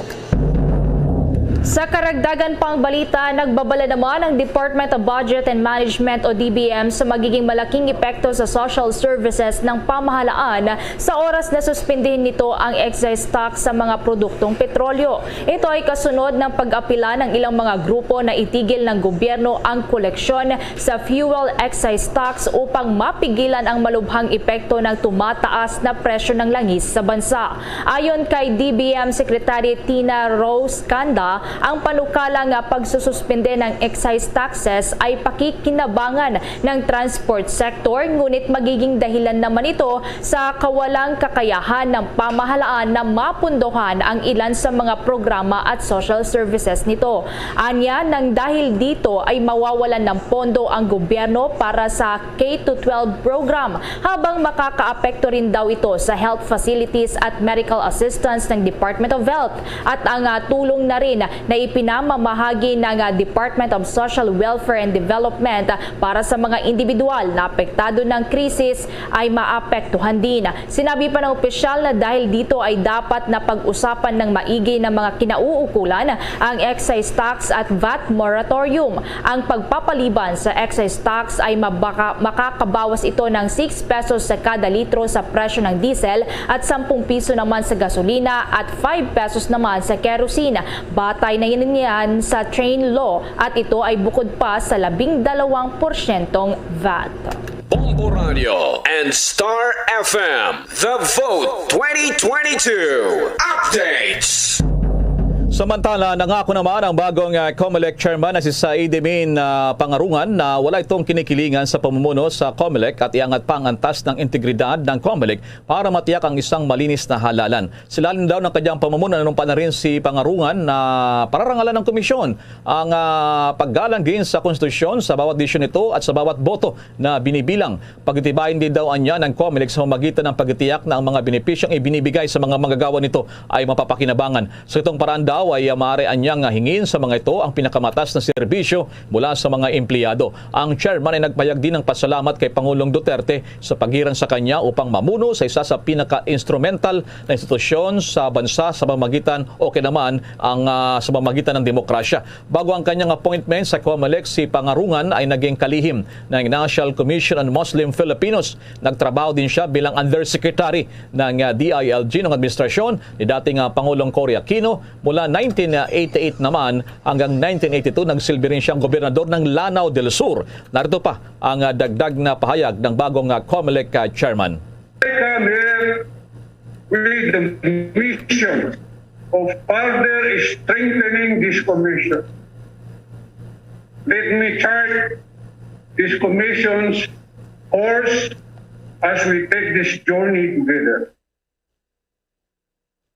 Sa karagdagan pang balita, nagbabala naman ang Department of Budget and Management o D B M sa magiging malaking epekto sa social services ng pamahalaan sa oras na suspindihin nito ang excise tax sa mga produktong petrolyo. Ito ay kasunod ng pag-apila ng ilang mga grupo na itigil ng gobyerno ang koleksyon sa fuel excise tax upang mapigilan ang malubhang epekto ng tumataas na presyo ng langis sa bansa. Ayon kay D B M Secretary Tina Rose Canda, ang panukala nga pagsususpende ng excise taxes ay pakikinabangan ng transport sector, ngunit magiging dahilan naman ito sa kawalang kakayahan ng pamahalaan na mapundohan ang ilan sa mga programa at social services nito. Anya, nang dahil dito ay mawawalan ng pondo ang gobyerno para sa K to twelve program, habang makakaapekto rin daw ito sa health facilities at medical assistance ng Department of Health at ang, ah, tulong na rin na ipinamamahagi ng, ah, Department of Social Welfare and Development, ah, para sa mga individual na apektado ng krisis ay maapektuhan din. Sinabi pa ng opisyal na dahil dito ay dapat na pag-usapan ng maigi ng mga kinauukulan ang excise tax at vat moratorium. Ang pagpapaliban sa excise tax ay mabaka-, makakabawas ito ng six pesos sa kada litro sa presyo ng diesel at sampung piso naman sa gasolina at five pesos naman sa kerosene. Batay na yan, yan sa train law at ito ay bukod pa sa labing dalawang porsyentong vat. Bombo Radio and Star F M, The Vote twenty twenty-two Updates. Samantala, nangako naman ang bagong, ah, Comelec chairman na si Said Emin, ah, Pangarungan na wala itong kinikilingan sa pamumuno sa Comelec at iangat pa ang antas ng integridad ng Comelec para matiyak ang isang malinis na halalan. Sa ilalim daw ng kanyang pamumuno, nanumpa na rin si Pangarungan na pararangalan ng komisyon ang, ah, paggalang din sa konstitusyon sa bawat desisyon nito at sa bawat boto na binibilang. Pagtitibayin din daw anya ng Comelec sa pamamagitan ng pagtitiyak na ang mga benepisyong ibinibigay sa mga manggagawa nito ay mapapakinabangan. Sa itong paraan daw ay, ah, maaari anyang, ah, hingin sa mga ito ang pinakamataas na serbisyo mula sa mga empleyado. Ang chairman ay nagpahayag din ng pasalamat kay Pangulong Duterte sa pagiran sa kanya upang mamuno sa isa sa pinaka-instrumental na institusyon sa bansa sa pamamagitan o kaya naman ang, ah, sa pamamagitan ng demokrasya. Bago ang kanyang appointment sa Comelec, si Pangarungan ay naging kalihim ng National Commission on Muslim Filipinos. Nagtrabaho din siya bilang undersecretary ng, ah, D I L G ng administrasyon ni dating, ah, Pangulong Cory Aquino. Mula nineteen eighty-eight naman hanggang nineteen eighty-two, nagsilbi rin siyang gobernador ng Lanao del Sur. Narito pa ang, ah, dagdag na pahayag ng bagong, ah, Comelec, ah, chairman. I come here with the mission of further strengthening this commission. Let me chart this commission's course as we take this journey together.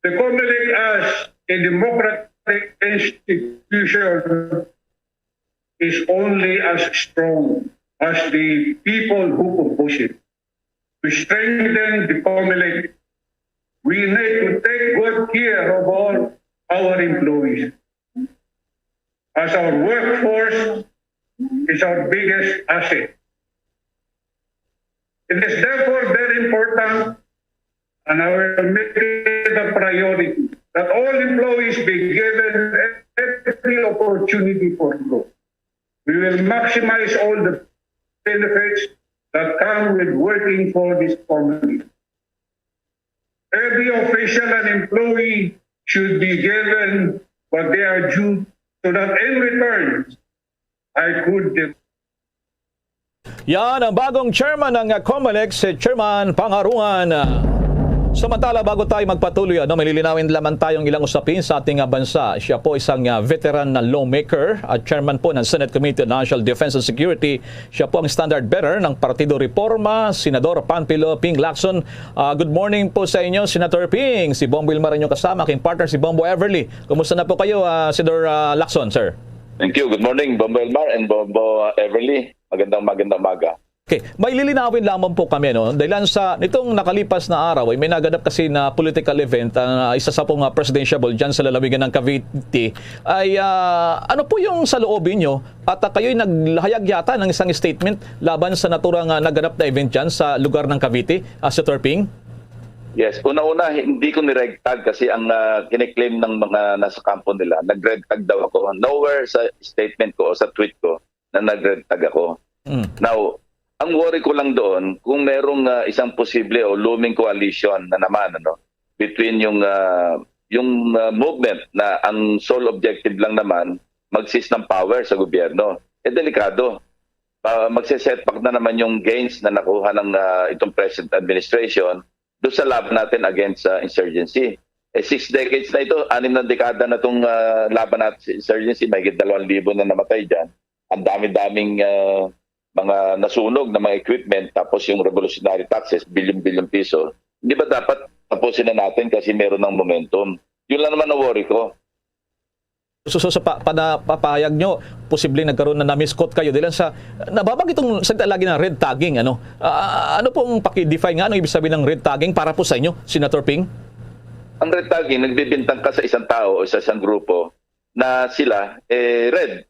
The Comelec as a democratic institution is only as strong as the people who compose it. To strengthen the Comelec, we need to take good care of all our employees, as our workforce is our biggest asset. It is therefore very important, and I will make it a priority, that all employees be given every opportunity for growth. We will maximize all the benefits that come with working for this company. Every official and employee should be given what they are due, so that in return, I could get. Yan ang bagong chairman ng, uh, Comelec, si Chairman Pangarungan. Samantala, bago tayo magpatuloy, ano, may lilinawin lamang tayong ilang usapin sa ating, uh, bansa. Siya po isang, uh, veteran na lawmaker at chairman po ng Senate Committee on National Defense and Security. Siya po ang standard bearer ng Partido Reforma, Senador Panfilo Ping Lacson. Ah, good morning po sa inyo, Senator Ping. Si Bombo Ilmar inyong kasama, aking partner si Bombo Everly. Kumusta na po kayo, ah, Senador, ah, Lacson, sir? Thank you. Good morning, Bombo Ilmar and Bombo, ah, Everly. Magandang, magandang umaga. Okay, may lilinawin lamang po kami, no? Dahil lang sa nitong nakalipas na araw ay may naganap kasi na political event, ah, isa sa pong, ah, presidential ball dyan sa lalawigan ng Cavite. Ay, ah, ano po yung saloobin nyo? At, ah, kayo'y naghayag yata ng isang statement laban sa naturang, ah, naganap na event dyan sa lugar ng Cavite, ah, Senator Ping? Yes, una-una, hindi ko ni-red tag kasi ang, ah, kiniklaim ng mga nasa kampo nila, nag-red tag daw ako. Nowhere sa statement ko o sa tweet ko na nag-red tag ako. Mm. Now, ang worry ko lang doon, kung merong, ah, isang posible o looming coalition na naman, ano, between yung, ah, yung, ah, movement na ang sole objective lang naman mag-seize ng power sa gobyerno, eh, delikado. Ah, magse-setback na naman yung gains na nakuha ng, ah, itong present administration doon sa laban natin against sa insurgency. Eh, six decades na ito, anim na dekada na itong, ah, laban natin sa insurgency, mahigit dalawang libo na namatay dyan. Ang dami-daming, ah, mga nasunog na mga equipment, tapos yung revolutionary taxes, bilyon-bilyon piso. Di ba dapat tapusin na natin kasi meron ng momentum? Yun lang naman ang worry ko. So, so sa pa, pana-, papahayag nyo, posibleng nagkaroon na na-misquote kayo. Dahil sa, nabanggit itong salita lagi na red tagging, ano? Ah, ano pong paki-define nga, ano ibig sabihin ng red tagging para po sa inyo, Senator Ping? Ang red tagging, nagbibintang ka sa isang tao o sa isang grupo na sila, eh, red.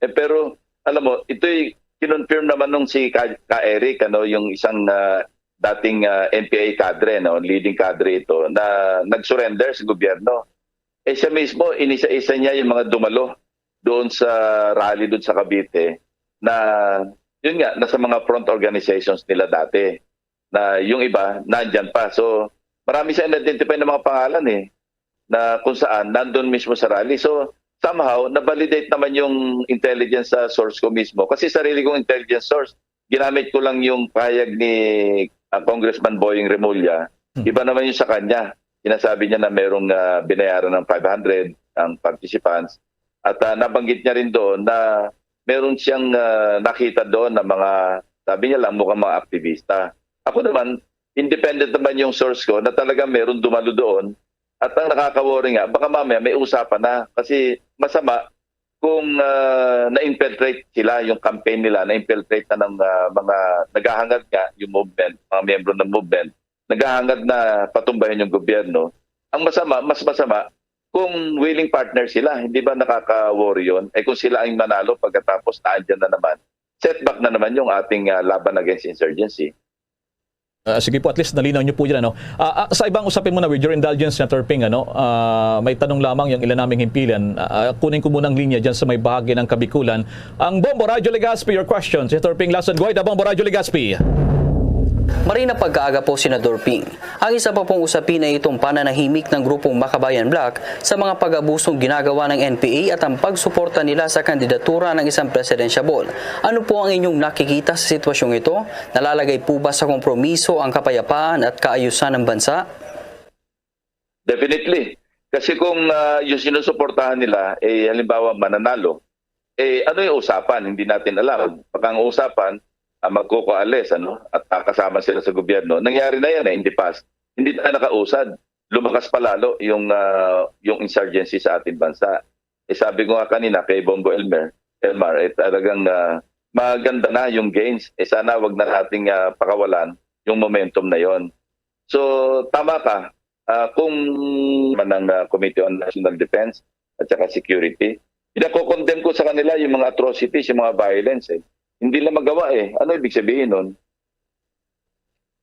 Eh, pero, alam mo, ito'y kinonfirm naman nung si Ka, Ka Eric, ano, yung isang, ah, dating, ah, N P A cadre, no, leading cadre ito, na nag-surrender sa gobyerno. Eh, siya mismo, inisa-isa niya yung mga dumalo doon sa rally doon sa Cavite na, yun nga, nasa mga front organizations nila dati, na yung iba, nandyan pa. So, marami siya identify ng mga pangalan eh, na kung saan, nandun mismo sa rally. So, somehow, na-validate naman yung intelligence sa source ko mismo. Kasi sarili kong intelligence source, ginamit ko lang yung pahayag ni, ah, Congressman Boying Remulla. Hmm. Iba naman yung sa kanya. Sinasabi niya na merong, ah, binayaran ng five hundred ang participants. At, ah, nabanggit niya rin doon na meron siyang, ah, nakita doon na mga, sabi niya lang, mukhang mga aktivista. Ako naman, independent naman yung source ko na talagang meron dumalo doon. At ang nakaka-worry nga, baka mamaya may usapan na. Kasi masama kung, ah, na-infiltrate sila, yung campaign nila, na-infiltrate na ng, ah, mga naghahangad nga yung movement, mga miyembro ng movement, naghahangad na patumbahin yung gobyerno. Ang masama, mas masama, kung willing partner sila, hindi ba nakaka-worry yun? Eh, kung sila ang manalo pagkatapos naandyan na naman, setback na naman yung ating, ah, laban against insurgency. Ah, sige po, at least nalinaw niyo po yan, ano. Ah, ah, sa ibang usapin muna, with your indulgence, Senator Ping, ano, ah, may tanong lamang yung ilan naming himpilan. Ah, ah, kunin ko muna ang linya dyan sa may bahagi ng Kabikulan. Ang Bombo Radyo Legazpi, your question. Senator Ping Lacson, go ahead, Bombo Radyo Legazpi. Marina pagkaaga po, Senador Ping. Ang isa pa pong usapin ay itong pananahimik ng grupong Makabayan Black sa mga pag-abusong ginagawa ng N P A at ang pagsuporta nila sa kandidatura ng isang presidentiable. Ano po ang inyong nakikita sa sitwasyong ito? Nalalagay po ba sa kompromiso ang kapayapaan at kaayusan ng bansa? Definitely. Kasi kung, ah, yung sinusuportahan nila, eh, halimbawa, mananalo, eh, ano yung usapan? Hindi natin alam. Baka ang usapan, ah, magkukualis, ano? At, ah, kasama sila sa gobyerno. Nangyari na yan, eh, in the past. Hindi tayo nakausad. Lumakas pa lalo yung, ah, yung insurgency sa ating bansa. Eh, sabi ko nga kanina kay Bombo Elmer, Elmar, eh, talagang, ah, maganda na yung gains. Eh, sana wag na nating, ah, pakawalan yung momentum na yon. So, tama ka. Ah, kung man ang, ah, Committee on National Defense at saka Security, pinako-condemn ko sa kanila yung mga atrocities, yung mga violence, eh. Hindi nila magawa, eh. Ano ibig sabihin nun?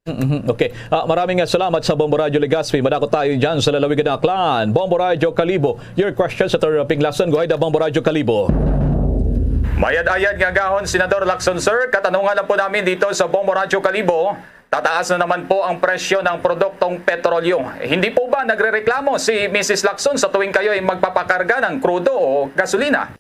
Mhm. Okay. Ah, maraming, ah, salamat sa Bombo Radyo Legazpi. Madako tayo dyan sa lalawigan ng Aklan. Bombo Radyo Kalibo. Your question, Senator Ping Lacson. Go ahead, ah, Bombo Radyo Kalibo. Mayad-ayad nga gahon, Senador Lacson, sir. Katanungan lang po namin dito sa Bombo Radyo Kalibo, tataas na naman po ang presyo ng produktong petrolyo. Hindi po ba nagrereklamo si Missus Lacson sa tuwing kayo ay magpapakarga ng krudo o gasolina?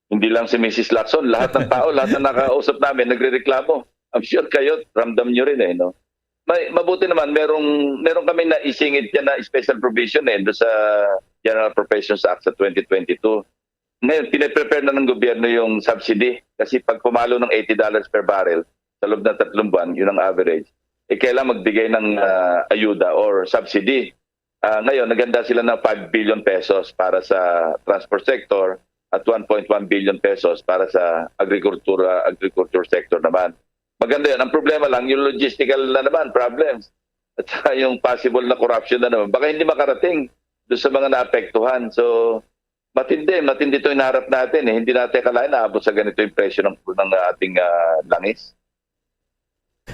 Hindi lang si Missus Lacson, lahat ng tao, lahat na nakausap namin, nagrereklamo. I'm sure kayo, ramdam nyo rin eh, no? May, mabuti naman, merong, meron kami na isingit yan na special provision eh, do sa General Appropriations Act sa twenty twenty-two. Ngayon, piniprepare na ng gobyerno yung subsidy kasi pag pumalo ng eighty dollars per barrel sa loob ng tatlong buwan, yun ang average, eh kailangan magbigay ng ah, ayuda or subsidy. Ah, ngayon, naghanda sila ng five billion pesos para sa transport sector at one point one billion pesos para sa agrikultura, agriculture sector naman. Maganda yun. Ang problema lang, yung logistical na naman problems. At saka yung possible na corruption na naman. Baka hindi makarating doon sa mga naapektuhan. So, matindi, matindi itong hinaharap natin eh. Hindi natin akalain na abot sa ganito yung presyo ng, ng ating ah, langis.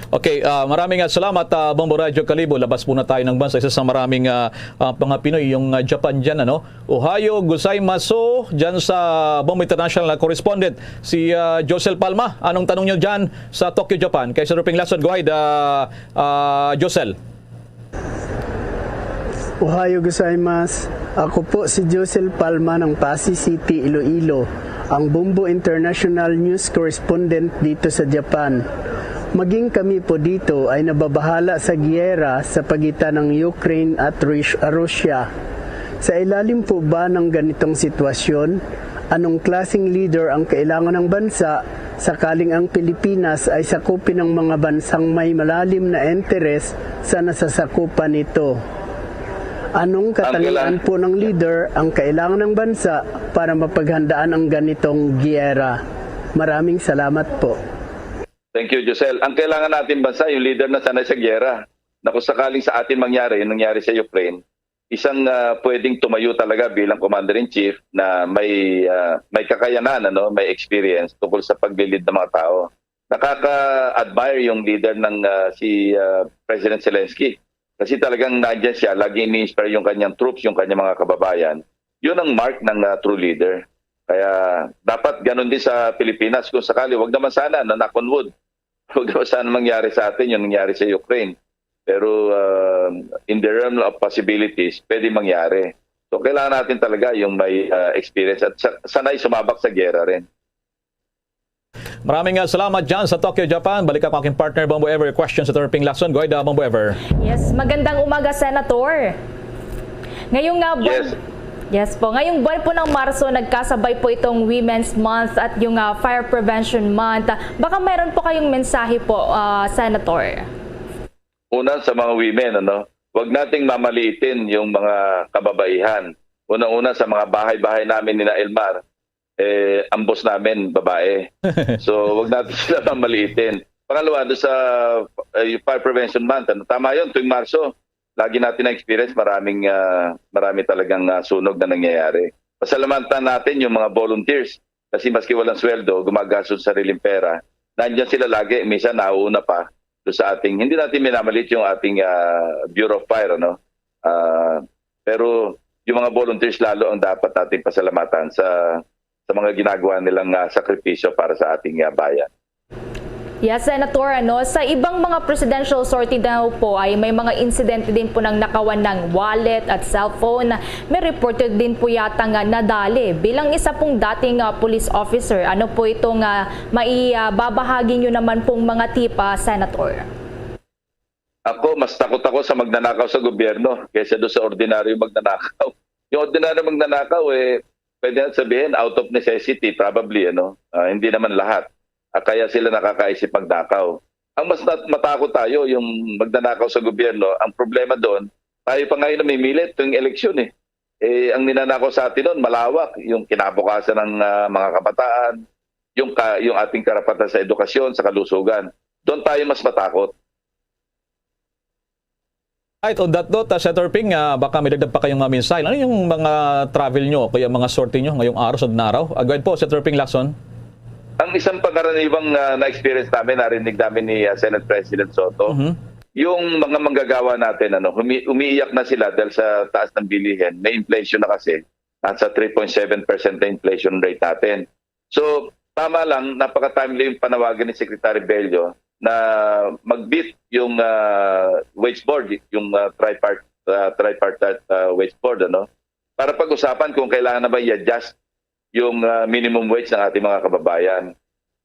Okay, ah, maraming ah, salamat, ah, Bombo Radyo Kalibo. Labas po na tayo ng bansa. Isa sa maraming ah, ah, mga Pinoy, yung ah, Japan dyan, ano? Ohayo gozaimasu, dyan sa Bombo International na correspondent, si ah, Josel Palma. Anong tanong nyo dyan sa Tokyo, Japan? Kay Sir Ruping Lason, go ahead, ah, ah, Josel. Ohayo gozaimasu. Ako po si Josel Palma ng Passi City, Iloilo, ang Bombo International News Correspondent dito sa Japan. Maging kami po dito ay nababahala sa giyera sa pagitan ng Ukraine at Rus- Russia. Sa ilalim po ba ng ganitong sitwasyon, anong klaseng leader ang kailangan ng bansa sakaling ang Pilipinas ay sakupin ng mga bansang may malalim na interes sa nasasakupan nito? Anong katangian po ng leader ang kailangan ng bansa para mapaghandaan ang ganitong giyera? Maraming salamat po. Thank you, Josel. Ang kailangan natin bansa, yung leader na sanay sa giyera. Na kung sakaling sa atin mangyari, yung nangyari sa Ukraine, isang, ah, pwedeng tumayo talaga bilang commander-in-chief na may, ah, may kakayanan, ano, may experience tungkol sa paglilid ng mga tao. Nakaka-admire yung leader ng, ah, si, ah, President Zelensky. Kasi talagang nandiyan siya, lagi ini-inspire yung kanyang troops, yung kanyang mga kababayan. Yun ang mark ng, ah, true leader. Kaya dapat ganun din sa Pilipinas. Kung sakali, wag naman sana, no, knock on wood. Wag naman sana mangyari sa atin yung nangyari sa Ukraine. Pero, ah, in the realm of possibilities, pwede mangyari. So, kailangan natin talaga yung may, ah, experience at sa-, sanay sumabak sa giyera rin. Maraming, ah, salamat dyan sa Tokyo, Japan. Balik ako aking partner, Bombo Ever. Question sa Senator Ping Lacson. Go ahead, ah, Bombo Ever. Yes, magandang umaga, Senator. Ngayong nga buwan, Yes. Yes po. Ngayong buwan po ng Marso, nagkasabay po itong Women's Month at yung ah, Fire Prevention Month. Baka mayroon po kayong mensahe po, ah, Senator. Una, sa mga women, ano, wag nating mamaliitin yung mga kababaihan. Una-una, sa mga bahay-bahay namin ni Elmar, eh, ang boss namin, babae. So, wag natin sila mamaliitin. Pangalawa, doon sa eh, Fire Prevention Month, ano, tama yun, tuwing Marso, lagi natin na-experience, maraming, ah, marami talagang ah, sunog na nangyayari. Pasalamatan natin yung mga volunteers kasi maski walang sweldo, gumagastos sa sariling pera. Nandiyan sila lagi, minsan nauuna pa doon sa ating, hindi natin minamalit yung ating ah, Bureau of Fire, ano? Ah, pero yung mga volunteers lalo ang dapat nating pasalamatan sa sa mga ginagawa nilang ah, sakripisyo para sa ating ah, bayan. Yes, Senator, ano, sa ibang mga presidential sortie daw po ay may mga insidente din po ng nakawan ng wallet at cellphone. May reported din po yata nga nadali. Bilang isa pong dating ah, police officer, ano po itong ah, maibabahagi nyo naman pong mga tip, ah, Senator? Ako, mas takot ako sa magnanakaw sa gobyerno kaysa doon sa ordinaryo magnanakaw. Yung ordinaryo magnanakaw, eh, pwede na sabihin, out of necessity, probably, ano? Ah, hindi naman lahat. Ah, kaya sila nakakaisip magnakaw. Ang mas nat- matakot tayo, yung magnanakaw sa gobyerno, ang problema doon, tayo pa ngayon namimilit tuwing eleksyon eh. Eh, ang ninanakaw sa atin doon, malawak, yung kinabukasan ng ah, mga kabataan, yung, ka- yung ating karapatan sa edukasyon, sa kalusugan. Doon tayo mas matakot. Right, on that note, uh, Senator Ping, uh, baka may dagdag pa kayong uh, mensahe. Ano yung mga travel nyo, kaya mga sortie nyo ngayong araw sa Danaraw? Uh, go ahead po, Senator Ping Lacson. Ang isang pangkaraniwang ah, na-experience namin, narinig namin ni ah, Senate President Soto, Mhm. yung mga manggagawa natin, ano, humi- umiiyak na sila dahil sa taas ng bilihin. May inflation na kasi, nasa three point seven percent na inflation rate natin. So, tama lang, napaka-timely yung panawagan ni Secretary Bello na mag-meet yung ah, wage board, yung ah, tripart, ah, tripartite ah, wage board, ano, para pag-usapan kung kailangan na ba i-adjust yung ah, minimum wage ng ating mga kababayan.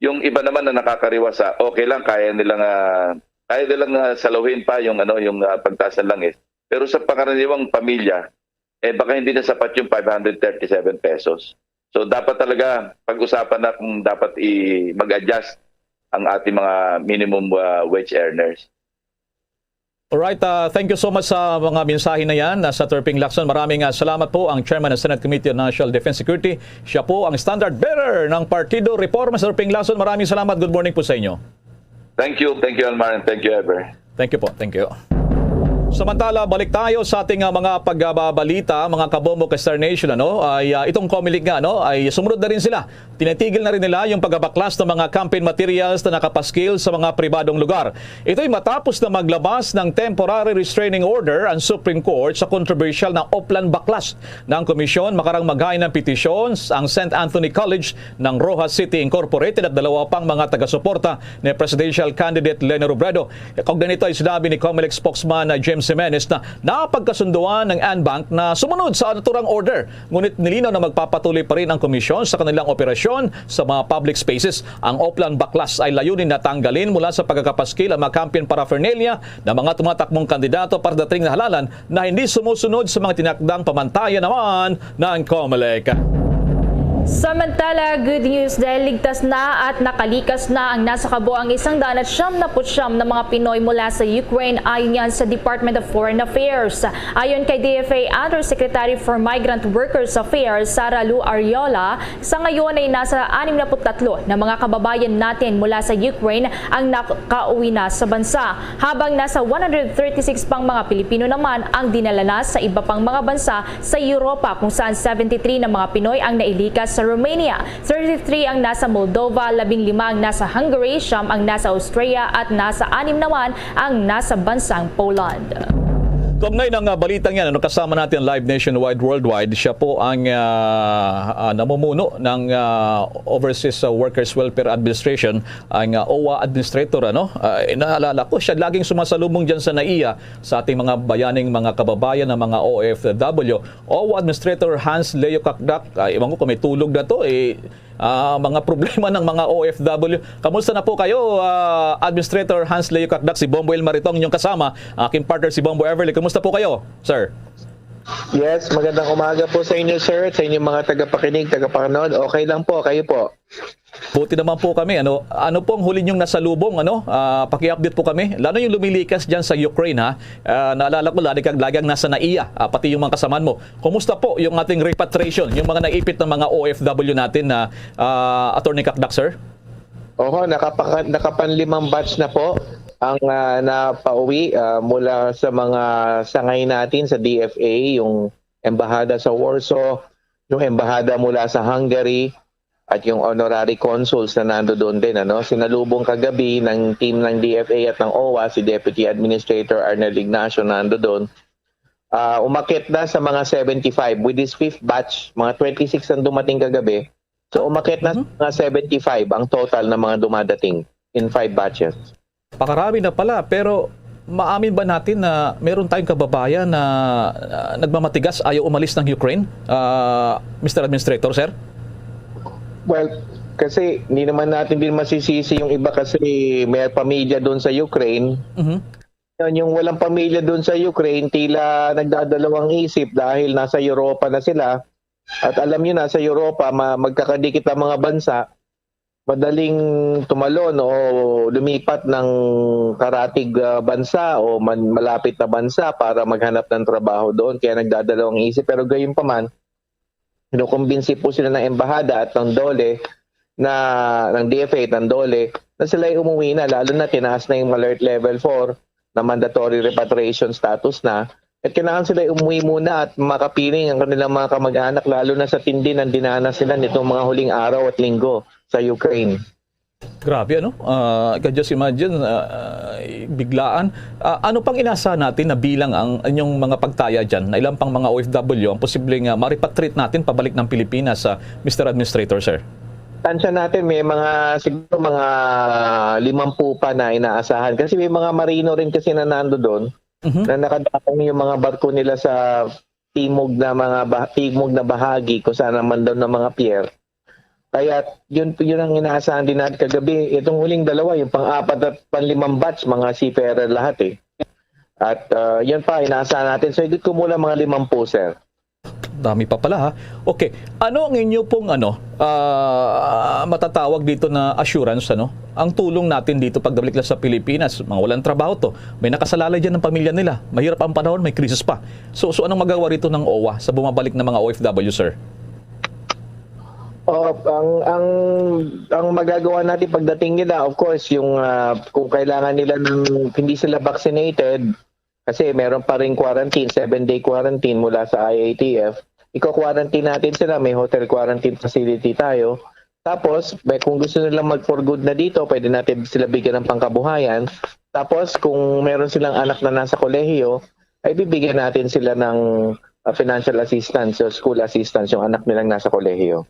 Yung iba naman na nakakariwa sa okay lang, kaya nilang ah, kaya nilang ah, saluhin pa yung ano, yung ah, pagtaas ng langis. Pero sa pangkaraniwang pamilya, eh, baka hindi na sapat yung five hundred thirty-seven pesos. So, dapat talaga pag-usapan na kung dapat i- mag-adjust ang ating mga minimum ah, wage earners. Alright, uh, thank you so much sa mga mensahe na yan. Uh, Senator Ping Lacson, maraming uh, salamat po, ang Chairman ng Senate Committee on National Defense Security. Siya po ang standard bearer ng Partido Reforma. Senator Ping Lacson, maraming salamat. Good morning po sa inyo. Thank you, thank you, Elmar, and thank you, Ever. Thank you po. Thank you. Samantala, balik tayo sa ating uh, mga pagbabalita, mga kabombo ka Star Nation, ano, ay uh, itong Comelec nga, ano, ay sumunod na rin sila. Tinitigil na rin nila yung pagbabaklas ng mga campaign materials na nakapaskil sa mga pribadong lugar. Ito'y matapos na maglabas ng temporary restraining order ang Supreme Court sa kontrobersyal na Oplan Baklas ng Komisyon. Makarang maghain ng petisyon ang Saint Anthony College ng Roxas City Incorporated at dalawa pang mga taga-suporta ni Presidential Candidate Leni Robredo. Kaugnay nito ay sinabi ni Comelec spokesman na James Jimenez na napagkasunduan ng ANBANC na sumunod sa naturang order. Ngunit nilinaw na magpapatuloy pa rin ang komisyon sa kanilang operasyon sa mga public spaces. Ang Oplan Baklas ay layunin na tanggalin mula sa pagkakapaskil ang mga campaign paraphernalia ng mga tumatakbong kandidato para dating na halalan na hindi sumusunod sa mga tinakdang pamantayan naman ng Comelec. Samantala, good news dahil ligtas na at nakalikas na ang nasa kabuang isang daan at siyam na putsyam na mga Pinoy mula sa Ukraine, ayon yan sa Department of Foreign Affairs. Ayon kay D F A Undersecretary for Migrant Workers Affairs, Sara Lu Ariola, sa ngayon ay nasa anim na put tatlo na mga kababayan natin mula sa Ukraine ang nakauwi na sa bansa, habang nasa one hundred thirty-six pang mga Pilipino naman ang dinala na sa iba pang mga bansa sa Europa, kung saan seventy-three na mga Pinoy ang nailikas sa Romania, thirty-three ang nasa Moldova, labing lima ang nasa Hungary, siyam ang nasa Austria, at nasa anim naman ang nasa bansang Poland. Kaugnay ng, ah, balitang yan, ano, kasama natin live nationwide, worldwide. Siya po ang, ah, ah, namumuno ng, ah, Overseas, ah, Workers Welfare Administration, ang, ah, OWWA Administrator, ano? Ah, naalala ko, siya laging sumasalubong dyan sa NAIA sa ating mga bayaning mga kababayan ng mga O F W. OWWA Administrator Hans Leo Cacdac, ah, ewan ko kung may tulog na to, eh, ah, mga problema ng mga O F W. Kamusta na po kayo, ah, Administrator Hans Leo Cacdac? Si Bombo El Maritong inyong kasama, aking partner si Bombo Everly. Kamusta po kayo, sir? Yes, magandang umaga po sa inyo, sir, at sa inyong mga tagapakinig, tagapanood. Okay lang po, kayo po. Buti naman po kami. Ano, ano pong huli niyong nasalubong? Ano? Ah, paki-update po kami. Lalo yung lumilikas dyan sa Ukraine, ha? Ah, naalala ko, lagi kang lagang nasa NAIA, ah, pati yung mga kasamaan mo. Kumusta po yung ating repatriation, yung mga naipit ng mga O F W natin na, ah, Attorney Cacdac, sir? Oho, nakapaka, nakapanlimang batch na po ang ah, napauwi ah, mula sa mga sangay natin sa D F A, yung embahada sa Warsaw, yung embahada mula sa Hungary, at yung honorary consuls na nando doon din. Ano? Sinalubong kagabi ng team ng D F A at ng OWWA, si Deputy Administrator Arnel Ignacio nando doon. Ah, umakit na sa mga seventy-five. With this fifth batch, mga twenty-six ang dumating kagabi. So umakit na sa mga seventy-five ang total ng mga dumadating in five batches. Pakarami na pala, pero maamin ba natin na meron tayong kababayan na, ah, nagmamatigas, ayaw umalis ng Ukraine, ah, Mister Administrator, sir? Well, kasi hindi naman natin din masisisi yung iba kasi may pamilya doon sa Ukraine. Mhm. Yun, yung walang pamilya doon sa Ukraine, tila nagdadalawang isip dahil nasa Europa na sila. At alam nyo, nasa Europa, ma- magkakadikit ang mga bansa. Madaling tumalon o lumipat ng karatig ah, bansa o man, malapit na bansa para maghanap ng trabaho doon. Kaya nagdadalawang isip. Pero gayon pa man, kinukumbinsi po sila ng embahada at ng DOLE na ng D F A at ng DOLE na sila ay umuwi na, lalo na tinaas na yung alert level four na mandatory repatriation status na. At kailangan sila umuwi muna at makapiling ang kanilang mga kamag-anak, lalo na sa tindi ng dinanas nila nitong mga huling araw at linggo sa Ukraine. Grabe, ano? Ah, I can just imagine, ah, biglaan. Ah, ano pang inaasahan natin na bilang ang inyong mga pagtaya dyan, na ilang pang mga O F W ang posibleng ah, ma-repatriate natin pabalik ng Pilipinas, ah, Mister Administrator, sir? Tansya natin, may mga, siguro mga limampu pa na inaasahan. Kasi may mga marino rin kasi na nando doon Mhm. na nakadaong yung mga barko nila sa timog na mga bah- timog na bahagi kung saan naman daw ng mga pier. Kaya yun, yun ang inaasahan din natin kagabi. Itong huling dalawa, yung pang-apat at pang-limang batch, mga seafarer lahat eh. At ah, yun pa, inaasahan natin. So, higit kumulang mga limampu, sir. Dami pa pala, ha. Okay, ano ang inyo pong ano, ah, matatawag dito na assurance, ano? Ang tulong natin dito pagdabalik lang sa Pilipinas, mga walang trabaho to. May nakasalalay diyan ng pamilya nila. Mahirap ang panahon, may krisis pa. So, so anong magawa rito ng OWWA sa bumabalik na mga O F W, sir? Oh, ang ang ang magagawa natin pagdating nila, of course, yung ah, kung kailangan nila ng hindi sila vaccinated, kasi meron pa ring quarantine, seven-day quarantine mula sa I A T F. Iko-quarantine natin sila, may hotel quarantine facility tayo. Tapos, may, kung gusto nila mag for good na dito, pwede natin sila bigyan ng pangkabuhayan. Tapos, kung meron silang anak na nasa kolehiyo, ay bibigyan natin sila ng ah, financial assistance o school assistance yung anak nilang nasa kolehiyo.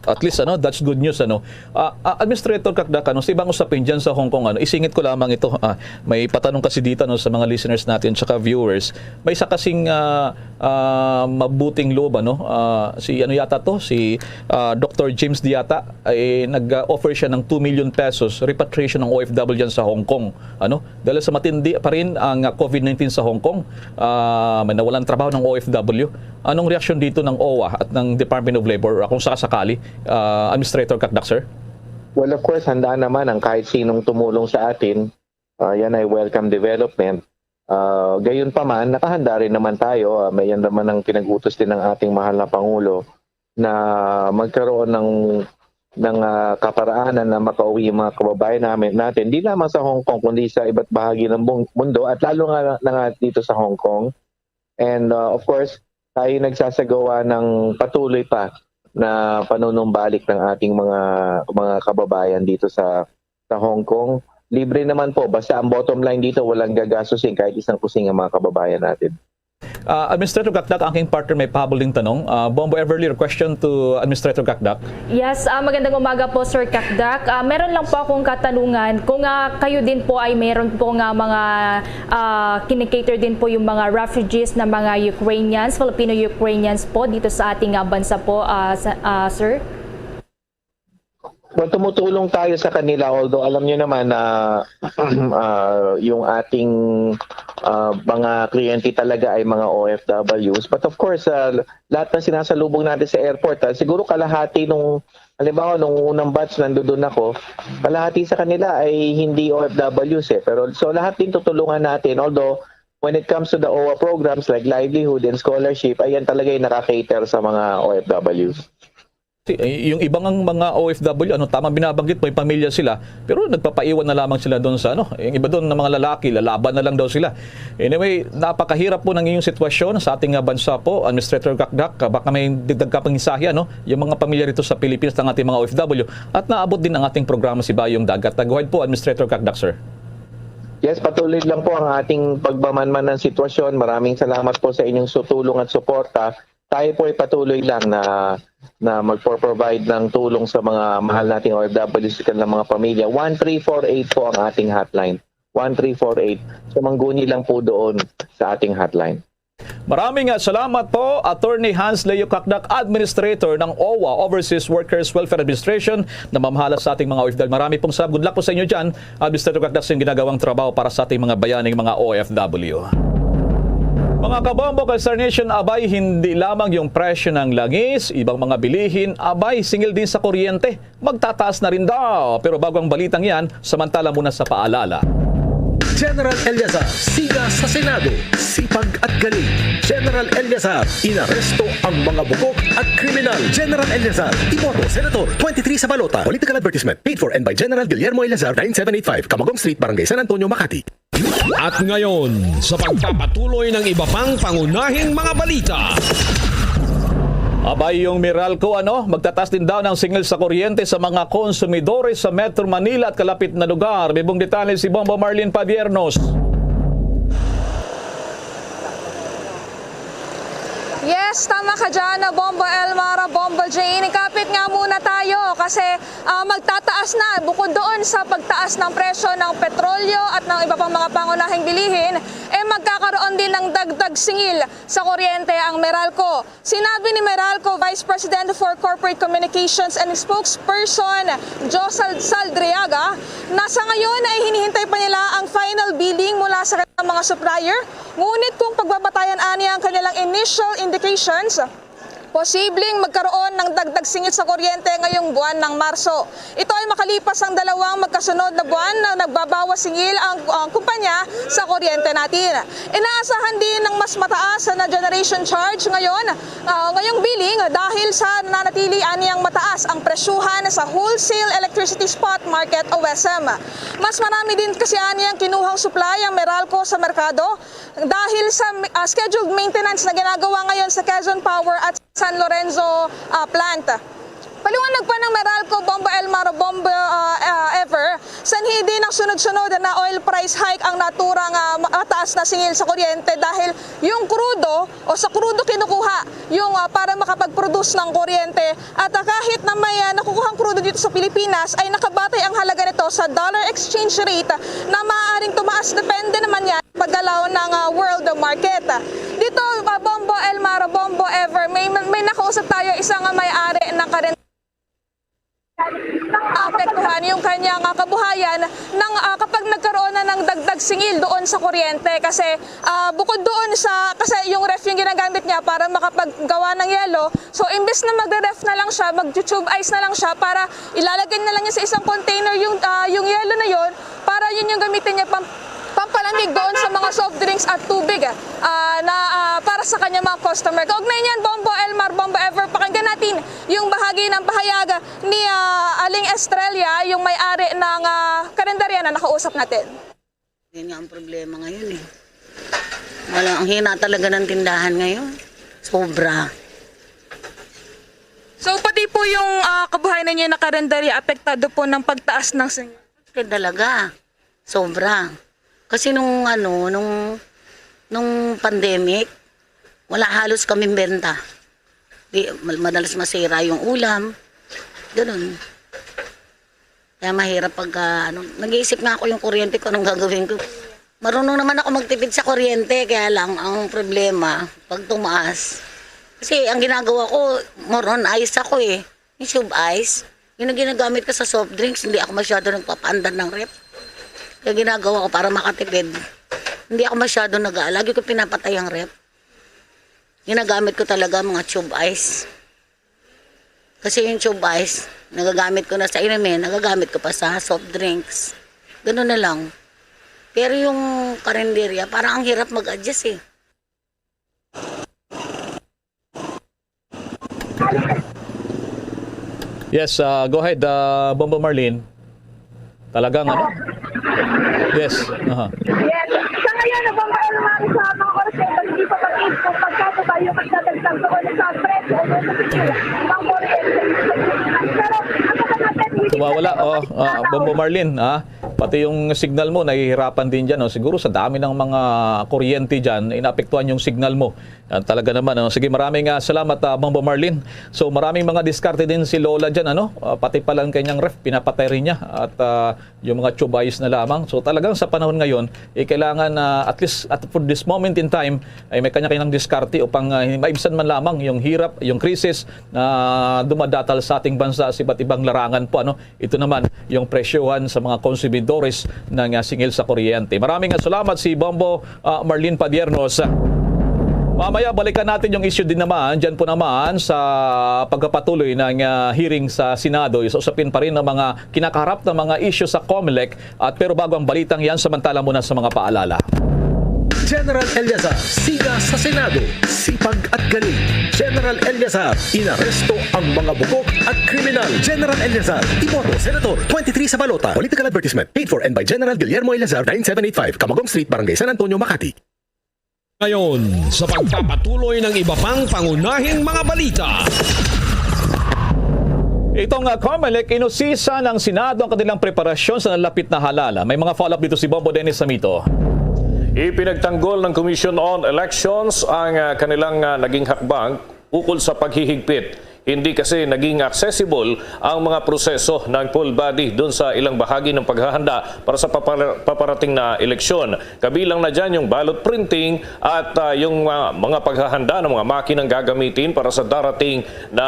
At least, ano, that's good news, ano. Ah, ah, Administrator Cacdac, ano, sa ibang usapin dyan sa Hong Kong, ano, isingit ko lamang ito. Ah, may patanong kasi dito, ano, sa mga listeners natin tsaka viewers. May isa kasing ah, ah, mabuting loob, ano, ah, si ano yata to, si ah, Doctor James Diata, ay nag-offer siya ng two million pesos repatriation ng O F W dyan sa Hong Kong, ano, dahil sa matindi pa rin ang ah, COVID nineteen sa Hong Kong. Ah, may nawalan trabaho ng O F W. Anong reaksyon dito ng OWWA at ng Department of Labor, ah, kung sakasakali, uh, Administrator Cacdac, sir? Well, of course, handa naman ang kahit sinong tumulong sa atin. Uh, yan ay welcome development. Uh, gayon pa man, nakahanda rin naman tayo. Uh, may yan naman ang pinag-utos din ng ating mahal na Pangulo na magkaroon ng ng uh, kaparaanan na makauwi yung mga kababayan namin natin, di lamang sa Hong Kong, kundi sa iba't bahagi ng bung- mundo, at lalo nga na nga dito sa Hong Kong. And uh, of course, tayo nagsasagawa ng patuloy pa na panunumbalik ng ating mga mga kababayan dito sa sa Hong Kong. Libre naman po, basta ang bottom line dito, walang gagastusin kahit isang kusing ang mga kababayan natin. Uh, Administrator Cacdac, ang aking partner may pahabol ding tanong. Uh, Bombo Everly, your question to Administrator Cacdac. Yes, uh, magandang umaga po, Sir Cacdac. Uh, meron lang po akong katanungan. Kung uh, kayo din po ay meron po nga mga uh, kinikater din po yung mga refugees na mga Ukrainians, Filipino-Ukrainians po dito sa ating uh, bansa po, uh, sa, uh, sir? Well, tumutulong tayo sa kanila, although alam niyo naman na uh, yung ating uh, mga kliyente talaga ay mga O F Ws. But of course, uh, lahat ng sinasalubong natin sa airport, uh, siguro kalahati nung, halimbawa, nung unang batch nandoon ako, kalahati sa kanila ay hindi O F Ws eh. Pero so lahat din tutulungan natin, although when it comes to the O W A programs like livelihood and scholarship, ayan talaga yung nakakater sa mga O F Ws. Yung ibang mga O F W, ano, tamang binabanggit mo, may pamilya sila, pero nagpapaiwan na lamang sila doon sa, ano, yung iba doon na mga lalaki, lalaban na lang daw sila. Anyway, napakahirap po ng inyong sitwasyon sa ating bansa po, Administrator Cacdac. Baka may dagdag ka pang isahi, ano, yung mga pamilya rito sa Pilipinas ng ating mga O F W at naabot din ang ating programa si Bayong Dagat. Taguhad po, Administrator Cacdac, sir. Yes, patuloy lang po ang ating pagmamanman ng sitwasyon. Maraming salamat po sa inyong sutulong at suporta. Tayo po ay patuloy lang na na magpo-provide ng tulong sa mga mahal nating O F W sa kanilang mga pamilya. One three four eight po ang ating hotline. One three four eight. So, mangguni lang po doon sa ating hotline. Maraming salamat po, Attorney Hans Leo Cacdac, Administrator ng O W A, Overseas Workers Welfare Administration, na mamahala sa ating mga O F W. Marami pong salamat. Good luck po sa inyo dyan, Administrator Cacdac, sa inyong ginagawang trabaho para sa ating mga bayaning mga O F W. Mga kabombo, ka-Star Nation, abay, hindi lamang yung presyo ng langis, ibang mga bilihin, abay, singil din sa kuryente. Magtataas na rin daw. Pero bago ang balitang yan, samantala muna sa paalala. General Eleazar, siga sa Senado, sipag at galing. General Eleazar, inaresto ang mga bukok at kriminal. General Eleazar, iboto, Senator, twenty-three sa balota. Political advertisement, paid for and by General Guillermo Eleazar, nine seven eight five, Camagong Street, Barangay San Antonio, Makati. At ngayon, sa pagpapatuloy ng iba pang pangunahing mga balita. Abay, yung Meralco, ano, magtataas din daw ng singil sa kuryente sa mga konsumidores sa Metro Manila at kalapit na lugar. May buong detalye si Bombo Marlene Padiernos. Yes, tama ka dyan, Bombo Elmar, Bombo Jane. Kapit nga muna tayo kasi ah, magtataas na. Bukod doon sa pagtaas ng presyo ng petrolyo at ng iba pang mga pangunahing bilihin, eh magkakaroon din ng dagdag singil sa kuryente ang Meralco. Sinabi ni Meralco Vice President for Corporate Communications and Spokesperson Josal Saldriaga na sa ngayon ay hinihintay pa nila ang final billing mula sa kanilang mga supplier. Ngunit kung pagbabatayan ani ang kanilang initial indications, posibleng magkaroon ng dagdag singil sa kuryente ngayong buwan ng Marso. Ito ay makalipas ang dalawang magkasunod na buwan na nagbabawas singil ang, ang kumpanya sa kuryente natin. Inaasahan din ng mas mataas na generation charge ngayon, ah, ngayong billing dahil sa nananatili aniyang mataas ang presyuhan sa wholesale electricity spot market o wesem. Mas marami din kasi aniyang kinuhang supply ang Meralco sa merkado dahil sa, ah, scheduled maintenance na ginagawa ngayon sa Quezon Power at San Lorenzo, ah, plant. Paliwanag pa ng Meralco, Bombo Elmar, Bombo, ah, ah, Ever, sanhi din ang sunod-sunod na oil price hike ang naturang, ah, ma-, mataas na singil sa kuryente dahil yung krudo o sa krudo kinukuha yung, ah, para makapag-produce ng kuryente. At, ah, kahit na may, ah, nakukuhang krudo dito sa Pilipinas, ay nakabatay ang halaga nito sa dollar exchange rate na maaaring tumaas. Depende naman yan paggalaw ng, ah, world market. Dito, ah, Bombo Elmar, Bombo Ever, may, may nakausap tayo, isang, ah, may-ari ng karen-, apektuhan. Ano yung kanyang, ah, kabuhayan nang, ah, kapag nagkaroon na ng dagdag singil doon sa kuryente? Kasi, ah, bukod doon sa, kasi yung ref yung ginagamit niya para makapaggawa ng yelo. So, imbes na magre-ref na lang siya, mag-tube ice na lang siya para ilalagay na lang niya sa isang container yung, ah, yung yelo na yon para yun yung gamitin niya pam-, pampalamig doon sa mga soft drinks at tubig, ah, na, ah, para sa kanyang mga customer. Kaugnay niyan, Bombo Elmar, Bombo Ever, pakinggan natin yung bahagi ng pahayag ni, ah, Aling Estrella, yung may-ari ng, ah, karinderya na nakausap natin. Yun nga ang problema ngayon eh. Wala, ang hina talaga ng tindahan ngayon. Sobra. So, pati po yung, ah, kabuhayan ninyo na karinderya apektado po ng pagtaas ng singil? Kaya talaga, sobra. Kasi nung ano, nung, nung pandemic, wala halos kaming benta. Di, mal-, madalas masira yung ulam. Ganun. Kaya mahirap pag, ah, ano, nag-iisip nga ako yung kuryente kung anong gagawin ko. Marunong naman ako magtipid sa kuryente, kaya lang ang problema, pag tumaas. Kasi ang ginagawa ko, more on ice ako eh. Yung tube ice, yun ang ginagamit ko sa soft drinks, hindi ako masyado nagpapaandar ng ref. Kaya ginagawa ko para makatipid. Hindi ako masyado nag-, lagi ko pinapatay ang ref. Ginagamit ko talaga mga tube ice. Kasi yung tube ice, nagagamit ko na sa inumin, nagagamit ko pa sa soft drinks. Ganun na lang. Pero yung karinderya, parang ang hirap mag-adjust eh. Yes, ah, go ahead, ah, Bombo Marlene. Talagang ano? Yes. Aha. Yes. Sa ngayon, nagmamahal naman sa mga oras na ito, hindi pa mag-ipon kung magkano ba yung magdadagdag doon sa presyo o doon sa singil ng kuryente. Pero ang pagkakataon, hindi Tumawala. talaga Oh, ah, nagkakataon. Bombo Marlene, ah, pati yung signal mo nahihirapan din diyan, oh. Siguro sa dami ng mga kuryente diyan, inaapektuhan yung signal mo. Ah, talaga naman, oh. Sige, maraming, ah, salamat, ah, Bombo Marlene. So, maraming mga diskarte din si Lola diyan, ano? Ah, pati pala ang kanyang ref, pinapatay rin niya. At, ah, yung mga tube ice na lamang. So, talagang sa panahon ngayon, eh, kailangan na at least at for this moment in time, ay may kanya-kanyang diskarte upang, ah, maibsan man lamang yung hirap, yung krisis na dumadatal sa ating bansa sa iba't ibang larangan po, ano. Ito naman yung presyohan sa mga konsumidores ng, ah, singil sa kuryente. Maraming, ah, salamat si Bombo, ah, Marlene Padiernos. Mamaya, balikan natin yung issue din naman, dyan po naman sa pagpapatuloy ng, ah, hearing sa Senado. Isa usapin pa rin ang mga kinakaharap na mga issue sa Comelec. At pero bago ang balitang yan, samantala muna sa mga paalala. General Eleazar, siga sa Senado, sipag at galing. General Eleazar, inaresto ang mga bukok at kriminal. General Eleazar, iboto, Senator, twenty-three sa balota. Political advertisement, paid for and by General Guillermo Eleazar, nine seven eight five, Camagong Street, Barangay San Antonio, Makati. Ngayon, sa pagpapatuloy ng iba pang pangunahing mga balita. Itong, ah, Comelec, inusisa ng Senado ang kanilang preparasyon sa nalapit na halala. May mga follow-up dito si Bombo Dennis Samito. Ipinagtanggol ng Commission on Elections ang, ah, kanilang, ah, naging hakbang ukol sa paghihigpit. Hindi kasi naging accessible ang mga proseso ng poll body dun sa ilang bahagi ng paghahanda para sa papar-, paparating na eleksyon. Kabilang na dyan yung ballot printing at, ah, yung, ah, mga paghahanda ng mga makinang gagamitin para sa darating na,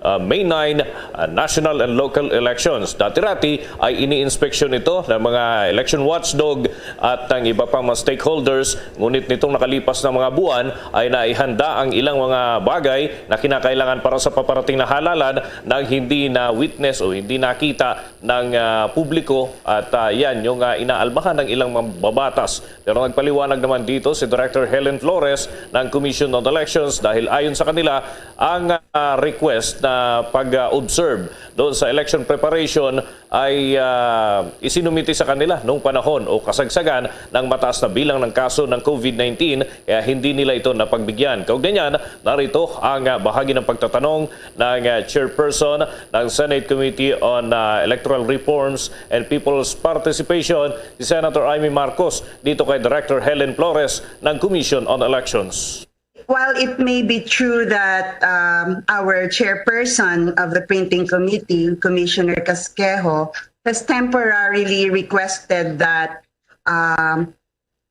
ah, May nine, ah, national and local elections. Dati-rati ay ini-inspeksyon ito ng mga election watchdog at ng iba pang mga stakeholders. Ngunit nitong nakalipas na mga buwan ay naihanda ang ilang mga bagay na kinakailangan para sa paparating na halalan nang hindi na witness o hindi nakita ng, ah, publiko at, ah, yan yung, ah, inaalmahan ng ilang mambabatas. Pero nagpaliwanag naman dito si Director Helen Flores ng Commission on Elections dahil ayon sa kanila, ang, ah, request na pag-observe doon sa election preparation ay, ah, isinumite sa kanila noong panahon o kasagsagan ng mataas na bilang ng kaso ng COVID nineteen, kaya hindi nila ito napagbigyan. Kaugnay niyan, narito ang, ah, bahagi ng pagtatanong ng, ah, chairperson ng Senate Committee on, ah, Electoral Reforms and People's Participation, si Senator Imee Marcos, dito kay Director Helen Flores ng Commission on Elections. While it may be true that um, our chairperson of the printing committee, Commissioner Casquejo, has temporarily requested that um,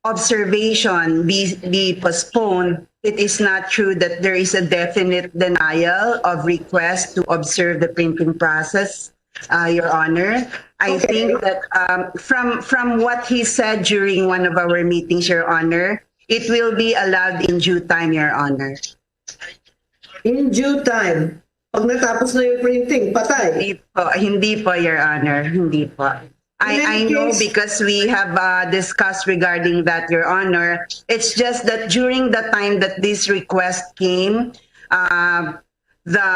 observation be, be postponed, it is not true that there is a definite denial of request to observe the printing process. uh, Your Honor. I Okay. think that um, from from what he said during one of our meetings, Your Honor, it will be allowed in due time, Your Honor. In due time, pag natapos na yung printing, patay. Hindi po, hindi po, Your Honor. Hindi po. I, In I any know case- because we have uh, discussed regarding that, Your Honor. It's just that during the time that this request came, uh, the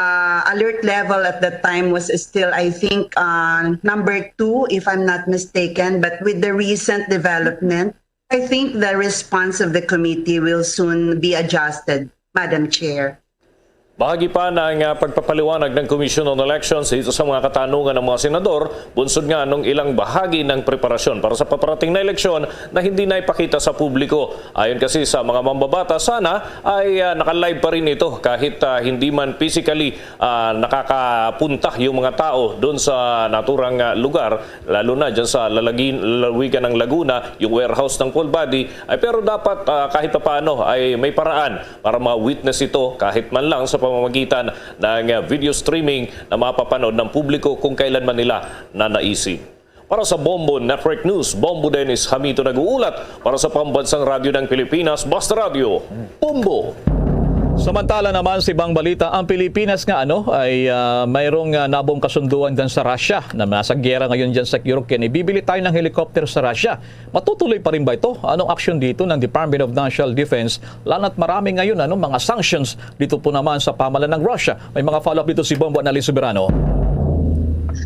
alert level at that time was still, I think, uh, number two, if I'm not mistaken. But with the recent development, I think the response of the committee will soon be adjusted, Madam Chair. Bahagi pa ng ah, pagpapaliwanag ng Commission on Elections dito sa mga katanungan ng mga senador, bunsod nga nung ilang bahagi ng preparasyon para sa paparating na eleksyon na hindi na ipakita sa publiko. Ayon kasi sa mga mambabata, sana ay ah, naka-live pa rin ito kahit ah, hindi man physically ah, nakakapunta yung mga tao doon sa naturang ah, lugar, lalo na dyan sa lalagin, lalawigan ng Laguna, yung warehouse ng Paul Body. Ay, pero dapat ah, kahit papaano ay may paraan para ma-witness ito kahit man lang sa pamamagitan ng ah, video streaming na mapapanood ng publiko kung kailan man nila nanaisin. Para sa Bombo Network News, Bombo Dennis Hamito nag-uulat. Para sa Pambansang Radyo ng Pilipinas, Basta Radyo, Bombo! Samantala naman sa ibang balita, ang Pilipinas nga ano ay ah, mayroong ah, nabong kasunduan dyan sa Russia na nasa giyera ngayon dyan sa Europe. Kaya ibibili tayo ng helicopter sa Russia. Matutuloy pa rin ba ito? Anong aksyon dito ng Department of National Defense? Lalo na't marami ngayon ano, mga sanctions dito po naman sa pamalan ng Russia. May mga follow-up dito si Bombo Annalyn Soberano.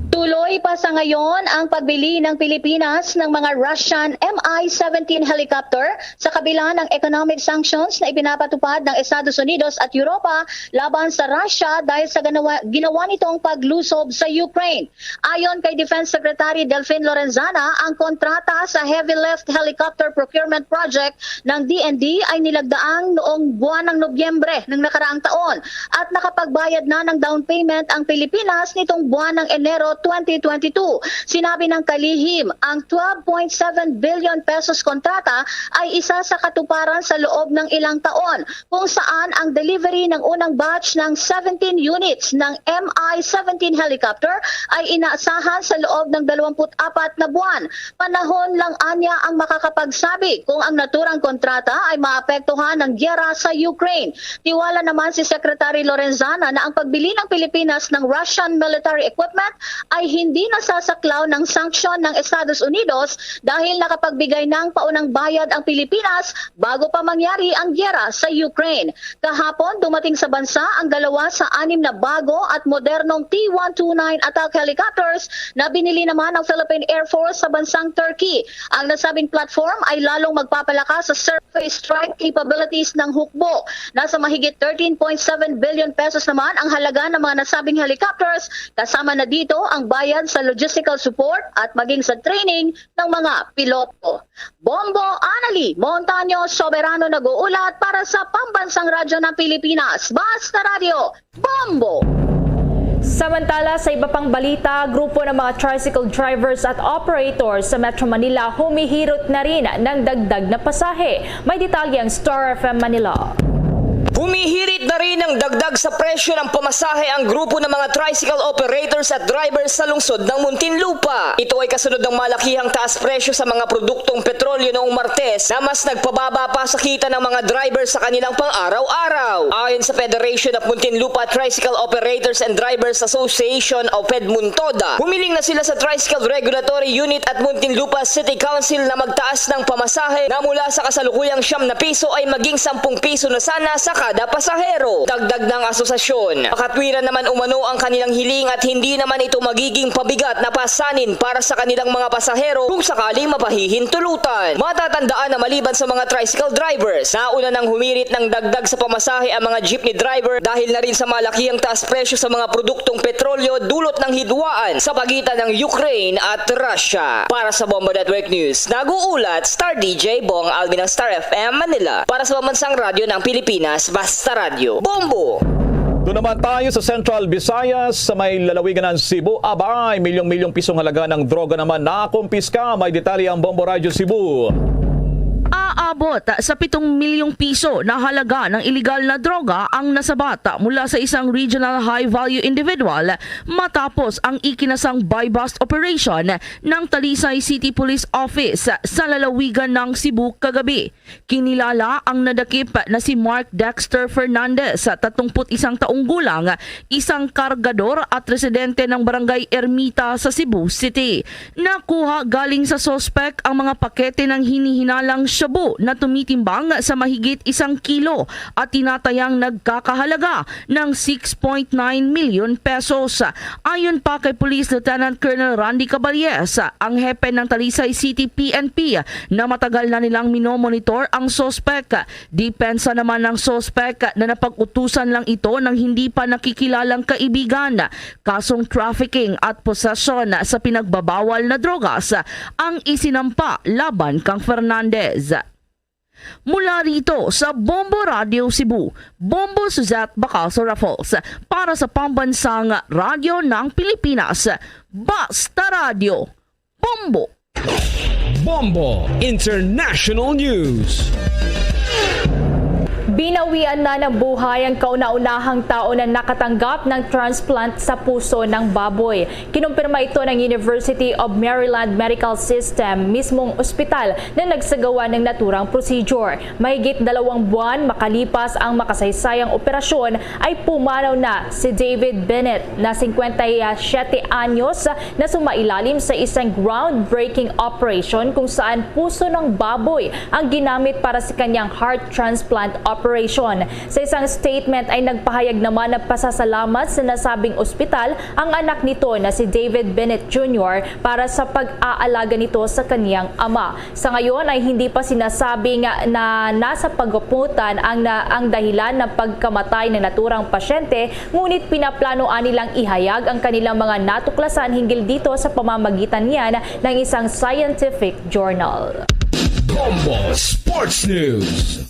Tuloy pa sa ngayon ang pagbili ng Pilipinas ng mga Russian M I seventeen helicopter sa kabila ng economic sanctions na ipinapatupad ng Estados Unidos at Europa laban sa Russia dahil sa ganawa, ginawa nitong paglusob sa Ukraine. Ayon kay Defense Secretary Delfin Lorenzana, ang kontrata sa heavy lift helicopter procurement project ng D N D ay nilagdaang noong buwan ng Nobyembre ng nakaraang taon at nakapagbayad na ng down payment ang Pilipinas nitong buwan ng Enero twenty twenty-two. Sinabi ng kalihim, ang twelve point seven billion pesos kontrata ay isa sa katuparan sa loob ng ilang taon, kung saan ang delivery ng unang batch ng seventeen units ng M I seventeen helicopter ay inaasahan sa loob ng dalawampu't apat na buwan. Panahon lang anya ang makakapagsabi kung ang naturang kontrata ay maapektuhan ng giyera sa Ukraine. Tiwala naman si Secretary Lorenzana na ang pagbili ng Pilipinas ng Russian military equipment ay hindi nasasaklaw ng sanksyon ng Estados Unidos dahil nakapagbigay ng paunang bayad ang Pilipinas bago pa mangyari ang giyera sa Ukraine. Kahapon, dumating sa bansa ang dalawa sa anim na bago at modernong T one two nine attack helicopters na binili naman ng Philippine Air Force sa bansang Turkey. Ang nasabing platform ay lalong magpapalakas sa surface strike capabilities ng hukbo. Nasa mahigit thirteen point seven billion pesos naman ang halaga ng mga nasabing helicopters, kasama na dito ang bayad sa logistical support at maging sa training ng mga piloto. Bombo Anali Montaño Soberano nag-uulat para sa Pambansang Radyo ng Pilipinas, Basta Radyo, Bombo! Samantala, sa iba pang balita, grupo ng mga tricycle drivers at operators sa Metro Manila humihirot na rin ng dagdag na pasahe. May detalye ang Star F M Manila. Humihirit na rin ng dagdag sa presyo ng pamasahe ang grupo ng mga tricycle operators at drivers sa lungsod ng Muntinlupa. Ito ay kasunod ng malakihang taas presyo sa mga produktong petrolyo noong Martes na mas nagpababa pa sa kita ng mga driver sa kanilang pang-araw-araw. Ayon sa Federation of Muntinlupa Tricycle Operators and Drivers Association o PEDMUNTODA, humiling na sila sa Tricycle Regulatory Unit at Muntinlupa City Council na magtaas ng pamasahe na mula sa kasalukuyang siyam na piso ay maging sampung piso na sana sa kada pasahero. Dagdag ng asosasyon, makatwiran naman umano ang kanilang hiling at hindi naman ito magiging pabigat na pasanin para sa kanilang mga pasahero kung sakaling mapahihintulutan. Matatandaan na maliban sa mga tricycle drivers, nauna nang humirit ng dagdag sa pamasahe ang mga jeepney driver dahil na rin sa malakihang taas presyo sa mga produktong petrolyo dulot ng hidwaan sa pagitan ng Ukraine at Russia. Para sa Bombo Network News, nag-uulat Star D J Bong Alvin ng Star F M Manila. Para sa Pambansang Radyo ng Pilipinas, Basta Radyo, Bombo! Doon naman tayo sa Central Visayas, sa may lalawigan ng Cebu. Abay, milyong-milyong pisong halaga ng droga naman nakumpiska. May detalye ang Bombo Radyo Cebu. Ah, Abot sa pitong milyong piso na halaga ng iligal na droga ang nasabat mula sa isang regional high-value individual matapos ang ikinasang buy-bust operation ng Talisay City Police Office sa lalawigan ng Cebu kagabi. Kinilala ang nadakip na si Mark Dexter Fernandez, tatlumput isang taong gulang, isang kargador at residente ng Barangay Ermita sa Cebu City. Nakuha galing sa suspek ang mga pakete ng hinihinalang shabu na tumitimbang sa mahigit isang kilo at tinatayang nagkakahalaga ng six point nine milyon pesos. Ayon pa kay Police Lieutenant Colonel Randy Caballes, ang hepe ng Talisay City P N P, na matagal na nilang minomonitor ang suspek. Depensa naman ng suspek na napag-utusan lang ito ng hindi pa nakikilalang kaibigan. Kasong trafficking at possession sa pinagbabawal na drogas ang isinampa laban kang Fernandez. Mula rito sa Bombo Radio Cebu, Bombo Suzette Bacaso Raffles para sa Pambansang Radyo ng Pilipinas, Basta Radyo, Bombo! Bombo International News. Binawian na ng buhay ang kauna-unahang tao na nakatanggap ng transplant sa puso ng baboy. Kinumpirma ito ng University of Maryland Medical System, mismong ospital na nagsagawa ng naturang procedure. Mahigit dalawang buwan makalipas ang makasaysayang operasyon, ay pumanaw na si David Bennett, na singkwenta y siyete anyos, na sumailalim sa isang groundbreaking operation kung saan puso ng baboy ang ginamit para sa kanyang heart transplant operation. Sa isang statement ay nagpahayag naman ng pasasalamat sa nasabing ospital ang anak nito na si David Bennett Junior para sa pag-aalaga nito sa kaniyang ama. Sa ngayon ay hindi pa sinasabi nga na nasa pagguputan ang, na, ang dahilan ng pagkamatay ng naturang pasyente, ngunit pinaplano nilang ihayag ang kanilang mga natuklasan hinggil dito sa pamamagitan niyan ng isang scientific journal. Bombo Sports News.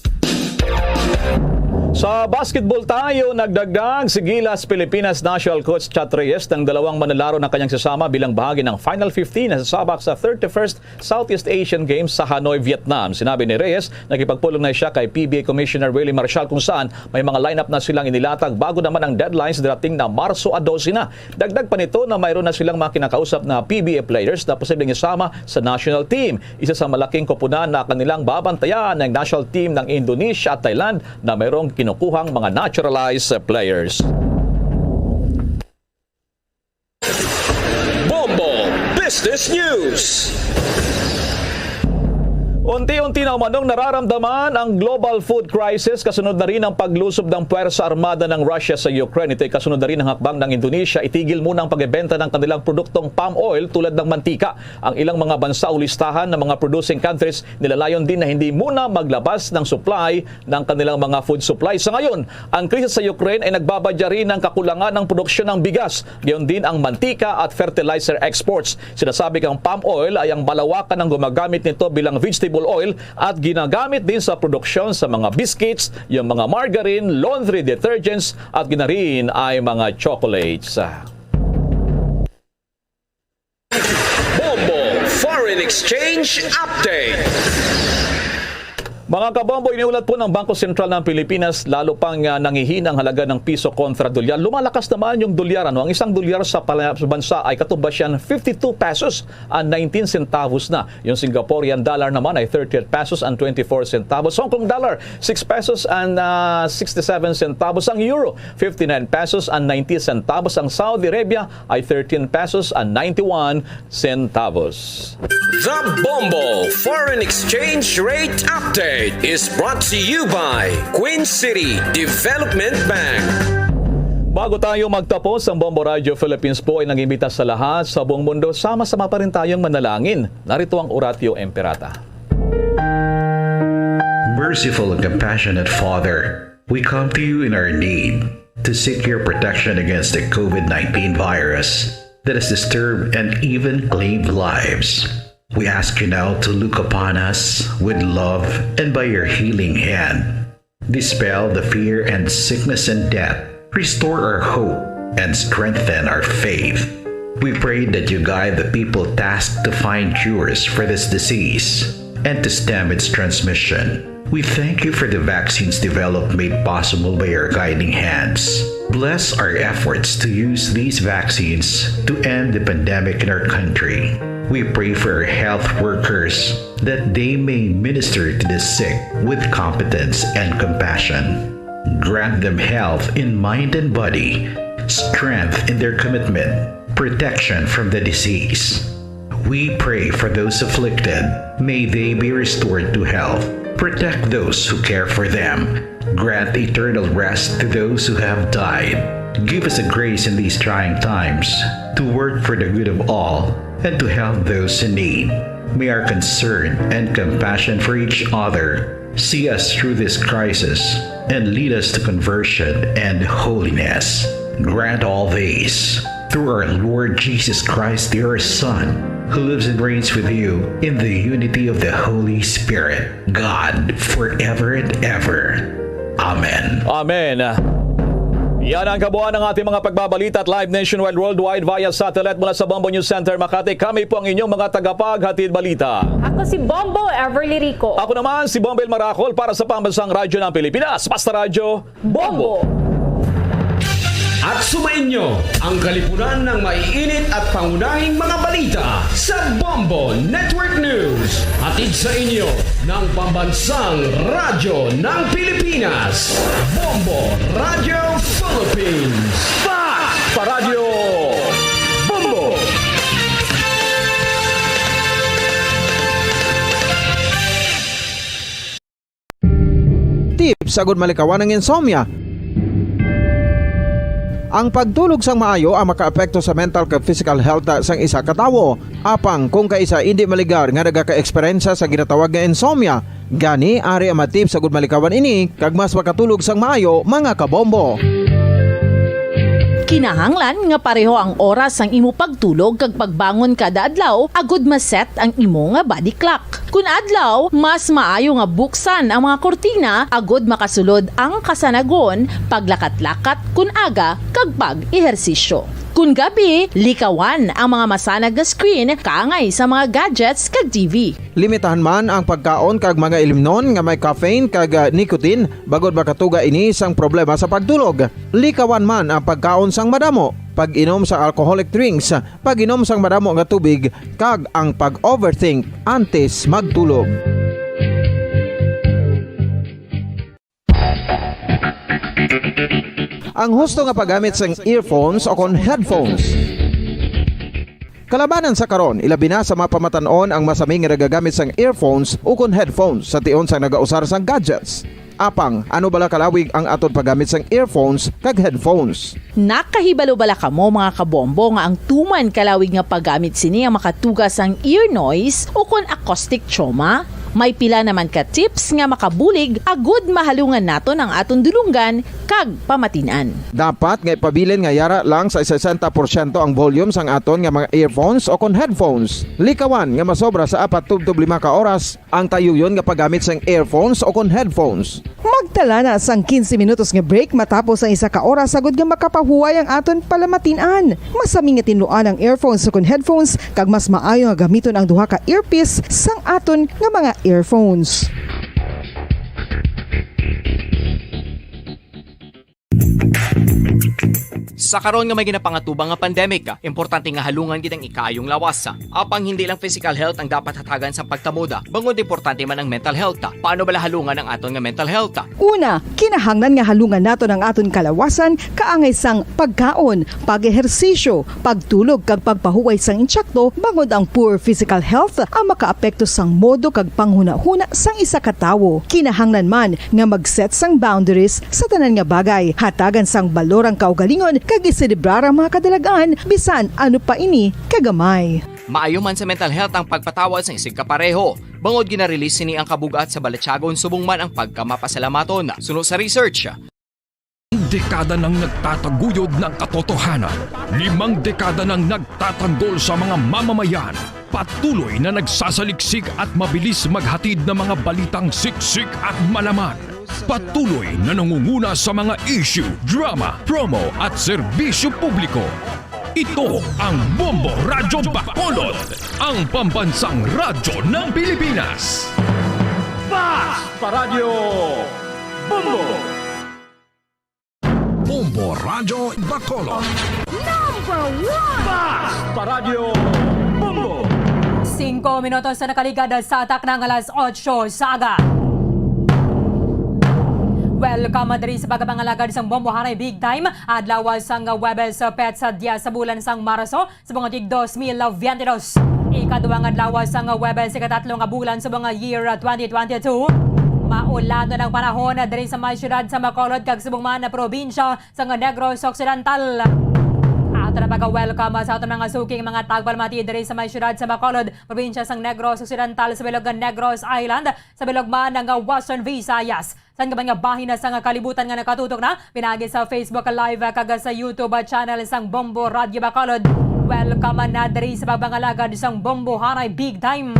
Sa basketball tayo, nagdagdag si Gilas Pilipinas National Coach Chat Reyes ng dalawang manlalaro na kanyang sasama bilang bahagi ng Final fifteen na sasabak sa thirty-first Southeast Asian Games sa Hanoi, Vietnam. Sinabi ni Reyes, nakipagpulong na siya kay P B A Commissioner Willie Marshall kung saan may mga lineup na silang inilatag bago naman ang deadlines darating na Marso a dose na. Dagdag pa nito na mayroon na silang mga kinakausap na P B A players na posibleng isama sa national team. Isa sa malaking koponan na kanilang babantayan ang national team ng Indonesia at Thailand na mayroong kinukuhang mga naturalized players. Bombo Business News. Unti-unti na umanong nararamdaman ang global food crisis kasunod na rin ang paglusob ng Puwersa Armada ng Russia sa Ukraine. Ito'y kasunod na rin ng hakbang ng Indonesia itigil muna ang pagbebenta ng kanilang produktong palm oil tulad ng mantika. Ang ilang mga bansa o listahan ng mga producing countries nilalayon din na hindi muna maglabas ng supply ng kanilang mga food supply. Sa ngayon, ang krisis sa Ukraine ay nagbabadya rin ng kakulangan ng produksyon ng bigas, gayon din ang mantika at fertilizer exports. Sinasabi ang palm oil ay ang malawakan ang gumagamit nito bilang vegetable oil at ginagamit din sa produksyon sa mga biscuits, yung mga margarine, laundry detergents at ginarin ay mga chocolates. Bombo Foreign Exchange Update. Mga kabombo, iniulat po ng Bangko Sentral ng Pilipinas, lalo pang, ah, nangihina ang halaga ng piso kontra dolyar. Lumalakas naman yung dolyar, ano? Ang isang dolyar sa pala-, sa bansa ay katumbas yan fifty-two pesos and nineteen centavos na. Yung Singaporean dollar naman ay thirty-eight pesos and twenty-four centavos. Hong Kong dollar, six pesos and, ah, sixty-seven centavos. Ang euro, fifty-nine pesos and ninety centavos. Ang Saudi Arabia ay thirteen pesos and ninety-one centavos. The Bombo Foreign Exchange Rate Update is brought to you by Queen City Development Bank. Bago tayo magtapos, ang Bombo Radio Philippines po ay nag-imbita sa lahat sa buong mundo. Sama-sama pa rin tayong manalangin. Narito ang Oratio Imperata. Merciful and compassionate Father, we come to you in our need to seek your protection against the COVID nineteen virus that has disturbed and even claimed lives. We ask you now to look upon us with love and by your healing hand, dispel the fear and sickness and death, restore our hope, and strengthen our faith. We pray that you guide the people tasked to find cures for this disease. and to stem its transmission. We thank you for the vaccines developed made possible by your guiding hands. Bless our efforts to use these vaccines to end the pandemic in our country. We pray for our health workers that they may minister to the sick with competence and compassion. Grant them health in mind and body, strength in their commitment, protection from the disease. We pray for those afflicted. May they be restored to health. Protect those who care for them. Grant eternal rest to those who have died. Give us a grace in these trying times to work for the good of all and to help those in need. May our concern and compassion for each other see us through this crisis and lead us to conversion and holiness. Grant all these through our Lord Jesus Christ, your Son, who lives and reigns with you in the unity of the Holy Spirit, God, forever and ever. Amen. Amen. Yan ang kabuuan ng ating mga pagbabalita at live nationwide, worldwide via satellite mula sa Bombo News Center, Makati. Kami po ang inyong mga tagapaghatid balita. Ako si Bombo Everly Rico. Ako naman si Bombo El Maracol para sa Pambansang Radyo ng Pilipinas, Basta Radyo Bombo. At sumainyo ang kalipunan ng maiinit at pangunahing mga balita sa Bombo Network News. Hatid sa inyo ng Pambansang Radyo ng Pilipinas, Bombo Radyo Philippines. Fact Paradyo Bombo! Tips agud malikawan ang insomnia. Ang pagtulog sang maayo ang makaapekto sa mental kag physical health sang isa ka tawo. Apang kung kaisa indi maligar nga nagakaeksperyensya sa ginatawag nga insomnia, gani ari ang mga tips agud malikawan ini kag mas makatulog sang maayo, mga kabombo. Kinahanglan nga pareho ang oras sang imo pagtulog kag pagbangon kada adlaw agud ma-set ang imo nga body clock. Kun adlaw, mas maayo nga buksan ang mga kurtina agud makasulod ang kasanagon, paglakat-lakat kun aga, kag pag-ehersisyo. Kun gabi, likawan ang mga masanag nga screen kaangay sa mga gadgets kag T V. Limitahan man ang pagkaon kag mga ilimnon nga may caffeine kag, ah, nicotine bangod makatuga ini sang problema sa pagtulog. Likawan man ang pagkaon sang madamo, pag-inom sa alcoholic drinks, pag-inom sang madamo nga tubig, kag ang pag-overthink antes magtulog. Ang husto nga paggamit sang earphones o kon headphones. Kalabanan sa karon, ilabi na sa mga pamatan-on ang masami nga nagagamit sang earphones o kon headphones sa tion sang nagausar sang gadgets. Apang, ano bala kalawig ang aton paggamit sang earphones kag headphones? Nakahibalo bala kamo, mga kabombo, nga ang tuman kalawig nga paggamit sini ang makatuga sang ear noise o kon acoustic trauma? May pila naman ka tips nga makabulig agud mahalungan naton ang aton dulonggan kag pamatin-an. Dapat nga ipabilin nga yara lang sa sesenta porsyento ang volume sang aton nga mga earphones o kon headphones. Likawan nga masobra sa apat tubtob lima ka oras ang tayuyon nga paggamit sang earphones o kon headphones. Magtala na sang quince minutos nga break matapos ang isa ka oras agud nga makapahuway ang aton palamatin-an. Masami nga tinluan ang earphones ukon headphones, kag mas maayo nga gamiton ang duha ka earpiece sang aton nga mga earphones. Sa karon nga may ginapangatubang nga pandemic, importante nga halungan gid ang ikaayong lawas. Apang hindi lang physical health ang dapat hatagan sang pagtamod, bangod importante man ang mental health. Paano bala halungan ang aton nga mental health? Una, kinahanglan nga halungan naton ang aton kalawasan kaangay sang pagkaon, pag-ehersisyo, pagtulog, kag pagpahuway sang intsakto, bangod ang poor physical health ang makaapekto sang modo kag panghunahuna sang isa ka tawo. Kinahanglan man nga mag-set sang boundaries sa tanan nga bagay, hatagan sang balor ang kaugalingon, kag iselebrar ang mga kadalag-an, bisan ano pa ini kagamay. Maayo man sa mental health ang pagpatawad sang isigkapareho, bangod gina-release sini ang kabug-at sa balatyagon subong man ang pagkamapasalamaton. Suno sa research, Dekada nang nagtataguyod ng katotohanan. Limang dekada nang nagtatanggol sa mga mamamayan. Patuloy na nagsasaliksik at mabilis maghatid ng mga balitang siksik at malaman. Patuloy na nangunguna sa mga issue, drama, promo at serbisyo publiko. Ito ang Bombo Radyo Bacolod, ang pambansang radyo ng Pilipinas. Basta Radyo Bombo! Bombo Radyo Bacolod. Number one! Basta Radyo Bombo! Singko minutos na nakaligad sa takna nga alas otso sa aga. Welcome diri sa pagpangalagad sang Bombo Haray Big Time, adlaw sang Huwebes, petsa diyes sa bulan sang Marso, sa mga tig dos mil biyente dos. Ikadua nga adlaw sang Huwebes, ikatatlo nga bulan sa mga year twenty twenty-two. Maulanon ang panahon diri sa may siyudad sa Bacolod kag subong man na probinsya sa Negros Occidental. Ato na pag-welcome sa aton mga suking mga tagpalamati diri sa may siyudad sa Bacolod, probinsya sa Negros Occidental, sa bilog nga Negros Island, sa bilog man nga Western Visayas. Sa iban nga bahin na sa nga kalibutan nga nakatutok na pinaagi sa Facebook Live kag sa YouTube channel sang Bombo Radyo Bacolod. Welcome na diri sa pagpangalagad sang Bombo Haray Big Time.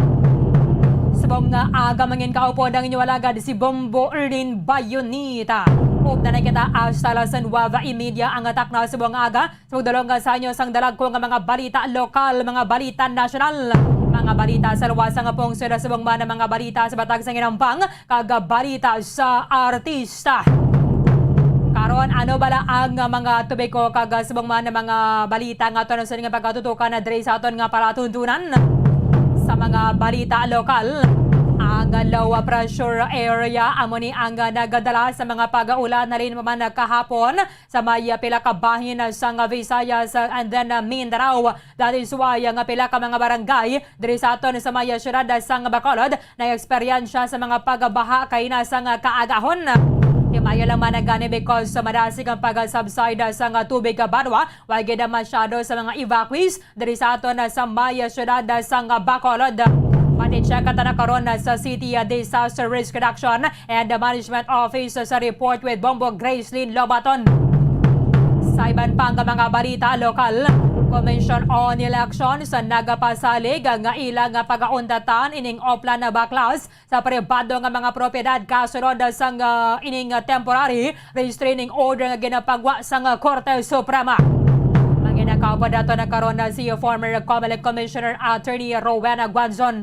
Subong nga aga mangin kaupod ang inyo alagad si Bombo Erlin Bayonita. Upod na kita hasta alas nuwebe y media ang takna subong nga aga. Sa pagdulong nga sa inyo sang dalagko nga mga balita lokal, mga balita nasyonal, mga balita sa luwas nga pungsod, subong man ang mga balita sa Batak sang Inampang, kag balita sa artista. Karon, ano bala ang mga topiko kag subong man ang mga balita nga aton sa nga pagkatutukan na diri sa aton nga palatuntunan? Sa mga balita lokal, ang low pressure area amo ni ang nagadala sa mga pag-ulan halin pa man kahapon sa may, ah, pila ka bahin, ah, sang, ah, Visayas, ah, and then, ah, Mindanao. That is why, ah, nga pila ka mga barangay diri sa aton sa may, ah, siyudad, ah, sang Bacolod nag-eksperyensya sa mga pagbaha kaina sang, ah, kaagahon. Timayo lang man gani because sa madasig ang pag-subside, ah, sang, ah, tubig, ah, banwa, wala gid, ah, masyado sa mga evacuees diri sa aton, ah, sa may, ah, siyudad, ah, sang, ah, Bacolod. Pati check ta na karon, ah, sa City, ah, Disaster Risk Reduction and Management Office sa report with Bombo Gracelyn Lobaton. Sa iban pa nga mga balita lokal, Commission on Elections nagapasalig nga ila nga pagaundatan ining oplan na baklas sa pribado nga mga propiedad kasunod sang, ah, ining temporary restraining order nga ginapagwa sang Korte Suprema. Manginakaupod nato na karon na si former Comelec Commissioner Attorney Rowena Guanzon.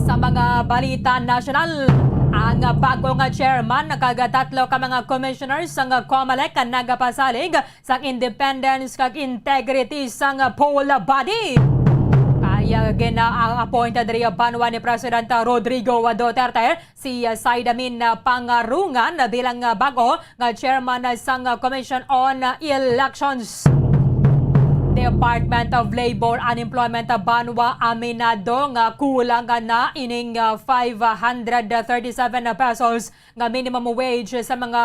Sa mga balita nasyonal, ang bago nga chairman kag tatlo ka mga commissioners sang Comelec nagapasalig sang independence kag integrity sang poll body. Kaya gina-appoint diri banwa ni Presidente Rodrigo Duterte si Saidamin Pangarungan bilang bag-o nga chairman sang Commission on Elections. Department of Labor and Employment banwa aminado nga kulang na ining, ah, five hundred thirty-seven pesos nga minimum wage sa mga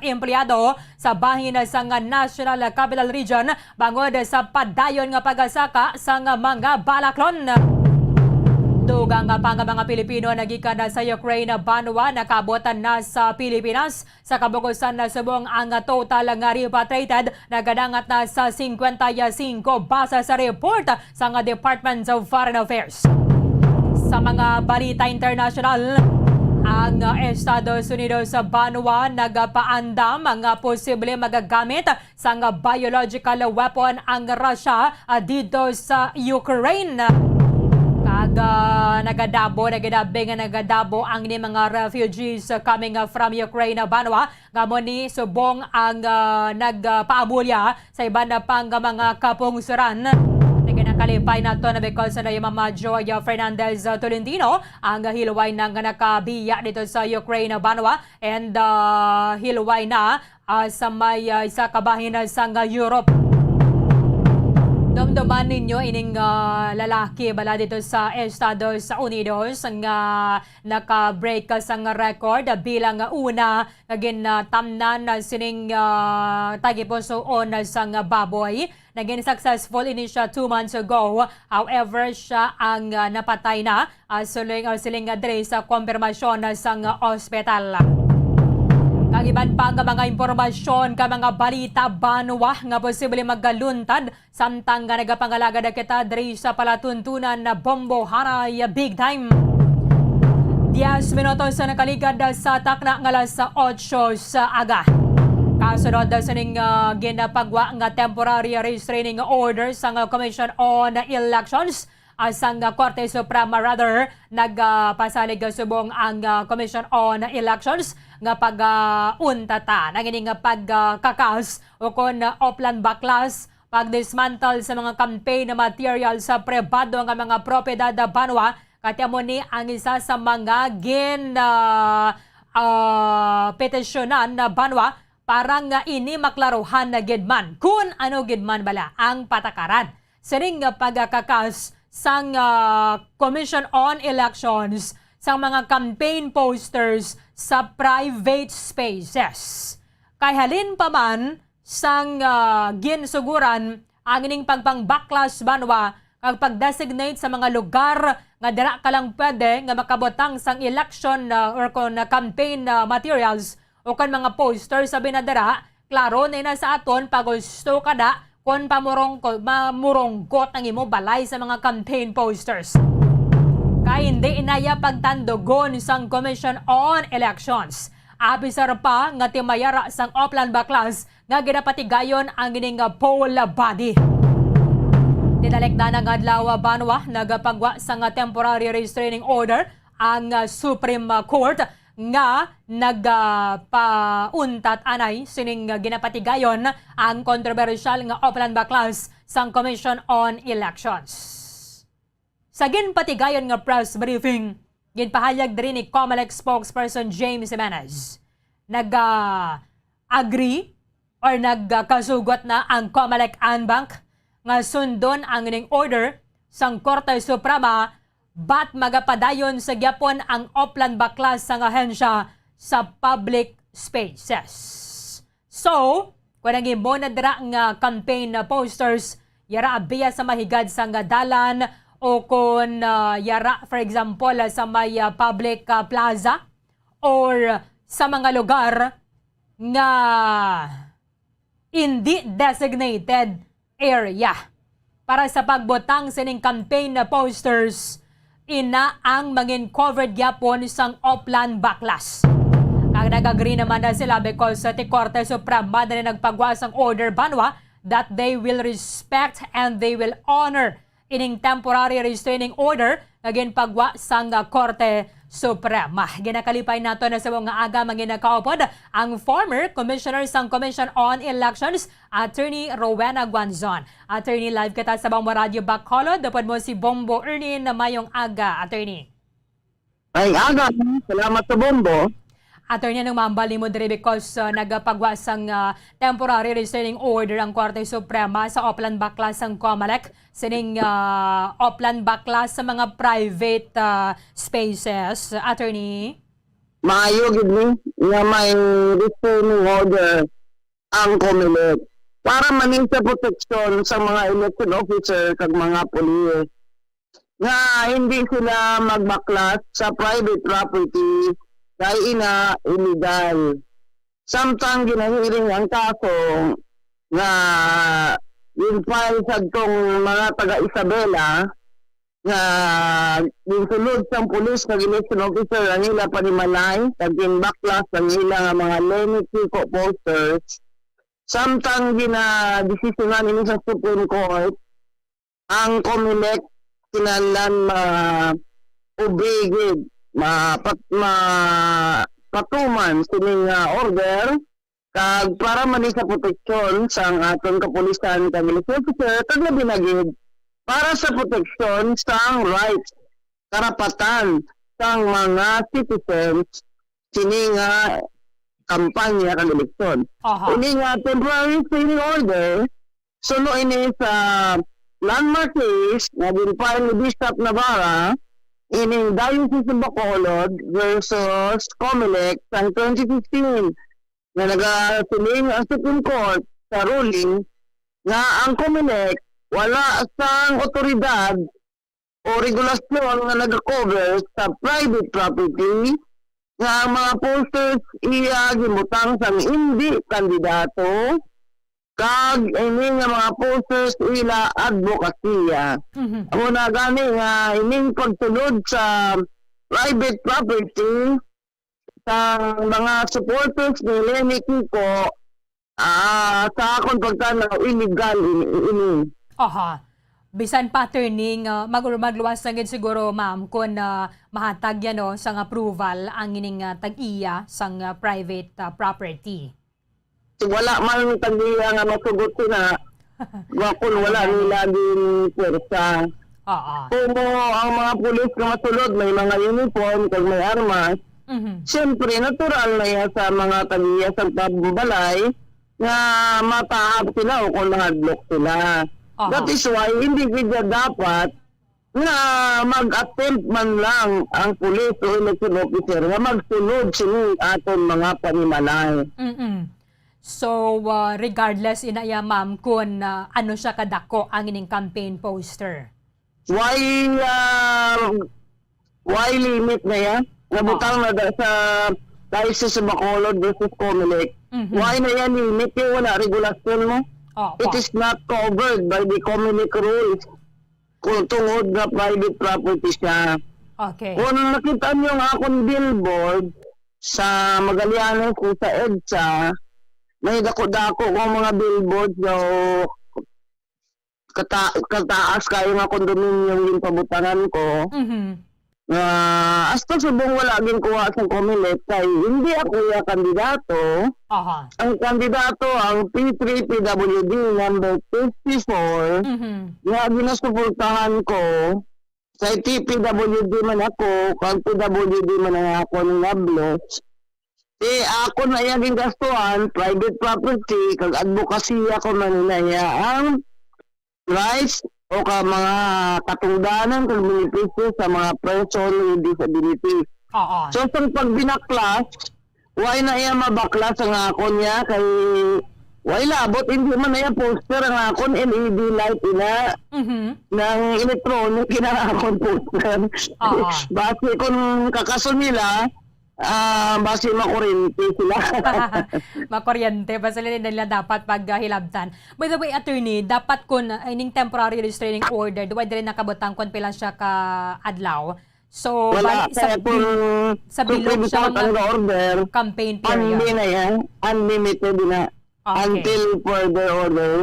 empleyado sa bahin sang National Capital Region bangod sa padayon nga pagsaka sang mga balaklon. Dugang pa nga mga Pilipino nagikan sa Ukraine banwa nakaabot na sa Pilipinas. Sa kabugusan na subong ang total nga repatriated nagadangat na sa singkwenta y singko base sa report sang Department of Foreign Affairs. Sa mga balita internasyonal, ang Estados Unidos banwa nagapaandam nga posible magagamit sang biological weapon ang Russia, ah, dito sa Ukraine. Kag, ah, nagadabo, nagadabing nga nagadabo ang ni mga refugees, ah, coming, ah, from Ukraine banwa. Nga amo ni subong ang, ah, nagpaamulya sa iban na pang mga kapungsuran. Naganakalipay nato na because na yung Mama Joy Fernandez Tolentino ang hilway na nga nakabiya dito sa Ukraine banwa and, ah, hilway na, ah, sa may, ah, isa ka bahin sa nga Europe. Dumduman ninyo ining, ah, lalaki bala dito sa Estados Unidos nga naka-break sang record bilang una nga ginatamnan sining, ah, tagipusoon sang baboy. Naging successful ini siya two months ago. However, siya ang, ah, napatay na, ah, suling, ah, siling nga diri sa kumpirmasyon sang ospital. Kag iban pa nga mga impormasyon ka mga balita banwa nga posible magaluntad samtang nga nagapangalagad kita diri sa palatuntunan na Bombo Haray Big Time. Diyes minutos sa nakaligad sa takna nga alas otso sa aga. Kasunod sining, ah, ginapagwa nga temporary restraining order sang Commission on Elections, ah, sang, ah, Korte Suprema, rather, nagpasalig, ah, subong ang, ah, Commission on Elections nga pag, ah, untatan ang ining, ah, pagkakas o kon, ah, oplan baklas, pag-dismantle sa mga campaign material sa pribado nga mga propiedad, ah, banwa, kati amo ni ang isa sa mga gin, ah, ah, petisyonan na banwa para nga ini maklaruhan na gid man kun ano gid man bala ang patakaran sining nga pagkakakas sang, ah, Commission on Elections sang mga campaign posters sa private spaces. Kay halin pa man sang, ah, ginsuguran ang ining pagpangbaklas banwa kag pag-designate sa mga lugar nga dira ka lang pwede nga makabutang sang election, ah, or kon, ah, campaign, ah, materials o kon mga poster sa binadara, klaro na na sa aton pag gusto ka na kon pamurong-, mamurunggot ang imo balay sa mga campaign posters. Kay hindi inaya pagtandugon sang Commission on Elections. Apisar pa nga timayara sang Oplan Baklas nga ginapatigayon ang ining poll body. Tinalikdan nga adlaw, banwa, nagapagwa sang temporary restraining order ang, ah, Supreme Court nga nagapauntat anay sining ginapatigayon ang kontrobersyal nga Oplan Baklas sang Commission on Elections. Sa ginpatigayon nga press briefing, ginpahayag diri ni Comelec spokesperson James Jimenez, naga-agree or nagkasugot na ang Comelec en banc nga sundon ang ning order sang Korte Suprema, but magapadayon sa gyapon ang Oplan Baklas sang ahensya sa public spaces. So, kung ang imo na dira nga campaign posters, yara abiya sa mahigad sang dalan, o kung, ah, yara, for example, ah, sa may, ah, public, ah, plaza or sa mga lugar nga hindi designated area para sa pagbutang sining campaign na posters, ina ang mangin covered gyapon sang Oplan Baklas. Kag nag-agree naman na sila because sa ti Korte Suprema na nagpagwa sang order banwa that they will respect and they will honor ining temporary restraining order nga ginpagwa sang Korte Suprema. Ginakalipay nato na sa mga aga, mga nakaupod, ang former Commissioner sang Commission on Elections, Attorney Rowena Guanzon. Attorney, live kita sa Bombo Radyo Bacolod. Upod mo si Bombo Ernie na mayong aga, Attorney. Ay, aga. Salamat sa Bombo. Attorney, anong mambal nimo diri because, uh, nagapagwa sang, uh, temporary restraining order ang Korte Suprema sa Oplan Baklas sang Comelec sining, uh, Oplan Baklas sa mga private, uh, spaces, Attorney? Maayo gid ni nga may restraining order ang Comelec para man ni sa proteksyon sa mga election officer kag mga pulis nga hindi sila magbaklas sa private property kay ina illegal. Samtang ginahiring ang kaso nga gin-file sadtong mga taga Isabela, nga ginsulod sang pulis kag election officer ang ila panimalay kag ginbaklas ang ila nga mga Lenny Kiko posters, samtang ginadesisyonan ini sa Supreme Court, ang Comelec kinahanglan ma-obey gid, ma-, pat-, ma-, patuman sining, ah, order. Kag para man ni sa proteksyon sang aton kapulisan kag police officer, kag labi na gid para sa proteksyon sang rights, karapatan sang mga citizens sini nga kampanya kag eleksyon. Aha. Ini nga temporary restraining order, suno ini sa landmark case nga gin-file ni Bishop Navarra ining Diocese of Bacolod versus Comelec sang twenty fifteen, nga nagasiling ang Supreme Court sa ruling nga ang Comelec wala sang otoridad o regulasyon nga nag-cover sa private property, nga ang mga posters iya gibutang sang indi kandidato, kag ini nga mga posters ila adbokasiya. Mhm. Amo na gani nga ining pagsulod sa private property sang mga supporters ni Lenny Kiko, ah, sa akon pagtanaw, illegal ini, ini. Aha. Bisan pa, attorney, nga mag-, magluwas na gid siguro, ma'am, kung, ah, mahatag yan, no, sang approval ang ining, ah, tag-iya sang, ah, private, ah, property. Wala man tag-iya nga masugot sina, wa-, kung wala nila gin pwersa. Oo. Kung mo, ang mga pulis nga masulod, may mga uniform, kag may armas, Mhm. siyempre, natural na yan sa mga tag-iya sa pambalay nga mataap sila o kung mahadlok sila. Aha. That is why hindi gid dapat nga mag-attempt man lang ang pulis o election officer nga magsulod sini aton mga panimalay. Mm-mm. So, ah, regardless ina ya, ma'am, kung, ah, ano siya kadako ang ining campaign poster? Why, ah, why limit na yan? Nabutang Oo. na da sa Diocese of Bacolod versus Comelec. Mhm. Why na yan limit? Yung wala regulasyon mo. Oo. It is not covered by the Comelec rules. Kung tungod nga private property siya. Okay. Kung nakita niyo nga akong billboard sa Magallanes o sa EDSA, may dako-dako kong mga billboard, so, kata-, kataas kayo nga condominium yung pabutangan ko. Mhm. Nga, hasta subong wala ginkuha sa Comelec, kay hindi ako ya kandidato. Aha. Ang kandidato, ang P three P W D number fifty-four, Mhm. nga ginasuportahan ko, kay T P W D man ako, kag P W D man ang ako ni Nablos. Eh, ako na iya gingastuhan, private property, kag advokasya ko man na iya ang rights o ka mga katungdanan kag benepisyo sa mga person with disability. Oo. So, sa pagbinaklas, why na iya mabaklas ang akon niya? Kay, why labot? Hindi man na iya poster ang akon, L E D light ina. Mhm. Nang electronic, ina ang akon poster. Oo. Basi kung kakaso nila, ah, basi makuryente sila. Makuryente, basta nila dapat paghilabtan. By the way, attorney, dapat kun, ah, ining temporary restraining order, duwa diri nakabutang kun pila siya ka adlaw. So, Wala, bali sa kaya kung bil-, sa bilog Supreme siya Court mga ang order, campaign period. Unli na yan, unlimited na, Okay. until further order.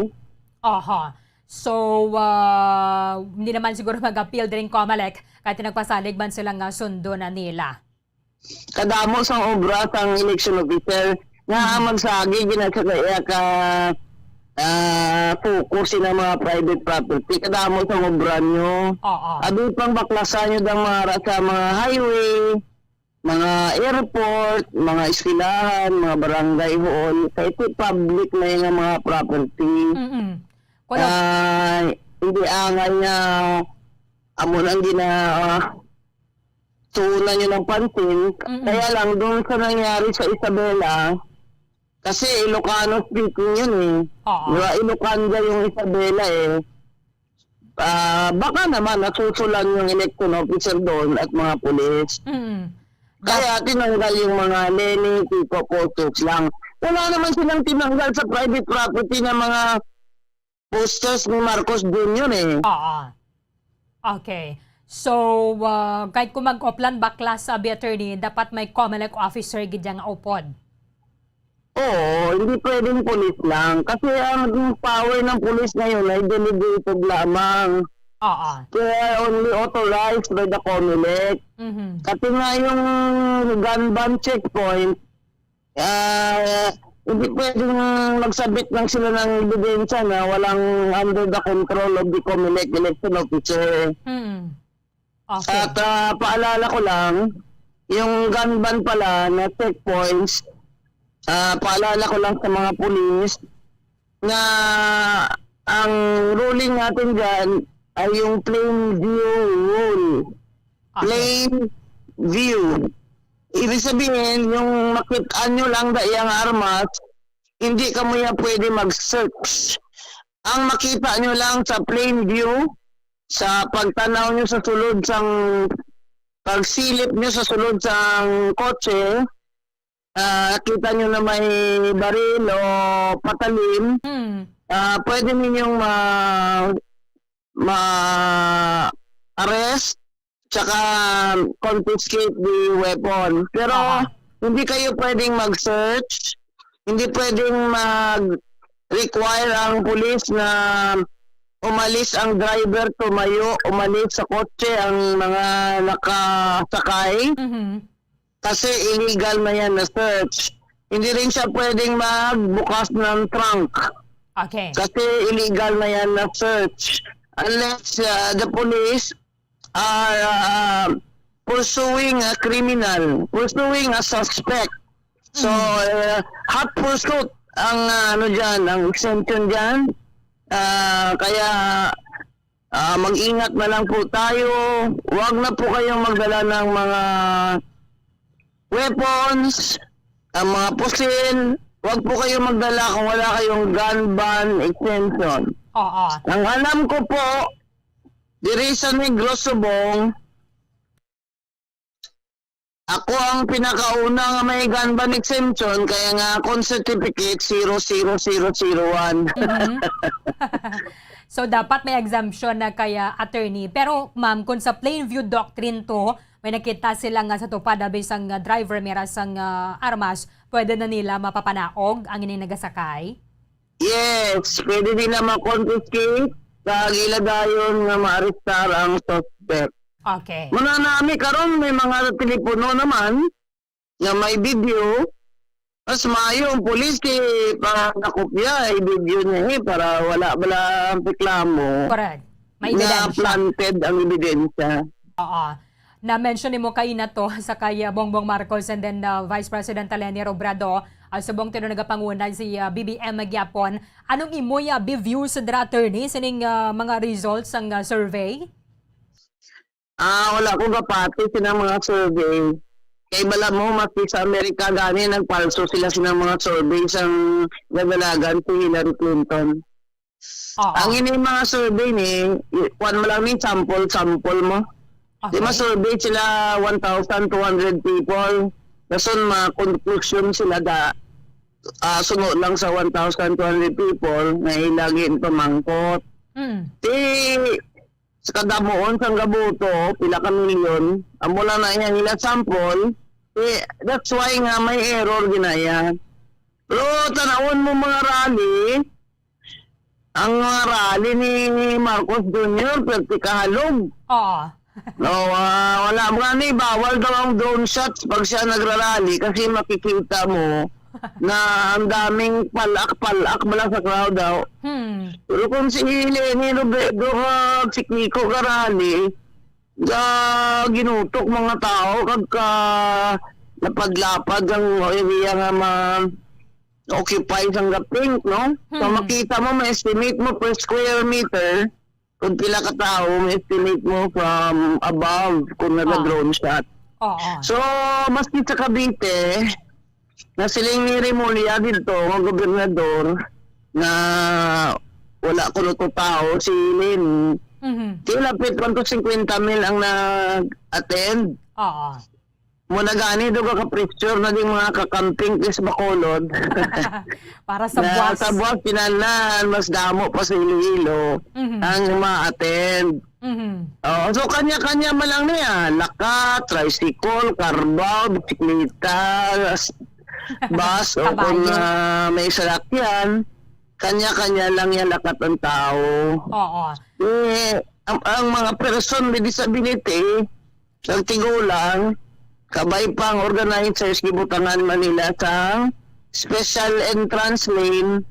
Aha. So, ah, hindi naman siguro mag-appeal diri ang Comelec, kahit nagpasalig man sila nga sundo na nila. Kadamo sang obra sang election officer nga ang Mhm. magsagi gina sa kaya ka, ah, focus sila mga private property. Kadamo sang obra nyo. Oo. Abi pang baklasan nyo dang mga ra-, sa mga highway, mga airport, mga eskwelahan, mga barangay hall. Kay ito public na yung mga property. Mm-mm. Kuno Ah, hindi angay nga amo nang gina-, ah, tuunan nyo ng pansin. Mm-mm. Kaya lang, doon sa nangyari sa Isabela, kasi Ilocano speaking yun eh. Oo. Di ba? Ilocanda yung Isabela eh. Ah, baka naman nasusulan yung election officer doon at mga pulis. Mm. Kaya tinanggal yung mga Leni, Kiko, Posos lang. Wala naman silang tinanggal sa private property ng mga posters ni Marcos Junior eh. Oo. Okay. So, ah, kahit kung mag-oplan bakla sa abi attorney, dapat may Comelec officer gid yang upod. Oo, hindi pwedeng pulis lang. Kasi ang power ng pulis ngayon ay delegated lamang. Oo. They are only authorized by the Comelec. Mhm. Pati nga yung gun ban checkpoint, ah, hindi pwedeng magsabit lang sila ng ebidensya na walang under the control of the Comelec election officer. Mm. Okay. At, ah, paalala ko lang, yung gun ban pala na checkpoints, ah, paalala ko lang sa mga pulis na ang ruling natin dyan ay yung plain view rule. Okay. Plain view. Ibig sabihin, yung makita nyo lang da iyang armas, hindi kamo yan pwede mag-search. Ang makita nyo lang sa plain view, sa pagtanaw nyo sa sulod sang, pagsilip nyo sa sulod sang kotse, ah, kita nyo na may baril o patalim, Hmm. ah, pwede ninyong ma-, ma-arrest tsaka confiscate the weapon. Pero Aha. hindi kayo pwedeng mag-search, hindi pwedeng mag-require ang pulis na umalis ang driver, tumayo, umalis sa kotse ang mga nakasakay. Mhm. Kasi illegal na yan na search. Hindi rin siya pwedeng magbukas ng trunk. Okay. Kasi illegal na yan na search. Unless uh, the police are uh, pursuing a criminal, pursuing a suspect. So, uh, hot pursuit ang uh, ano diyan, ang exemption diyan. Uh, kaya uh, mag-ingat na lang po tayo. Huwag na po kayong magdala ng mga weapons, ang mga pusil. Huwag po kayong magdala kung wala kayong gun ban exemption. Oo. Ang alam ko po, diri sa Negros Subong, ako ang pinakauna nga may gun ban exemption, kaya nga akong certificate zero zero zero zero one. Mhm. So, dapat may exemption na kaya, attorney. Pero, ma'am, kung sa plain view doctrine to, may nakita sila nga sa tupad abi sang, ah, driver mira sang, ah, armas, pwede na nila mapapanaog ang ining nagasakay? Yes, pwede nila ma-confiscate kag ila dayon nga maarestar ang suspect. Okay. Muna nami karon may mga telepono naman nga may video. Mas maayo ang pulis kay para nakopya, i-video niya eh, para wala bala ang reklamo Correct. May na ebidensya. Planted ang ebidensya. Oo. Na-mention nimo kaina to sa kay, uh, Bongbong Marcos and then, uh, Vice President Leni Robredo, uh, subong tinuod nagapanguna si, uh, B B M gyapon. Anong imo, uh, views dira, attorney, sining, uh, mga results sang, uh, survey? Ah, wala ko gapati sina mga survey. Kay bala mo, maski sa Amerika gani, nagpalso sila sina mga survey sang nadalagan si Hillary Clinton. Oo. Ang ini mga survey ni, i-, kuwan mo lang ni sample, sample mo. Di Okay. ma-survey sila one thousand two hundred people. Dason ma-conclusion sila da, ah, suno lang sa one thousand two hundred people nga ila ginpamangkot. Mm. Di sa kadamuon sang gaboto, pila ka milyon, amo lang na iyang ila sample. Eh, that's why nga may error ginaya. Pero tanawon mo mga rally, ang mga rally ni Marcos Junior, perti kahalog. Oo. No, ah, wala mo ni bawal daw ang drone shots pag siya nagrarally kasi makikita mo na ang daming palak-palak bala sa crowd daw. Hmm. Pero kung si Leni Robredo kag si Kiko karally, sa ginutok mga tao kag ka lapad-lapad ang area nga ma-occupy sang gaping, no? So, Hmm. makita mo, ma-estimate mo per square meter, kung pila ka tawo, ma-estimate mo from above kung Ah. naga-drone shot. Oo. So, maski sa Cavite, nasiling ni Remulla dito, nga gobernador, na wala kuno to tawo si Leni. Mhm. Di lapit man to fifty mil ang nag-attend. Oo. Mo na gani do ka pressure na ding mga kakamping is Bacolod. Para sa Na buwas. Sa buwas, kinahanglan, mas damo pa sa Iloilo Mhm. ang ma-attend. Mhm. Oh, so kanya-kanya man lang niya, lakat, tricycle, carabao, bisikleta, s-, bus, o kung, Kabayo. Ah, may salakyan, kanya-kanya lang yan lakat ang tao. Oo. Eh, ang, ang mga person with disability, nagtigulang, kabay pa ang organizers, gibutangan man nila sang special entrance lane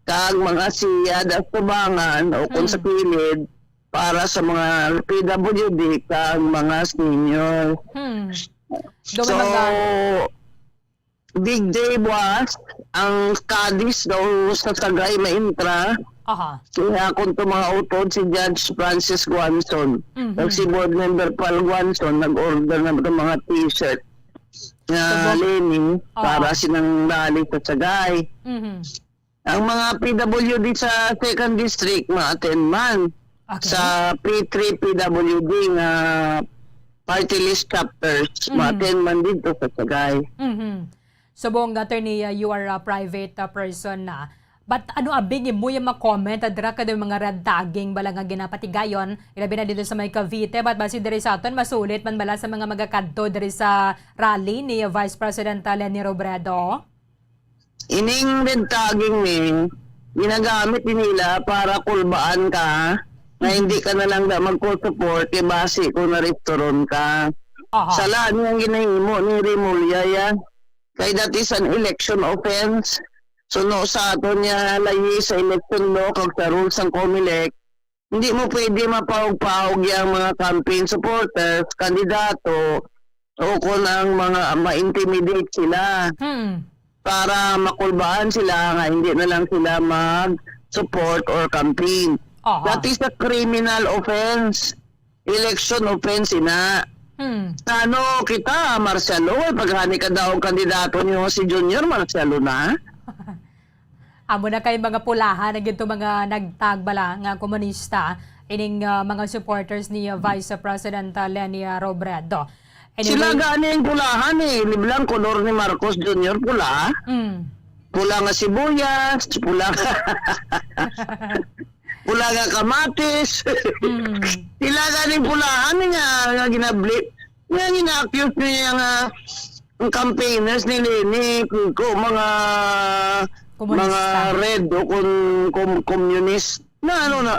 kag mga siyad at tubangan o kung sa Hmm. kilid para sa mga P W D kag mga senior. Hmm. So, Duman man gani. Big day buwas ang Cadiz daw sa Sagay maintra. Aha. Kaya kung to mga utod si Judge Francis Guanzon, Mhm. kag si Board Member Paul Guanzon, nag-order na ng mga t-shirt nga Subok. Leni Aha. para silang rally sa Sagay. Mhm. Ang mga P W D sa second district, ma-attend man Okay. sa P three P W D nga party list chapters, Mhm. ma-attend man dito sa Sagay. Mhm. Subong, Attorney, uh, you are a private, uh, person na. But ano abi ang imo nga ma-comment, uh, dira kadto mga red tagging bala nga ginapatigayon, ilabi na dito sa may Cavite, but basi diri sa aton, masulit man bala sa mga magakadto diri sa rally ni Vice President, uh, Leni Robredo? Ining red tagging ni, Ginagamit din nila para kulbaan ka, nga hindi ka na lang da magko-support, kay basi kung na-restaurant ka. Aha. Sala ni ang ginahimo ni Remulla, ya. Kay that is an election offense. So, no, sa aton nga layi sa election law kag sa rules sang Comelec, hindi mo pwede mapahog-pahog yang mga campaign supporters, kandidato, o kung ang mga ma-intimidate sila Hmm. para makulbaan sila nga hindi na lang sila mag-support or campaign. Aha. That is a criminal offense. Election offense ina. Hmm. Ano kita, Marcelo, ay paghani ka daw ang kandidato niyo si Junior Marcelo na? Amo na kay mga pulahan na gito, mga nagtag bala nga komunista ining, ah, mga supporters ni, ah, Vice President, ah, Leni, ah, Robredo. Sila Anyway, gani ang pulahan eh. Liblang kolor ni Marcos Junior, pula. Mm. Pula nga sibuyas, pula nga, pula nga kamatis. Mm. Sila gani ang pulahan eh nga, nga ginabli. Nga gina-accuse niya nga ang campaigners ni Leni, ko mga, Komunista. Mga red o kun, kun, communist. Na ano na,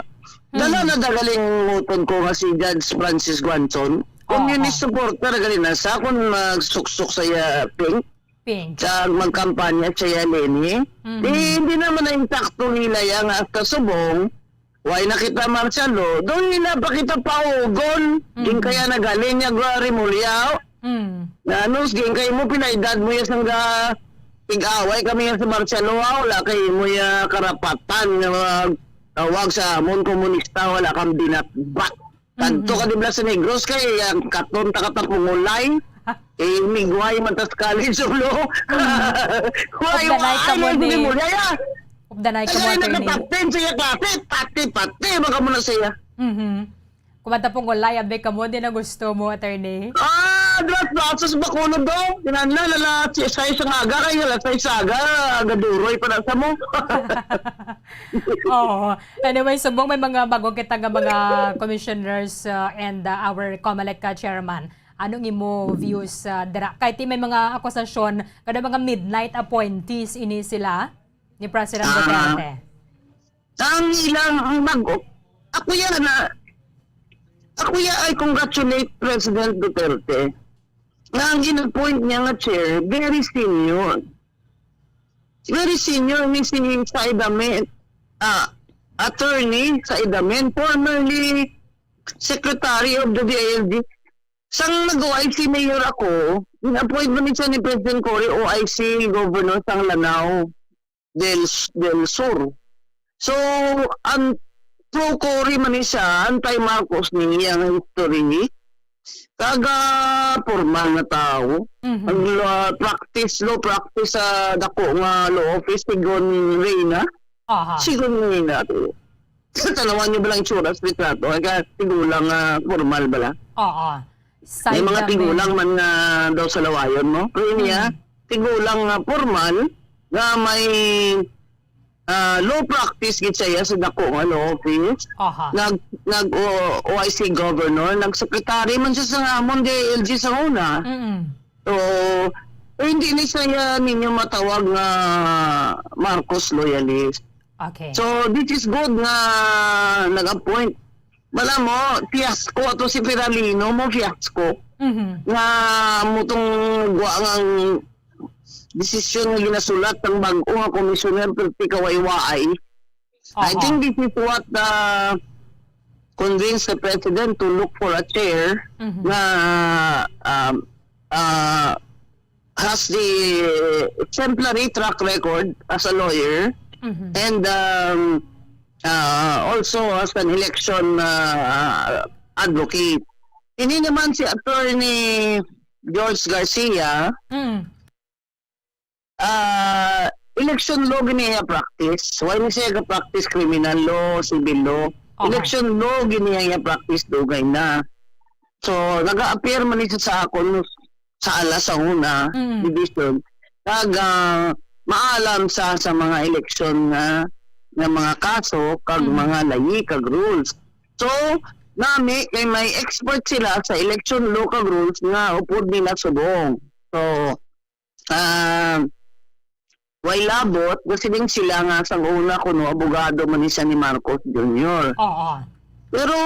dala Hmm. na dagaling utod ko nga si Judge Francis Guanzon. Oo. Communist supporter gali na sa kung magsuksok sa iya pink, Pink. Sa magkampanya sa iya Leni. Mhm. Eh, hindi naman na insakto nila ya nga hasta subong, way na kita martial law, doon nila pa kita paugon. Mhm. Ging kaya nagaling niya gwa Remulla. Mm. Nga, ano, ging kay mo, pila edad mo ya sang ga-, tig-away kami ya sa martial law, ah, wala kay mo ya karapatan nga mag-, tawag sa amon komunista, wala kang binatbat. Kadto Mhm. ka di ba sa Negros kay ang katon ta katapungulay. Eh, migway man tas College of Law. Mm. Why, Updanay ka why, mo why ni, mo, yaya? Updanay ka mo, Ay, attorney. Nakapapin siya klase. Pati, pati, baka mo na siya. Mhm. Kumanta pong walay, abe ka mo, di na gusto mo, attorney. Ah, dras, dras, sa Bacolod daw. Kinahanglan, ala, si-, sa isang aga, kay alas sais sa aga, gaduroy pa na sa mo. Oo. Anyway, subong may mga bago kita nga mga commissioners, uh, and, uh, our Comelec, uh, chairman. Anong imo views, uh, dira? Kay ti may mga akusasyon, kada mga midnight appointees ini sila ni President Ah. Duterte. Ang ilang, ang bago, ako yan na, ako yan, I congratulate President Duterte na ang gin-appoint niya nga chair, very senior. Very senior ni si Said Amin, ah, attorney Said Amin, formerly secretary of the D I L G. Sang nag-O I C mayor ako, gin-appoint man siya ni President Cory O I C governor sang Lanao del, del Sur. So, ang pro Cory man ni siya, anti-Marcos ni iyang history. Kag, ah, formal nga tao. Mhm. Ang, ah, practice, law practice sa dako nga law office, sigon Reyna. Aha. Sigon Reyna. Sa tanawan niyo ba lang itsura sa litrato? Ay, ka, tigulang, ah, formal bala? Oo. May mga Side tigulang man nga daw sa lawayon mo. Pero niya, Hmm. tigulang nga formal, nga may, ah, law practice gid siya sa dako nga law office. Aha. Nag, nag, o, O I C governor, nag-secretary man siya sa amon D I L G sa una. Mm-mm. So, eh, hindi ni siya ninyo matawag nga Marcos loyalist. Okay. So, this is good nga nag-appoint. Wala mo, fiasco ato si Peralino mo, fiasco. Mhm. Nga mo tong gwa nga desisyon nga ginasulat ng bag-o nga komisyoner, pero ti kaway-waay. I Aha. think this is what, uh, convinced the president to look for a chair Mhm. na, um, uh, has the exemplary track record as a lawyer Mhm. and, um, uh, also as an election, uh, advocate. Ini naman si Attorney George Garcia, Mm. ah, election law gini iya practice. Why ni siya ga-practice criminal law, civil law? Aha. Election law gini iya practice dugay na. So, naga-appear man ni siya sa akon sa ala sa una, Mm. division. Kag, ah, maalam sa, sa mga election nga, nga mga kaso, kag Mm. mga layi, kag rules. So, nami kay may expert sila sa election law kag rules nga upod nila subong. So, ah, Way labot, kasi din sila nga sang una kuno abogado man ni siya ni Marcos Junior. Oo. Pero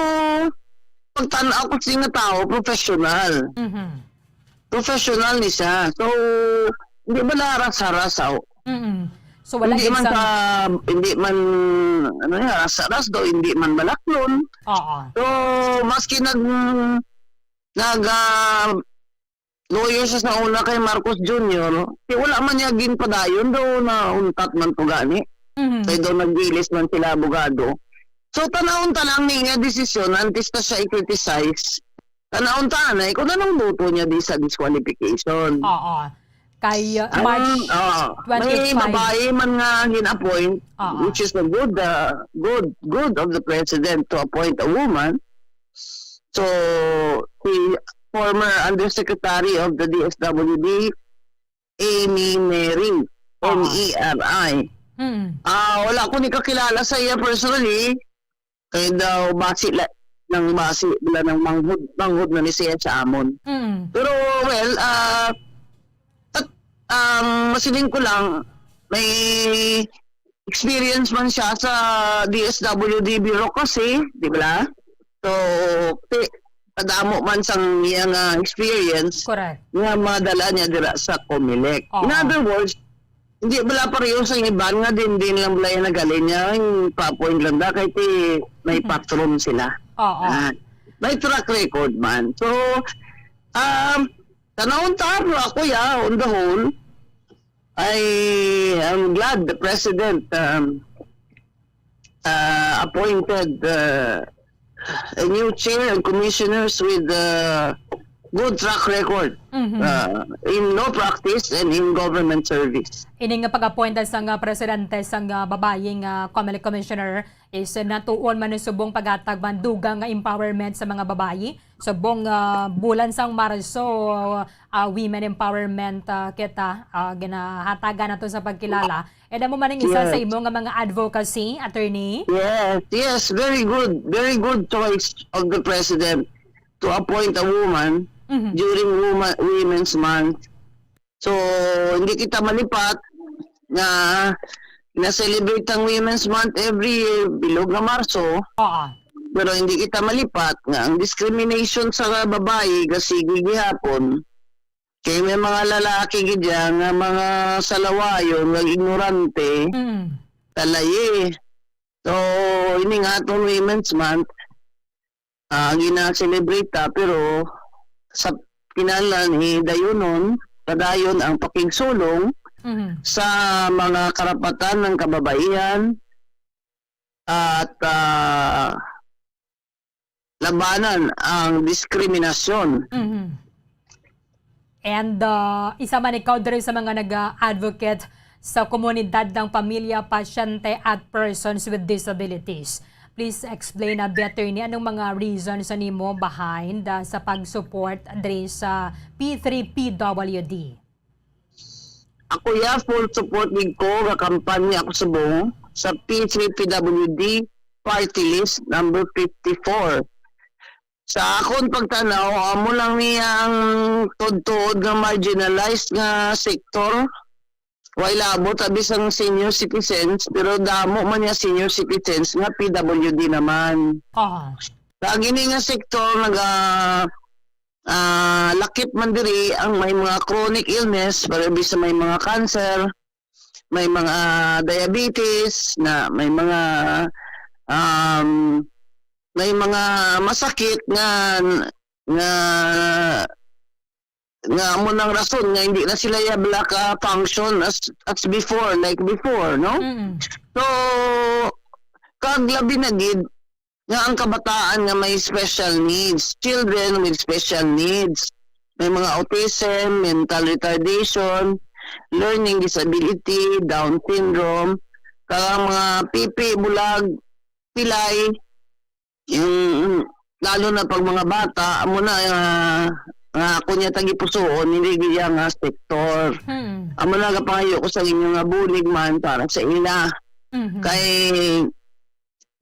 pagtan-aw ko sini nga tawo, professional. Mhm. Professional ni siya. So, hindi ba laras-haras, aw? Mm-mm. So, wala Hindi gid man sang sa, hindi man, ano niya, ras-ras daw, hindi man malaklon. Oo. So, maski nag-, nag, ah, lawyer siya sa una kay Marcos Junior, di wala man niya ginpadayon daw, nauntat man to gani. Mhm. Kay daw nagdilis man sila abogado. So, tanawon ta lang ni nga desisyon, antes ta siya i-criticize. Tanawon ta anay kung anong boto niya di sa disqualification. Oo. Kay, uh, Ang, March oo. May twenty-five. Babae man nga gin-appoint, Oo. which is a good, uh, good, good of the president to appoint a woman. So, si former undersecretary of the D S W D, Amy Mering, Oo. M E R I. Mm. Ah, wala ko ni kakilala sa iya personally. Kay daw basi la-, nang basi wala nang manghod, manghod na ni siya sa amon. Mm. Pero, well, ah, at, ang masiling ko lang, may experience man siya sa D S W D bureaucracy, di ba? So, ti-, kadamo man sang iya nga experience Correct. nga madala niya dira sa Comelec. Oo. In other words, hindi bala pareho sa iban nga din, din lang bala yung nagaling niya, yung pa-appoint lang da, kay ti may Mhm. patron sila. Oo. Ah, may track record man. So, um, tanawon ta, pero ako, yeah, on the whole, I am glad the president, um, uh, appointed, uh, a new chair and commissioners with, uh, good track record, Mhm. uh, in law practice and in government service. Ini nga pag-appoint sang, ah, presidente sang, ah, babayi nga Comelec Commissioner is, ah, natuon man subong paghatag man dugang nga empowerment sa mga babayi. Subong, ah, bulan sang Marso, ah, women empowerment, ah, kita, ah, ginahatagan nato sa pagkilala. And amo man ang isa sa Yes. imo nga mga advocacy, attorney? Yes, yes, very good. Very good choice of the president to appoint a woman Mhm. during woman, Women's Month. So, hindi kita malipat nga na-celebrate ang Women's Month every year, bilog nga Marso. Oo. Pero hindi kita malipat nga ang discrimination sa babayi gasigi gihapon. Kay may mga lalaki gid dyan nga mga salawayon, nga ignorante, Mm. talaye. So, ini nga atong Women's Month, ah, gina-celebrate ta, pero sa kinahanglan, eh, dayunon, padayon ang pakigsulong Mhm. sa mga karapatan ng kababaihan at, ah, labanan ang diskriminasyon. Mhm. And, uh, isa man ikaw diri sa mga nag-advocate sa komunidad ng pamilya, pasyente, at persons with disabilities. Please explain a bit, attorney, anong mga reasons sa nimo behind, uh, sa pag-support diri sa P three P W D? Ako, ya, full support gid ko, gakampanya ako subong sa P three P W D party list number fifty-four. Sa akon pagtanaw, amo lang niya ang tuod-tuod nga marginalized nga sektor. Way labot abi sang senior citizens, pero damo man niya senior citizens nga P W D naman. Aha. Sa gini nga sektor, naga, ah, lakip man diri ang may mga chronic illness, pero bisa may mga cancer, may mga diabetes, na may mga, um, may mga masakit nga, nga, nga amo nang rason nga hindi na sila yabla ka function as, as before, like before, no? Mm. So, kag labi na gid, nga ang kabataan nga may special needs, children with special needs, may mga autism, mental retardation, learning disability, Down syndrome, kag ang mga pipi, bulag, pilay, yung, lalo na pag mga bata, amo na, ah, nga ako niya tagipusuon, hindi gid iya nga sektor. Hmm. Amo na gapangayo ko sa inyo nga bulig man para sa ila. Mhm. Kay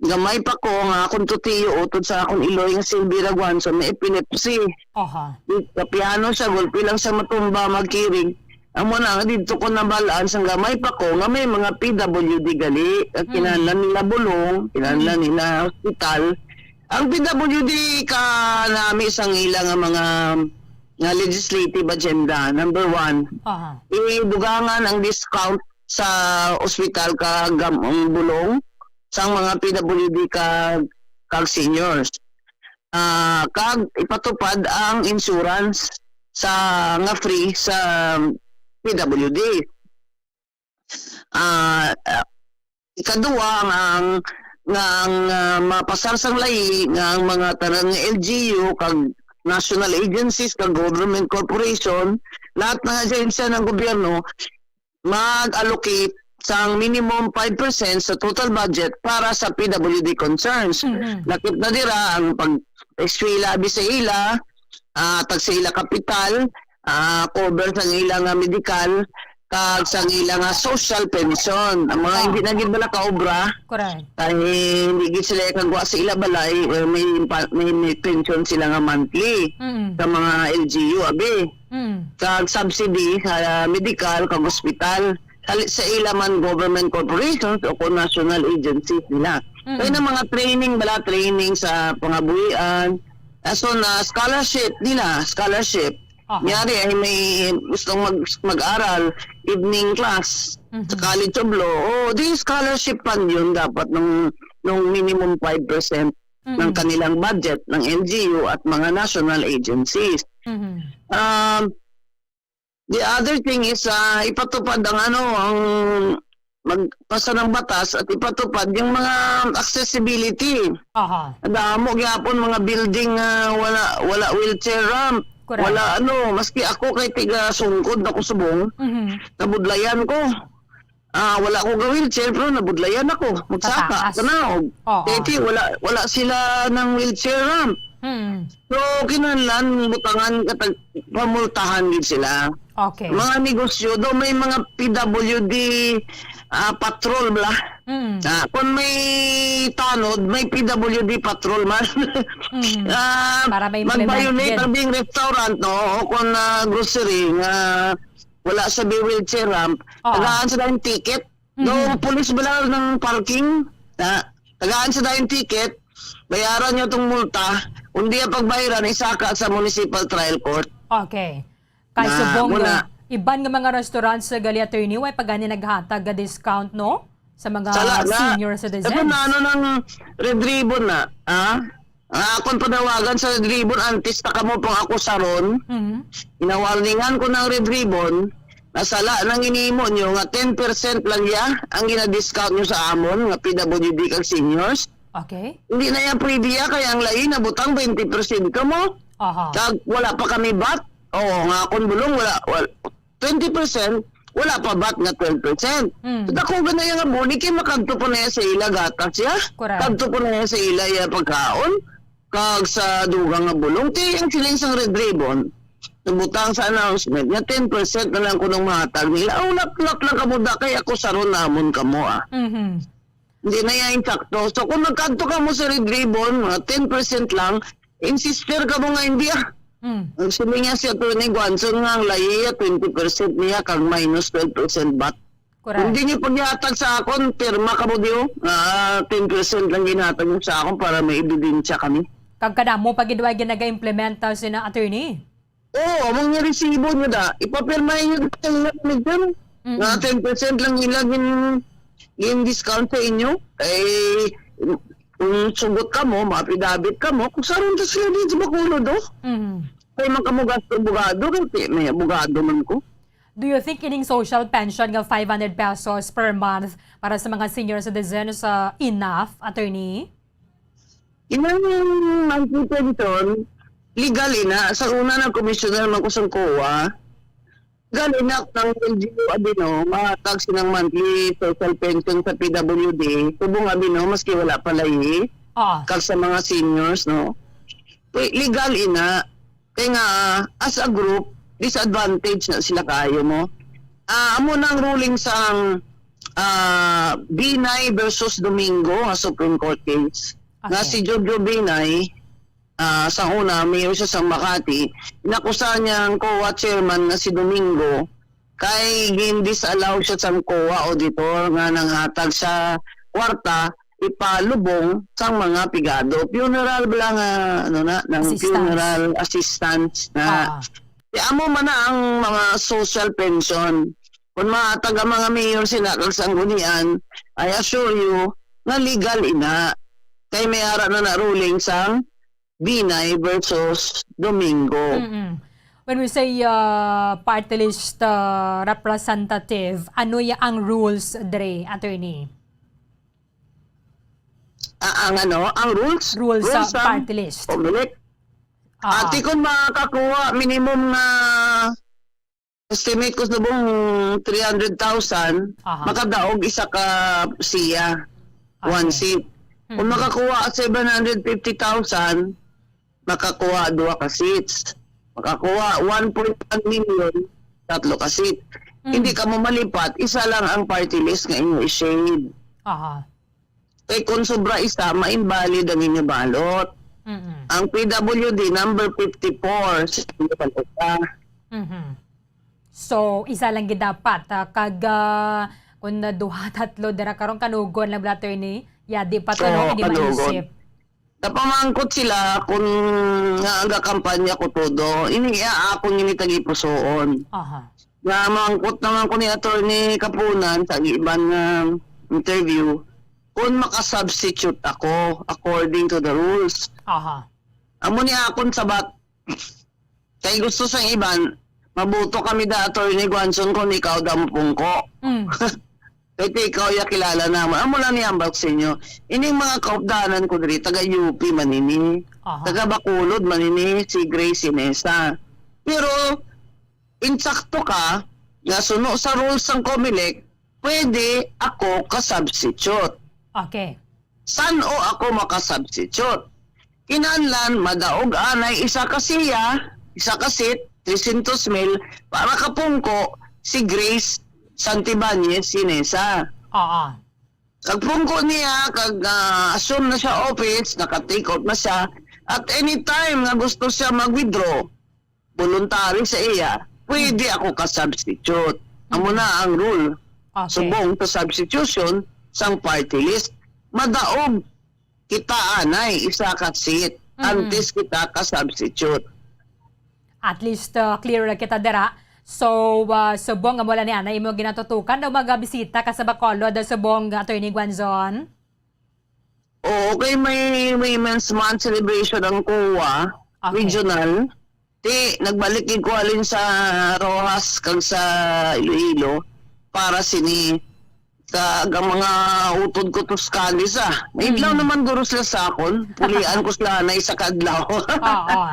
gamay pa ko nga akong tutiyo utod sa akong iloy nga si Elvira Guanzon may epilepsy. Aha. Di, kapiano siya, gulpi lang siya matumba, magkirig. Amo na nga didto ko nabal-an sang gamay pa ko nga may mga P W D gali, ang Mm. kinahanglan nila bulong, kinahanglan Mm. nila hospital. Ang P W D ka nami sang ila nga mga, nga legislative agenda, number one. Aha. Idugangan ang discount sa ospital kag gam-, ang bulong sang mga P W D kag, kag seniors. Ah, kag ipatupad ang insurance sa, nga free sa P W D. Ah, ah, ikaduha, nga ang, nga ang, ah, mapasar sang layi nga ang mga tanan nga L G U kag national agencies kag government corporation, lahat ng ahensya ng gobyerno mag-allocate sang minimum five percent sa total budget para sa P W D concerns. Mhm. Lakip na dira ang pag-eskwela abi sa ila, ah, tag sa ila kapital, ah, cover sang ila nga medikal, kag sang ila nga social pension. Ang mga Ah. hindi na gid bala kaobra, Correct. kay hindi gid sila kagwa sa ila balay, eh, may pa-, may, may pension sila nga monthly Mm. sa mga L G U, abi. Mm. Kag subsidy sa medikal kag ospital. Sa, sa ila man government corporations o kung national agencies nila. Mm. Kaya na mga training bala, training sa pangabuhian. As soon as scholarship nila, scholarship. Aha. Nyari ay may gustong mag-, mag-aral, evening class Mhm. sa College of Law, oh, di scholarship fund yun dapat nung, nung minimum five percent ng Mhm. kanilang budget ng L G U at mga national agencies. Mhm. Um, the other thing is, ah, ipatupad ang ano, ang magpasa ng batas at ipatupad yung mga accessibility. Aha. Damo gyapon mga building nga wala, wala wheelchair ramp. Correct. Wala ano, maski ako kay tiga Sungkod na ko subong, Mhm. nabudlayan ko. Ah, wala ko ga wheelchair, pero nabudlayan ako. Magsaka, Pataas. Tanaog. Oo. Kay ti, wala, wala sila ng wheelchair ramp. Hmm. So, kinahanglan butangan katag pamultahan gid sila. Okay. Mga negosyo, do may mga P W D, ah, patrol bala. Mm. Ah, kung may tanod, may P W D patrol man. Mm. Ah, Para may implement mag-violate din. Ang bing restaurant, no? O kung, ah, grocery nga wala sa wheelchair ramp, Oo. Tagaan sila yung ticket. No, Mhm. Police bala ng parking, na, tagaan sila yung ticket, bayaran nyo tong multa, kung di ang pagbayaran, isaka sa municipal trial court. Okay. Kay Na, subong muna. Iban nga mga restaurants sa gali, attorney, way pa gani naghatag nga discount, no? Sa mga Sala na. Senior citizens. Ito na, ano ng Red Ribbon na, ha? Ang akon panawagan sa Red Ribbon, antes na kamo pang ako saron, Mhm. ginawarningan ko ng Red Ribbon, na sala nang ginimo nyo nga ten percent lang ya ang gina-discount nyo sa amon, nga P W D kag seniors. Okay. Hindi na yan pwede ya, kaya ang lain na butang twenty percent ka mo. Aha. Kag wala pa kami bat. Oo, nga akon bulong, wala, wala, twenty percent, wala pa bat nga twelve percent. Mm. So, dako gani nga buli kay makadto pa na sa ila gatas ya. Correct. Kadto pa na sa ila ya pagkaon. Kag sa dugang nga bulong, ti ang siling sang Red Ribbon, nabutang sa announcement nga ten percent na lang kunong mahatag nila. Aw, laplat lang kamo da, kay ako saron namon kamo, ah. Mhm. Hindi na yan insakto. So, kung magkadto kamo sa Red Ribbon, mga ten percent lang, insister kamo nga hindi, ah. Mm. Ang siling niya si Attorney Guanzon nga ang layi, twenty percent niya, kag minus twelve percent bat. Correct. Kung di niyo paghatag sa akon, pirma kamo diyo, ah, ten percent lang ginhatag niyo sa akon para may ebidensya kami. Kag kadamo pa gid way ginaga-implementa sina attorney? Oo, among nga resibo niyo da, ipapirma niyo sa inyo, Miguel, Mhm. nga ten percent lang ila gin, gin discount sa inyo. Eh, kung sugot kamo, maapidabit kamo, kung saron ta sila din sa Bacolod, oh. Mhm. Kay man kamo gasto abogado, kay may abogado man ko. Do you think ining social pension nga five hundred pesos per month para sa mga senior citizens, ah, enough, attorney? Inang monthly pension, legal ina. Sa una, nag-commissioner man ko sa COA. Legal ina ang L G U abi, no, mahatag silang monthly social pension sa P W D. Subong abi, no, maski wala pa layi. Ah. Kag sa mga seniors, no. Legal ina. Kay nga, as a group, disadvantage na sila kaayo mo. Ah, amo na ang ruling sang, ah, Binay versus Domingo nga Supreme Court case. Nga Okay. Si Jojo Binay, ah, sa una, mayor siya sa Makati, inakusahan niya ang COA chairman nga si Domingo Kay gin-disallow siya sang COA auditor nga nanghatag sa kwarta ipalubong sang mga pigado. Funeral bala nga, ano na, ng Assistance. Funeral assistance na. Ah. Di amo man na ang mga social pension. Kung mahatag ang mga mayor sila kag sanggunian, I assure you nga legal ina. Kay may ara na na ruling sang Binay versus Domingo. Mm-mm. When we say, uh, party list, uh, representative, ano ya ang rules, Dre, attorney? Ah, ang ano, ang rules? Rules sa Rules sa party list. Comelec. Ah. Ati, kung makakuha minimum nga estimate ko subong three hundred thousand, Aha. makadaog isa ka siya, one Okay. seat. Kung Mm. makakuha seven hundred fifty thousand, makakuha duha ka seats. Makakuha one point one million, tatlo ka seat. Mm. Hindi ka mo malipat, isa lang ang party list nga inyo i-shade. Aha. Kay kung sobra isa, ma-invalid ang inyo balot. Mm-mm. Ang P W D number fifty-four sa inyo balota. Mhm. So, isa lang gid dapat, ah, kag, ah, kung na duha, tatlo dira karon, kanugon lang bala, attorney. Yadi pa to, no? Oo, Hindi kanugon. maisip. Napamangkot sila kung nga ang gakampanya ko todo. Ini iya akong ini tagipusoon. Aha. Namangkot naman ko ni Attorney Kapunan sa iban nga interview kung makasubstitute ako according to the rules. Aha. Amo ni akon sabat. Kay gusto sang iban, mabuto kami da, Attorney Guanzon, kung ikaw da mapungko. Mm. Kay ti ikaw ya kilala namon. Amo lang ni ambal sa inyo. Ining mga kaupdanan ko diri, taga U P man ini. Aha. Taga Bacolod man ini, si Grace Inesa. Pero, insakto ka, nga suno sa rules sang Comelec, pwede ako ka-substitute. Okay. San-o ako maka-substitute? Kinahanglan madaog anay isa ka siya, isa ka seat, trescientos mil, para kapungko si Grace Santibanez Inesa. Oo. Kag pungko niya, kag, ah, assume na siya office, naka-take off na siya. At any time nga gusto siya mag-withdraw, voluntary sa iya, pwede ako ka-substitute. Amo na ang rule. Okay. Subong sa substitution sang party list, madaog kita anay isa ka seat Mm-mm. antes kita ka-substitute. At least, uh, clear na kita dira. So, uh, subong amo lang ni ana imo ginatutukan daw magabisita ka sa Bacolod, subong, Attorney Guanzon? Oo, kay may Women's Month celebration ang COA Okay. regional. Ti, nagbalik gid ko halin sa Roxas kag sa Iloilo para sini. Kag ang mga utod ko tuskali sa. May adlaw Mm. naman guro sila sa akon. Pulian ko sila na isa ka adlaw. Oo.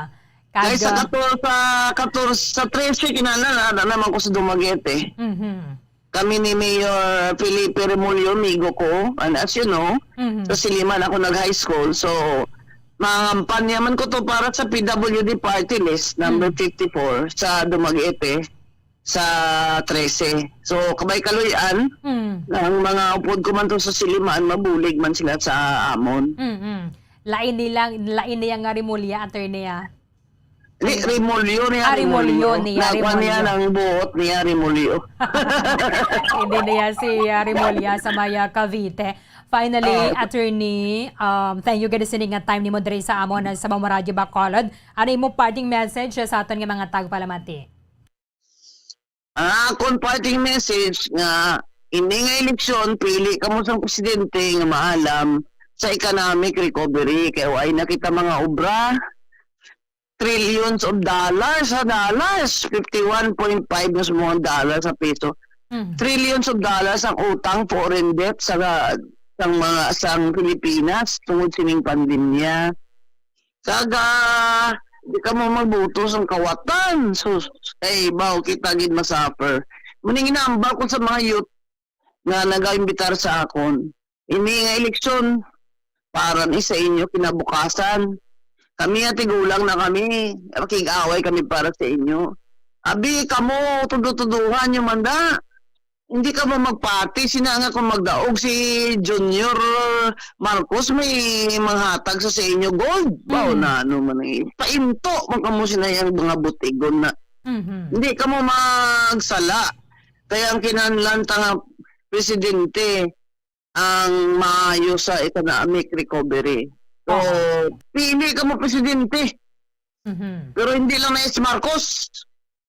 Kay sa Kag, ah, katorse, sa katorse, sa trese, kinahanglan, na, na naman ko sa Dumaguete. Mhm. Kami ni Mayor Felipe Remollo, amigo ko, and as you know, Mhm. sa Siliman ako nag-high school. So, mangampanya man ko to para sa P W D party list, number Mm. fifty-four, sa Dumaguete, sa trese. So, kabay kaluy-an, Mm. ang mga upod ko man to sa Siliman, mabulig man sila sa amon. Mm-mm. Lain nilang, lain niya nga Remulla, attorney, ah. Ni Remollo niya, Ah, Remollo Remollo. niya, Nakuha niya Remollo. ng buot niya, Remollo. Hindi niya si, ah, Remulla sa may, ah, Cavite. Finally, Ah. attorney, um, thank you gid sini nga time nimo diri sa amon, ah, sa Bamo Radyo Bacolod. Ano imo parting message sa aton nga mga tagpalamati? Ah, akon parting message nga ini nga eleksyon, pili kamo sang presidente nga maalam sa economic recovery. Kay wa na kita mga obra, trillions of dollars, sa dollars, fifty-one point five na sa mga dollars sa peso. Mhm. Trillions of dollars ang utang, foreign debt sa, sang mga, sang Pilipinas tungod sining pandemya. Kag, ah, di kamo magbuto sang kawatan. Sus, kay baw kita gid masuffer. Muning ginahambal ko sa mga youth nga nagaimbitar sa akon. Ini nga eleksyon, para ni sa inyo kinabukasan. Kami nga tigulang na kami, makig-away kami para sa inyo. Abi, kamo, tudo-tuduhan nyo man da. Hindi ka ba magpati? Sina nga kung magdaog si Junior Marcos, may manghatag sa, sa inyo gold? Baw Mm. na, ano man, eh. Painto man kamo sina yang mga butigon na. Mhm. Hindi kamo magsala. Kaya ang kinahanglan ta nga presidente ang maayo sa economic recovery. So, Aha. pili ka mo presidente. Mhm. Pero hindi lang na si Marcos.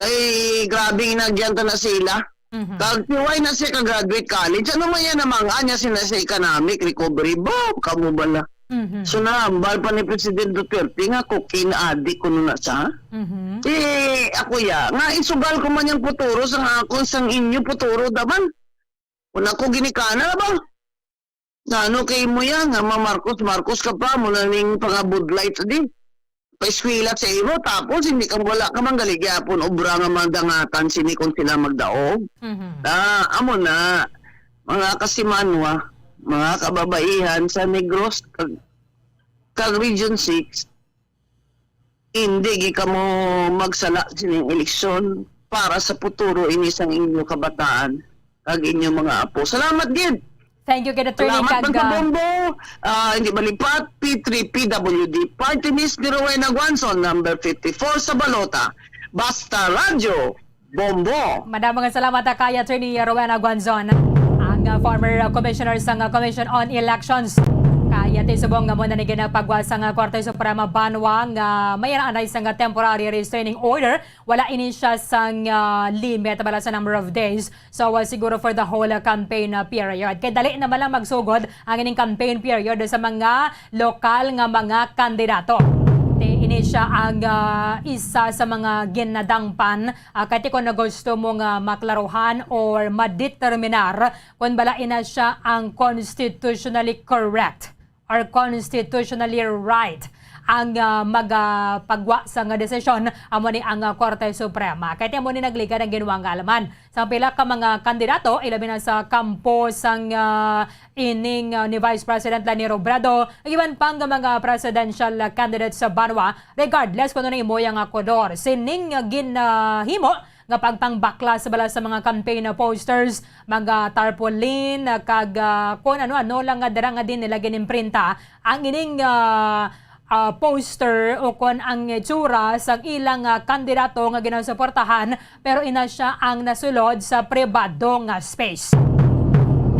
Ay, grabe, inagyan ta na sila. Mhm. Kag tiway na siya ka-graduate college. Ano man yan naman nga niya sila sa economic recovery? Bob, kamo bala. Mhm. So, nahambal pa ni President Duterte nga cocaine addict kuno na siya. Mhm. Eh, ako ya, nga isugal ko man yung futuro sa akon, sang inyo futuro daman. Kung ako ginikana ba? Nga ano kay mo yan, nga ma-Marcos, Marcos ka pa, mo na ning pangabudlay ta di. Paeskwela sa imo, tapos hindi ka, wala ka man gali gyapon obra nga madangatan sini kung sila magdaog. Mhm. Ah, amo na, mga kasimanwa, mga kababaihan sa Negros, kag, kag Region six, hindi gid kamo magsala sining eleksyon para sa futuro ini sang inyo kabataan kag inyo mga apo. Salamat gid. Thank you gid, Attorney, Salamat kag, man sa ah, Bombo. Ah, hindi malipat, P three P W D. Party list ni Rowena Guanzon, number fifty-four sa balota. Basta Radyo, Bombo. Madamo nga salamat, ah, kay Attorney Rowena Guanzon, ang, ah, former, ah, commissioner sang, ah, Commission on Elections. Kay, ah, subong nga mo na ni ginapagwa sang, ah, Korte Suprema banwa nga may anay sang, ah, temporary restraining order. Wala ini siya sang, ah, limit bala sa number of days. So, ah, siguro for the whole, ah, campaign, ah, period. Kay dali na man lang magsugod ang ining campaign period sa mga lokal nga mga kandidato. Ti-, ini siya ang, ah, isa sa mga ginadangpan, ah, kay ti kon gusto mo nga maklaruhan or madeterminar kung bala ina siya ang constitutionally correct or constitutionally right ang, ah, magapagwa sa nga desisyon, amo ni ang, ah, Korte Suprema. Kay ti amo ni nagligad ang ginwang nga alaman sa pila ka mga kandidato, ilabi na sa kampo sang, ah, ining, ah, ni Vice President Leni Robredo, ug iban pang mga presidential candidates sa banwa, regardless kung ano imo yang, ah, kolor. Sining, ah, ginahimo nga pagpangbaklas bala sa mga campaign posters, mga tarpaulin, kag, ah, kon ano-ano lang nga dira nga din nila ginimprinta ang ining, ah, ah, poster o kon ang itsura sang ilang, ah, kandidato nga ginasuportahan, pero ina siya ang nasulod sa pribado nga space.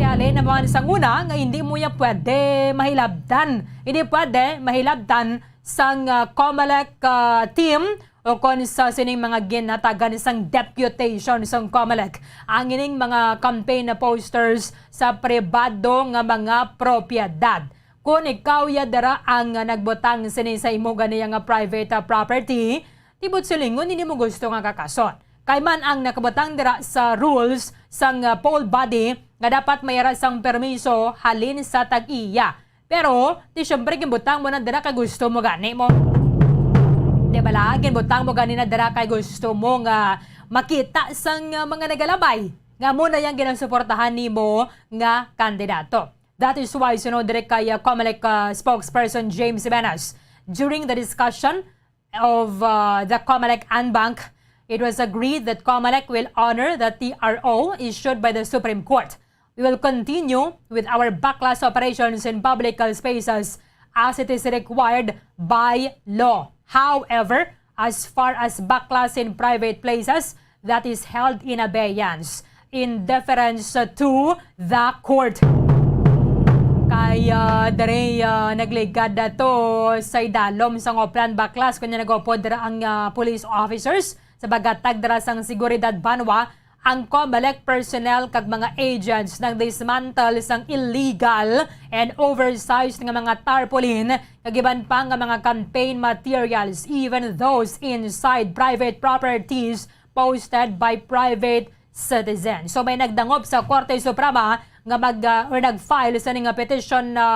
Ti halin naman sang una nga hindi mo ya pwede mahilabtan, hindi pwede mahilabtan sang, ah, Comelec, ah, team o kon sa sining mga ginhatagan sang deputation sang Comelec ang ining mga campaign na posters sa pribado nga mga propiedad. Kon ikaw ya dira ang nagbutang sini sa imo ganiya nga private, ah, property, tibot silingon hindi mo gusto nga kakason. Kay man ang nakabutang dira sa rules sang, ah, poll body nga dapat may ara sang permiso halin sa tag-iya. Pero, di siyempre, ginbutang mo na dira kay gusto mo gani mo. Di ba la? Ginbutang mo gani na dira kay gusto mo nga makita sang, ah, mga nagalabay nga mo na yang ginasuportahan nimo nga kandidato. That is why, sunod diri kay, ah, Comelec, ah, spokesperson James Jimenez, during the discussion of, uh, the Comelec Anbank, it was agreed that Comelec will honor the T R O issued by the Supreme Court. We will continue with our backlash operations in public spaces as it is required by law. However, as far as backlash in private places, that is held in abeyance in deference to the court. Kay, ah, diri, ah, nagligad ato sa idalom sang Oplan Baklas, kunya nag-upod dira ang, ah, police officers sa paghatag dira sang seguridad banwa. Ang Comelec personnel kag mga agents nag-dismantle sang illegal and oversized nga mga tarpaulin kag iban pa nga mga campaign materials, even those inside private properties posted by private citizen. So, may nagdangop sa Korte Suprema nga mag, ah, or nag-file sa ning petition na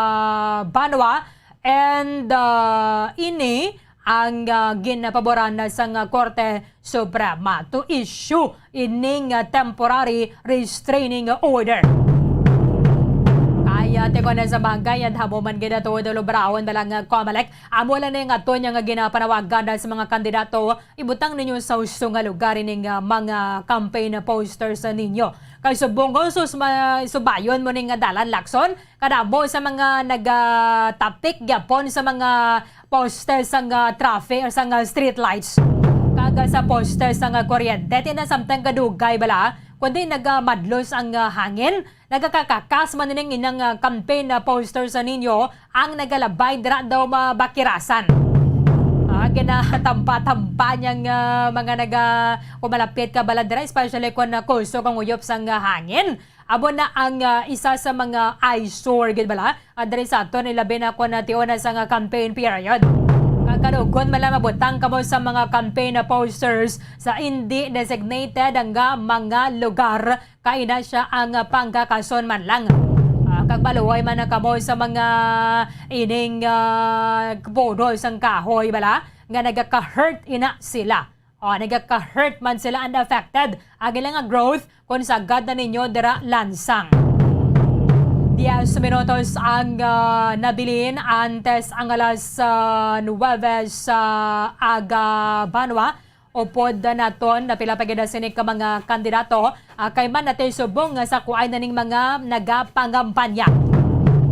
banwa, and, ah, ini ang, ah, ginapaboran na sang Korte Suprema to issue ining, ah, temporary restraining order. Kaya, ti kon sa bagay, ang hamo man gid ato, dulubaraon na lang nga Comelec. Amo lang ni nga ato niya nga ginapanawagan na sa mga kandidato, ibutang ninyo sa husto nga lugar ining, ah, mga campaign posters ninyo. Kay subong kung sus-, ma-, subayon mo ning dalan, Lacson, kadamo sa mga nagatapik gyapon sa mga poste sang, ah, traffic or sang, ah, street lights. Kag, ah, sa poste sang, ah, kuryente, ti na samtang kadugay bala, kundi nagamadlos ang, ah, hangin. Nagakakakas man ning inang, ah, campaign, ah, poster sa ninyo ang nagalabay dira daw mabakirasan. Ah, ginatampa-tampa niyang, ah, mga naga-, kung malapit ka bala dira, especially kung, ah, kusog ang uyop sang, ah, hangin. Amo na ang, ah, isa sa mga eyesore gid bala, ah, diri sa aton, ilabi na kon, ah, tion na sa nga campaign period. Kag kalugon man lang mabutang kamo sa mga campaign na posters sa indi designated nga mga lugar, kay na sia ang, ah, pangkakason man lang. Ah, kag maluoy man na kamo sa mga ining, ah, puno sang kahoy bala nga nagaka-hurt ina sila. O, nagaka-hurt man sila and affected ang ilang nga growth kung sagad na ninyo dira lansang. Diyes minutos ang, ah, nabilin antes ang alas, ah, nuwebe sa aga banwa. Upod naton, napila pa gid sini ka mga kandidato, ah, kay man natin subong nga sa kuay na ning mga nagapangampanya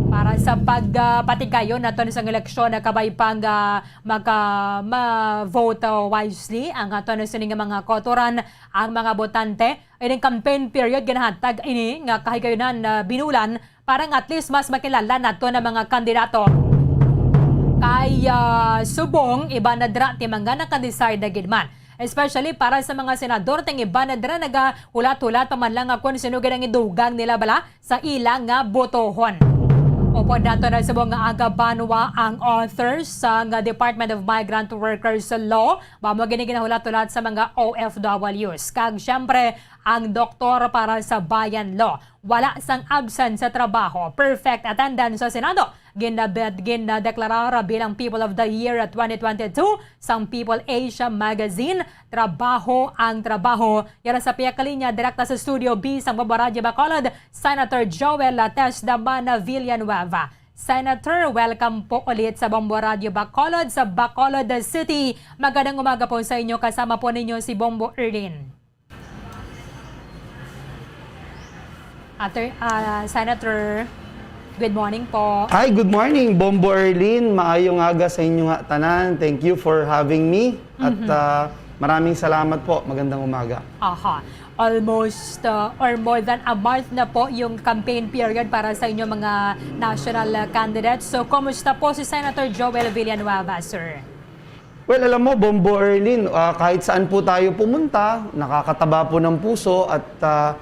para sa pag, ah, patigayon naton sa eleksyon na kabay pang, ah, maka-, ma-vote wisely ang aton sini nga mga kautoran, ang mga botante. Ining campaign period, ginahatag ini nga kahigayunan na binulan para nga at least mas makilala nato na mga kandidato. Kay, ah, subong, iba na dira ti mga nakadeside na gid man. Especially para sa mga senador, ting iba na dira nagahulat-hulat pa man lang nga kung sino gid ang idugang nila bala sa ila nga botohon. Upod nato na subong nga aga banwa ang authors sa nga Department of Migrant Workers Law, mao gini ginahulat-hulat sa mga O F Ws. Kag siyempre, ang doktor para sa Bayan Law. Wala sang absent sa trabaho, perfect attendance sa Senado. Ginabed-, ginadeklarar bilang People of the Year twenty twenty-two sang People Asia Magazine. Trabaho ang trabaho. Yara sa pihak kalinya, direkta sa Studio B sang Bombo Radyo Bacolod, Senator Joel Testa Mana Villanueva. Senator, welcome po ulit sa Bombo Radyo Bacolod, sa Bacolod City. Magandang umaga po sa inyo. Kasama po ninyo si Bombo Erlin. Ater-, ah, Senator, good morning po. Hi, good morning, Bombo Erlin. Maayong aga sa inyo nga tanan. Thank you for having me. At, Mhm. ah, maraming salamat po. Magandang umaga. Aha. Almost, ah, or more than a month na po yung campaign period para sa inyo mga national, ah, candidates. So, kumusta po si Senator Joel Villanueva, sir? Well, alam mo, Bombo Erlin, ah, kahit saan po tayo pumunta, nakakataba po ng puso at, ah,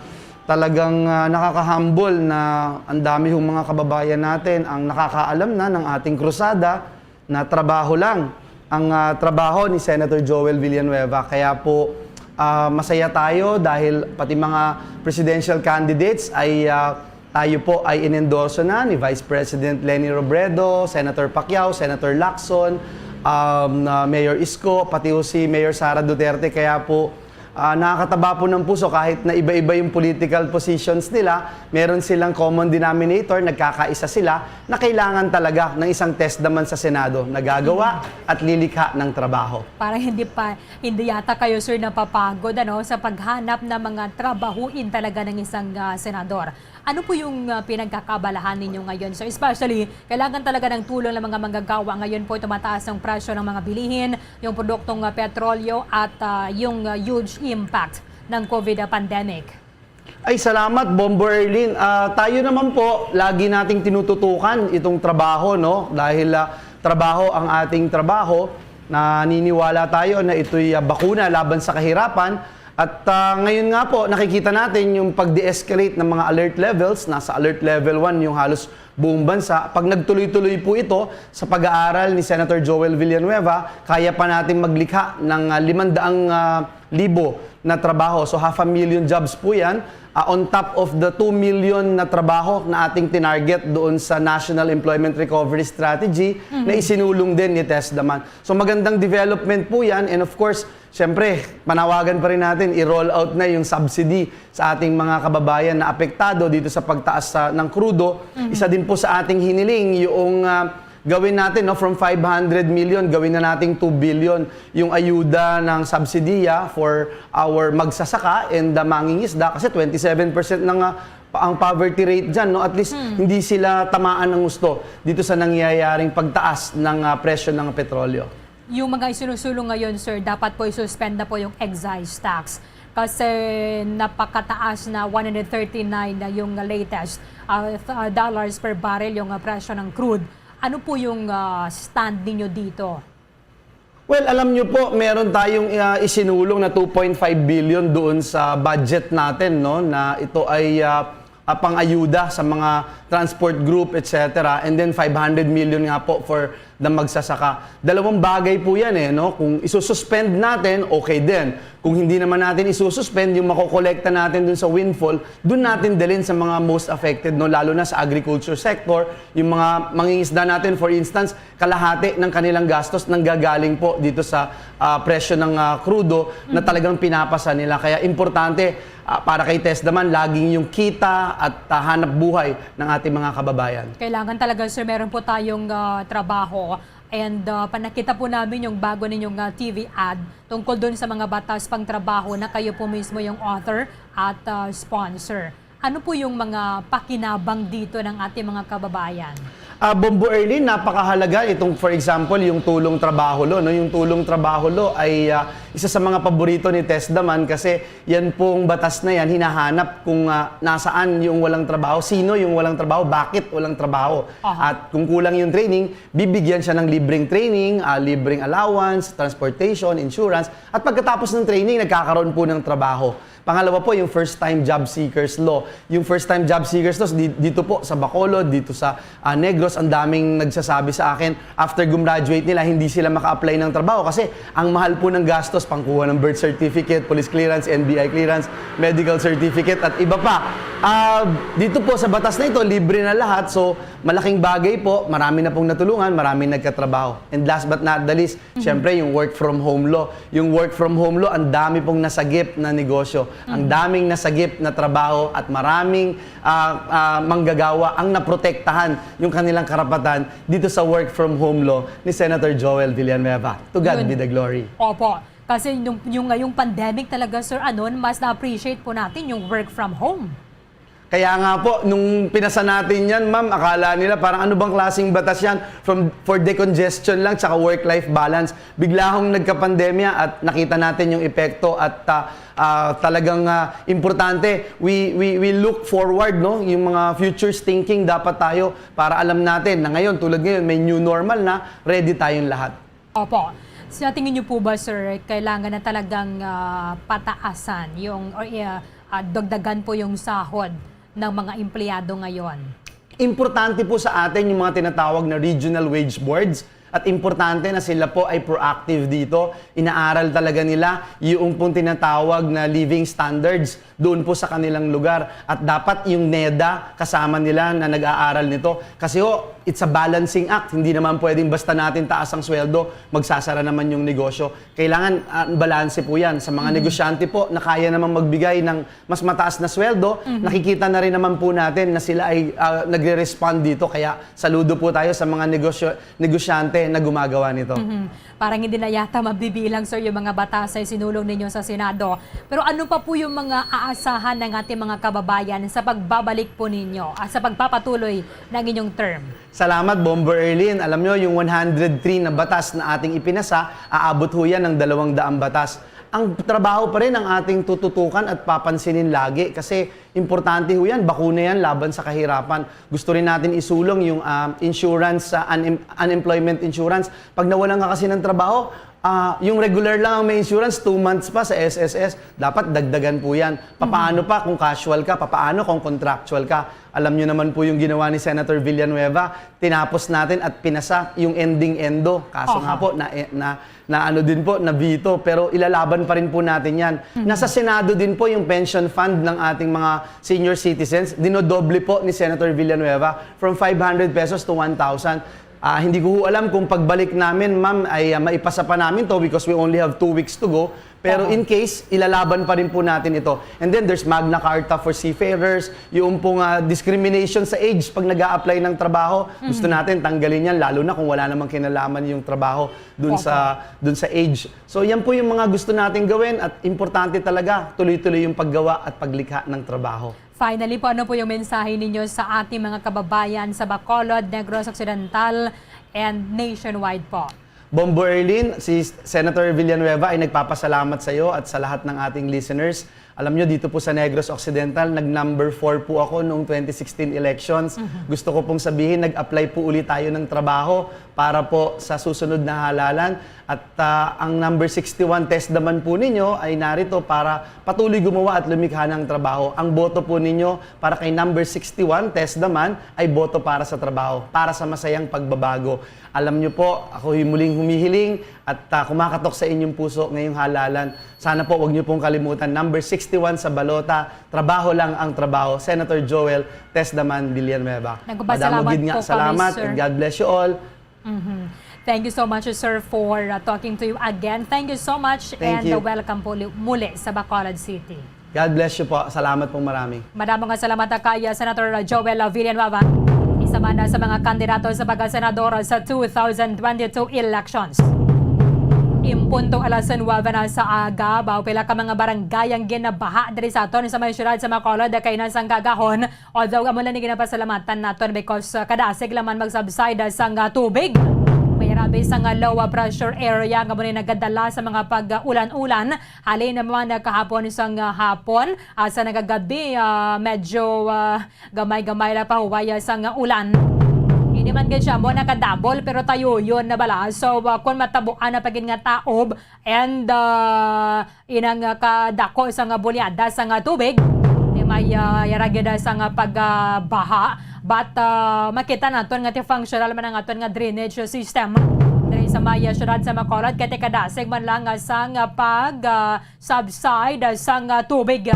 talagang, ah, nakaka-humble na ang dami hong mga kababayan natin ang nakakaalam na ng ating krusada na trabaho lang ang, ah, trabaho ni Senator Joel Villanueva. Kaya po, ah, masaya tayo dahil pati mga presidential candidates ay, ah, tayo po ay inendorso na ni Vice President Leni Robredo, Senator Pacquiao, Senator Lacson, um, uh, Mayor Isko, pati po si Mayor Sara Duterte. Kaya po, ah, nakakataba po ng puso kahit na iba-iba yung political positions nila, meron silang common denominator, nagkakaisa sila na kailangan talaga ng isang test naman sa Senado na gagawa at lilikha ng trabaho. Parang hindi pa, hindi yata kayo, sir, napapagod, ano, sa paghanap ng mga trabahuin talaga ng isang, ah, senador. Ano po yung, ah, pinagkakabalahan ninyo ngayon? So, especially, kailangan talaga ng tulong ng mga manggagawa. Ngayon po, tumataas ang presyo ng mga bilihin, yung produktong, ah, petrolyo at, ah, yung, ah, huge impact ng COVID pandemic. Ay, salamat, Bombo Erlin. Ah, tayo naman po, lagi nating tinututukan itong trabaho, no? Dahil, ah, trabaho ang ating trabaho, naniniwala tayo na ito'y, ah, bakuna laban sa kahirapan. At, ah, ngayon nga po, nakikita natin yung pag-de-escalate ng mga alert levels. Nasa alert level one yung halos buong bansa. Pag nagtuloy-tuloy po ito sa pag-aaral ni Senator Joel Villanueva, kaya pa natin maglikha ng, ah, limandaan, ah, libo na trabaho. So, half a million jobs po yan, ah, on top of the two million na trabaho na ating tinarget doon sa National Employment Recovery Strategy na Mhm. isinulong din ni Tess Daman. So, magandang development po yan. And of course, siyempre, panawagan pa rin natin, i-roll out na yung subsidy sa ating mga kababayan na apektado dito sa pagtaas sa, ng krudo. Mhm. Isa din po sa ating hiniling yung, ah, gawin natin, no, from five hundred million, gawin na nating two billion yung ayuda ng subsidiya for our magsasaka and the mangingisda kasi twenty-seven percent na nga pa-, ang poverty rate dyan, no? At least, Hmm. hindi sila tamaan ng gusto dito sa nangyayaring pagtaas ng, ah, presyo ng petrolyo. Yung mga isinusulong ngayon, sir, dapat po i-suspend na po yung excise tax. Kasi napakataas na, one hundred thirty-nine na yung latest, ah, th- ah, dollars per barrel yung, ah, presyo ng crude. Ano po yung, ah, stand ninyo dito? Well, alam niyo po, meron tayong, ah, isinulong na two point five billion doon sa budget natin, no, na ito ay, ah, ah, pang-ayuda sa mga transport group, et cetera. And then five hundred million nga po for the magsasaka. Dalawang bagay po yan eh, no? Kung isususpend natin, okay din. Kung hindi naman natin isususpend, yung makokolekta natin dun sa windfall, dun natin dalhin sa mga most affected, no? Lalo na sa agriculture sector, yung mga mangingisda natin, for instance, kalahati ng kanilang gastos nanggagaling po dito sa, ah, presyo ng, ah, krudo na talagang pinapasa nila. Kaya importante, ah, para kay TESDA man, laging yung kita at, ah, hanap buhay ng ating mga kababayan. Kailangan talaga, sir, meron po tayong, ah, trabaho. And, ah, panakita po namin yung bago ninyong, ah, T V ad tungkol dun sa mga batas pang trabaho na kayo po mismo yung author at, ah, sponsor. Ano po yung mga pakinabang dito ng ating mga kababayan? Ah, Bombo Erlin, napakahalaga itong, for example, yung tulong trabaho law, no? Yung tulong trabaho law ay, ah, isa sa mga paborito ni TESDA man kasi yan pong batas na yan hinahanap kung, ah, nasaan yung walang trabaho, sino yung walang trabaho, bakit walang trabaho. Aha. At kung kulang yung training, bibigyan siya ng libreng training, ah, libreng allowance, transportation, insurance, at pagkatapos ng training, nagkakaroon po ng trabaho. Pangalawa po, yung first time job seekers law. Yung first time job seekers law, di- dito po sa Bacolod, dito sa, ah, Negros, ang daming nagsasabi sa akin, after gumraduate nila, hindi sila maka-apply ng trabaho kasi ang mahal po ng gastos, pangkuha ng birth certificate, police clearance, N B I clearance, medical certificate, at iba pa. Ah, dito po sa batas na ito, libre na lahat. So, malaking bagay po, marami na pong natulungan, maraming nagkatrabaho. And last but not the least, syempre, yung work from home law. Yung work from home law, ang dami pong nasagip na negosyo, ang daming nasagip na trabaho, at maraming, ah, ah, manggagawa ang naprotektahan yung kanilang karapatan dito sa work from home law ni Senator Joel Villanueva. To God Yun. Be the glory. Opo. Kasi yung, yung ngayong pandemic talaga, Sir Anon, mas na-appreciate po natin yung work from home. Kaya nga po, nung pinasa natin yan, ma'am, akala nila parang, "Ano bang klaseng batas yan?" From, for decongestion lang, tsaka work-life balance. Bigla hong nagkapandemya at nakita natin yung epekto at, ah, ah, talagang, ah, importante. We, we, we look forward, no? Yung mga futures thinking dapat tayo para alam natin na ngayon, tulad ngayon, may new normal na, ready tayong lahat. Opo. Sa tingin niyo po ba, sir, kailangan na talagang, ah, pataasan yung, or, ah, ah, dagdagan po yung sahod ng mga empleyado ngayon? Importante po sa atin yung mga tinatawag na regional wage boards, at importante na sila po ay proactive dito. Inaaral talaga nila yung pong tinatawag na living standards doon po sa kanilang lugar. At dapat yung NEDA kasama nila na nag-aaral nito. Kasi ho, it's a balancing act. Hindi naman pwedeng basta natin taas ang sweldo, magsasara naman yung negosyo. Kailangan, ah, balanse po yan. Sa mga negosyante po na kaya namang magbigay ng mas mataas na sweldo, nakikita na rin naman po natin na sila ay, ah, nagre-respond dito. Kaya saludo po tayo sa mga negosyo, negosyante na gumagawa nito. Mhm. Parang hindi na yata mabibilang, sir, yung mga batas ay sinulong ninyo sa Senado. Pero ano pa po yung mga aasahan ng ating mga kababayan sa pagbabalik po ninyo, ah, sa pagpapatuloy ng inyong term? Salamat, Bomber Erlin. Alam nyo, yung one hundred three na batas na ating ipinasa, aabot ho yan ng dalawang daang batas. Ang trabaho pa rin ang ating tututukan at papansinin lagi kasi importante ho yan, bakuna yan laban sa kahirapan. Gusto rin natin isulong yung, ah, insurance, ah, unem- unemployment insurance. Pag nawalan ka kasi ng trabaho, ah, yung regular lang ang may insurance, two months pa sa S S S. Dapat dagdagan po yan. Papaano pa kung casual ka? Papaano kung contractual ka? Alam nyo naman po yung ginawa ni Senator Villanueva. Tinapos natin at pinasa yung ending ENDO. Kaso nga Aha. po, na, na, na ano din po, na veto. Pero ilalaban pa rin po natin yan. Nasa Senado din po yung pension fund ng ating mga senior citizens. Dinodoble po ni Senator Villanueva from five hundred pesos to one thousand. Ah, hindi ko ho alam kung pagbalik namin, ma'am, ay, ah, maipasa pa namin to because we only have two weeks to go. Pero Tama. In case, ilalaban pa rin po natin ito. And then there's Magna Carta for seafarers, yung pong, ah, discrimination sa age pag nag apply ng trabaho. Gusto natin tanggalin yan, lalo na kung wala namang kinalaman yung trabaho dun Opo. sa, dun sa age. So yan po yung mga gusto natin gawin at importante talaga, tuloy-tuloy yung paggawa at paglikha ng trabaho. Finally po, ano po yung mensahe ninyo sa ating mga kababayan sa Bacolod, Negros Occidental, and nationwide po? Bombo Erlin, si Senator Villanueva ay nagpapasalamat sa iyo at sa lahat ng ating listeners. Alam nyo, dito po sa Negros Occidental, nag-number four po ako noong twenty sixteen elections. Mhm. Gusto ko pong sabihin, nag-apply po ulit tayo ng trabaho para po sa susunod na halalan. At, ah, ang number sixty-one TESDA man po ninyo ay narito para patuloy gumawa at lumikha ng trabaho. Ang boto po ninyo para kay number sixty-one TESDA man ay boto para sa trabaho, para sa masayang pagbabago. Alam nyo po, ako'y muling humihiling at, ah, kumakatok sa inyong puso ngayong halalan. Sana po, wag nyo pong kalimutan. Number sixty-one sa balota, trabaho lang ang trabaho. Senator Joel TESDA man Villanueva. Nagpapasalamat Madamo gid nga po kami, salamat, sir. And God bless you all. Mhm. Thank you so much, sir, for, uh, talking to you again. Thank you so much. Thank And, you. uh, welcome po li-, muli sa Bacolod City. God bless you po. Salamat pong marami. Madamo nga salamat kay, uh, Senator Joel Villanueva, isa man sa mga kandidato sa pagkasenador sa two thousand twenty-two elections. Impunto alas nuwebe na sa aga, baw pila ka mga barangay ang ginabaha diri sa aton sa may siyudad sa Bacolod, kay nasang gagahon. Although amo lang ni ginapasalamatan naton because, uh, kadasig lang man mag-subside, uh, sang, uh, tubig. May rabi sang, uh, low, uh, pressure area nga amo ni nagadala sa mga pag-ulan-ulan. Halin naman, uh, kahapon sang, uh, hapon, uh, sa nagagabi, uh, medyo, uh, gamay-gamay lang pahuway, uh, sang, uh, ulan. Hindi man gid siya mo nakadabol pero tayuyon na bala. So, uh, kung matabuan na pa gid nga taob, And, ah, inang, ah, kadako sang, ah, bulyada sang, ah, tubig, di may, ah, yara gid, ah, sang, ah, pag, ah, baha. But, ah, makita naton nga ti functional man ang aton nga drainage system diri sa may, ah, siyudad sa Bacolod, kay ti kadasig man lang, ah, sang, ah, pag, ah, subside, ah, sang, ah, tubig.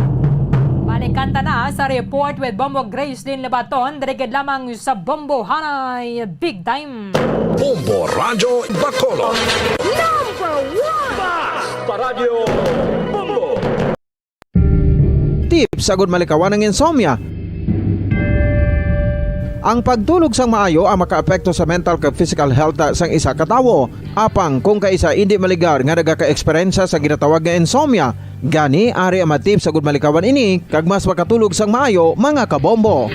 Balikan ta na sa report with Bombo Gracelyn Lebaton, diri gid lamang sa Bombo Hanay Big Time. Bombo Radyo Bacolod. Number one! Basta Radyo Bombo! Tips agud malikawan ang insomnia. Ang pagtulog sang maayo ang makaapekto sa mental kag physical health sang isa ka tawo. Apang kung kaisa indi maligar nga nagaka-eksperyensya sa ginatawag nga insomnia, gani ari ang mga tips agud malikawan ini kag mas makatulog sang maayo, mga kabombo.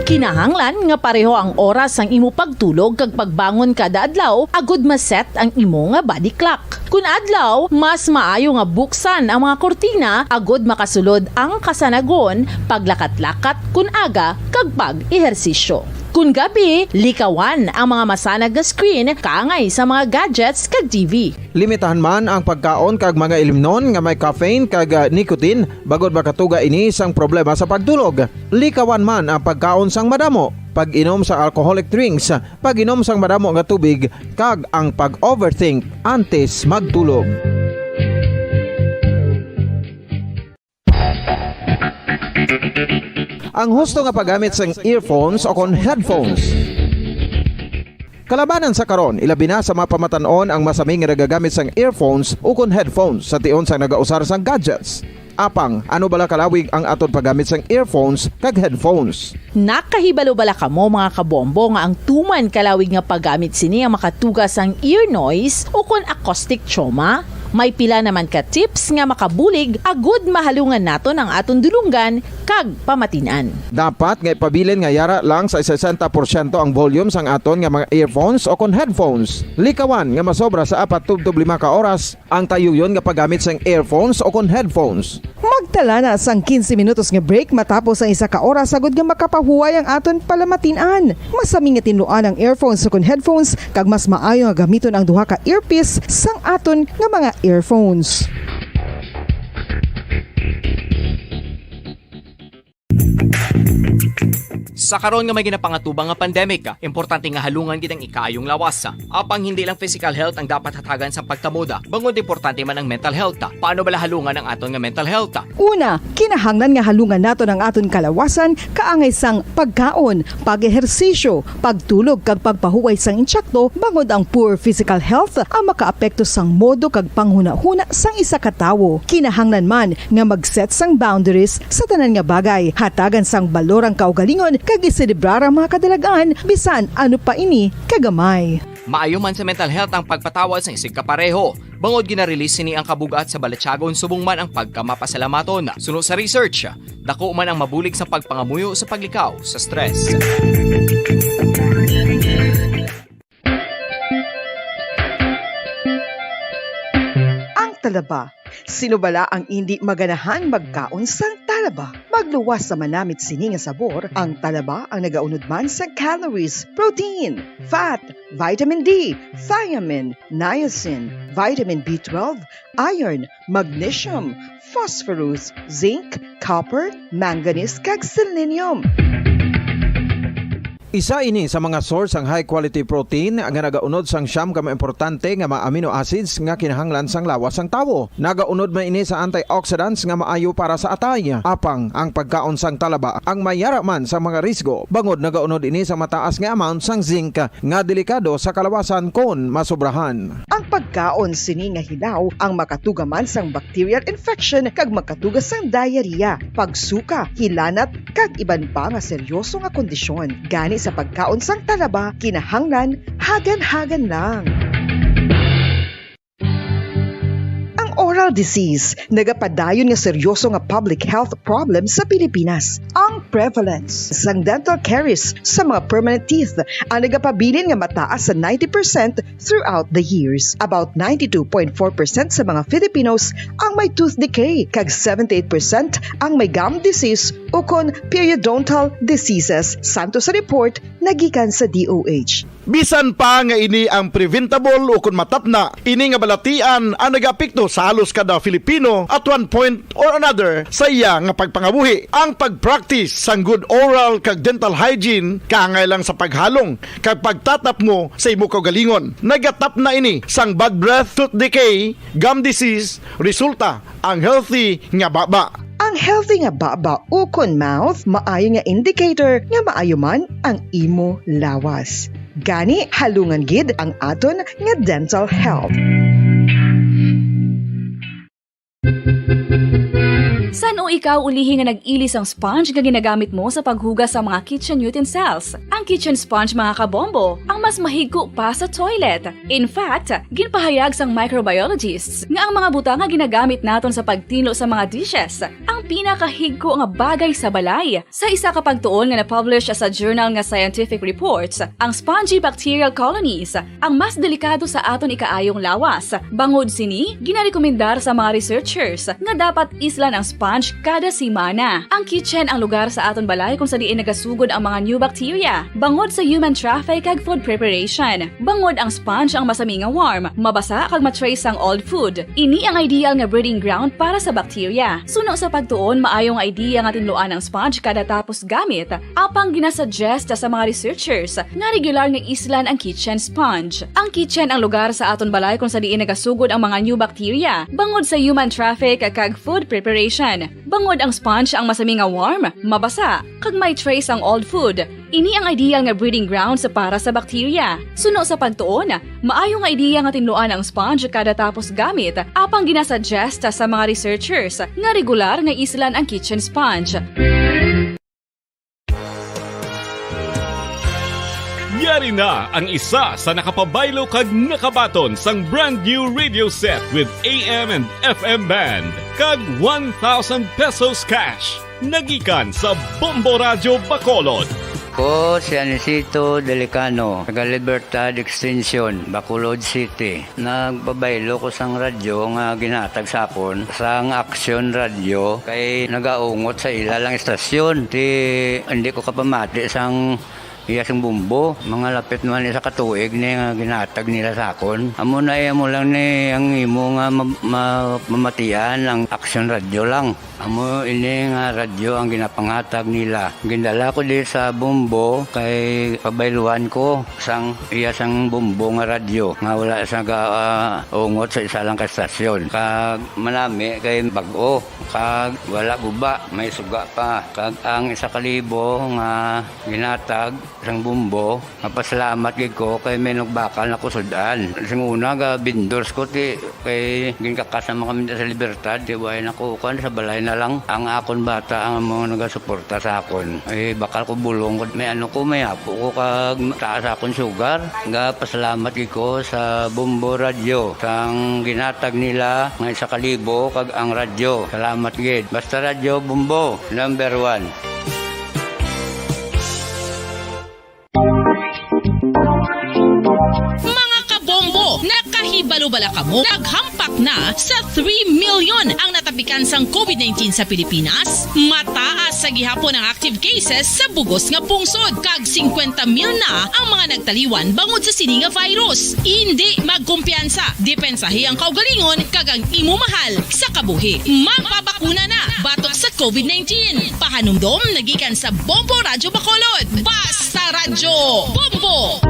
Kinahanglan nga pareho ang oras sang imo pagtulog kag pagbangon kada adlaw agud ma-set ang imo nga body clock. Kun adlaw, mas maayo nga buksan ang mga kurtina agud makasulod ang kasanagon, paglakat-lakat kun aga, kag pag-ehersisyo. Kun gabi, likawan ang mga masanag nga screen kaangay sa mga gadgets kag T V. Limitahan man ang pagkaon kag mga ilimnon nga may caffeine kag, ah, nicotine, bangod makatuga ini sang problema sa pagtulog. Likawan man ang pagkaon sang madamo, pag-inom sang alcoholic drinks, pag-inom sang madamo nga tubig, kag ang pag-overthink antes magtulog. Ang husto nga paggamit sang earphones o kon headphones. Kalabanan sa karon, ilabi na sa mga pamatan-on ang masami nga nagagamit sang earphones o kon headphones sa tion sang nagausar sang gadgets. Apang, ano bala kalawig ang aton paggamit sang earphones kag headphones? Nakahibalo bala kamo, mga kabombo, nga ang tuman kalawig nga paggamit sini ang makatuga sang ear noise o kon acoustic trauma? May pila naman ka tips nga makabulig agud mahalungan naton ang aton dulonggan kag pamatin-an. Dapat nga ipabilin nga yara lang sa sesenta porsyento ang volume sang aton nga mga earphones o kon headphones. Likawan nga masobra sa apat tubtob lima ka oras ang tayuyon nga paggamit sang earphones o kon headphones. Magtala na sang quince minutos nga break matapos ang isa ka oras agud nga makapahuway ang aton palamatin-an. Masami nga tinluan ang earphones o kon headphones, kag mas maayo nga gamiton ang duha ka earpiece sang aton nga mga earphones. Sa karon nga may ginapangatubang nga pandemic, importante nga halungan gid ang ikaayong lawas. Apang hindi lang physical health ang dapat hatagan sa pagtamod, bangod importante man ang mental health. Paano bala halungan ang aton nga mental health? Una, kinahanglan nga halungan naton ang aton kalawasan kaangay sang pagkaon, pag-ehersisyo, pagtulog kag pagpahuway sang insakto, bangod ang poor physical health ang makaapekto sang modo kag panghunahuna sang isa ka tawo. Kinahanglan man nga mag-set sang boundaries sa tanan nga bagay. Hatagan sang balor ang kaugalingon kag iselebrar ang mga kadalag-an, bisan ano pa ini kagamay. Maayo man sa mental health ang pagpatawad sang isigkapareho, bangod gina-release sini ang kabug-at sa balatyagon subong man ang pagkamapasalamaton. Suno sa research, dako man ang mabulig sa pagpangamuyo sa paglikaw sa stress. talaba. Sino bala ang indi maganahan magkaon sang talaba? Magluwas sa manamit sini nga sabor, ang talaba ang nagaunod man sang calories, protein, fat, vitamin D, thiamine, niacin, vitamin B twelve, iron, magnesium, phosphorus, zinc, copper, manganese, kag selenium. Isa ini sa mga source sang high quality protein nga nagaunod sang siyam ka mga importante nga mga amino acids nga kinahanglan sang lawas sang tawo. Nagaunod man ini sa antioxidants nga maayo para sa atay. Apang ang pagkaon sang talaba ang mayara man sa mga risgo, bangod nagaunod ini sa mataas nga amount sang zinc nga delikado sa kalawasan kon masobrahan. Ang pagkaon sini nga hilaw ang makatuga man sang bacterial infection kag makatuga sang diarrhea, pagsuka, hilanat, kag iban pa nga seryoso nga kondisyon. Gani sa pagkaon sang talaba, kinahanglan hagan-hagan lang. Ang oral disease nagapadayon nga seryoso nga public health problem sa Pilipinas. Ang prevalence sang dental caries sa mga permanent teeth ang nagapabilin nga mataas sa ninety percent throughout the years. About ninety-two point four percent sa mga Filipinos ang may tooth decay, kag seventy-eight percent ang may gum disease ukon periodontal diseases, santo sa report nga gikan sa D O H. Bisan pa nga ini ang preventable ukon matapna, ini nga balatian ang nagaapekto sa halos kada Filipino at one point or another sa iya nga pagpangabuhi. Ang pag-practice sang good oral kag dental hygiene kaangay lang sa paghalong kag pagtatapngo sa imo kaugalingon. Nagatapna ini sang bad breath, tooth decay, gum disease, resulta ang healthy nga baba. Ang healthy nga baba ukon mouth maayo nga indicator nga maayo man ang imo lawas. Gani, halungan gid ang aton nga dental health. San-o ikaw ulihi nga nag-ili sang sponge nga ginagamit mo sa paghugas sa mga kitchen utensils? Ang kitchen sponge, mga kabombo, ang mas mahigko pa sa toilet. In fact, ginpahayag sang microbiologists nga ang mga butang nga ginagamit naton sa pagtinlo sa mga dishes ang pinakahigko nga bagay sa balay. Sa isa ka pagtuon nga na-publish sa journal nga Scientific Reports, ang spongy bacterial colonies ang mas delikado sa aton ikaayong lawas. Bangod sini, ginarekomendar sa mga researchers nga dapat islan ang sponge kada semana. Ang kitchen ang lugar sa aton balay kung sa diin nagasugod ang mga new bacteria, bangod sa human traffic kag food preparation. Bangod ang sponge ang masami nga warm, mabasa kag ma-trace ang old food. Ini ang ideal nga breeding ground para sa bacteria. Suno sa pagtuon, maayo nga idea nga tinluan ang sponge kada tapos gamit, apang ginasuggest sa mga researchers nga regular nga islan ang kitchen sponge. Ang kitchen ang lugar sa aton balay kung sa diin nagasugod ang mga new bacteria, bangod sa human traffic kag food preparation. Bangod ang sponge ang masami nga warm, mabasa, kag may trace ang old food, ini ang ideal nga breeding grounds para sa bacteria. Suno sa pagtuon, maayo nga ideya nga tinluan ang sponge kada tapos gamit, apang ginasuggest sa mga researchers nga regular nga islan ang kitchen sponge. Yari na ang isa sa nakapabaylo kag nakabaton sang brand new radio set with A M and F M band kag one thousand pesos cash. Nagikan sa Bombo Radyo Bacolod. Ko si Anisito Delicano, taga Libertad Extension, Bacolod City. Nagpabaylo ko sang radyo nga ginhatag sa akon sang Aksyon Radyo kay nagaungot sa ila lang istasyon. Ti, hindi ko kapamati sang iya sing bombo. Mga lapit naman isa ka tuig ni nga ginhatag nila sa akon. Amo na, eh, amo lang ni ang imo nga ma-, ma-, mamatian ang Aksyon Radyo lang. Amo ini nga radyo ang ginapangatag nila. Gindala ko di sa bombo kay pabayluan ko sang iya sang bombo nga radyo nga wala sa ga, ah, ungot sa isa lang ka estasyon. Kag manami kay bag-o, kag wala guba, may suga pa. Kag ang isa ka libo nga ginatag sang bombo, mapasalamat gid ko kay may nagbakal na ko sud-an. Sing una, ga vendors ko, ti, kay ginkakas naman kami sa Libertad, ti, way na ko, kuan, sa balay na lang. Ang akon bata ang amo nagasuporta sa akon. Eh, bakal ko bulong ko, may ano ko, may apo ko, kag taas akon sugar. Ga pasalamat gid ko sa Bombo Radyo, sang ginatag nila nga isa ka libo, kag ang radyo. Salamat gid. Basta Radyo Bombo, number one. Mga kabombo, nakahibalo Wala kamo? Naghampak na sa three million ang natapikan sang covid nineteen sa Pilipinas. Mataas sa gihapon ang active cases sa bugos nga pungsod, kag singkwenta mil na ang mga nagtaliwan bangod sa sini nga virus. Indi magkumpiyansa, depensahi ang kaugalingon kag ang imo mahal sa kabuhi. Magpabakuna na batok sa covid nineteen. Pahanumdom nagikan sa Bombo Radyo Bacolod. Basta Radyo Bombo!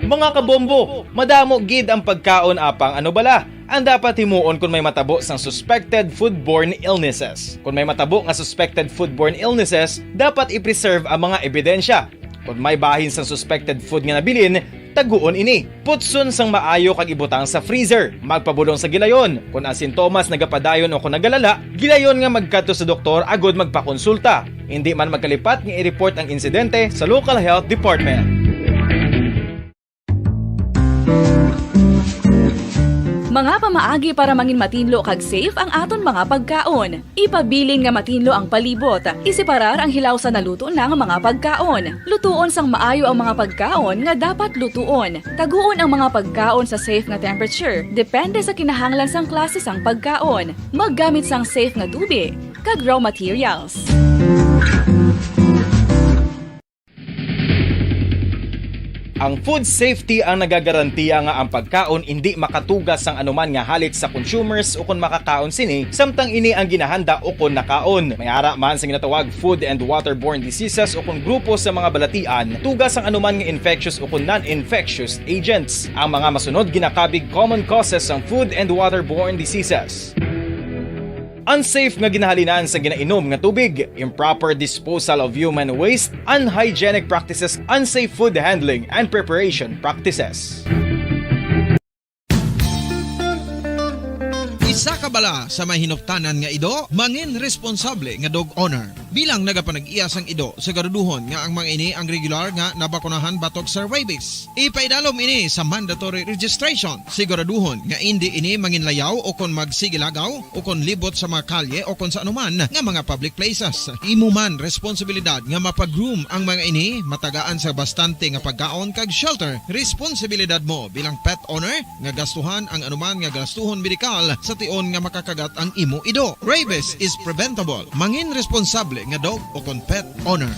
Mga kabombo, madamo gid ang pagkaon apang ano bala ang dapat himuon kon may matabo sang suspected foodborne illnesses. Kon may matabo nga suspected foodborne illnesses, dapat i-preserve ang mga ebidensya. Kon may bahin sang suspected food nga nabilin, taguon ini. Putson sang maayo kag ibutang sa freezer. Magpabulong sa gilayon. Kon ang sintomas nagapadayon o kon nagalala, gilayon nga magkadto sa doktor agud magpakonsulta. Indi man magkalipat nga i-report ang insidente sa local health department. Mga pamaagi para mangin matinlo kag safe ang aton mga pagkaon. Ipabilin nga matinlo ang palibot. Iseparar ang hilaw sa naluto na nga mga pagkaon. Lutuon sang maayo ang mga pagkaon nga dapat lutuon. Taguon ang mga pagkaon sa safe nga temperature, depende sa kinahanglan sang klase sang pagkaon. Maggamit sang safe nga tubig kag raw materials. Ang food safety ang nagagarantiya nga ang pagkaon indi makatuga sang anuman nga halit sa consumers ukon makakaon sini, samtang ini ang ginahanda ukon nakaon. May ara man sa ginatawag food and waterborne diseases ukon grupo sa mga balatian, tuga sang anuman nga infectious ukon non-infectious agents. Ang mga masunod ginakabig common causes sang food and waterborne diseases. Unsafe nga ginahalinan sa ginainom nga tubig, improper disposal of human waste, unhygienic practices, unsafe food handling and preparation practices. Isa ka bala sa may hinuptanan nga ido, mangin responsable nga dog owner. Bilang nagapanag-iya sang ido, siguraduhon nga ang mga ini ang regular nga nabakunahan batok sa rabies. Ipaidalom ini sa mandatory registration. Siguraduhon nga indi ini manginlayaw o kon magsigilagaw o kon libot sa mga kalye o kon sa anuman nga mga public places. Imo man responsibilidad nga mapag-groom ang mga ini, matagaan sa bastante nga pagkaon kag shelter. Responsibilidad mo bilang pet owner nga gastuhan ang anuman nga gastuhon medikal sa tion nga makakagat ang imo ido. Rabies is preventable. Mangin responsable nga dog o kon pet owner.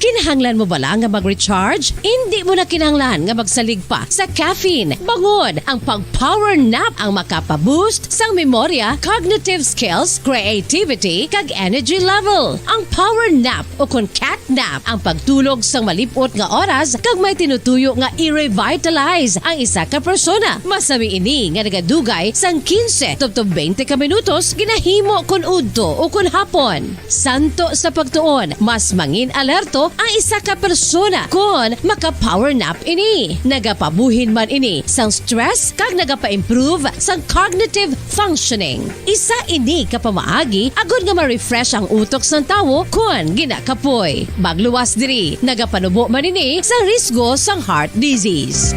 Kinahanglan mo bala nga mag-recharge? Indi mo na kinahanglan nga magsalig pa sa caffeine. Bangod ang pag-power nap ang makapa-boost sang memorya, cognitive skills, creativity, kag energy level. Ang power nap o kon cat nap ang pagtulog sang malip-ot nga oras kag may tinutuyo nga i-revitalize ang isa ka persona. Masami ini nga nagadugay sang quince tubtob twenty ka minutos ginahimo kon udto o kon hapon. Santo sa pagtuon, mas mangin alerto ang isa ka persona kon maka-power nap ini. Nagapabuhin man ini sang stress kag nagapa-improve sang cognitive functioning. Isa ini ka pamaagi agod nga ma-refresh ang utok sang tawo kon ginakapoy. Magluwas diri, nagapanubo man ini sa risgo sang heart disease.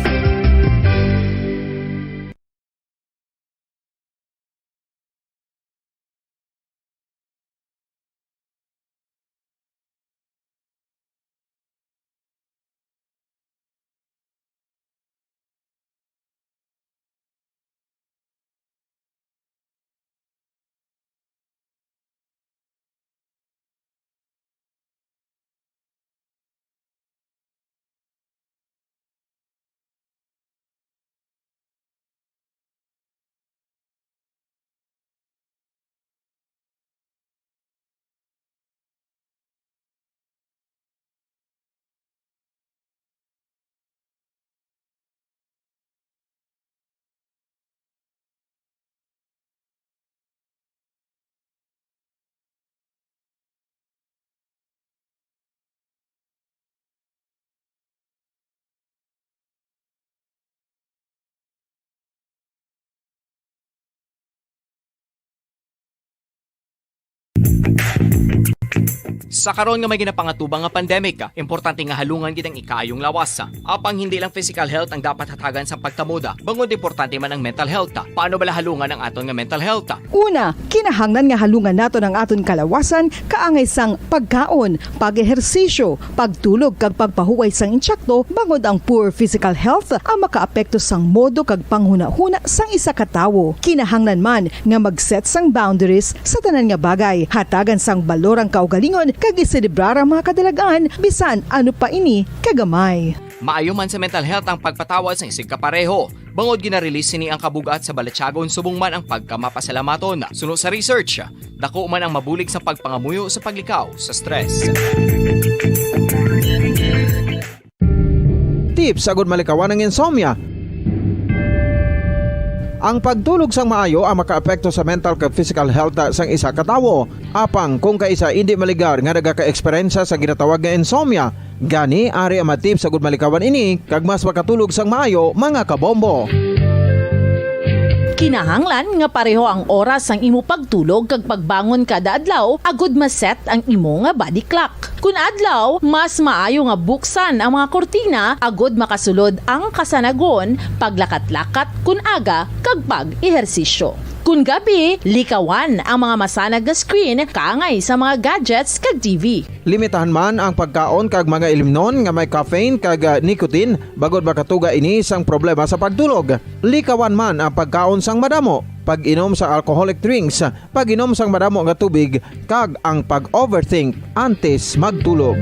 Sa karon nga may ginapangatubang nga pandemic, importante nga halungan gid ang ikaayong lawas. Apang hindi lang physical health ang dapat hatagan sa pagtamod, bangod importante man ang mental health. Paano bala halungan ang aton nga mental health? Una, kinahanglan nga halungan naton ang aton kalawasan kaangay sang pagkaon, pag-ehersisyo, pagtulog kag pagpahuway sang insekto, bangod ang poor physical health ang makaapekto sang modo kag panghunahuna sang isa ka tawo. Kinahanglan man nga mag-set sang boundaries sa tanan nga bagay, hatagan sang balor ang kaugalingon kag iselebrar ang mga kadalag-an, bisan ano pa ini kagamay. Maayo man sa mental health ang pagpatawad sang isigkapareho, bangod gina-release sini ang kabug-at sa balatyagon subong man ang pagkamapasalamaton. Suno sa research, dako man ang mabulig sa pagpangamuyo sa paglikaw sa stress. Tips agud malikawan ang insomnia. Ang pagtulog sang maayo ang makaapekto sa mental kag physical health sang isa ka tawo. Apang kung kaisa indi maligar nga nagaka-eksperyensya sa ginatawag nga insomnia, gani ari ang mga tips agud malikawan ini kag mas makatulog sang maayo, mga kabombo. Kinahanglan nga pareho ang oras sang imo pagtulog kag pagbangon kada adlaw agud ma-set ang imo nga body clock. Kun adlaw, mas maayo nga buksan ang mga kurtina agud makasulod ang kasanagon, paglakat-lakat kun aga, kag pag-ehersisyo. Kun gabi, likawan ang mga masanag nga screen kaangay sa mga gadgets kag T V. Limitahan man ang pagkaon kag mga ilimnon nga may caffeine kag, ah, nicotine, bangod makatuga ini sang problema sa pagtulog. Likawan man ang pagkaon sang madamo, pag-inom sa alcoholic drinks, pag-inom sang madamo nga tubig, kag ang pag-overthink antes magtulog.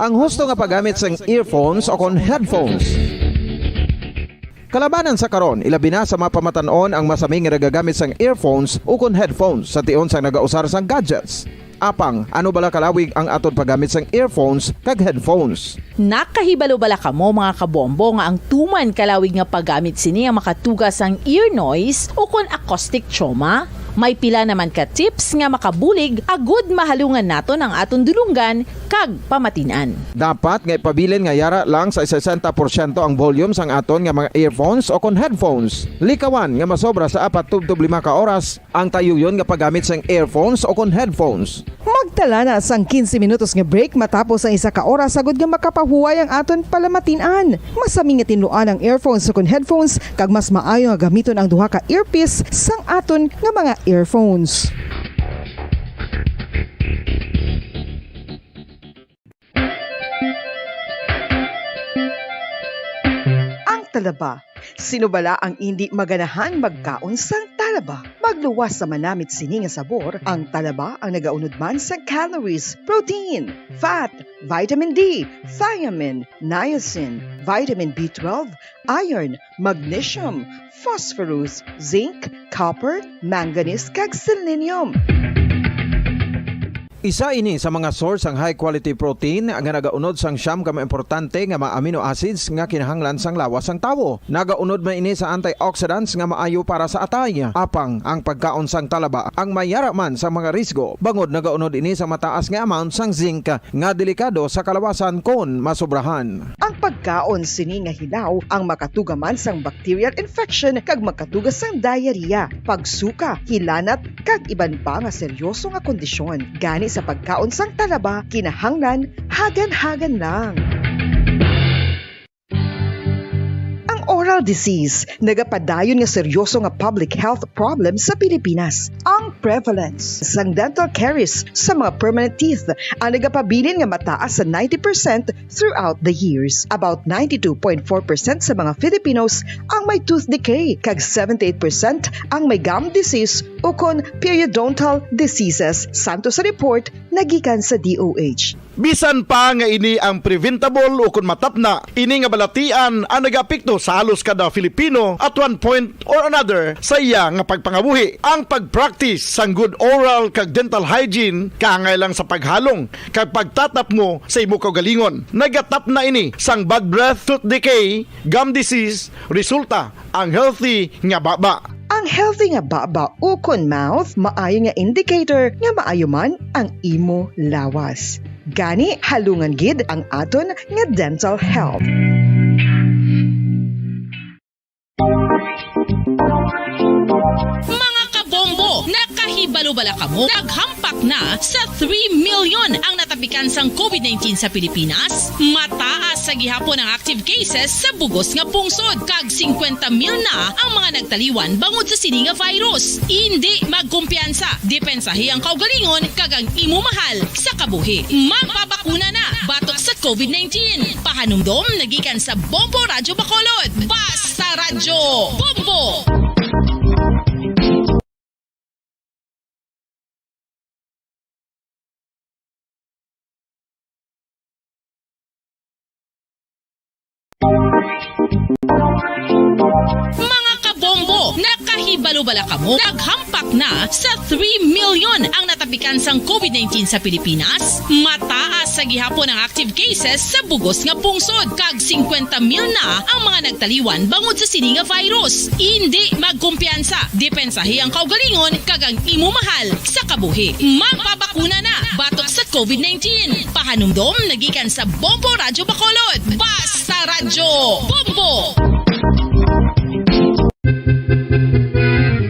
Ang husto nga paggamit sang earphones o kon headphones. Kalabanan sa karon, ilabi na sa mga pamatan-on ang masami nga nagagamit sang earphones o kon headphones sa tion sang nagausar sang gadgets. Apang, ano bala kalawig ang aton paggamit sang earphones kag headphones? Nakahibalo bala kamo, mga kabombo, nga ang tuman kalawig nga paggamit sini ang makatuga sang ear noise o kon acoustic trauma? May pila naman ka tips nga makabulig agud mahalungan naton ang aton dulonggan kag pamatin-an. Dapat nga ipabilin nga yara lang sa sesenta porsyento ang volume sang aton nga mga earphones o kon headphones. Likawan nga masobra sa apat tubtob lima ka oras ang tayuyon nga paggamit sang earphones o kon headphones. Magtala na sang quince minutos nga break matapos ang isa ka oras, agud nga makapahuway ang aton palamatin-an. Masami nga tinluan ang earphones o kon headphones, kag mas maayo nga gamiton ang duha ka earpiece sang aton nga mga earphones. Ang talaba. Sino bala ang indi maganahan magkaon sang talaba? Magluwas sa manamit sini nga sabor, ang talaba ang nagaunod man sang calories, protein, fat, vitamin D, thiamine, niacin, vitamin B twelve, iron, magnesium, phosphorus, zinc, copper, manganese, kag selenium. Isa ini sa mga source sang high-quality protein nga nagaunod sang siyam ka mga importante nga mga amino acids nga kinahanglan sang lawas sang tawo. Nagaunod man ini sa antioxidants nga maayo para sa atay. Apang ang pagkaon sang talaba ang may yara man sa mga risgo, bangod nagaunod ini sa mataas nga amount sang zinc nga delikado sa kalawasan kon masobrahan. Ang pagkaon sini nga hilaw ang makatuga man sang bacterial infection kag makatuga sang diarrhea, pagsuka, hilanat, kag iban pa nga seryoso nga kondisyon. Gani sa pagkaon sang talaba, kinahanglan hagan-hagan lang. Ang oral disease nagapadayon nga seryoso nga public health problem sa Pilipinas. Ang prevalence sang dental caries sa mga permanent teeth ang nagapabilin nga mataas sa ninety percent throughout the years. About ninety-two point four percent sa mga Filipinos ang may tooth decay, kag seventy-eight percent ang may gum disease ukon periodontal diseases, santo sa report nagikan sa D O H. Bisan pa nga ini ang preventable ukon matapna, ini nga balatian ang nagaapekto sa halos kada Filipino at one point or another sa iya nga pagpangabuhi. Ang pag-practice sang good oral kag dental hygiene kaangay lang sa paghalong kag pagtatapmo sa imo kaugalingon. Nagatapna ini sang bad breath, tooth decay, gum disease, resulta ang healthy nga baba. Ang healthy nga baba ukon mouth maayo nga indicator nga maayo man ang imo lawas. Gani, halungan gid ang aton nga dental health. Hibalo bala kamo, naghampak na sa three million ang natapikan sang covid nineteen sa Pilipinas. Mataas sa gihapon ang active cases sa bugos nga pungsod, kag singkwenta mil na ang mga nagtaliwan bangod sa sini nga virus. Indi magkumpiyansa, depensahi ang kaugalingon kag ang imo mahal sa kabuhi. Magpabakuna na batok sa covid nineteen. Pahanumdom nagikan sa Bombo Radyo Bacolod. Basta Radyo Bombo! Mga kabombo, nakahibalo bala kamo? Naghampak na sa three million ang natapikan sang covid nineteen sa Pilipinas. Mataas sa gihapon ang active cases sa bugos nga pungsod, kag singkwenta mil na ang mga nagtaliwan bangod sa sini nga virus. Indi magkumpiyansa, depensahi ang kaugalingon kag ang imo mahal sa kabuhi. Magpabakuna na batok sa covid nineteen. Pahanumdom nagikan sa Bombo Radyo Bacolod. Basta Radyo Bombo!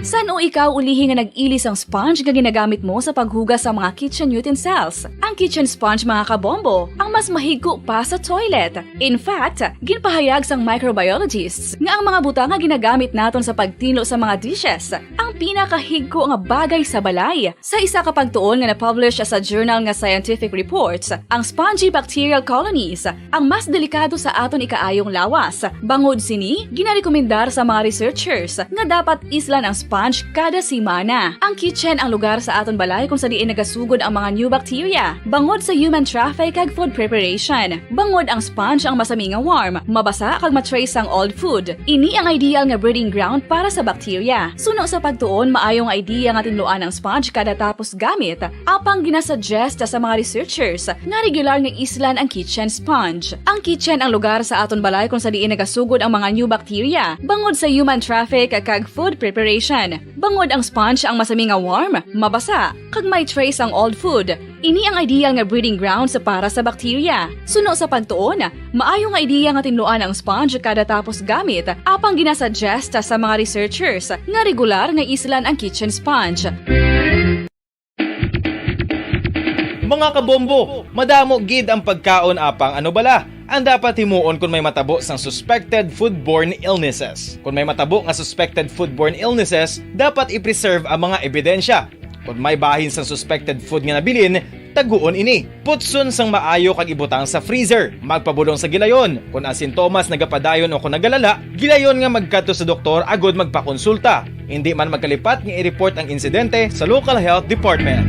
San-o ikaw ulihi nga nag-ili sang sponge nga ginagamit mo sa paghugas sa mga kitchen utensils? Ang kitchen sponge, mga kabombo, ang mas mahigko pa sa toilet. In fact, ginpahayag sang microbiologists nga ang mga butang nga ginagamit naton sa pagtinlo sa mga dishes ang pinakahigko nga bagay sa balay. Sa isa ka pagtuon nga na-publish sa journal nga Scientific Reports, ang spongy bacterial colonies ang mas delikado sa aton ikaayong lawas. Bangod sini, ginarekomendar sa mga researchers nga dapat islan ang sponge kada semana. Ang kitchen ang lugar sa aton balay kung sa diin nagasugod ang mga new bacteria bangod sa human traffic kag food preparation. Bangod ang sponge ang masami nga warm, mabasa kag ma-trace sang old food. Ini ang ideal nga breeding ground para sa bacteria. Suno sa pagtuon, maayo nga idea nga tinluan ang sponge kada tapos gamit. Apang ginasuggest sa mga researchers nga regular nga islan ang kitchen sponge. Ang kitchen ang lugar sa aton balay kung sa diin nagasugod ang mga new bacteria bangod sa human traffic kag food preparation. Bangod ang sponge ang masami nga warm, mabasa, kag may trace ang old food. Ini ang ideal nga breeding grounds para sa bacteria. Suno sa pagtuon, maayo nga idea nga tinluan ang sponge kada tapos gamit, apang ginasuggest sa mga researchers nga regular nga islan ang kitchen sponge. Mga kabombo, madamo gid ang pagkaon, apang ano bala ang dapat himuon kon may matabo sang suspected foodborne illnesses? Kon may matabo nga suspected foodborne illnesses, dapat i-preserve ang mga ebidensya. Kon may bahin sang suspected food nga nabilin, taguon ini. Putson sang maayo kag ibutang sa freezer. Magpabulong sa gilayon. Kon ang sintomas nagapadayon o kon nagalala, gilayon nga magkadto sa doktor agud magpakonsulta. Indi man magkalipat nga i-report ang insidente sa local health department.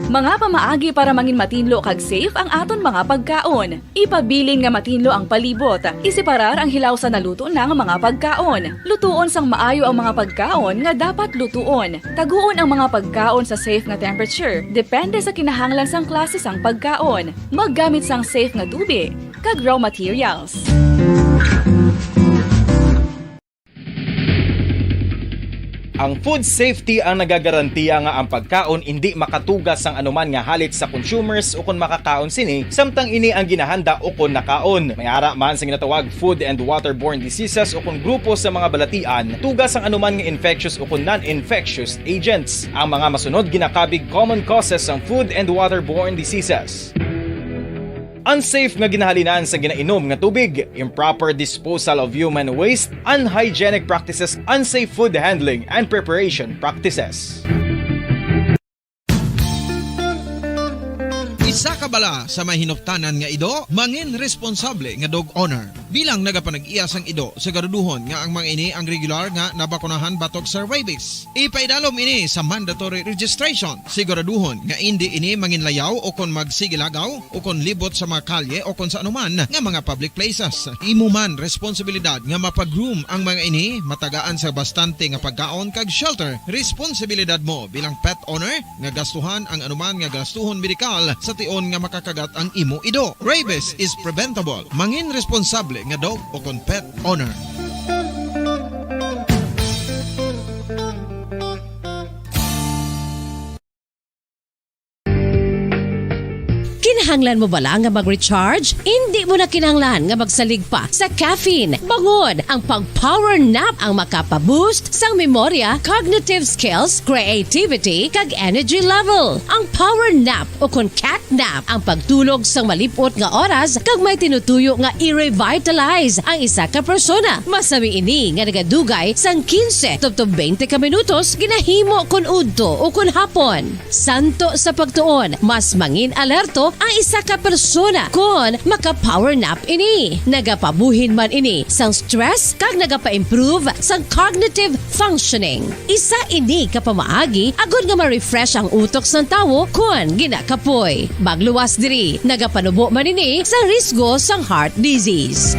Mga pamaagi para mangin matinlo kag safe ang aton mga pagkaon. Ipabilin nga matinlo ang palibot. Iseparar ang hilaw sa naluto na nga mga pagkaon. Lutuon sang maayo ang mga pagkaon nga dapat lutuon. Taguon ang mga pagkaon sa safe nga temperature, depende sa kinahanglan sang klase sang pagkaon. Maggamit sang safe nga tubig kag raw materials. Ang food safety ang nagagarantiya nga ang pagkaon indi makatuga sang anuman nga halit sa consumers ukon makakaon sini, samtang ini ang ginahanda ukon nakaon. May ara man sa ginatawag food and waterborne diseases ukon grupo sa mga balatian, tuga sang anuman nga infectious ukon non-infectious agents. Ang mga masunod ginakabig common causes sang food and waterborne diseases. Unsafe nga ginahalinan sa ginainom nga tubig, improper disposal of human waste, unhygienic practices, unsafe food handling and preparation practices. Isa ka bala sa may hinuptanan nga ido, mangin responsable nga dog owner. Bilang nagapanag-iya sang ido, siguraduhon nga ang mga ini ang regular nga nabakunahan batok sa rabies. Ipaidalom ini sa mandatory registration. Siguraduhon nga indi ini manginlayaw o kon magsigilagaw o kon libot sa mga kalye o kon sa anuman nga mga public places. Imo man responsibilidad nga mapa-groom ang mga ini, matagaan sa bastante nga pagkaon kag shelter. Responsibilidad mo bilang pet owner nga gastuhan ang anuman nga gastuhon medikal sa tion nga makakagat ang imo ido. Rabies is preventable. Mangin responsable nga dog o kon pet owner. Kinahanglan mo bala nga mag-recharge? Indi mo na kinahanglan nga magsalig pa sa caffeine. Bangod ang pag-power nap ang makapa-boost sang memorya, cognitive skills, creativity, kag energy level. Ang power nap o kon cat nap ang pagtulog sang malip-ot nga oras kag may tinutuyo nga i-revitalize ang isa ka persona. Masami ini nga nagadugay sang quince tubtob twenty ka minutos ginahimo kon udto o kon hapon. Santo sa pagtuon, mas mangin alerto ang isa ka persona kon maka-power nap ini. Nagapabuhin man ini sang stress kag nagapa-improve sang cognitive functioning. Isa ini ka pamaagi agod nga ma-refresh ang utok sang tawo kon ginakapoy. Magluwas diri, nagapanubo man ini sa risgo sang heart disease.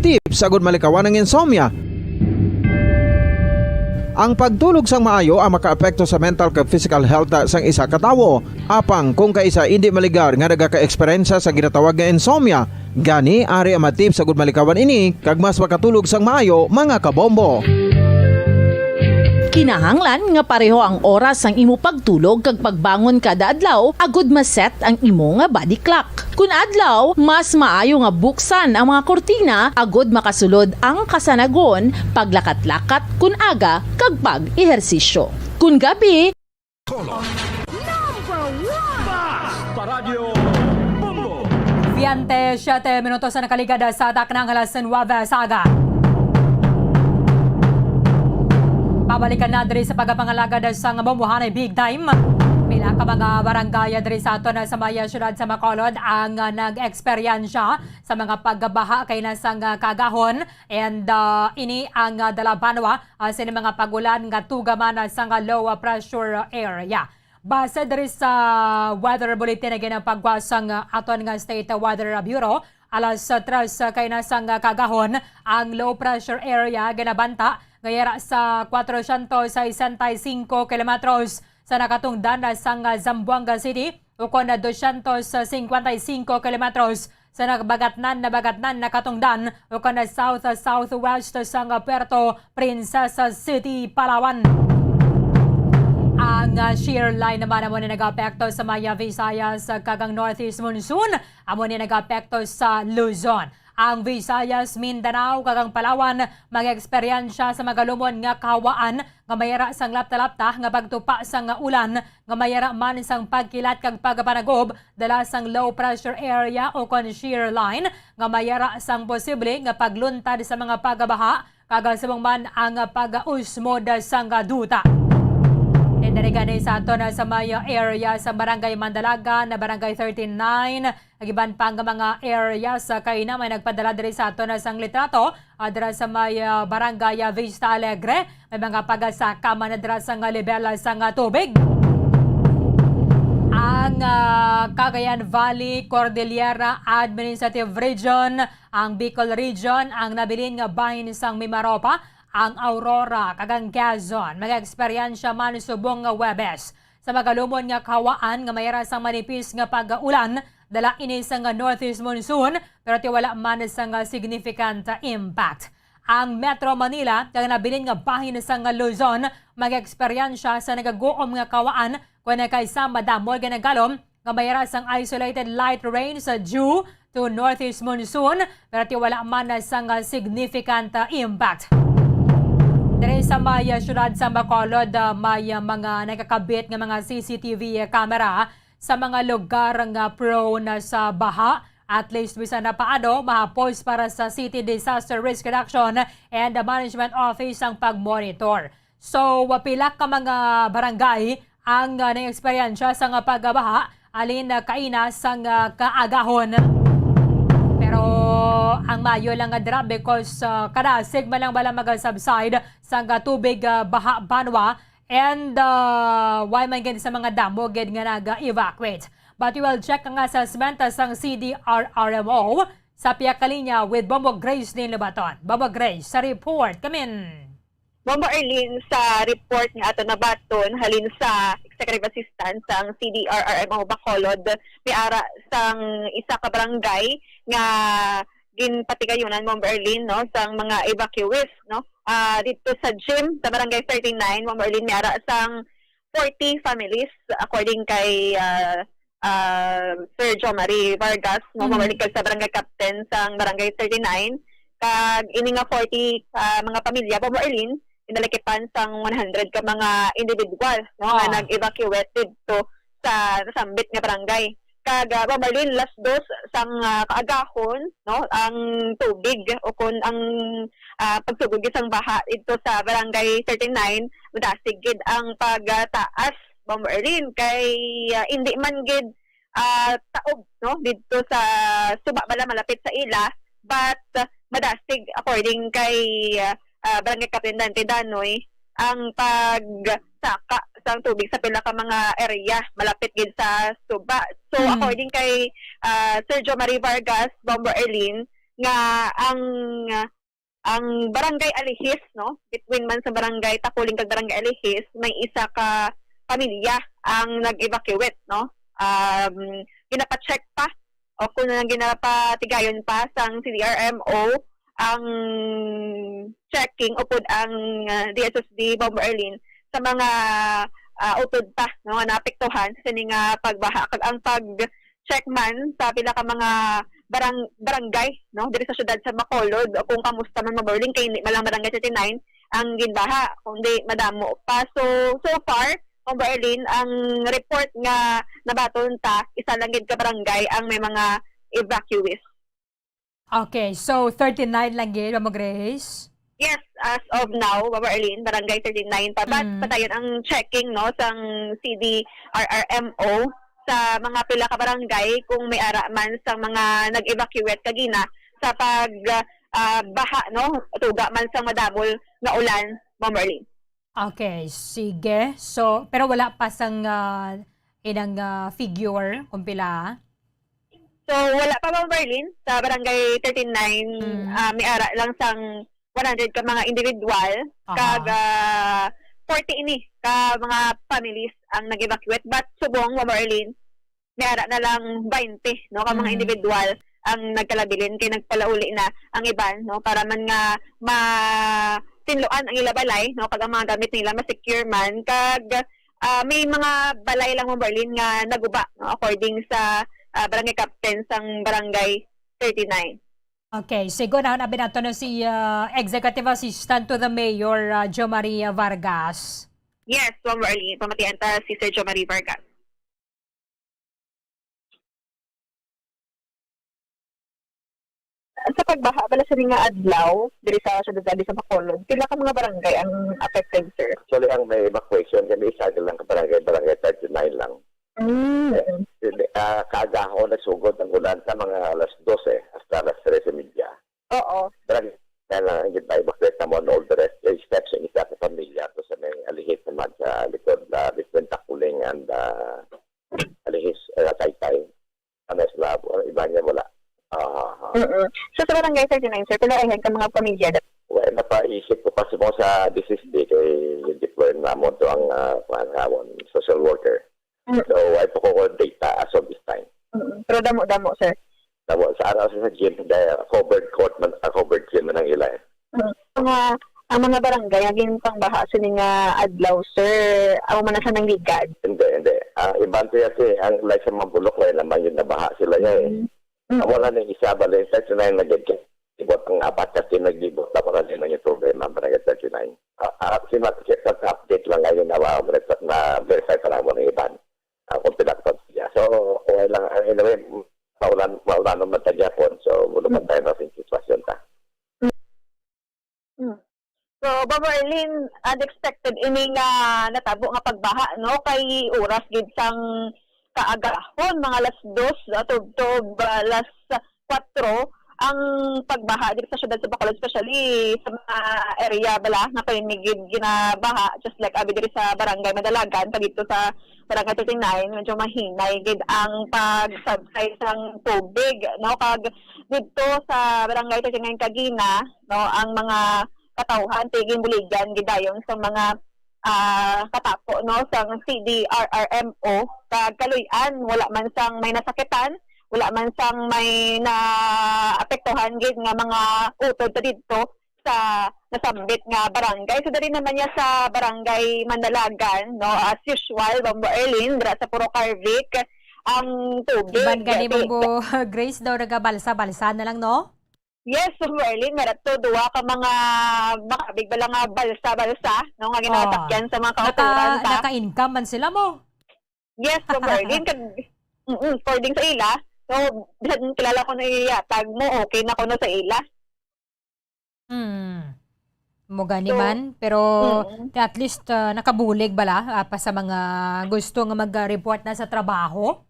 Tips agud malikawan ang insomnia. Ang pagtulog sang maayo ang makaapekto sa mental kag physical health sang isa ka tawo. Apang kung kaisa indi maligar nga nagaka-eksperyensya sa ginatawag nga insomnia, gani ari ang mga tips agud malikawan ini kag mas makatulog sang maayo, mga kabombo. Kinahanglan nga pareho ang oras sang imo pagtulog kag pagbangon kada adlaw agud ma-set ang imo nga body clock. Kun adlaw, mas maayo nga buksan ang mga kurtina agud makasulod ang kasanagon, paglakat-lakat kun aga, kag pag-ehersisyo. Kun gabi, Color. Number one! Basta Radyo Bombo! Veinte siete minutos na nakaligad sa taknang alas nuebe sa aga. Pabalikan na diri sa pagpangalagad sa nga bombohanay big time. Pila ka mga barangay diri sa aton sa may siyudad sa Bacolod ang, ah, nag-eksperyensya sa mga pagbaha kay nasang, ah, kagahon, and, ah, ini ang, ah, dala banwa, ah, sini mga pag-ulan nga tuga man, ah, sang low, ah, pressure area. Base diri sa weather bulletin nga ginapagwa sang, ah, aton nga State Weather Bureau, alas, ah, tres, ah, kay nasang, ah, kagahon ang low pressure area ginabanta nga yara sa cuatrocientos sesenta y cinco kilometros sa nakatungdan sang, ah, Zamboanga City, ukon na doscientos cincuenta y cinco kilometros sa nagbagatnan, nabagatnan, nakatungdan, ukon na south-southwest sang Puerto Princesa City, Palawan. Ang, ah, shear line naman amo ni nag-apekto sa may Visayas kag ang northeast monsoon amo ni nag-apekto sa Luzon. Ang Visayas, Mindanao, kag ang Palawan mag-eksperyensya sa magalumon nga kahawaan nga may ara sang lapta-lapta nga pagtupa sang ulan nga may ara man sang pagkilat kag pagpanagob dala sang low pressure area o kon shear line nga may ara sang posible nga pagluntad sa mga pagbaha kag subong man ang pag-usmod sang duta. Then diri gani sa aton sa may area sa Barangay Mandalagan, Barangay thirty-nine, Ang iban pa nga mga areas, ah, kay na may nagpadala diri sa aton, ah, sang litrato, ah, dira sa may, ah, Barangay, ah, Vista Alegre. May mga pagasaka man na dira sa nga level, ah, sa nga tubig. Ang, ah, Cagayan Valley, Cordillera Administrative Region, ang Bicol Region, ang nabilin nga bahin sang Mimaropa, ang Aurora, kag ang Quezon. Mag-eksperyensya man subong nga Huwebes. Sa magalumon nga kahawaan nga may ara sang manipis nga pag-ulan, dala ini sang northeast monsoon, pero ti wala man sang significant impact. Ang Metro Manila kag nabilin nga bahin sang Luzon mag-eksperyensya sa nagaguom nga kahawaan kon kaysa madamo ginagalom nga may ara sang isolated light rains due to northeast monsoon, pero ti wala man sang significant impact. Diri sa may, ah, siyudad sa Bacolod, ah, may, ah, mga nagakabit nga mga C C T V camera sa mga lugar nga prone sa baha. At least bisan na paano, mahapos para sa City Disaster Risk Reduction and Management Office ang pag-monitor. So, pila ka mga barangay ang, ah, nag-eksperyensya sa nga pagbaha, halin, ah, kaina sang, ah, kaagahon. Pero ang maayo lang nga dira because, ah, kadasig man lang bala maga-subside sang, ah, tubig, ah, baha banwa and, ah, way man gid sa mga damo gid nga naga-evacuate. But we will check ang assessment, ah, sang C D R R M O sa pihak kalinya with Bombo Grace Lynn Lobaton. Bombo Grace, sa report, kamin. Bombo Arlene, sa report nga ato nabaton halin sa Executive Assistant sang C D R R M O Bacolod, may ara sang isa ka barangay nga ginpatigayunan, Bombo Arlene, no, sang mga evacuees, no? Ah, dito sa gym sa Barangay thirty-nine, Bombo Arlene, may ara sang forty families, according kay, ah, ah, Sir Jomari Vargas, no, Mm. mamalik kag sa barangay captain sang Barangay thirty-nine. Kag ini nga forty, ah, mga pamilya, Bombo Arlene, ginalakipan sang one hundred ka mga individual, no, nga Ah. nag-evacuate didto sa nasambit nga barangay. Kag, ah, Bombo Arlene, las dos sang, ah, kaagahon, no, ang tubig o kun ang, ah, pagsugod sang baha didto sa Barangay thirty-nine, madasig gid ang pagtaas, Bombo Arlene, kay, ah, indi man gid, ah, taob, no, didto sa suba bala malapit sa ila, but, ah, madasig according kay, ah, ah, Barangay Captain Dante Danoy ang pagsaka sang tubig sa pila ka mga area malapit gid sa suba. So, Hmm. according kay, ah, Sir Jomari Vargas, Bombo Arlene, nga ang, ang Barangay Alihis, no, between man sa Barangay Taculing kag Barangay Alihis, may isa ka pamilya ang nag-evacuate, no? Um, ginapacheck pa o kung nang ginapatigayon pa sang C D R M O ang checking upod ang, ah, D S S D, Bombo Arlene, sa mga, ah, utod pa, no, nga naapektuhan sa sini nga pagbaha. Kag ang pag-check man sa pila ka mga barang-, barangay, no, diri sa siyudad sa Bacolod, o kung kamusta man, Bombo Arlene, kay hindi man lang Barangay thirty-nine ang ginbaha, kundi madamo pa. So, so far, Bombo Arlene, ang report nga nabaton ta, isa lang gid ka barangay ang may mga evacuees. Okay, so thirty-nine lang gid, Ma'am Grace? Yes, as of now, Ma'am Arlene, Barangay thirty-nine pa. But Mm. padayon ang checking, no, sang C D R R M O sa mga pila ka barangay kung may ara man sang mga nag-evacuate kagina sa pag, ah, baha, no, tuga man sang madamol nga ulan, Ma'am Arlene. Okay, sige. So, pero wala pa sang, ah, inang, ah, figure kung pila? So, wala pa, Ma'am Marlene. Sa Barangay thirty-nine, Mm. ah, may ara lang sang one hundred ka mga individual, Aha. kag, ah, forty ini ka mga families ang nag-evacuate. But subong, Ma'am Marlene, may ara na lang twenty, no, ka mga Mm. individual ang nagkalabilin kay nagpalauli na ang iban, no, para man nga matinluan ang ila balay, no, kag ang mga gamit nila ma-secure man, kag, ah, may mga balay lang, Ma'am Marlene, nga naguba, no, according sa, ah, barangay captain sang barangay thirty-nine. Okay, sigo na, abi nato na si, ah, Executive Assistant to the Mayor, ah, Jo Marie Vargas. Yes, Ma'am Marlene, pamatian ta si Sir Jo Marie Vargas. Sa pagbaha bala sini nga adlaw diri sa siyudad sa Bacolod, pila ka mga barangay ang affected, sir? Actually, ang may evacuation kami, isa lang ka barangay, Barangay thirty-nine lang. Mm. Eh, ah, kaagahon nagsugod ang ulan sa mga alas dose hasta alas tres y media. Oo. Barangay na lang ang gina-evacuate namon, all the rest, eh, steps ang isa sa pamilya to sa may Alihis naman sa likod, ah, between Taculing and, ah, Alihis, ah, Taytay. Ano sila, ang iba niya wala. Ah, ah. Mm-mm. So, sa Barangay thirty-nine, sir, pila ayan ka mga pamilya? Well, napaisip ko pa sa mga sa D S S D kay deploy namon to ang, ah, kuwan namon, social worker. Mm. So, wala pa ko data as of this time. Mm. Pero damo-damo, sir. Damo, sa araw sa gym, dahil covered court man, ah, covered gym man ang ila, eh. Mm. Mga, ang mga barangay nga ginpangbaha sini nga adlaw, sir, amo man na sa nangligad? Hindi, hindi. Ah, iban to yan, sir. Ang, like, sa mga bulok, wala naman yung nabaha sila niya, eh. Mm. Mm. Amo lang yung isa, bali, thirty-nine na gid. Ibot ang apat kasi naglibot na para din ang problema, Barangay thirty-nine. Ah, ah, si Mat-, sa update lang ngayon na, na, na-verify pa naman ang iban. Ah, kung pinatpat siya. So, okay lang. Ah, anyway, maulan, maulan naman tayo po. So, wala pa Mm. tayo na sa sitwasyon ta. Mm. So, Ma'am Marlene, unexpected ini nga natabo nga pagbaha, no? Kay oras gid sang kaagahon, mga alas dos, ah, tubtob, ah, alas kuwatro, ang pagbaha diri sa siyudad sa Bacolod, especially sa mga area bala nga kay gid ginabaha, just like abi diri sa Barangay Madalagan, pa dito sa Barangay thirty-nine, medyo mahinay gid ang pag-subside sang tubig, no? Kag dito sa Barangay thirty-nine Cagina, no, ang mga katawhan, tigin buligan gid dayon sa mga, ah, katapo, no, sang C D R R M O, kag kaluy-an, wala man sang may nasakitan, wala man sang may naapektuhan gid nga mga utod pa didto sa nasambit nga barangay. So, diri naman niya sa Barangay Mandalagan, no, as usual, Bombo Erlin, dira sa Puro Carvic, ang tubig. Iban gani, Bombo Grace, daw nagabalsa-balsa na lang, no? Yes, Bombo Erlin, meron to, duwa ka mga makabig bala nga balsa-balsa, no, nga Oh. ginasakyan sa mga Naka-, kauturan ta. naka-income man sila mo? Yes, Bombo Erlin, kag, mm, according sa ila, so, bisan kilala ko na iyatag mo, okay na ko na sa ila. Hmm. Mo gani So, man, pero mm. te at least, ah, nakabulig bala, ah, pa sa mga gusto nga mag-report na sa trabaho?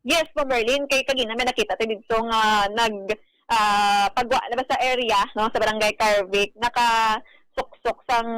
Yes, Bombo Erlin, kay kagina may nakita ta dito nga nag, ah, pagwa na ba sa area, no, sa Barangay Carvic, nakasuksok sang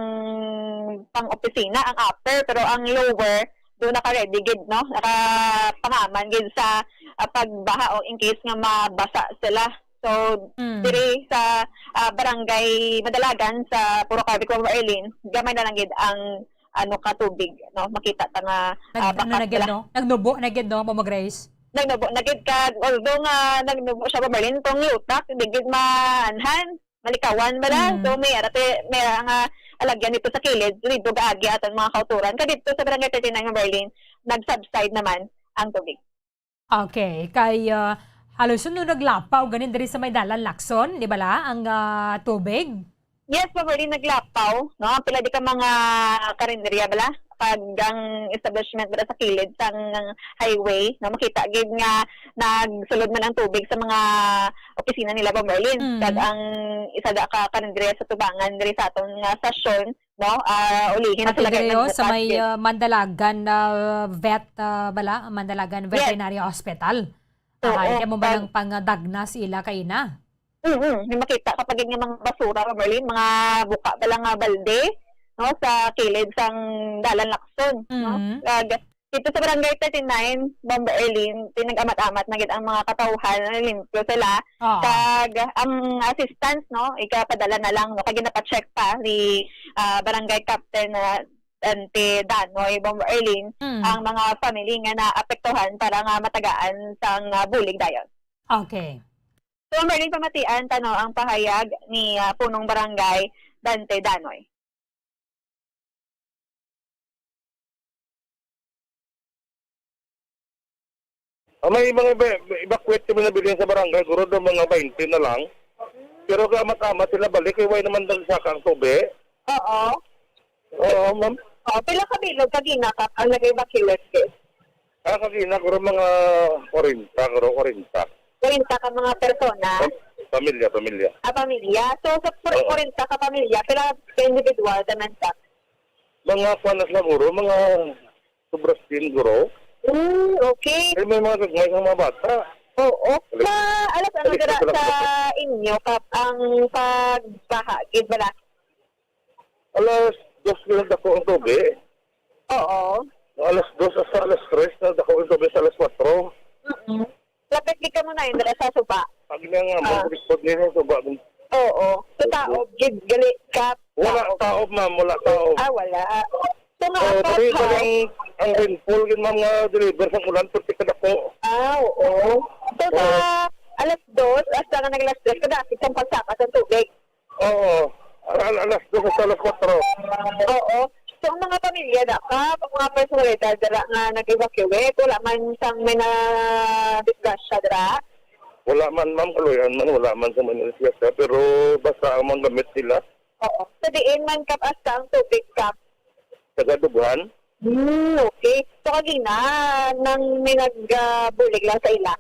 pang-opisina ang upper, pero ang lower, do naka-ready gid, no, nakapangaman gid sa, ah, pagbaha o in case nga mabasa sila. So, Mm. diri sa, ah, Barangay Madalagan sa Puro Carvic, Bombo Erlin, gamay na lang gid ang, ano, ka tubig, no? Makita ta nga, Nag-, ah, ano bakat na gid, sila. no? Nagnubo na gid, no, Mama Grace? Nagnubo na gid kag, although nga nagnubo siya, Bombo Erlin, tong lutak, di gid maanhan, malikawan ba lang? Mm. So, may arate, may nga alagyan dito sa kilid, so dito gaagi aton mga kauturan. Kag dito sa Barangay thirty-nine, Bombo Erlin, nag-subside naman ang tubig. Okay, kay, ah, halos no naglapaw ganin diri sa may dalan Lacson, di bala, ang, ah, tubig? Yes, Bombo Erlin, naglapaw, no? Ang pila di ka mga karinderya bala, kag ang establishment bala sa kilid sang highway, no? Makita gid nga nagsulod man ang tubig sa mga opisina nila, Bombo Erlin. Mm. Kag ang isa da ka karinderya sa tubangan diri sa aton nga stasyon, no? Ah, ulihi na Pati sila kay diri, oh, sa nagbukas may, din. ah, Mandalagan, ah, vet, ah, bala, Mandalagan Yes. Veterinary Hospital. Oo, Ahay, kaya mo ba kag nang pangdagnas ila kay na? Mm, may makita ka pa gid nga mga basura, Bombo Erlin, mga buka pa lang nga balde, no, sa kilid sang dalan Lacson, no? Mm. Kag dito sa Barangay thirty-nine, Bombo Erlin, pinag-amat-amat na gid ang mga katawhan, nalimpyo sila. Oo. Kag ang assistance, no, ikapadala na lang, no, kag ginapa-check pa ni, ah, Barangay Captain, ah, Dante Danoy, Bombo Erlin, Mm. ang mga family nga naapektuhan para nga matagaan sang, ah, bulig dayon. Okay. So, Bombo Erlin, pamatian ta, no, ang pahayag ni, ah, Punong Barangay Dante Danoy. Ah, may mga eva-, evacuate kami nabilin sa barangay, guro daw mga baynte na lang. Pero kaamat-amat sila balik, kay way naman dagsaka ang tubi. Oo. Oo, ma'am. Oh, pila ka bilog kagina ka ang nag-evacuate, eh? Ah, kagina, guro mga kwarenta, guro kwarenta. Kwarenta ka mga persona? Pam-, pamilya, pamilya. Ah, pamilya. So, sa pur-, Oo. kwarenta ka pamilya, pila ka individual naman ka? Mga kwan na sila, guro, mga sobra siyam, guro. Mm, okay. Eh, may mga gagmay nga mga bata. Oo. Wala. Sa, alas ano Balik dira na sila sa sa inyo, Kap, ang pagbaha, gid bala? Alas dos na dako ang tubi. Oo. Alas dos hasta alas tres na dako ang tubi sa alas kuwatro. Mm-mm. Lapit gid kamo na yun, dira sa suba. Pag na nga, Ah. maglikod niya sa suba. Oo. Sa Oo. taob, gid, gali, Kap, Wala taob. taob, ma'am. Wala taob. Ah, wala. So, nga, Oo, apat, tabi, tabi, high. ang rainfall, yun, ma'am, nga deliver sa ulan, perti ka dako. Ah, oo. So, sa Oo. alas dos, hasta nga nag-alas tres, kadapit ang pagsaka sa tubig. Oo. Al-, al-, alas dos hasta alas kuwatro. Oo. So, ang mga pamilya na ka, ang mga personalidad dira nga nag-evacuate, wala man sang may nadisgrasya dira? Wala man, ma'am, kaluyan man, wala man sa may nadisgrasya, pero basta ang mga gamit nila. Oo. Sa diin man, Kap, hasta ang tubig, Kap? Taga Dughan. Hmm, okay. So, kagina, nang may nag, ah, bulig lang sa ila?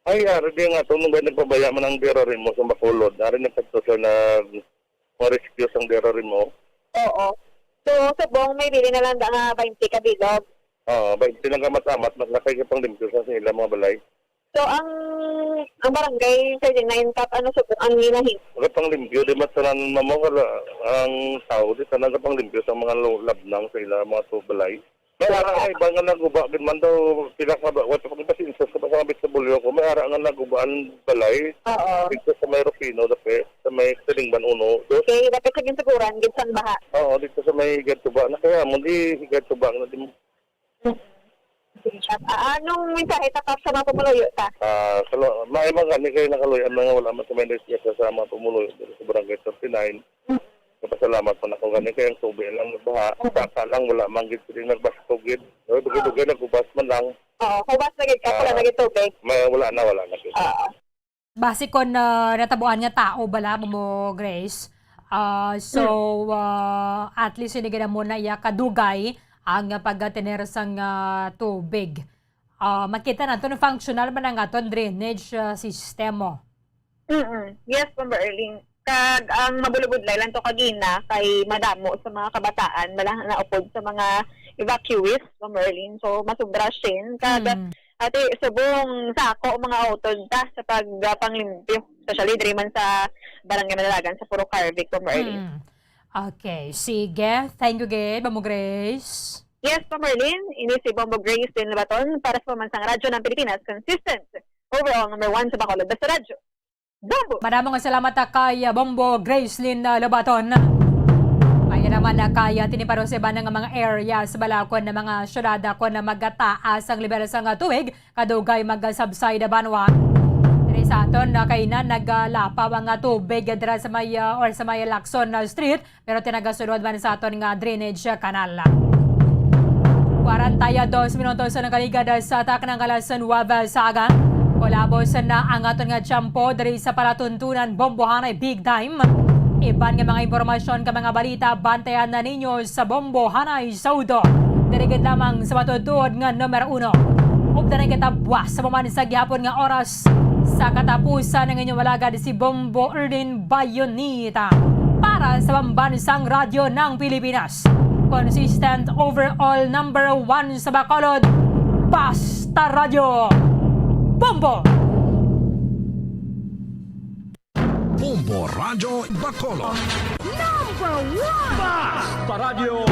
Ay, ari di nga to, nung ba nagpabaya man ang D R R M O sa Bacolod, ari nagpagto siya nag, mga rescue sang D R R M O. Oo. So, subong may bili na lang da nga baynte ka bilog. Oo, baynte lang ka amat-amat, mas nakay ka panglimpyo sa ila mga balay. So, ang, ang barangay, Sir Jing, nine top, ano, subong ang ginahin? Wala panglimpyo, di man tanan mamo, wala ang tao, di tanan ka panglimpyo sa mga lo-, labnang sa ila mga tu-, balay. May ara nga iba nga naguba gid man daw, pila ka ba, what, kung pasinsos ka pa sa mga B S W ko, may ara nga naguba ang balay. Oo. Dito sa may Rufino, dapat, sa may Talingban uno, dos. Okay, dapat sa ginsuguran, gid sang baha. Oo, dito sa may Higad Tuba. Na kaya mo, di Higad Tuba na din. Sige, Kap. Ah, anong mensahe ta, Kap, sa mga pumuluyo ta? Ah, kalo-, may mga gani kayo nakaluyan, mga wala man sa may nais sa mga pumuluyo dito sa Barangay thirty-nine. Kapasalamat man ako gani kay ang tubig lang baha. Mhm. Saka lang, wala man gid sila nagbastog gid. Oy, dugay-dugay, nagubas man lang. Oo, hubas na gid ka, wala Ah, na gid tubig. May, wala na, wala na gid. Oo. Basi kon, ah, natabuan nga tao bala mo, Grace. Ah, so, Mm. ah, at least, hindi gid mo na iya kadugay ang pagtener sang, ah, tubig. Ah, makita naton functional man ang aton drainage, ah, system mo. Mm-mm. Yes, Ma'am Arlene. Kag ang mabulubudlay lang to kagina kay madamo sa mga kabataan, mala naupod sa mga evacuees, Ma'am Arlene. So, masubra sin. Kag, Mm. ati, subong sako mga utod ta sa pag, ah, panglimpyo, especially diri man sa Barangay Manalagan sa Purok Harvic, Ma'am Arlene. Mm. Okay, sige. Thank you, gid, Ma'am Grace. Yes, Ma'am Arlene. Ini si Bombo Grace Lynn Labaton para sa Pamansang Radyo ng Pilipinas, consistent, overall number one sa Bacolod. Basta Radyo. Bombo! Madamo nga salamat, ah, kay, ah, Bombo Grace Lynn, ah, Labaton. Ayan naman, ah, kay, ah, tiniparo sa iban nga mga areas, balakon na mga syudad, ah, kon na magataas ang level sang, ah, tubig, kadugay mag-subside banwa. Diri sa aton, ah, kay na nagalapaw ang, ah, tubig dira sa may, ah, or sa may Lacson, ah, Street, pero tinagasunod man sa aton nga drainage canal. Kwarenta y dos minutos ang nakaligad sa takna nga alas nuwebe sa aga. Kulabos na ang aton nga tiyempo diri sa palatuntunan Bombohanay Big Time. Iban nga mga impormasyon kag mga balita, bantayan na ninyo sa Bombohanay Saudo. Diri gid lamang sa matuod-tuod nga numero uno. Updanay kita buwas sa pamansag gihapon nga oras sa katapusan ng inyong alagad si Bombo Erdin Bayonita para sa Pambansang Radyo ng Pilipinas. Consistent overall number one sa Bacolod, Basta Radyo. Bombo! Bombo Radyo Bacolod. Number one! Basta Radyo!